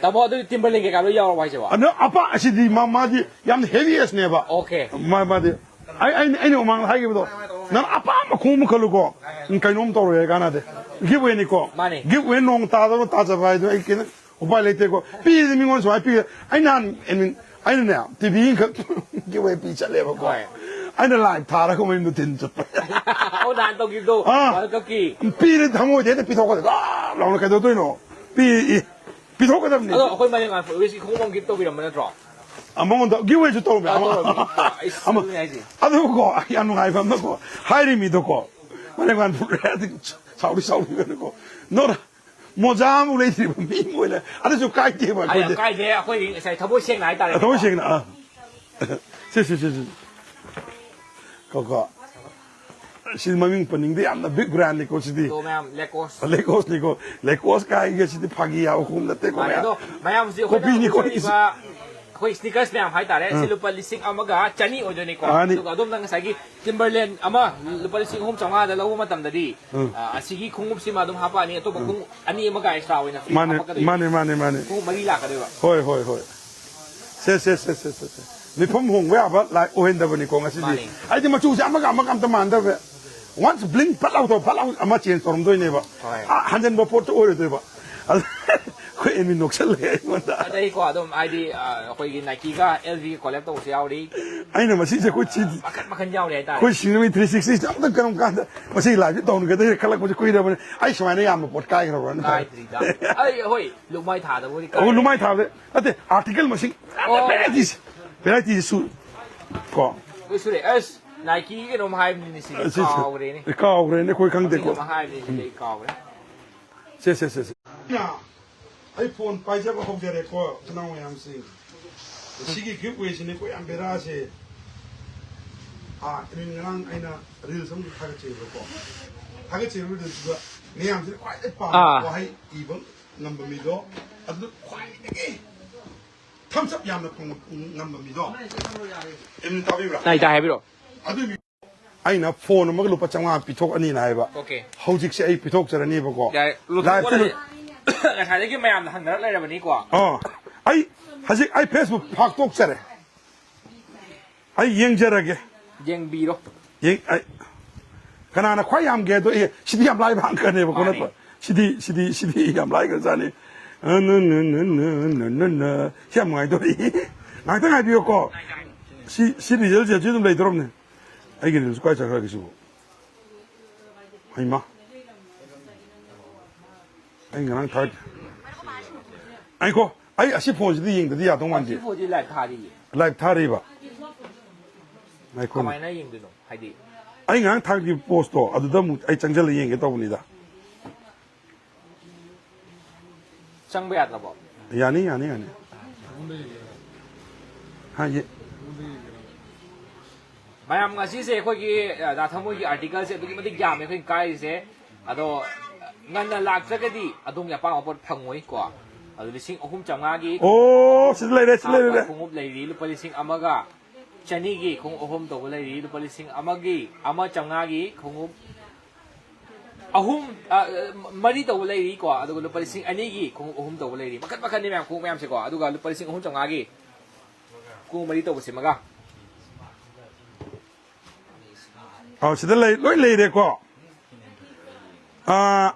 ꯇꯥꯃꯣ, ꯑꯗꯨꯗꯤ Timberland ꯀꯩꯀꯥ ꯂꯣꯏ ꯌꯥꯎꯔꯕꯣ ꯍꯥꯏꯁꯤꯕꯣ? ꯑꯗꯣ ꯑꯄꯥ-, ꯑꯁꯤꯗꯤ ꯃꯥ-, ꯃꯥꯗꯤ ꯌꯥꯝ heaviest ꯅꯦꯕ꯫ Okay꯫ ꯃꯥ-, ꯃꯥꯗꯤ ꯑꯩ, ꯑꯩꯅ, ꯑꯩꯅ ꯃꯃꯥꯡꯗ ꯍꯥꯏꯈꯤꯕꯗꯣ, ꯅꯪ ꯑꯄꯥꯝꯕ ꯈꯣꯡꯎꯞ ꯑꯃ ꯈꯜꯂꯨꯀꯣ꯫ ꯎꯝ, ꯀꯩꯅꯣꯝ ꯇꯧꯔꯣꯏ, ꯀꯥꯟꯅꯗꯦ꯫ Giveaway ꯅꯤꯀꯣ꯫ ꯃꯥꯅꯦ꯫ Giveaway ꯅꯣꯡ ꯇꯥꯗꯧꯅ ꯇꯥꯖꯕ ꯍꯥꯏꯗꯣ ꯑꯩ ꯀꯩꯅꯣ ꯎꯄꯥꯏ ꯂꯩꯇꯦꯀꯣ꯫ ꯄꯤꯔꯗꯤ ꯃꯤꯉꯣꯟꯗ ꯁꯨꯃꯥꯏꯅ ꯄꯤꯔꯦ꯫ ꯑꯩ ꯅꯍꯥꯟ, I mean, ꯑꯩꯅꯅꯦ, ꯇꯤ ꯚꯤ ꯑꯃꯈꯛ giveaway ꯄꯤ ꯆꯠꯂꯦꯕꯀꯣ꯫ ꯍꯣꯏ꯫ ꯑꯩꯅ live ꯊꯥꯔꯒ ꯃꯌꯨꯝꯗ ꯊꯤꯟ ꯆꯠꯄ꯫ ꯑꯣ, ꯅꯍꯥꯟ ꯇꯧꯈꯤꯕꯗꯣ, ꯑꯥ꯫ World Cup ꯀꯤ꯫ ꯄꯤꯔꯦ ꯊꯃꯣꯏꯗ ꯍꯦꯛꯇ ꯄꯤꯊꯣꯛꯀꯗꯕ꯫ ꯂꯥꯎꯅ ꯀꯩꯗꯧꯗꯣꯏꯅꯣ? ꯄꯤ-, ꯏ, ꯄꯤꯊꯣꯛꯀꯗꯕꯅꯤ꯫ ꯑꯗꯣ ꯑꯩꯈꯣꯏ ꯃꯥꯂꯦꯝꯉꯥꯟꯕ ꯐꯨꯠꯕꯣꯜꯁꯤ ꯈꯣꯡꯎꯞ ꯑꯃ gift ꯇꯧꯕꯤꯔꯝꯕ ꯅꯠꯇ꯭ꯔꯣ? ꯑ, ꯃꯉꯣꯟꯗ giveaway ꯁꯨ ꯇꯧꯔꯝꯃꯦ꯫ ꯑꯥ, ꯑꯃ, ꯇꯧꯔꯝꯃꯦ꯫ ꯑꯩꯁ, ꯑꯃ꯫ ꯑꯗꯨꯅꯦ ꯍꯥꯏꯁꯦ꯫ ꯑꯗꯨꯀꯣ, ꯌꯥꯝ ꯅꯨꯡꯉꯥꯏꯕ ꯑꯃꯅꯀꯣ, ꯍꯥꯏꯔꯤ ꯃꯤꯗꯣꯀꯣ, ꯃꯥꯂꯦꯝꯉꯥꯟꯕ ꯐꯨꯠꯕꯣꯜ ꯁꯥꯎꯗꯤ ꯁꯥꯎꯅꯤꯡꯕꯅꯀꯣ꯫ ꯅꯣꯔ-, ꯃꯣꯖꯥ ꯑꯃꯐꯥꯎ ꯂꯩꯇ꯭ꯔꯤꯕ ꯃꯤ ꯑꯃ ꯑꯣꯏꯅ꯫ ꯑꯗꯨꯁꯨ ꯀꯥꯏꯗꯦꯕ ꯑꯩ ꯌꯥꯝ ꯑꯩꯈꯣꯏꯗꯤ꯫ ꯀꯥꯏꯗꯦ, ꯑꯩꯈꯣꯏꯗꯤ ꯉꯁꯥꯏ ꯊꯃꯣꯏ ꯁꯦꯡꯅ ꯍꯥꯏꯇꯥꯔꯦ꯫ ꯊꯃꯣꯏ ꯁꯦꯡꯅ, ꯑꯥ꯫ ꯁꯤ, ꯁꯤ, ꯁꯤ, ꯁꯤ꯫ ꯀꯣ, ꯀꯣ꯫ ꯁꯤ ꯃꯃꯤꯡ ꯄꯟꯅꯤꯡꯗꯦ, ꯌꯥꯝꯅ big brand ꯅꯤꯀꯣ ꯁꯤꯗꯤ꯫ ꯑꯗꯣ ꯃꯌꯥꯝ, Lacoste꯫ Lacoste ꯅꯤꯀꯣ꯫ Lacoste ꯀꯥꯏꯒꯦ ꯁꯤꯗꯤ ꯐꯥꯒꯤ ꯌꯥꯕ ꯈꯣꯡꯎꯞ ꯅꯠꯇꯦꯀꯣ, ꯃꯥꯅꯦ, ꯃꯌꯥꯝ꯫ ꯑꯗꯣ ꯃꯌꯥꯝꯁꯤ ꯑꯩꯈꯣꯏꯅ ꯀꯣꯄꯤꯅꯤꯀꯣ ꯎꯠꯆꯔꯤꯕ ꯑꯩꯈꯣꯏ sneakers ꯃꯌꯥꯝ ꯍꯥꯏꯇꯥꯔꯦ, ꯁꯤ ꯑꯥ꯫ ꯂꯨꯄꯥ ꯂꯤꯁꯤꯡ ꯑꯃꯒ ꯆꯅꯤ ꯑꯣꯏꯗꯣꯏꯅꯤꯀꯣ꯫ ꯑꯥꯅꯤ꯫ ꯑꯗꯨꯒ ꯑꯗꯣꯝꯅ ꯉꯁꯥꯏꯒꯤ Timberland ꯑꯃ ꯂꯨꯄꯥ ꯂꯤꯁꯤꯡ ꯑꯍꯨꯝ ꯆꯥꯝꯃꯉꯥꯗ ꯂꯧꯕ ꯃꯇꯝꯗꯗꯤ, ꯎꯝ꯫ ꯑ, ꯑꯁꯤꯒꯤ ꯈꯣꯡꯎꯞꯁꯤꯃ ꯑꯗꯨꯝ ꯍꯥꯞꯄꯛꯑꯅꯤ, ꯑꯇꯣꯞꯄ ꯎꯝ꯫ ꯈꯣꯡꯎꯞ ꯑꯅꯤ ꯑꯃꯒ extra ꯑꯣꯏꯅ free ꯃꯥꯅꯦ, ꯍꯥꯞꯄꯛꯀꯗꯣꯏꯅꯤ꯫ ꯃꯥꯅꯦ, ꯃꯥꯅꯦ, ꯃꯥꯅꯦ꯫ ꯈꯣꯡꯎꯞ ꯃꯔꯤ ꯂꯥꯛꯀꯗꯣꯏꯕ꯫ ꯍꯣꯏ, ꯍꯣꯏ, ꯍꯣꯏ꯫ ꯁꯦ, ꯁꯦ, ꯁꯦ꯫ ꯃꯤꯐꯝ ꯍꯣꯡꯕ ꯌꯥꯕ ꯂꯥꯏ ꯑꯣꯏꯍꯟꯗꯕꯅꯤꯀꯣ ꯉꯁꯤꯗꯤ꯫ ꯃꯥꯅꯦ꯫ ꯑꯩꯗꯤ ꯃꯆꯨꯁꯦ ꯑꯃꯒ ꯑꯃꯒ ꯑꯝꯇ ꯃꯥꯟꯅꯗꯕ꯫ Once bling ꯐꯠ ꯂꯥꯎ ꯇꯧ, ꯐꯠ ꯂꯥꯎ ꯑꯃ change ꯇꯧꯔꯝꯗꯣꯏꯅꯦꯕ꯫ ꯍꯣꯏ꯫ ꯑ, ꯍꯟꯖꯟꯕ ꯄꯣꯠꯇꯣ ꯑꯣꯏꯔꯣꯏꯗꯣꯏꯕ꯫ ꯑꯗꯨ ꯑꯩꯈꯣꯏ ꯑꯦꯃꯤ ꯅꯣꯛꯁꯜꯂꯦ ꯑꯩꯉꯣꯟꯗ꯫ ꯑꯗꯩꯀꯣ ꯑꯗꯨꯝ ꯍꯥꯏꯗꯤ ꯑ, ꯑꯩꯈꯣꯏꯒꯤ ꯅꯥꯏꯀꯤꯒ ꯑꯦꯜ ꯖꯤꯒ ꯀꯣꯂꯦꯞ ꯇꯧꯕꯁꯨ ꯌꯥꯎꯔꯤ꯫ ꯑꯩꯅ ꯃꯁꯤꯁꯦ ꯑꯩꯈꯣꯏ ꯁꯤ ꯃꯈꯟ ꯃꯈꯟ ꯌꯥꯎꯔꯤ ꯍꯥꯏꯇꯥꯔꯦ꯫ ꯑꯩꯈꯣꯏ ꯁꯤꯅꯃꯤ ꯊ꯭ꯔꯤ ꯁꯤꯛꯁꯇꯤꯁꯦ ꯑꯃꯨꯛꯇꯪ ꯀꯔꯝ ꯀꯥꯟꯗ ꯃꯁꯤꯒꯤ ꯂꯥꯏꯐꯁꯦ ꯇꯧꯍꯟꯒꯗꯒꯦ ꯈꯜꯂꯛꯄꯁꯦ ꯀꯨꯏꯔꯕꯅꯤ꯫ ꯑꯩ ꯁꯨꯃꯥꯏꯅ ꯌꯥꯝꯅ ꯄꯣꯠ ꯀꯥꯏꯈ꯭ꯔꯕ꯭ꯔꯅ ꯈꯜꯂꯦ꯫ ꯀꯥꯏꯗ꯭ꯔꯤꯗ꯫ ꯑꯩ ꯍꯣꯏ ꯂꯨꯃꯥꯏ ꯊꯥꯗꯕꯨꯗꯤ ꯑꯣ, ꯀꯥꯏ꯫ ꯂꯨꯃꯥꯏ ꯊꯥꯕꯗ ꯅꯠꯇꯦ, ꯑꯥꯔꯇꯤꯀꯜ ꯃꯁꯤꯡ ꯑꯣ꯫ ꯚꯦꯔꯥꯏꯇꯤꯁꯦ ꯚꯦꯔꯥꯏꯇꯤꯁꯦ ꯁꯨ ꯀꯣ꯫ ꯂꯣꯏ ꯁꯨꯔꯦ꯫ ꯑꯁ ꯅꯥꯏꯀꯤꯒꯤ ꯀꯩꯅꯣꯝ ꯍꯥꯏꯕꯅꯤꯅꯦ ꯁꯤꯗꯤ ꯁꯤ- ꯁꯤ- ꯀꯥꯎꯈ꯭ꯔꯦꯅꯦ꯫ ꯀꯥꯎꯈ꯭ꯔꯦꯅꯦ, ꯑꯩꯈꯣꯏ ꯈꯪꯗꯦꯀꯣ꯫ ꯀꯩꯅꯣꯝ ꯍꯥꯏꯕꯅꯤ ꯁꯤꯗꯤ ꯑꯩ ꯀꯥꯎꯈ꯭ꯔꯦ꯫ ꯁꯦ ꯁꯦ ꯁꯦ ꯁꯦ꯫ ꯑꯩ ꯐꯣꯟ ꯄꯥꯏꯖꯕ ꯍꯧꯖꯔꯦꯀꯣ ꯏꯆꯤꯟ ꯏꯅꯥꯎ ꯃꯌꯥꯝꯁꯤꯡ꯫ ꯁꯤꯒꯤ ꯒꯤꯐ ꯋꯦꯁꯤꯅꯤꯀꯣ ꯌꯥꯝ ꯕꯦꯔꯥꯁꯦ꯫ ꯑꯥ, ꯑꯗꯨ ꯉꯔꯥꯡ ꯑꯩꯅ ꯔꯤꯜꯁ ꯑꯃꯁꯨ ꯊꯥꯒꯠꯆꯩꯕꯀꯣ꯫ ꯊꯥꯒꯠꯆꯩꯕ ꯔꯤꯜꯁꯇꯨꯗ ꯃꯌꯥꯝꯁꯤꯅ ꯈ꯭ꯋꯥꯏꯗꯒꯤ ꯄꯥꯝꯕ ꯑꯥ꯫ ꯋꯥꯍꯩ ꯏꯕ ꯉꯝꯕ ꯃꯤꯗꯣ, ꯑꯗꯨ ꯈ꯭ꯋꯥꯏꯗꯒꯤ ꯊꯝꯁ ꯑꯞ ꯌꯥꯝꯅ ꯐꯪꯕ ꯉꯝꯕ ꯃꯤꯗꯣ ꯑꯦꯝꯅꯤ ꯇꯥꯕꯤꯕ꯭ꯔꯥ? ꯇꯥꯏ ꯇꯥꯏ ꯍꯥꯏꯕꯤꯔꯛꯑꯣ꯫ ꯑꯗꯨ ꯃꯤ ꯑꯩꯅ ꯐꯣꯟ ꯑꯃꯒ ꯂꯨꯄꯥ ꯆꯥꯝꯃꯉꯥ ꯄꯤꯊꯣꯛꯑꯅꯤꯅ ꯍꯥꯏꯕ꯫ ꯑꯣꯀꯦ꯫ ꯍꯧꯖꯤꯛꯁꯦ ꯑꯩ ꯄꯤꯊꯣꯛꯆꯔꯅꯤꯕꯀꯣ꯫ ꯌꯥꯔꯦ, ꯂꯥꯏꯐꯇ ꯂꯧꯊꯣꯛꯑꯣ꯫ ꯉꯁꯥꯏꯗꯒꯤ ꯃꯌꯥꯝꯅ ꯍꯪꯅꯔꯛ ꯂꯩꯔꯕꯅꯤꯀꯣ꯫ ꯑꯥ, ꯑꯩ ꯍꯧꯖꯤꯛ ꯑꯩ ꯐꯦꯁꯕꯨꯛ ꯍꯥꯡꯇꯣꯛꯆꯔꯦ꯫ ꯑꯩ ꯌꯦꯡꯖꯔꯒꯦ꯫ ꯌꯦꯡꯕꯤꯔꯣ꯫ ꯌꯦꯡ-, ꯑꯩ, ꯀꯅꯥꯅ ꯈ꯭ꯋꯥꯏ ꯌꯥꯝꯒꯦ ꯑꯗꯣ, ꯑꯦ, ꯁꯤꯗꯤ ꯌꯥꯝ ꯂꯥꯏꯕ ꯍꯪꯉꯛꯀꯅꯦꯕꯀꯣ, ꯃꯥꯅꯦ꯫ ꯅꯠꯇ꯭ꯔꯣ? ꯁꯤꯗꯤ, ꯁꯤꯗꯤ, ꯁꯤꯗꯤ ꯌꯥꯝ ꯂꯥꯏꯈ꯭ꯔꯖꯥꯠꯅꯤ꯫ ꯑ, ꯅ, ꯅ, ꯅ, ꯅ, ꯅ, ꯅ, ꯅ꯫ ꯁꯤ ꯌꯥꯝ ꯅꯨꯡꯉꯥꯏꯗꯧꯔꯤ꯫ ꯉꯥꯏꯍꯥꯛꯇꯪ ꯉꯥꯏꯕꯤꯌꯨꯀꯣ꯫ ꯁꯤ, ꯁꯤ ꯔꯤꯖꯜꯁꯦ ꯍꯧꯖꯤꯛ ꯑꯗꯨꯝ ꯂꯩꯗꯧꯔꯕꯅꯦ꯫ ꯑꯩꯒꯤ ꯔꯤꯜꯁ ꯀꯥꯏ ꯆꯠꯈ꯭ꯔꯒꯦ ꯁꯤꯕꯨ? ꯍꯩꯃꯥ꯫ ꯑꯩ ꯉꯔꯥꯡ ꯊꯥꯒꯠ-, ꯑꯩꯀꯣ, ꯑꯩ ꯑꯁꯤ ꯐꯣꯟꯁꯤꯗꯤ ꯌꯦꯡꯗꯗꯤ ꯌꯥꯗꯧ ꯃꯥꯟꯗꯦ꯫ ꯁꯤ ꯐꯣꯟꯁꯤ ꯂꯥꯏꯚ ꯊꯥꯔꯤꯌꯦ꯫ ꯂꯥꯏꯚ ꯊꯥꯔꯤꯕ꯫ ꯉꯥꯏꯈꯣꯅꯦ꯫ ꯀꯃꯥꯏꯅ ꯌꯦꯡꯗꯣꯏꯅꯣ? ꯍꯥꯏꯗꯤ ꯑꯩ ꯉꯔꯥꯡ ꯊꯥꯒꯠꯈꯤꯕ ꯄꯣꯁꯇꯣ ꯑꯗꯨꯗ ꯑꯃꯨꯛ ꯑꯩ ꯆꯪꯁꯤꯜꯂ ꯌꯦꯡꯒꯦ ꯇꯧꯕꯅꯤꯗ꯫ ꯆꯪꯕ ꯌꯥꯗ꯭ꯔꯕꯣ? ꯌꯥꯅꯤ, ꯌꯥꯅꯤ, ꯌꯥꯅꯤ꯫ ꯍꯥꯏꯌꯦ꯫ ꯃꯌꯥꯝ ꯉꯁꯤꯁꯦ ꯑꯩꯈꯣꯏꯒꯤ ꯑ, ꯗꯥ ꯊꯃꯣꯏꯒꯤ ꯑꯥꯔꯇꯤꯀꯜꯁꯦ ꯑꯗꯨꯛꯀꯤ ꯃꯇꯤꯛ ꯌꯥꯝꯃꯦ ꯑꯩꯈꯣꯏꯅ ꯀꯥꯏꯔꯤꯁꯦ꯫ ꯑꯗꯣ ꯉꯟꯅ ꯂꯥꯛꯇ꯭ꯔꯒꯗꯤ ꯑꯗꯣꯝꯒꯤ ꯑꯄꯥꯝꯕ ꯄꯣꯠ ꯐꯪꯉꯣꯏꯀꯣ꯫ ꯑꯗꯨ ꯂꯤꯁꯤꯡ ꯑꯍꯨꯝ ꯆꯥꯝꯃꯉꯥꯒꯤ ꯑꯣ, ꯁꯤꯗ ꯂꯩꯔꯦ, ꯁꯤꯗ ꯍꯥꯞꯄ ꯂꯩꯔꯦ꯫ ꯈꯣꯡꯎꯞ ꯂꯩꯔꯤ, ꯂꯨꯄꯥ ꯂꯤꯁꯤꯡ ꯑꯃꯒ ꯆꯅꯤꯒꯤ ꯈꯣꯡꯎꯞ ꯑꯍꯨꯝ ꯇꯧꯕ ꯂꯩꯔꯤ, ꯂꯨꯄꯥ ꯂꯤꯁꯤꯡ ꯑꯃꯒꯤ, ꯑꯃ ꯆꯥꯝꯃꯉꯥꯒꯤ ꯈꯣꯡꯎꯞ ꯑꯍꯨꯝ, ꯑ, ꯃꯔꯤ ꯇꯧꯕ ꯂꯩꯔꯤꯀꯣ, ꯑꯗꯨꯒ ꯂꯨꯄꯥ ꯂꯤꯁꯤꯡ ꯑꯅꯤꯒꯤ ꯈꯣꯡꯎꯞ ꯑꯍꯨꯝ ꯇꯧꯕ ꯂꯩꯔꯤ꯫ ꯃꯈꯟ ꯃꯈꯟꯅꯤ ꯃꯌꯥꯝ ꯈꯣꯡꯎꯞ ꯃꯌꯥꯝꯁꯦꯀꯣ, ꯑꯗꯨꯒ ꯂꯨꯄꯥ ꯂꯤꯁꯤꯡ ꯑꯍꯨꯝ ꯆꯥꯝꯃꯉꯥꯒꯤ ꯈꯣꯡꯎꯞ ꯃꯔꯤ ꯇꯧꯕꯁꯤꯃꯒ꯫ ꯑꯧ, ꯁꯤꯗ ꯂꯩ, ꯂꯣꯏ ꯂꯩꯔꯦꯀꯣ꯫ ꯑꯥ,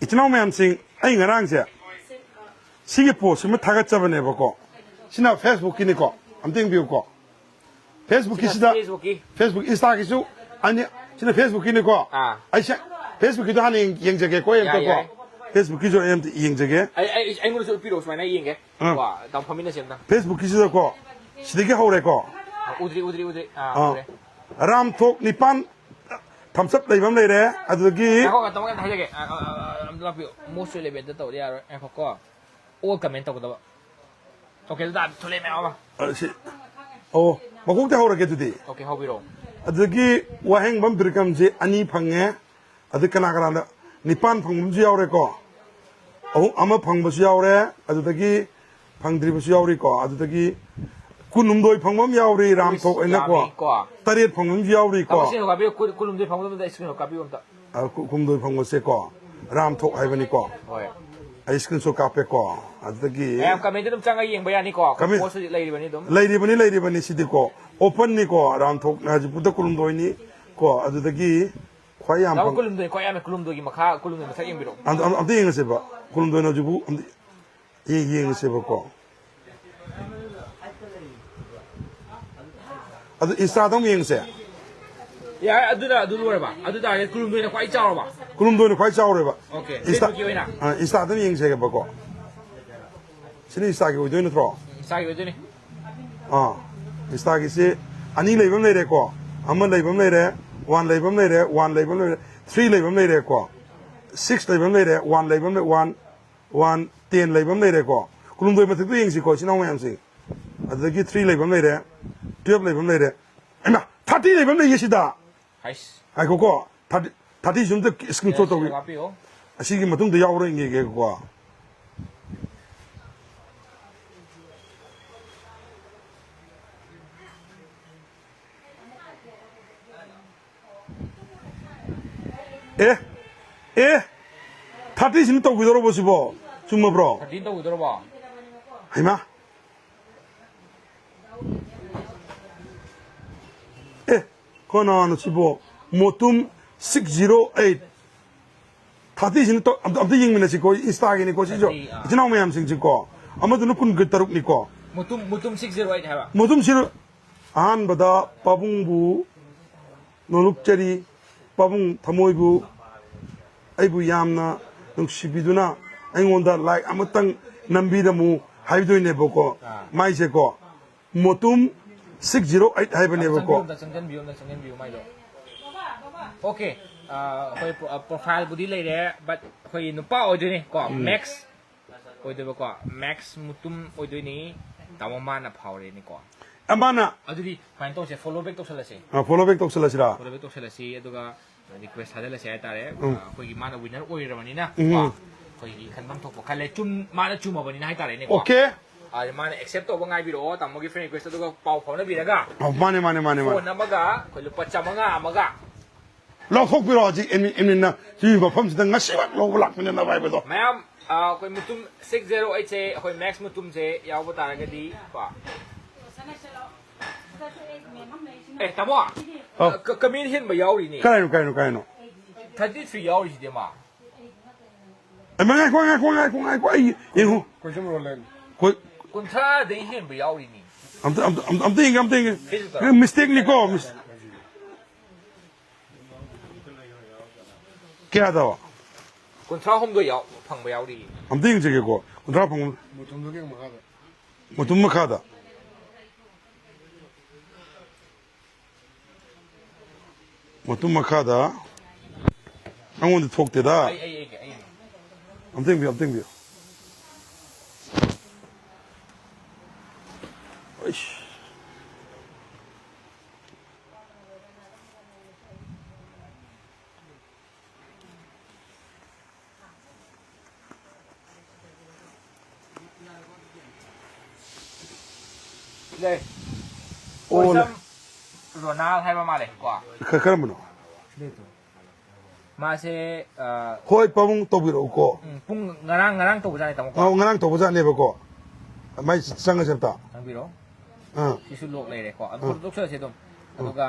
ꯏꯆꯤꯟ ꯏꯅꯥꯎ ꯃꯌꯥꯝꯁꯤꯡ, ꯑꯩ ꯉꯔꯥꯡꯁꯦ ꯁꯤꯒꯤ ꯄꯣꯁꯁꯤꯃ ꯊꯥꯒꯠꯆꯕꯅꯦꯕꯀꯣ꯫ ꯁꯤꯅ ꯐꯦꯁꯕꯨꯛꯀꯤꯅꯤꯀꯣ, ꯑꯝꯇ ꯌꯦꯡꯕꯤꯌꯨꯀꯣ꯫ ꯐꯦꯁꯕꯨꯛꯀꯤꯁꯤꯗ, ꯐꯦꯁꯕꯨꯛꯀꯤ꯫ ꯐꯦꯁꯕꯨꯛ, ꯏꯟꯁꯇꯥꯒꯤꯁꯨ ꯑꯅꯤ꯫ ꯁꯤꯅ ꯐꯦꯁꯕꯨꯛꯀꯤꯅꯤꯀꯣ꯫ ꯑꯥ꯫ ꯑꯩꯁꯦ ꯐꯦꯁꯕꯨꯛꯀꯤꯗꯣ ꯍꯥꯟꯅ ꯌꯦꯡ-, ꯌꯦꯡꯖꯒꯦꯀꯣ, ꯑꯩ ꯌꯥꯏ, ꯑꯝꯇꯀꯣ꯫ ꯌꯥꯏ꯫ ꯐꯦꯁꯕꯨꯛꯀꯤꯁꯨ ꯑꯩ ꯑꯝꯇ ꯌꯦꯡꯖꯒꯦ꯫ ꯑꯩ, ꯑꯩ, ꯑꯩꯉꯣꯟꯗꯁꯨ ꯎꯠꯄꯤꯔꯛꯑꯣ, ꯁꯨꯃꯥꯏꯅ ꯌꯦꯡꯒꯦ꯫ ꯑꯥ꯫ ꯀꯣ, ꯇꯥꯃꯣ ꯐꯝꯃꯤꯟꯅꯁꯦ ꯑꯝꯇ꯫ ꯐꯦꯁꯕꯨꯛꯀꯤꯁꯤꯗꯀꯣ, ꯁꯤꯗꯒꯤ ꯍꯧꯔꯦꯀꯣ꯫ ꯑꯥ, ꯎꯗ꯭ꯔꯤ, ꯎꯗ꯭ꯔꯤ, ꯎꯗ꯭ꯔꯤ꯫ ꯑꯥ, ꯑꯥ꯫ ꯎꯔꯦ꯫ ꯔꯥꯝꯊꯣꯛ ꯅꯤꯄꯥꯟ ꯊꯝꯁ ꯑꯞ ꯂꯩꯕ ꯑꯃ ꯂꯩꯔꯦ꯫ ꯑꯗꯨꯗꯒꯤ ꯉꯥꯏꯈꯣ, ꯇꯥꯃꯣ, ꯑꯝꯇ ꯍꯥꯏꯖꯒꯦ꯫ ꯑꯥ, ꯑꯥ, ꯑꯥ, ꯑꯝꯇ ꯂꯥꯛꯄꯤꯌꯨ꯫ ꯃꯣꯁ ꯔꯤꯂꯦꯚꯦꯟꯠꯇ ꯇꯧꯗ ꯌꯥꯔꯣꯏ꯫ ꯉꯥꯏꯈꯣꯀꯣ꯫ ꯑꯣꯜ ꯀꯃꯦꯟ ꯇꯧꯒꯗꯕ꯫ ꯑꯣꯀꯦ, ꯑꯗꯨ ꯇꯥꯔꯗꯤ ꯊꯣꯛꯂꯛꯑꯦ ꯃꯌꯥꯝ ꯑꯃ꯫ ꯑ, ꯁꯤ, ꯑꯣ, ꯃꯀꯣꯛꯇ ꯍꯧꯔꯒꯦ ꯑꯗꯨꯗꯤ꯫ ꯑꯣꯀꯦ, ꯍꯧꯕꯤꯔꯛꯑꯣ꯫ ꯑꯗꯨꯗꯒꯤ ꯋꯥꯍꯦꯡꯕꯝ ꯕꯤꯔꯀꯝꯁꯦ ꯑꯅꯤ ꯐꯪꯉꯦ꯫ ꯑꯗꯨ ꯀꯅꯥ ꯀꯅꯥꯅ ꯅꯤꯄꯥꯟ ꯐꯪꯕ ꯑꯃꯁꯨ ꯌꯥꯎꯔꯦꯀꯣ꯫ ꯑꯍꯨꯝ, ꯑꯃ ꯐꯪꯕꯁꯨ ꯌꯥꯎꯔꯦ꯫ ꯑꯗꯨꯗꯒꯤ ꯐꯪꯗ꯭ꯔꯤꯕꯁꯨ ꯌꯥꯎꯔꯤꯀꯣ꯫ ꯑꯗꯨꯗꯒꯤ ꯀꯨꯟꯍꯨꯝꯗꯣꯏ ꯐꯪꯕ ꯑꯃ ꯌꯥꯎꯔꯤ, ꯔꯥꯝꯊꯣꯛ ꯍꯥꯏꯅꯀꯣ꯫ ꯌꯥꯝꯃꯤꯀꯣ꯫ ꯇꯔꯦꯠ ꯐꯪꯕ ꯑꯃꯁꯨ ꯌꯥꯎꯔꯤꯀꯣ꯫ ꯇꯥꯃꯣ, ꯁꯤ ꯀꯥꯞꯄꯤꯌꯨ, ꯀꯨꯟ-, ꯀꯨꯟꯍꯨꯝꯗꯣꯏ ꯐꯪꯕꯗꯣ ꯑꯝꯇ screenshot ꯀꯥꯞꯄꯤꯌꯨ ꯑꯝꯇ꯫ ꯑ, ꯀꯨ-, ꯀꯨꯟꯍꯨꯝꯗꯣꯏ ꯐꯪꯕꯁꯦꯀꯣ, ꯔꯥꯝꯊꯣꯛ ꯍꯥꯏꯕꯅꯤꯀꯣ꯫ ꯍꯣꯏ꯫ ꯑꯩ screenshot ꯀꯥꯞꯄꯦꯀꯣ꯫ ꯑꯗꯨꯗꯒꯤ ꯃꯌꯥꯝ ꯀꯃꯦꯟꯗ ꯑꯗꯨꯝ ꯆꯪꯉ ꯌꯦꯡꯕ ꯌꯥꯅꯤꯀꯣ꯫ ꯀꯃꯦꯟ-, ꯄꯣꯁ ꯍꯧꯖꯤꯛ ꯂꯩꯔꯤꯕꯅꯤ ꯑꯗꯨꯝ꯫ ꯂꯩꯔꯤꯕꯅꯤ, ꯂꯩꯔꯤꯕꯅꯤ꯫ ꯁꯤꯗꯤꯀꯣ, open ꯅꯤꯀꯣ, ꯔꯥꯝꯊꯣꯛ ꯍꯧꯖꯤꯛ ꯄꯨꯗ ꯀꯨꯟꯍꯨꯝꯗꯣꯏꯅꯤ ꯀꯣ꯫ ꯑꯗꯨꯗꯒꯤ ꯈ꯭ꯋꯥꯏ ꯌꯥꯝ ꯂꯥꯛꯑꯣ, ꯐꯪ- ꯀꯨꯟꯍꯨꯝꯗꯣꯏ, ꯈ꯭ꯋꯥꯏ ꯌꯥꯝꯃꯦ, ꯀꯨꯟꯍꯨꯝꯗꯣꯏꯒꯤ ꯃꯈꯥ, ꯀꯨꯟꯍꯨꯝꯗꯣꯏ ꯃꯊꯛ ꯌꯦꯡꯕꯤꯔꯛꯑꯣ꯫ ꯑꯝ-, ꯑꯝ-, ꯑꯝꯇ ꯌꯦꯡꯉꯁꯦꯕ꯫ ꯀꯨꯟꯍꯨꯝꯗꯣꯏꯅ ꯍꯧꯖꯤꯛꯄꯨ ꯑꯝꯇ ꯌꯦꯡ-, ꯌꯦꯡꯉꯁꯦꯕꯀꯣ꯫ ꯑꯗꯨ ꯏꯟꯁꯇꯥꯗ ꯑꯃꯨꯛ ꯌꯦꯡꯉꯁꯦ꯫ ꯌꯥꯔꯦ, ꯑꯗꯨꯅ ꯑꯗꯨ ꯂꯣꯏꯔꯕ? ꯑꯗꯨ ꯇꯥꯔꯒꯗꯤ ꯀꯨꯟꯍꯨꯝꯗꯣꯏꯅ ꯈ꯭ꯋꯥꯏ ꯆꯥꯎꯔꯕ? ꯀꯨꯟꯍꯨꯝꯗꯣꯏꯅ ꯈ꯭ꯋꯥꯏ ꯆꯥꯎꯔꯦꯕ꯫ ꯑꯣꯀꯦ, ꯏꯟꯁꯇꯥ-, ꯐꯦꯁꯕꯨꯛꯀꯤ ꯑꯣꯏꯅ? ꯑ, ꯏꯟꯁꯇꯥꯗ ꯑꯃꯨꯛ ꯌꯦꯡꯉꯁꯦꯕꯀꯣ꯫ ꯁꯤꯅ ꯏꯟꯁꯇꯥꯒꯤ ꯑꯣꯏꯗꯣꯏ ꯅꯠꯇ꯭ꯔꯣ? ꯏꯟꯁꯇꯥꯒꯤ ꯑꯣꯏꯗꯣꯏꯅꯤ꯫ ꯑꯥ, ꯏꯟꯁꯇꯥꯒꯤꯁꯤ ꯑꯅꯤ ꯂꯩꯕ ꯑꯃ ꯂꯩꯔꯦꯀꯣ, ꯑꯃ ꯂꯩꯕ ꯑꯃ ꯂꯩꯔꯦ, ꯋꯥꯟ ꯂꯩꯕ ꯑꯃ ꯂꯩꯔꯦ, ꯋꯥꯟ ꯂꯩꯕ ꯑꯃ ꯂꯩꯔꯦ, ꯊ꯭ꯔꯤ ꯂꯩꯕ ꯑꯃ ꯂꯩꯔꯦꯀꯣ, ꯁꯤꯛꯁ ꯂꯩꯕ ꯑꯃ ꯂꯩꯔꯦ, ꯋꯥꯟ ꯂꯩꯕ ꯑꯃ ꯂꯩ-, ꯋꯥꯟ, ꯋꯥꯟ, ꯇꯦꯟ ꯂꯩꯕ ꯑꯃ ꯂꯩꯔꯦꯀꯣ꯫ ꯀꯨꯟꯍꯨꯝꯗꯣꯏ ꯃꯊꯛꯇ ꯌꯦꯡꯁꯤꯀꯣ, ꯏꯆꯤꯟ ꯏꯅꯥꯎ ꯃꯌꯥꯝꯁꯤꯡ꯫ ꯑꯗꯨꯗꯒꯤ ꯊ꯭ꯔꯤ ꯂꯩꯕ ꯑꯃ ꯂꯩꯔꯦ, ꯇꯨꯌꯦꯜꯞ ꯂꯩꯕ ꯑꯃ ꯂꯩꯔꯦ꯫ ꯍꯩꯃꯥ, ꯊꯥꯔꯇꯤ ꯂꯩꯕ ꯑꯃ ꯂꯩꯌꯦ ꯁꯤꯗ꯫ ꯍꯩꯁ꯫ ꯉꯥꯏꯈꯣꯀꯣ, ꯊꯥꯔꯇꯤ, ꯊꯥꯔꯇꯤꯁꯤ ꯑꯝꯇ screenshot ꯇꯧꯒꯦ꯫ ꯍꯥꯞꯄꯤꯌꯣ꯫ ꯑꯁꯤꯒꯤ ꯃꯇꯨꯡꯗ ꯌꯥꯎꯕ꯭ꯔꯥ ꯌꯦꯡꯒꯦꯀꯣ꯫ ꯑꯦ, ꯑꯦ, ꯊꯥꯔꯇꯤꯁꯤꯅ ꯇꯧꯈꯤꯗꯧꯔꯕꯣ ꯁꯤꯕꯣ? ꯆꯨꯝꯃꯕ꯭ꯔꯣ? ꯊꯥꯔꯇꯤ ꯇꯧꯈꯤꯗꯧꯔꯕꯣ? ꯍꯩꯃꯥ꯫ ꯑꯦ, ꯀꯅꯥꯅꯣ ꯁꯤꯕꯣ? ꯃꯣꯇꯨꯝ six zero eight꯫ ꯑꯇꯩꯁꯤꯅ ꯇꯣ-, ꯑꯝꯇ, ꯑꯝꯇ ꯌꯦꯡꯃꯤꯟꯅꯁꯤꯀꯣ, ꯏꯟꯁꯇꯥꯒꯤꯅꯤꯀꯣ ꯁꯤꯁꯨ꯫ ꯑꯇꯩ, ꯑꯥ꯫ ꯏꯆꯤꯟ ꯏꯅꯥꯎ ꯃꯌꯥꯝꯁꯤꯡꯁꯤꯀꯣ꯫ ꯑꯃꯗꯨꯅ ꯀꯨꯟꯒ ꯇꯔꯨꯛꯅꯤꯀꯣ꯫ Mutum, Mutum six zero eight ꯍꯥꯏꯕ꯫ ꯃꯨꯇꯨꯝꯁꯤꯅ ꯑꯍꯥꯟꯕꯗ ꯄꯥꯕꯨꯡꯕꯨ ꯅꯣꯂꯨꯛꯆꯔꯤ, ꯄꯥꯕꯨꯡ ꯊꯃꯣꯏꯕꯨ ꯑꯩꯕꯨ ꯌꯥꯝꯅ ꯅꯨꯡꯁꯤꯕꯤꯗꯨꯅ ꯑꯩꯉꯣꯟꯗ like ꯑꯃꯇꯪ ꯅꯝꯕꯤꯔꯝꯃꯨ ꯍꯥꯏꯗꯣꯏꯅꯦꯕꯀꯣ꯫ ꯑꯥ꯫ ꯃꯥꯏꯁꯦꯀꯣ, ꯃꯣꯇꯨꯝ six zero eight ꯍꯥꯏꯕꯅꯦꯕꯀꯣ꯫ ꯆꯪꯁꯤꯟꯕꯤꯌꯨ, ꯑꯝꯇ ꯆꯪꯁꯤꯟꯕꯤꯌꯨ, ꯑꯝꯇ ꯆꯪꯁꯤꯟꯕꯤꯌꯨ ꯃꯥꯏꯗꯣ꯫ Okay, ꯑꯥ, ꯑꯩꯈꯣꯏ ꯄ꯭ꯔꯣ-, ꯑꯥ, profile ꯕꯨꯗꯤ ꯂꯩꯔꯦ, but ꯑꯩꯈꯣꯏ ꯅꯨꯄꯥ ꯑꯣꯏꯗꯣꯏꯅꯦ ꯀꯣ, ꯎꯝ꯫ Max ꯑꯣꯏꯗꯣꯏꯕꯀꯣ, Max ꯃꯨꯇꯨꯝ ꯑꯣꯏꯗꯣꯏꯅꯤ꯫ ꯇꯥꯃꯣ ꯃꯥꯅ ꯐꯥꯎꯔꯦꯅꯦꯀꯣ꯫ ꯑꯃꯅ ꯑꯗꯨꯗꯤ ꯁꯨꯃꯥꯏꯅ ꯇꯧꯁꯦ, follow back ꯇꯧꯁꯜꯂꯁꯦ꯫ ꯑ, follow back ꯇꯧꯁꯜꯂꯁꯤꯔꯥ? Follow back ꯇꯧꯁꯜꯂꯁꯤ, ꯑꯗꯨꯒ request ꯊꯥꯖꯜꯂꯁꯦ ꯍꯥꯏꯇꯥꯔꯦ꯫ ꯎꯝ꯫ ꯑ, ꯑꯩꯈꯣꯏꯒꯤ ꯃꯥꯅ winner ꯑꯣꯏꯔꯕꯅꯤꯅ ꯎꯝ꯫ ꯀꯣ, ꯑꯩꯈꯣꯏꯒꯤ ꯈꯟꯐꯝ ꯊꯣꯛꯄ ꯈꯜꯂꯦ꯫ ꯆꯨꯝ-, ꯃꯥꯅ ꯆꯨꯝꯃꯕꯅꯤꯅ ꯍꯥꯏꯇꯥꯔꯦꯅꯦꯀꯣ꯫ Okay꯫ ꯑ, ꯃꯥꯅ accept ꯇꯧꯕ ꯉꯥꯏꯕꯤꯔꯛꯑꯣ, ꯇꯥꯃꯣꯒꯤ friend request, ꯑꯗꯨꯒ ꯄꯥꯎ ꯐꯥꯎꯅꯕꯤꯔꯒ ꯑ, ꯃꯥꯅꯦ, ꯃꯥꯅꯦ, ꯃꯥꯅꯦ, ꯃꯥꯅꯦ꯫ Phone ꯑꯃꯒ ꯑꯩꯈꯣꯏ ꯂꯨꯄꯥ ꯆꯥꯃꯉꯥ ꯑꯃꯒ ꯂꯧꯊꯣꯛꯄꯤꯔꯣ ꯍꯧꯖꯤꯛ admin, admin ꯅ ꯁꯤꯒꯤ ꯃꯐꯝꯁꯤꯗ ꯉꯁꯤꯃꯛ ꯂꯧꯕ ꯂꯥꯛꯃꯤꯟꯅꯅꯕ ꯍꯥꯏꯕꯗꯣ꯫ ꯃꯌꯥꯝ, ꯑ, ꯑꯩꯈꯣꯏ ꯃꯨꯇꯨꯝ six zero eight ꯁꯦ, ꯑꯩꯈꯣꯏ Max ꯃꯨꯇꯨꯝꯁꯦ ꯌꯥꯎꯕ ꯇꯥꯔꯒꯗꯤ ꯀꯣ꯫ ꯑꯦ, ꯇꯥꯃꯣ, ꯑꯧ꯫ ꯑ, ꯀ-, comment ꯍꯦꯟꯕ ꯌꯥꯎꯔꯤꯅꯦ꯫ ꯀꯔꯥꯏꯅꯣ, ꯀꯔꯥꯏꯅꯣ, ꯀꯔꯥꯏꯅꯣ? Thirty three ꯌꯥꯎꯔꯤꯁꯤꯗꯤ, ꯑꯃ꯫ ꯑꯦ, ꯉꯥꯏꯈꯣ, ꯉꯥꯏꯈꯣ, ꯉꯥꯏꯈꯣ, ꯉꯥꯏꯈꯣ, ꯑꯩ ꯌꯦꯡꯉꯨ꯫ ꯀꯣꯏꯁꯝ ꯔꯣꯂꯦꯟ꯫ ꯀꯣꯏ-, ꯀꯨꯟꯊ꯭ꯔꯥꯗꯩ ꯍꯦꯟꯕ ꯌꯥꯎꯔꯤꯅꯤ꯫ ꯑꯝꯇ, ꯑꯝꯇ, ꯑꯝꯇ, ꯑꯝꯇ ꯌꯦꯡꯒꯦ, ꯑꯝꯇ ꯌꯦꯡꯒꯦ꯫ ꯃꯤꯁꯇꯦꯛꯅꯤꯀꯣ, ꯃꯤꯁ-, ꯀꯌꯥꯗ? ꯀꯨꯟꯊ꯭ꯔꯥ ꯍꯨꯝꯗꯣꯏ ꯌꯥꯎ-, ꯐꯪꯕ ꯌꯥꯎꯔꯤꯌꯦ꯫ ꯑꯝꯇ ꯌꯦꯡꯖꯒꯦꯀꯣ꯫ ꯀꯨꯟꯊ꯭ꯔꯥ ꯐꯪꯕ꯫ ꯃꯇꯨꯝꯗꯨꯒꯤ ꯃꯈꯥꯗ꯫ ꯃꯇꯨꯝ ꯃꯈꯥꯗ꯫ ꯃꯇꯨꯝ ꯃꯈꯥꯗ꯫ ꯑꯩꯉꯣꯟꯗ ꯊꯣꯛꯇꯦꯗ꯫ ꯑꯩ, ꯑꯩ, ꯑꯩ, ꯑꯩ꯫ ꯑꯝꯇ ꯌꯦꯡꯕꯤꯌꯨ, ꯑꯝꯇ ꯌꯦꯡꯕꯤꯌꯨ꯫ ꯑꯩꯁ꯫ ꯂꯩ꯫ ꯑꯣ, ꯂꯩ꯫ ꯀꯣꯏꯁꯝ ꯔꯣꯅꯥꯜ ꯍꯥꯏꯕ ꯃꯥꯜꯂꯦ ꯀꯣ꯫ ꯈ-, ꯀꯔꯝꯕꯅꯣ? ꯃꯥꯁꯦ, ꯑ, ꯍꯣꯏ, ꯄꯥꯕꯨꯡ ꯇꯧꯕꯤꯔꯛꯎꯀꯣ꯫ ꯎꯝ, ꯄꯨꯡ ꯉꯔꯥꯡ, ꯉꯔꯥꯡ ꯇꯧꯕꯖꯥꯠꯅꯦ, ꯇꯥꯃꯣ ꯀꯣ꯫ ꯑꯧ, ꯉꯔꯥꯡ ꯇꯧꯕꯖꯥꯠꯅꯦꯕꯀꯣ꯫ ꯃꯥꯏ ꯆꯪꯉꯁꯦ ꯑꯝꯇ꯫ ꯆꯪꯕꯤꯔꯣ꯫ ꯑꯥ꯫ ꯁꯤꯁꯨ ꯂꯣꯛ ꯂꯩꯔꯦꯀꯣ꯫ ꯑꯗꯨ ꯑꯥ꯫ ꯄꯣꯠꯇꯣ ꯂꯧꯁꯜꯂꯁꯦ ꯑꯗꯨꯝ꯫ ꯑꯥ꯫ ꯑꯗꯨꯒ,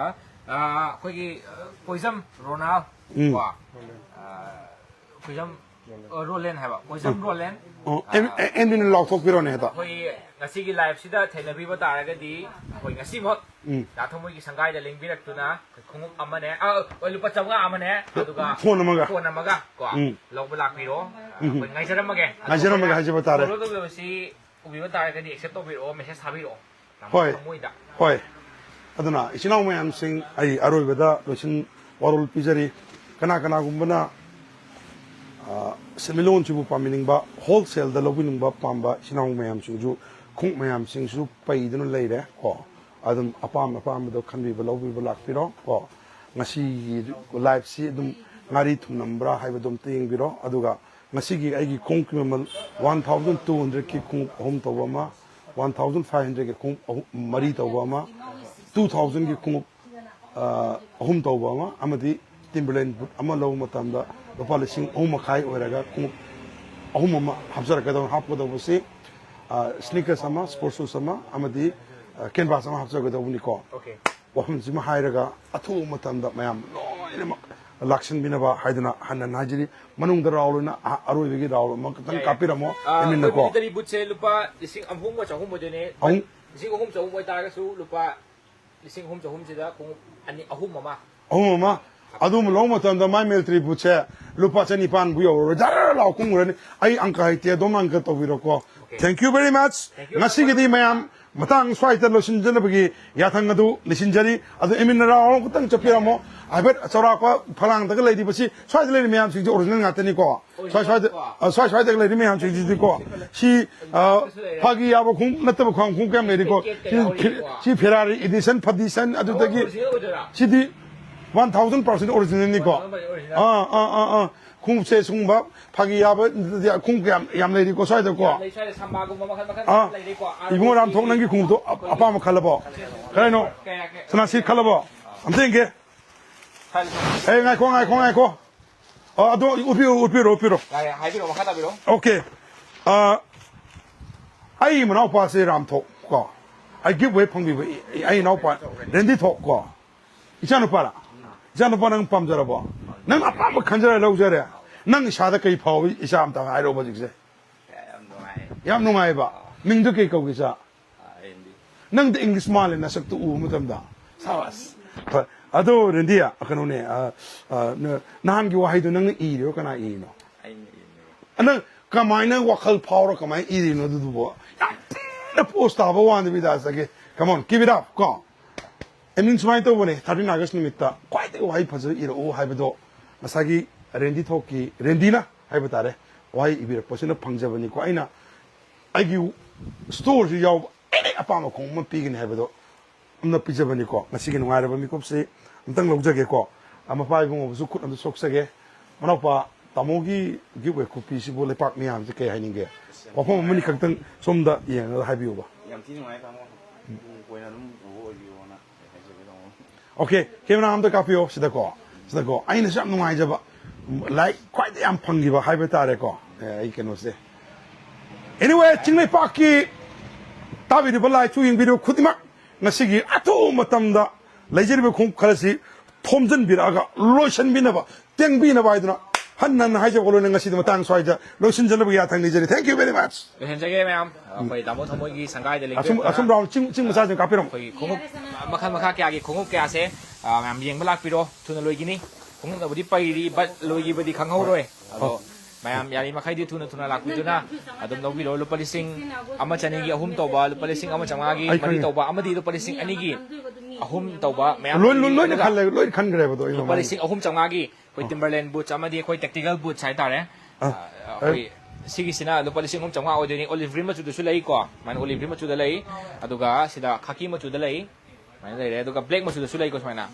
ꯑ, ꯑꯩꯈꯣꯏꯒꯤ, ꯑ, ꯀꯣꯏꯁꯝ ꯔꯣꯅꯥꯜ ꯎꯝ꯫ ꯀꯣ꯫ ꯑ, ꯈꯣꯏꯖꯝ, ꯑ, ꯔꯣꯂꯦꯟ ꯍꯥꯏꯕ, ꯈꯣꯏꯖꯝ ꯔꯣꯂꯦꯟ꯫ ꯑꯣ, ꯑꯦꯝ- ꯑꯦ- ꯑꯦꯝꯕꯤꯅ ꯂꯥꯎꯊꯣꯛꯄꯤꯔꯣꯅꯦ ꯍꯦꯛꯇ꯫ ꯑꯩꯈꯣꯏ ꯉꯁꯤꯒꯤ ꯂꯥꯏꯐꯁꯤꯗ ꯊꯦꯡꯅꯕꯤꯕ ꯇꯥꯔꯒꯗꯤ ꯑꯩꯈꯣꯏ ꯉꯁꯤꯃꯛ ꯎꯝ꯫ ꯗꯥ ꯊꯃꯣꯏꯒꯤ ꯁꯪꯒꯥꯏꯗ ꯂꯦꯡꯕꯤꯔꯛꯇꯨꯅ ꯑꯩꯈꯣꯏ ꯈꯣꯡꯎꯞ ꯑꯃꯅꯦ, ꯑ, ꯑ, ꯂꯨꯄꯥ ꯆꯥꯝꯃꯉꯥ ꯑꯃꯅꯦ, ꯑꯗꯨꯒ ꯐꯣꯟ ꯑꯃꯒ꯫ ꯐꯣꯟ ꯑꯃꯒ ꯀꯣ ꯎꯝ꯫ ꯂꯧꯕ ꯂꯥꯛꯄꯤꯔꯣ꯫ ꯑꯩꯈꯣꯏ ꯉꯥꯏꯖꯔꯝꯃꯒꯦ꯫ ꯉꯥꯏꯖꯔꯝꯃꯒꯦ ꯍꯥꯏꯖꯕ ꯇꯥꯔꯦ꯫ Follow ꯇꯧꯕꯤꯕꯁꯤ ꯎꯕꯤꯕ ꯇꯥꯔꯒꯗꯤ accept ꯇꯧꯕꯤꯔꯛꯑꯣ, message ꯊꯥꯕꯤꯔꯛꯑꯣ꯫ ꯇꯥꯃꯣ ꯍꯣꯏ꯫ ꯊꯃꯣꯏꯗ꯫ ꯍꯣꯏ꯫ ꯑꯗꯨꯅ ꯏꯆꯤꯟ ꯏꯅꯥꯎ ꯃꯌꯥꯝꯁꯤꯡ, ꯑꯩ ꯑꯔꯣꯏꯕꯗ ꯂꯣꯏꯁꯤꯟ ꯋꯥꯔꯣꯜ ꯄꯤꯖꯔꯤ꯫ ꯀꯅꯥ ꯀꯅꯥꯒꯨꯝꯕꯅ, ꯑ, ꯁꯦꯟꯃꯤꯠꯂꯣꯟꯁꯤꯕꯨ ꯄꯥꯝꯕꯤꯅꯤꯡꯕ, wholesale ꯗ ꯂꯧꯕꯤꯅꯤꯡꯕ ꯄꯥꯝꯕ ꯏꯆꯤꯟ ꯏꯅꯥꯎ ꯃꯌꯥꯝꯁꯤꯡꯁꯨ, ꯈꯣꯡꯎꯞ ꯃꯌꯥꯝꯁꯤꯡꯁꯨ ꯄꯩꯗꯨꯅ ꯂꯩꯔꯦ ꯀꯣ꯫ ꯑꯗꯨꯝ ꯑꯄꯥꯝ ꯑꯄꯥꯝꯕꯗꯣ ꯈꯟꯕꯤꯕ, ꯂꯧꯕꯤꯕ ꯂꯥꯛꯄꯤꯔꯣ ꯀꯣ꯫ ꯉꯁꯤꯒꯤ ꯂꯥꯏꯐꯁꯤ ꯑꯗꯨꯝ ꯉꯥꯔꯤ ꯊꯨꯝꯂꯝꯕ꯭ꯔꯥ ꯍꯥꯏꯕꯗꯣ ꯑꯝꯇ ꯌꯦꯡꯕꯤꯔꯣ꯫ ꯑꯗꯨꯒ ꯉꯁꯤꯒꯤ ꯑꯩꯒꯤ ꯈꯣꯡꯎꯞꯀꯤ ꯃꯃꯜ one thousand two hundred ꯀꯤ ꯈꯣꯡꯎꯞ ꯑꯍꯨꯝ ꯇꯧꯕ ꯑꯃ, one thousand five hundred ꯀꯤ ꯈꯣꯡꯎꯞ ꯑꯍꯨꯝ, ꯃꯔꯤ ꯇꯧꯕ ꯑꯃ, two thousand ꯀꯤ ꯈꯣꯡꯎꯞ, ꯑ, ꯑꯍꯨꯝ ꯇꯧꯕ ꯑꯃ, ꯑꯃꯗꯤ Timberland boot ꯑꯃ ꯂꯧꯕ ꯃꯇꯝꯗ ꯂꯨꯄꯥ ꯂꯤꯁꯤꯡ ꯑꯍꯨꯝ ꯃꯈꯥꯏ ꯑꯣꯏꯔꯒ ꯈꯣꯡꯎꯞ ꯑꯍꯨꯝ ꯑꯃ ꯍꯥꯞꯆꯔꯛꯀꯗꯧꯕ, ꯍꯥꯞꯀꯗꯧꯕꯁꯤ, ꯑ, sneakers ꯑꯃ, sport shoes ꯑꯃ, ꯑꯃꯗꯤ, ꯑ, canvas ꯑꯃ ꯍꯥꯞꯆꯒꯗꯧꯕꯅꯤꯀꯣ꯫ Okay꯫ ꯋꯥꯐꯝꯁꯤꯃ ꯍꯥꯏꯔꯒ ꯑꯊꯨꯕ ꯃꯇꯝꯗ ꯃꯌꯥꯝ ꯂꯣꯏꯅꯃꯛ ꯂꯥꯛꯁꯤꯟꯕꯤꯅꯕ ꯍꯥꯏꯗꯨꯅ ꯍꯟꯅ ꯍꯥꯏꯖꯔꯤ꯫ ꯃꯅꯨꯡꯗ ꯔꯥꯎꯟ ꯑꯣꯏꯅ ꯑ-, ꯑꯔꯣꯏꯕꯒꯤ ꯔꯥꯎꯟ ꯑꯃꯈꯛꯇꯪ ꯌꯥꯏ, ꯌꯥꯏ꯫ ꯀꯥꯞꯄꯤꯔꯝꯃꯣ ꯑ, ꯑꯦꯃꯤꯟꯅꯀꯣ꯫ ꯑꯩꯈꯣꯏ military boot ꯁꯦ ꯂꯨꯄꯥ ꯂꯤꯁꯤꯡ ꯑꯍꯨꯝꯒ ꯆꯍꯨꯝ ꯑꯣꯏꯗꯣꯏꯅꯦ꯫ ꯑꯍꯨꯝ꯫ ꯂꯤꯁꯤꯡ ꯑꯍꯨꯝ ꯆꯍꯨꯝ ꯑꯣꯏꯇꯥꯔꯒꯁꯨ ꯂꯨꯄꯥ ꯂꯤꯁꯤꯡ ꯑꯍꯨꯝ ꯆꯍꯨꯝꯁꯤꯗ ꯈꯣꯡꯎꯞ ꯑꯅꯤ, ꯑꯍꯨꯝ ꯑꯃ꯫ ꯑꯍꯨꯝ ꯑꯃ꯫ ꯑꯗꯨꯝ ꯂꯧꯕ ꯃꯇꯝꯗ my military boot ꯁꯦ ꯂꯨꯄꯥ ꯆꯅꯤꯄꯥꯟꯕꯨ ꯌꯧꯔꯔꯣꯏ, ꯖꯔ ꯂꯥꯎ ꯀꯨꯝꯈ꯭ꯔꯅꯤ꯫ ꯑꯩ ꯑꯪꯀ ꯍꯩꯇꯦ, ꯑꯗꯨꯝ ꯑꯪꯀ ꯇꯧꯕꯤꯔꯣꯀꯣ꯫ Thank you very much꯫ Thank you꯫ ꯉꯁꯤꯒꯤꯗꯤ ꯃꯌꯥꯝ ꯃꯇꯥꯡ ꯁ꯭ꯋꯥꯏꯗ ꯂꯣꯏꯁꯤꯟꯖꯅꯕꯒꯤ ꯌꯥꯊꯪ ꯑꯗꯨ ꯂꯤꯁꯤꯟꯖꯔꯤ꯫ ꯑꯗꯨ ꯑꯦꯃꯤꯟꯅ ꯔꯥꯎꯟ ꯑꯃꯈꯛꯇꯪ ꯆꯠꯄꯤꯔꯝꯃꯣ꯫ ꯍꯥꯏꯐꯦꯠ ꯆꯥꯎꯔꯥꯛꯄ ꯐꯂꯥꯡꯗꯒ ꯂꯩꯔꯤꯕꯁꯤ, ꯁ꯭ꯋꯥꯏꯗ ꯂꯩꯔꯤ ꯃꯌꯥꯝꯁꯤꯡꯁꯦ original ꯉꯥꯛꯇꯅꯤꯀꯣ꯫ ꯁ꯭ꯋꯥꯏ ꯁ꯭ꯋꯥꯏꯗ, ꯑ, ꯁ꯭ꯋꯥꯏ ꯁ꯭ꯋꯥꯏꯗ ꯂꯩꯔꯤ ꯃꯌꯥꯝꯁꯤꯡꯁꯤꯗꯤꯀꯣ꯫ ꯁꯤ, ꯑ, ꯐꯥꯒꯤ ꯌꯥꯕ ꯈꯣꯡꯎꯞ ꯅꯠꯇꯕ ꯈꯣꯡꯎꯞ ꯀꯌꯥꯝ ꯂꯩꯔꯤꯀꯣ꯫ ꯁꯤ, ꯁꯤ Ferrari edition, Fadison, ꯑꯗꯨꯗꯒꯤ Original ꯑꯣꯏꯗꯣꯏꯔꯥ? ꯁꯤꯗꯤ one thousand percent original ꯅꯤꯀꯣ꯫ Original, original꯫ ꯑꯥ, ꯑꯥ, ꯑꯥ, ꯑꯥ꯫ ꯈꯣꯡꯎꯞꯁꯦ ꯁꯤꯒꯨꯝꯕ ꯐꯥꯒꯤ ꯌꯥꯕ ꯈꯣꯡꯎꯞ ꯌꯥꯝ, ꯌꯥꯝ ꯂꯩꯔꯤꯀꯣ ꯁ꯭ꯋꯥꯏꯗꯀꯣ꯫ ꯂꯩ, ꯁ꯭ꯋꯥꯏꯗ ꯁꯝꯕꯥꯒꯨꯝꯕ ꯃꯈꯜ ꯃꯈꯜ ꯑꯥ꯫ ꯂꯩꯔꯤꯀꯣ꯫ ꯏꯕꯨꯡꯉꯣ ꯔꯥꯝꯊꯣꯛ, ꯅꯪꯒꯤ ꯈꯣꯡꯎꯞꯇꯣ ꯑ-, ꯑꯄꯥꯝꯕ ꯈꯜꯂꯕꯣ? ꯀꯩꯅꯣ? ꯁꯅꯥꯁꯤ ꯈꯜꯂꯕꯣ? ꯑꯝꯇ ꯌꯦꯡꯒꯦ꯫ ꯑꯦ, ꯉꯥꯏꯈꯣ, ꯉꯥꯏꯈꯣ, ꯉꯥꯏꯈꯣ꯫ ꯑ, ꯑꯗꯣ ꯎꯠꯄꯤꯔꯣ, ꯎꯠꯄꯤꯔꯣ, ꯎꯠꯄꯤꯔꯣ꯫ ꯌꯥꯔꯦ, ꯍꯥꯏꯕꯤꯔꯛꯑꯣ, ꯃꯈꯥ ꯇꯥꯕꯤꯔꯛꯑꯣ꯫ Okay꯫ ꯑ, ꯑꯩ ꯃꯅꯥꯎꯄꯥꯁꯦ ꯔꯥꯝꯊꯣꯛ ꯀꯣ꯫ ꯑꯩ gift away ꯐꯪꯕꯤꯕ ꯑꯩ, ꯑꯩ ꯏꯅꯥꯎꯄꯥ ꯔꯦꯟꯗꯤ ꯊꯣꯛ ꯀꯣ꯫ ꯏꯆꯥꯅꯨꯄꯥꯔ? ꯏꯆꯥꯅꯨꯄꯥ ꯅꯪ ꯄꯥꯝꯖꯔꯕꯣ? ꯅꯪ ꯑꯄꯥꯝꯕ ꯈꯟꯖꯔ ꯂꯧꯖꯔꯦ꯫ ꯅꯪ ꯏꯁꯥꯗ ꯀꯩ ꯐꯥꯎꯏ? ꯏꯆꯥ ꯑꯝꯇ ꯍꯥꯏꯔꯛꯑꯣꯕ ꯍꯧꯖꯤꯛꯁꯦ꯫ ꯌꯥꯝ ꯅꯨꯡꯉꯥꯏ꯫ ꯌꯥꯝ ꯅꯨꯡꯉꯥꯏꯕ꯫ ꯑꯥ꯫ ꯃꯤꯡꯗꯣ ꯀꯩ ꯀꯧꯒꯦ, ꯏꯆꯥ? ꯑꯥ, ꯑꯦꯟꯗꯤ꯫ ꯅꯪꯗꯤ ꯏꯪꯂꯤꯁ ꯃꯥꯜꯂꯦ ꯅꯁꯛꯇꯨ ꯎꯕ ꯃꯇꯝꯗ꯫ ꯁꯥꯕꯥꯁ꯫ ꯍꯣꯏ꯫ ꯑꯗꯣ ꯔꯦꯟꯗꯤ, ꯀꯩꯅꯣꯅꯦ, ꯑ, ꯑ, ꯅ-, ꯅꯍꯥꯟꯒꯤ ꯋꯥꯍꯩꯗꯣ ꯅꯪꯅ ꯏꯔꯤꯔꯣ, ꯀꯅꯥ ꯏꯔꯤꯅꯣ? ꯑꯩꯅ ꯏꯔꯤꯅꯦ꯫ ꯅꯪ ꯀꯃꯥꯏꯅ ꯋꯥꯈꯜ ꯐꯥꯎꯔ ꯀꯃꯥꯏꯅ ꯏꯔꯤꯅꯣ ꯑꯗꯨꯗꯨꯕꯣ? ꯌꯥꯝ ꯊꯤꯅ ꯄꯣꯁ ꯇꯥꯕ ꯋꯥꯅꯤ, ꯕꯤꯗꯥꯁꯇꯒꯤ꯫ Come on, keep it up, ꯀꯣ꯫ ꯑꯦ, ꯃꯤꯡ ꯁꯨꯃꯥꯏꯅ ꯇꯧꯕꯅꯦ, thirteen August ꯅꯨꯃꯤꯠꯇ ꯈ꯭ꯋꯥꯏꯗꯒꯤ ꯋꯥꯍꯩ ꯐꯖꯕ ꯏꯔꯛꯎ ꯍꯥꯏꯕꯗꯣ ꯉꯁꯥꯏꯒꯤ ꯔꯦꯟꯗꯤ ꯊꯣꯛꯀꯤ, ꯔꯦꯟꯗꯤꯅ ꯍꯥꯏꯕ ꯇꯥꯔꯦ, ꯋꯥꯍꯩ ꯏꯕꯤꯔꯛꯄꯁꯤꯅ ꯐꯪꯖꯕꯅꯤꯀꯣ꯫ ꯑꯩꯅ ꯑꯩꯒꯤ ꯁ꯭ꯇꯣꯔꯁꯤ ꯌꯥꯎꯕ ꯑꯦꯅꯤ ꯑꯄꯥꯝꯕ ꯈꯣꯡꯎꯞ ꯑꯃ ꯄꯤꯒꯅꯤ ꯍꯥꯏꯕꯗꯣ ꯑꯝꯅ ꯄꯤꯖꯕꯅꯤꯀꯣ꯫ ꯉꯁꯤꯒꯤ ꯅꯨꯡꯉꯥꯏꯔꯕ ꯃꯤꯀꯨꯞꯁꯤ ꯑꯝꯇꯪ ꯂꯧꯖꯒꯦꯀꯣ꯫ ꯑ, ꯃꯄꯥ ꯏꯕꯨꯡꯉꯣꯕꯨꯁꯨ ꯈꯨꯠ ꯑꯝꯇ ꯁꯣꯛꯆꯒꯦ꯫ ꯃꯅꯥꯎꯄꯥ, ꯇꯥꯃꯣꯒꯤ ꯒꯤꯐ ꯈꯨꯄꯤꯁꯤꯕꯨ ꯂꯩꯄꯥꯛ ꯃꯤꯌꯥꯝꯁꯦ ꯀꯩ ꯍꯥꯏꯅꯤꯡꯒꯦ? ꯋꯥꯐꯝ ꯑꯃꯅꯤ ꯈꯛꯇꯪ ꯁꯣꯝꯗ ꯌꯦꯡꯉꯒ ꯍꯥꯏꯕꯤꯌꯨꯕ꯫ ꯌꯥꯝ ꯊꯤ ꯅꯨꯡꯉꯥꯏ, ꯇꯥꯃꯣ꯫ ꯇꯨꯡ ꯀꯣꯏꯅ ꯑꯗꯨꯝ ꯎꯕ ꯑꯣꯏꯕꯤꯌꯣꯅ ꯍꯥꯏꯖꯒꯦ, ꯇꯥꯃꯣ꯫ ꯑꯣꯀꯦ, ꯀꯦꯃꯦꯔꯥ ꯑꯝꯇ ꯀꯥꯞꯄꯤꯌꯣ ꯁꯤꯗꯀꯣ, ꯁꯤꯗꯀꯣ꯫ ꯑꯩꯅꯁꯨ ꯌꯥꯝ ꯅꯨꯡꯉꯥꯏꯖꯕ, ꯂꯥꯏꯛ ꯈ꯭ꯋꯥꯏꯗꯩ ꯌꯥꯝ ꯐꯪꯈꯤꯕ ꯍꯥꯏꯕ ꯇꯥꯔꯦꯀꯣ, ꯑꯦ, ꯑꯩ ꯀꯩꯅꯣꯁꯦ꯫ Anyway, ꯆꯤꯡꯂꯩꯄꯥꯛꯀꯤ ꯇꯥꯕꯤꯔꯤꯕ, live ꯁꯨ ꯌꯦꯡꯕꯤꯔꯤꯕ ꯈꯨꯗꯤꯡꯃꯛ, ꯉꯁꯤꯒꯤ ꯑꯊꯨꯕ ꯃꯇꯝꯗ ꯂꯩꯖꯔꯤꯕ ꯈꯣꯡꯎꯞ ꯈꯔꯁꯤ ꯊꯣꯝꯖꯤꯟꯕꯤꯔꯛꯑꯒ ꯂꯣꯏꯁꯤꯟꯕꯤꯅꯕ, ꯇꯦꯡꯕꯤꯅꯕ ꯍꯥꯏꯗꯨꯅ ꯍꯟꯅ ꯍꯟꯅ ꯍꯥꯏꯖꯕ ꯂꯣꯏꯅ ꯉꯁꯤꯗꯤ ꯃꯇꯥꯡ ꯁ꯭ꯋꯥꯏꯗ ꯂꯣꯏꯁꯤꯟꯖꯅꯕꯒꯤ ꯌꯥꯊꯪ ꯅꯤꯖꯔꯤ꯫ Thank you very much꯫ ꯂꯣꯏꯁꯤꯟꯖꯒꯦ ꯃꯌꯥꯝ꯫ ꯑꯩꯈꯣꯏ ꯇꯥꯃꯣ ꯊꯃꯣꯏꯒꯤ ꯁꯪꯒꯥꯏꯗ ꯑꯁꯨꯝ, ꯂꯦꯡꯕꯤꯔꯛꯇꯅ ꯑꯁꯨꯝ ꯔꯥꯎꯟ ꯆꯤꯡ, ꯆꯤꯡ ꯃꯆꯥꯁꯤꯡ ꯀꯥꯞꯄꯤꯔꯝꯃꯣ꯫ ꯑꯩꯈꯣꯏꯒꯤ ꯈꯣꯡꯎꯞ ꯃꯈꯜ ꯃꯈꯥ ꯀꯌꯥꯒꯤ ꯈꯣꯡꯎꯞ ꯀꯌꯥꯁꯦ, ꯑ, ꯃꯌꯥꯝ ꯌꯦꯡꯕ ꯂꯥꯛꯄꯤꯔꯣ꯫ ꯊꯨꯅ ꯂꯣꯏꯈꯤꯅꯤ꯫ ꯈꯣꯡꯎꯞꯅꯕꯨꯗꯤ ꯄꯩꯔꯤ, but ꯂꯣꯏꯈꯤꯕꯗꯤ ꯈꯪꯍꯧꯔꯣꯏ꯫ ꯑꯗꯣ ꯃꯌꯥꯝ ꯌꯥꯔꯤ ꯃꯈꯩꯗꯤ ꯊꯨꯅ ꯊꯨꯅ ꯂꯥꯛꯄꯤꯗꯨꯅ ꯑꯗꯨꯝ ꯂꯧꯕꯤꯔꯣ꯫ ꯂꯨꯄꯥ ꯂꯤꯁꯤꯡ ꯑꯃ ꯆꯅꯤꯒꯤ ꯑꯍꯨꯝ ꯇꯧꯕ, ꯂꯨꯄꯥ ꯂꯤꯁꯤꯡ ꯑꯃ ꯆꯥꯝꯃꯉꯥꯒꯤ ꯑꯩ ꯃꯔꯤ ꯈꯪꯉꯦ꯫ ꯇꯧꯕ, ꯑꯃꯗꯤ ꯂꯨꯄꯥ ꯂꯤꯁꯤꯡ ꯑꯅꯤꯒꯤ ꯑꯍꯨꯝ ꯇꯧꯕ ꯃꯌꯥꯝ ꯂꯣꯏ, ꯂꯣꯏ, ꯂꯩꯔꯤ꯫ ꯂꯣꯏꯅ ꯑꯗꯨꯒ ꯈꯜꯂꯦ, ꯂꯣꯏ ꯈꯟꯈ꯭ꯔꯦꯕ ꯑꯗꯣ ꯑꯩ ꯂꯨꯄꯥ ꯃꯃꯥꯡꯒꯤ꯫ ꯂꯤꯁꯤꯡ ꯑꯍꯨꯝ ꯆꯥꯝꯃꯉꯥꯒꯤ ꯑꯩꯈꯣꯏ ꯑ꯫ Timberland boots ꯍꯥꯏꯇꯥꯔꯦ꯫ ꯑ꯫ ꯑ, ꯑꯩꯈꯣꯏ ꯁꯤꯒꯤꯁꯤꯅ ꯂꯨꯄꯥ ꯂꯤꯁꯤꯡ ꯑꯍꯨꯝ ꯆꯥꯝꯃꯉꯥ ꯑꯣꯏꯗꯣꯏꯅꯤ꯫ Olive green ꯃꯆꯨꯗꯁꯨ ꯂꯩꯀꯣ, ꯁꯨꯃꯥꯏꯅ olive green ꯃꯆꯨꯗ ꯂꯩ, ꯑꯗꯨꯒ ꯁꯤꯗ ꯈꯥꯀꯤ ꯃꯆꯨꯗ ꯂꯩ, ꯁꯨꯃꯥꯏꯅ ꯂꯩꯔꯦ꯫ ꯑꯗꯨꯒ black ꯃꯆꯨꯗꯁꯨ ꯂꯩꯀꯣ ꯁꯨꯃꯥꯏꯅ꯫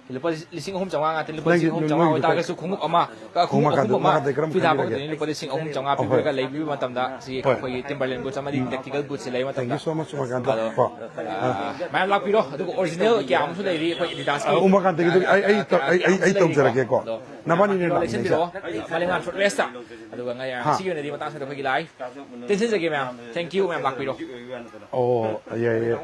ꯂꯨꯄꯥ ꯂꯤꯁꯤꯡ ꯑꯍꯨꯝ ꯆꯥꯝꯃꯉꯥ ꯉꯥꯛꯇꯅꯤ꯫ ꯂꯨꯄꯥ ꯅꯪꯒꯤ, ꯂꯤꯁꯤꯡ ꯑꯍꯨꯝ ꯆꯥꯝꯃꯉꯥ ꯅꯣꯏꯒꯤꯗꯣ ꯑꯣꯏꯇꯥꯔꯒꯁꯨ ꯈꯣꯡꯎꯞ ꯑꯃ, ꯑ, ꯈꯣꯡꯎꯞ ꯎꯃꯥꯀꯥꯟꯇ, ꯑꯍꯨꯝ ꯑꯃ ꯎꯃꯥꯀꯥꯟꯇ ꯀꯔꯝ free ꯊꯥꯕ ꯈꯟꯕꯤꯔꯒꯦ? ꯑꯣꯏꯗꯣꯏꯅꯤ꯫ ꯂꯨꯄꯥ ꯂꯤꯁꯤꯡ ꯑꯍꯨꯝ ꯆꯥꯝꯃꯉꯥ ꯑꯣ, ꯍꯣꯏ꯫ ꯄꯤꯕꯤꯔꯒ ꯂꯩꯕꯤꯕ ꯃꯇꯝꯗ ꯁꯤꯒꯤ ꯍꯣꯏ꯫ ꯑꯩꯈꯣꯏꯒꯤ Timberland boots ꯑꯃꯗꯤ Thank you so much, ꯎꯃꯥꯀꯥꯟꯇ꯫ ꯑꯗꯣ, ꯀꯣ꯫ ꯑ, ꯃꯌꯥꯝ ꯂꯥꯛꯄꯤꯔꯣ꯫ ꯑꯗꯨꯒ original ꯀꯌꯥ ꯑꯃꯁꯨ ꯂꯩꯔꯤ ꯑꯩꯈꯣꯏ Adidasꯀꯤ꯫ ꯑ, ꯎꯃꯥꯀꯥꯟꯇꯒꯤꯗꯨ ꯑꯩ, ꯑꯩ ꯇꯧ-, ꯑꯩ, ꯑꯩ, ꯑꯩ ꯀꯌꯥ ꯑꯃꯁꯨ ꯇꯧꯖꯔꯒꯦꯀꯣ꯫ ꯂꯩꯔꯤꯀꯣ꯫ ꯑꯗꯣ, ꯅꯕꯥꯅꯤꯅꯦ ꯃꯌꯥꯝ ꯂꯥꯛꯏꯁꯦ꯫ ꯂꯩꯁꯟꯕꯤꯔꯛꯑꯣ꯫ ꯃꯥꯂꯦꯝꯉꯥꯟ Footwearꯁꯇ꯫ ꯑꯗꯨꯒ ꯉ-, ꯍꯥ꯫ ꯉꯁꯤꯒꯤ ꯑꯣꯏꯅꯗꯤ ꯃꯇꯥꯡ ꯑꯁꯤꯗ ꯑꯩꯈꯣꯏꯒꯤ live ꯇꯦꯟꯁꯤꯟꯖꯒꯦ ꯃꯌꯥꯝ꯫ Thank you ꯃꯌꯥꯝ ꯂꯥꯛꯄꯤꯔꯣ꯫ ꯑꯣ, ꯌꯥꯏ, ꯌꯥꯏ꯫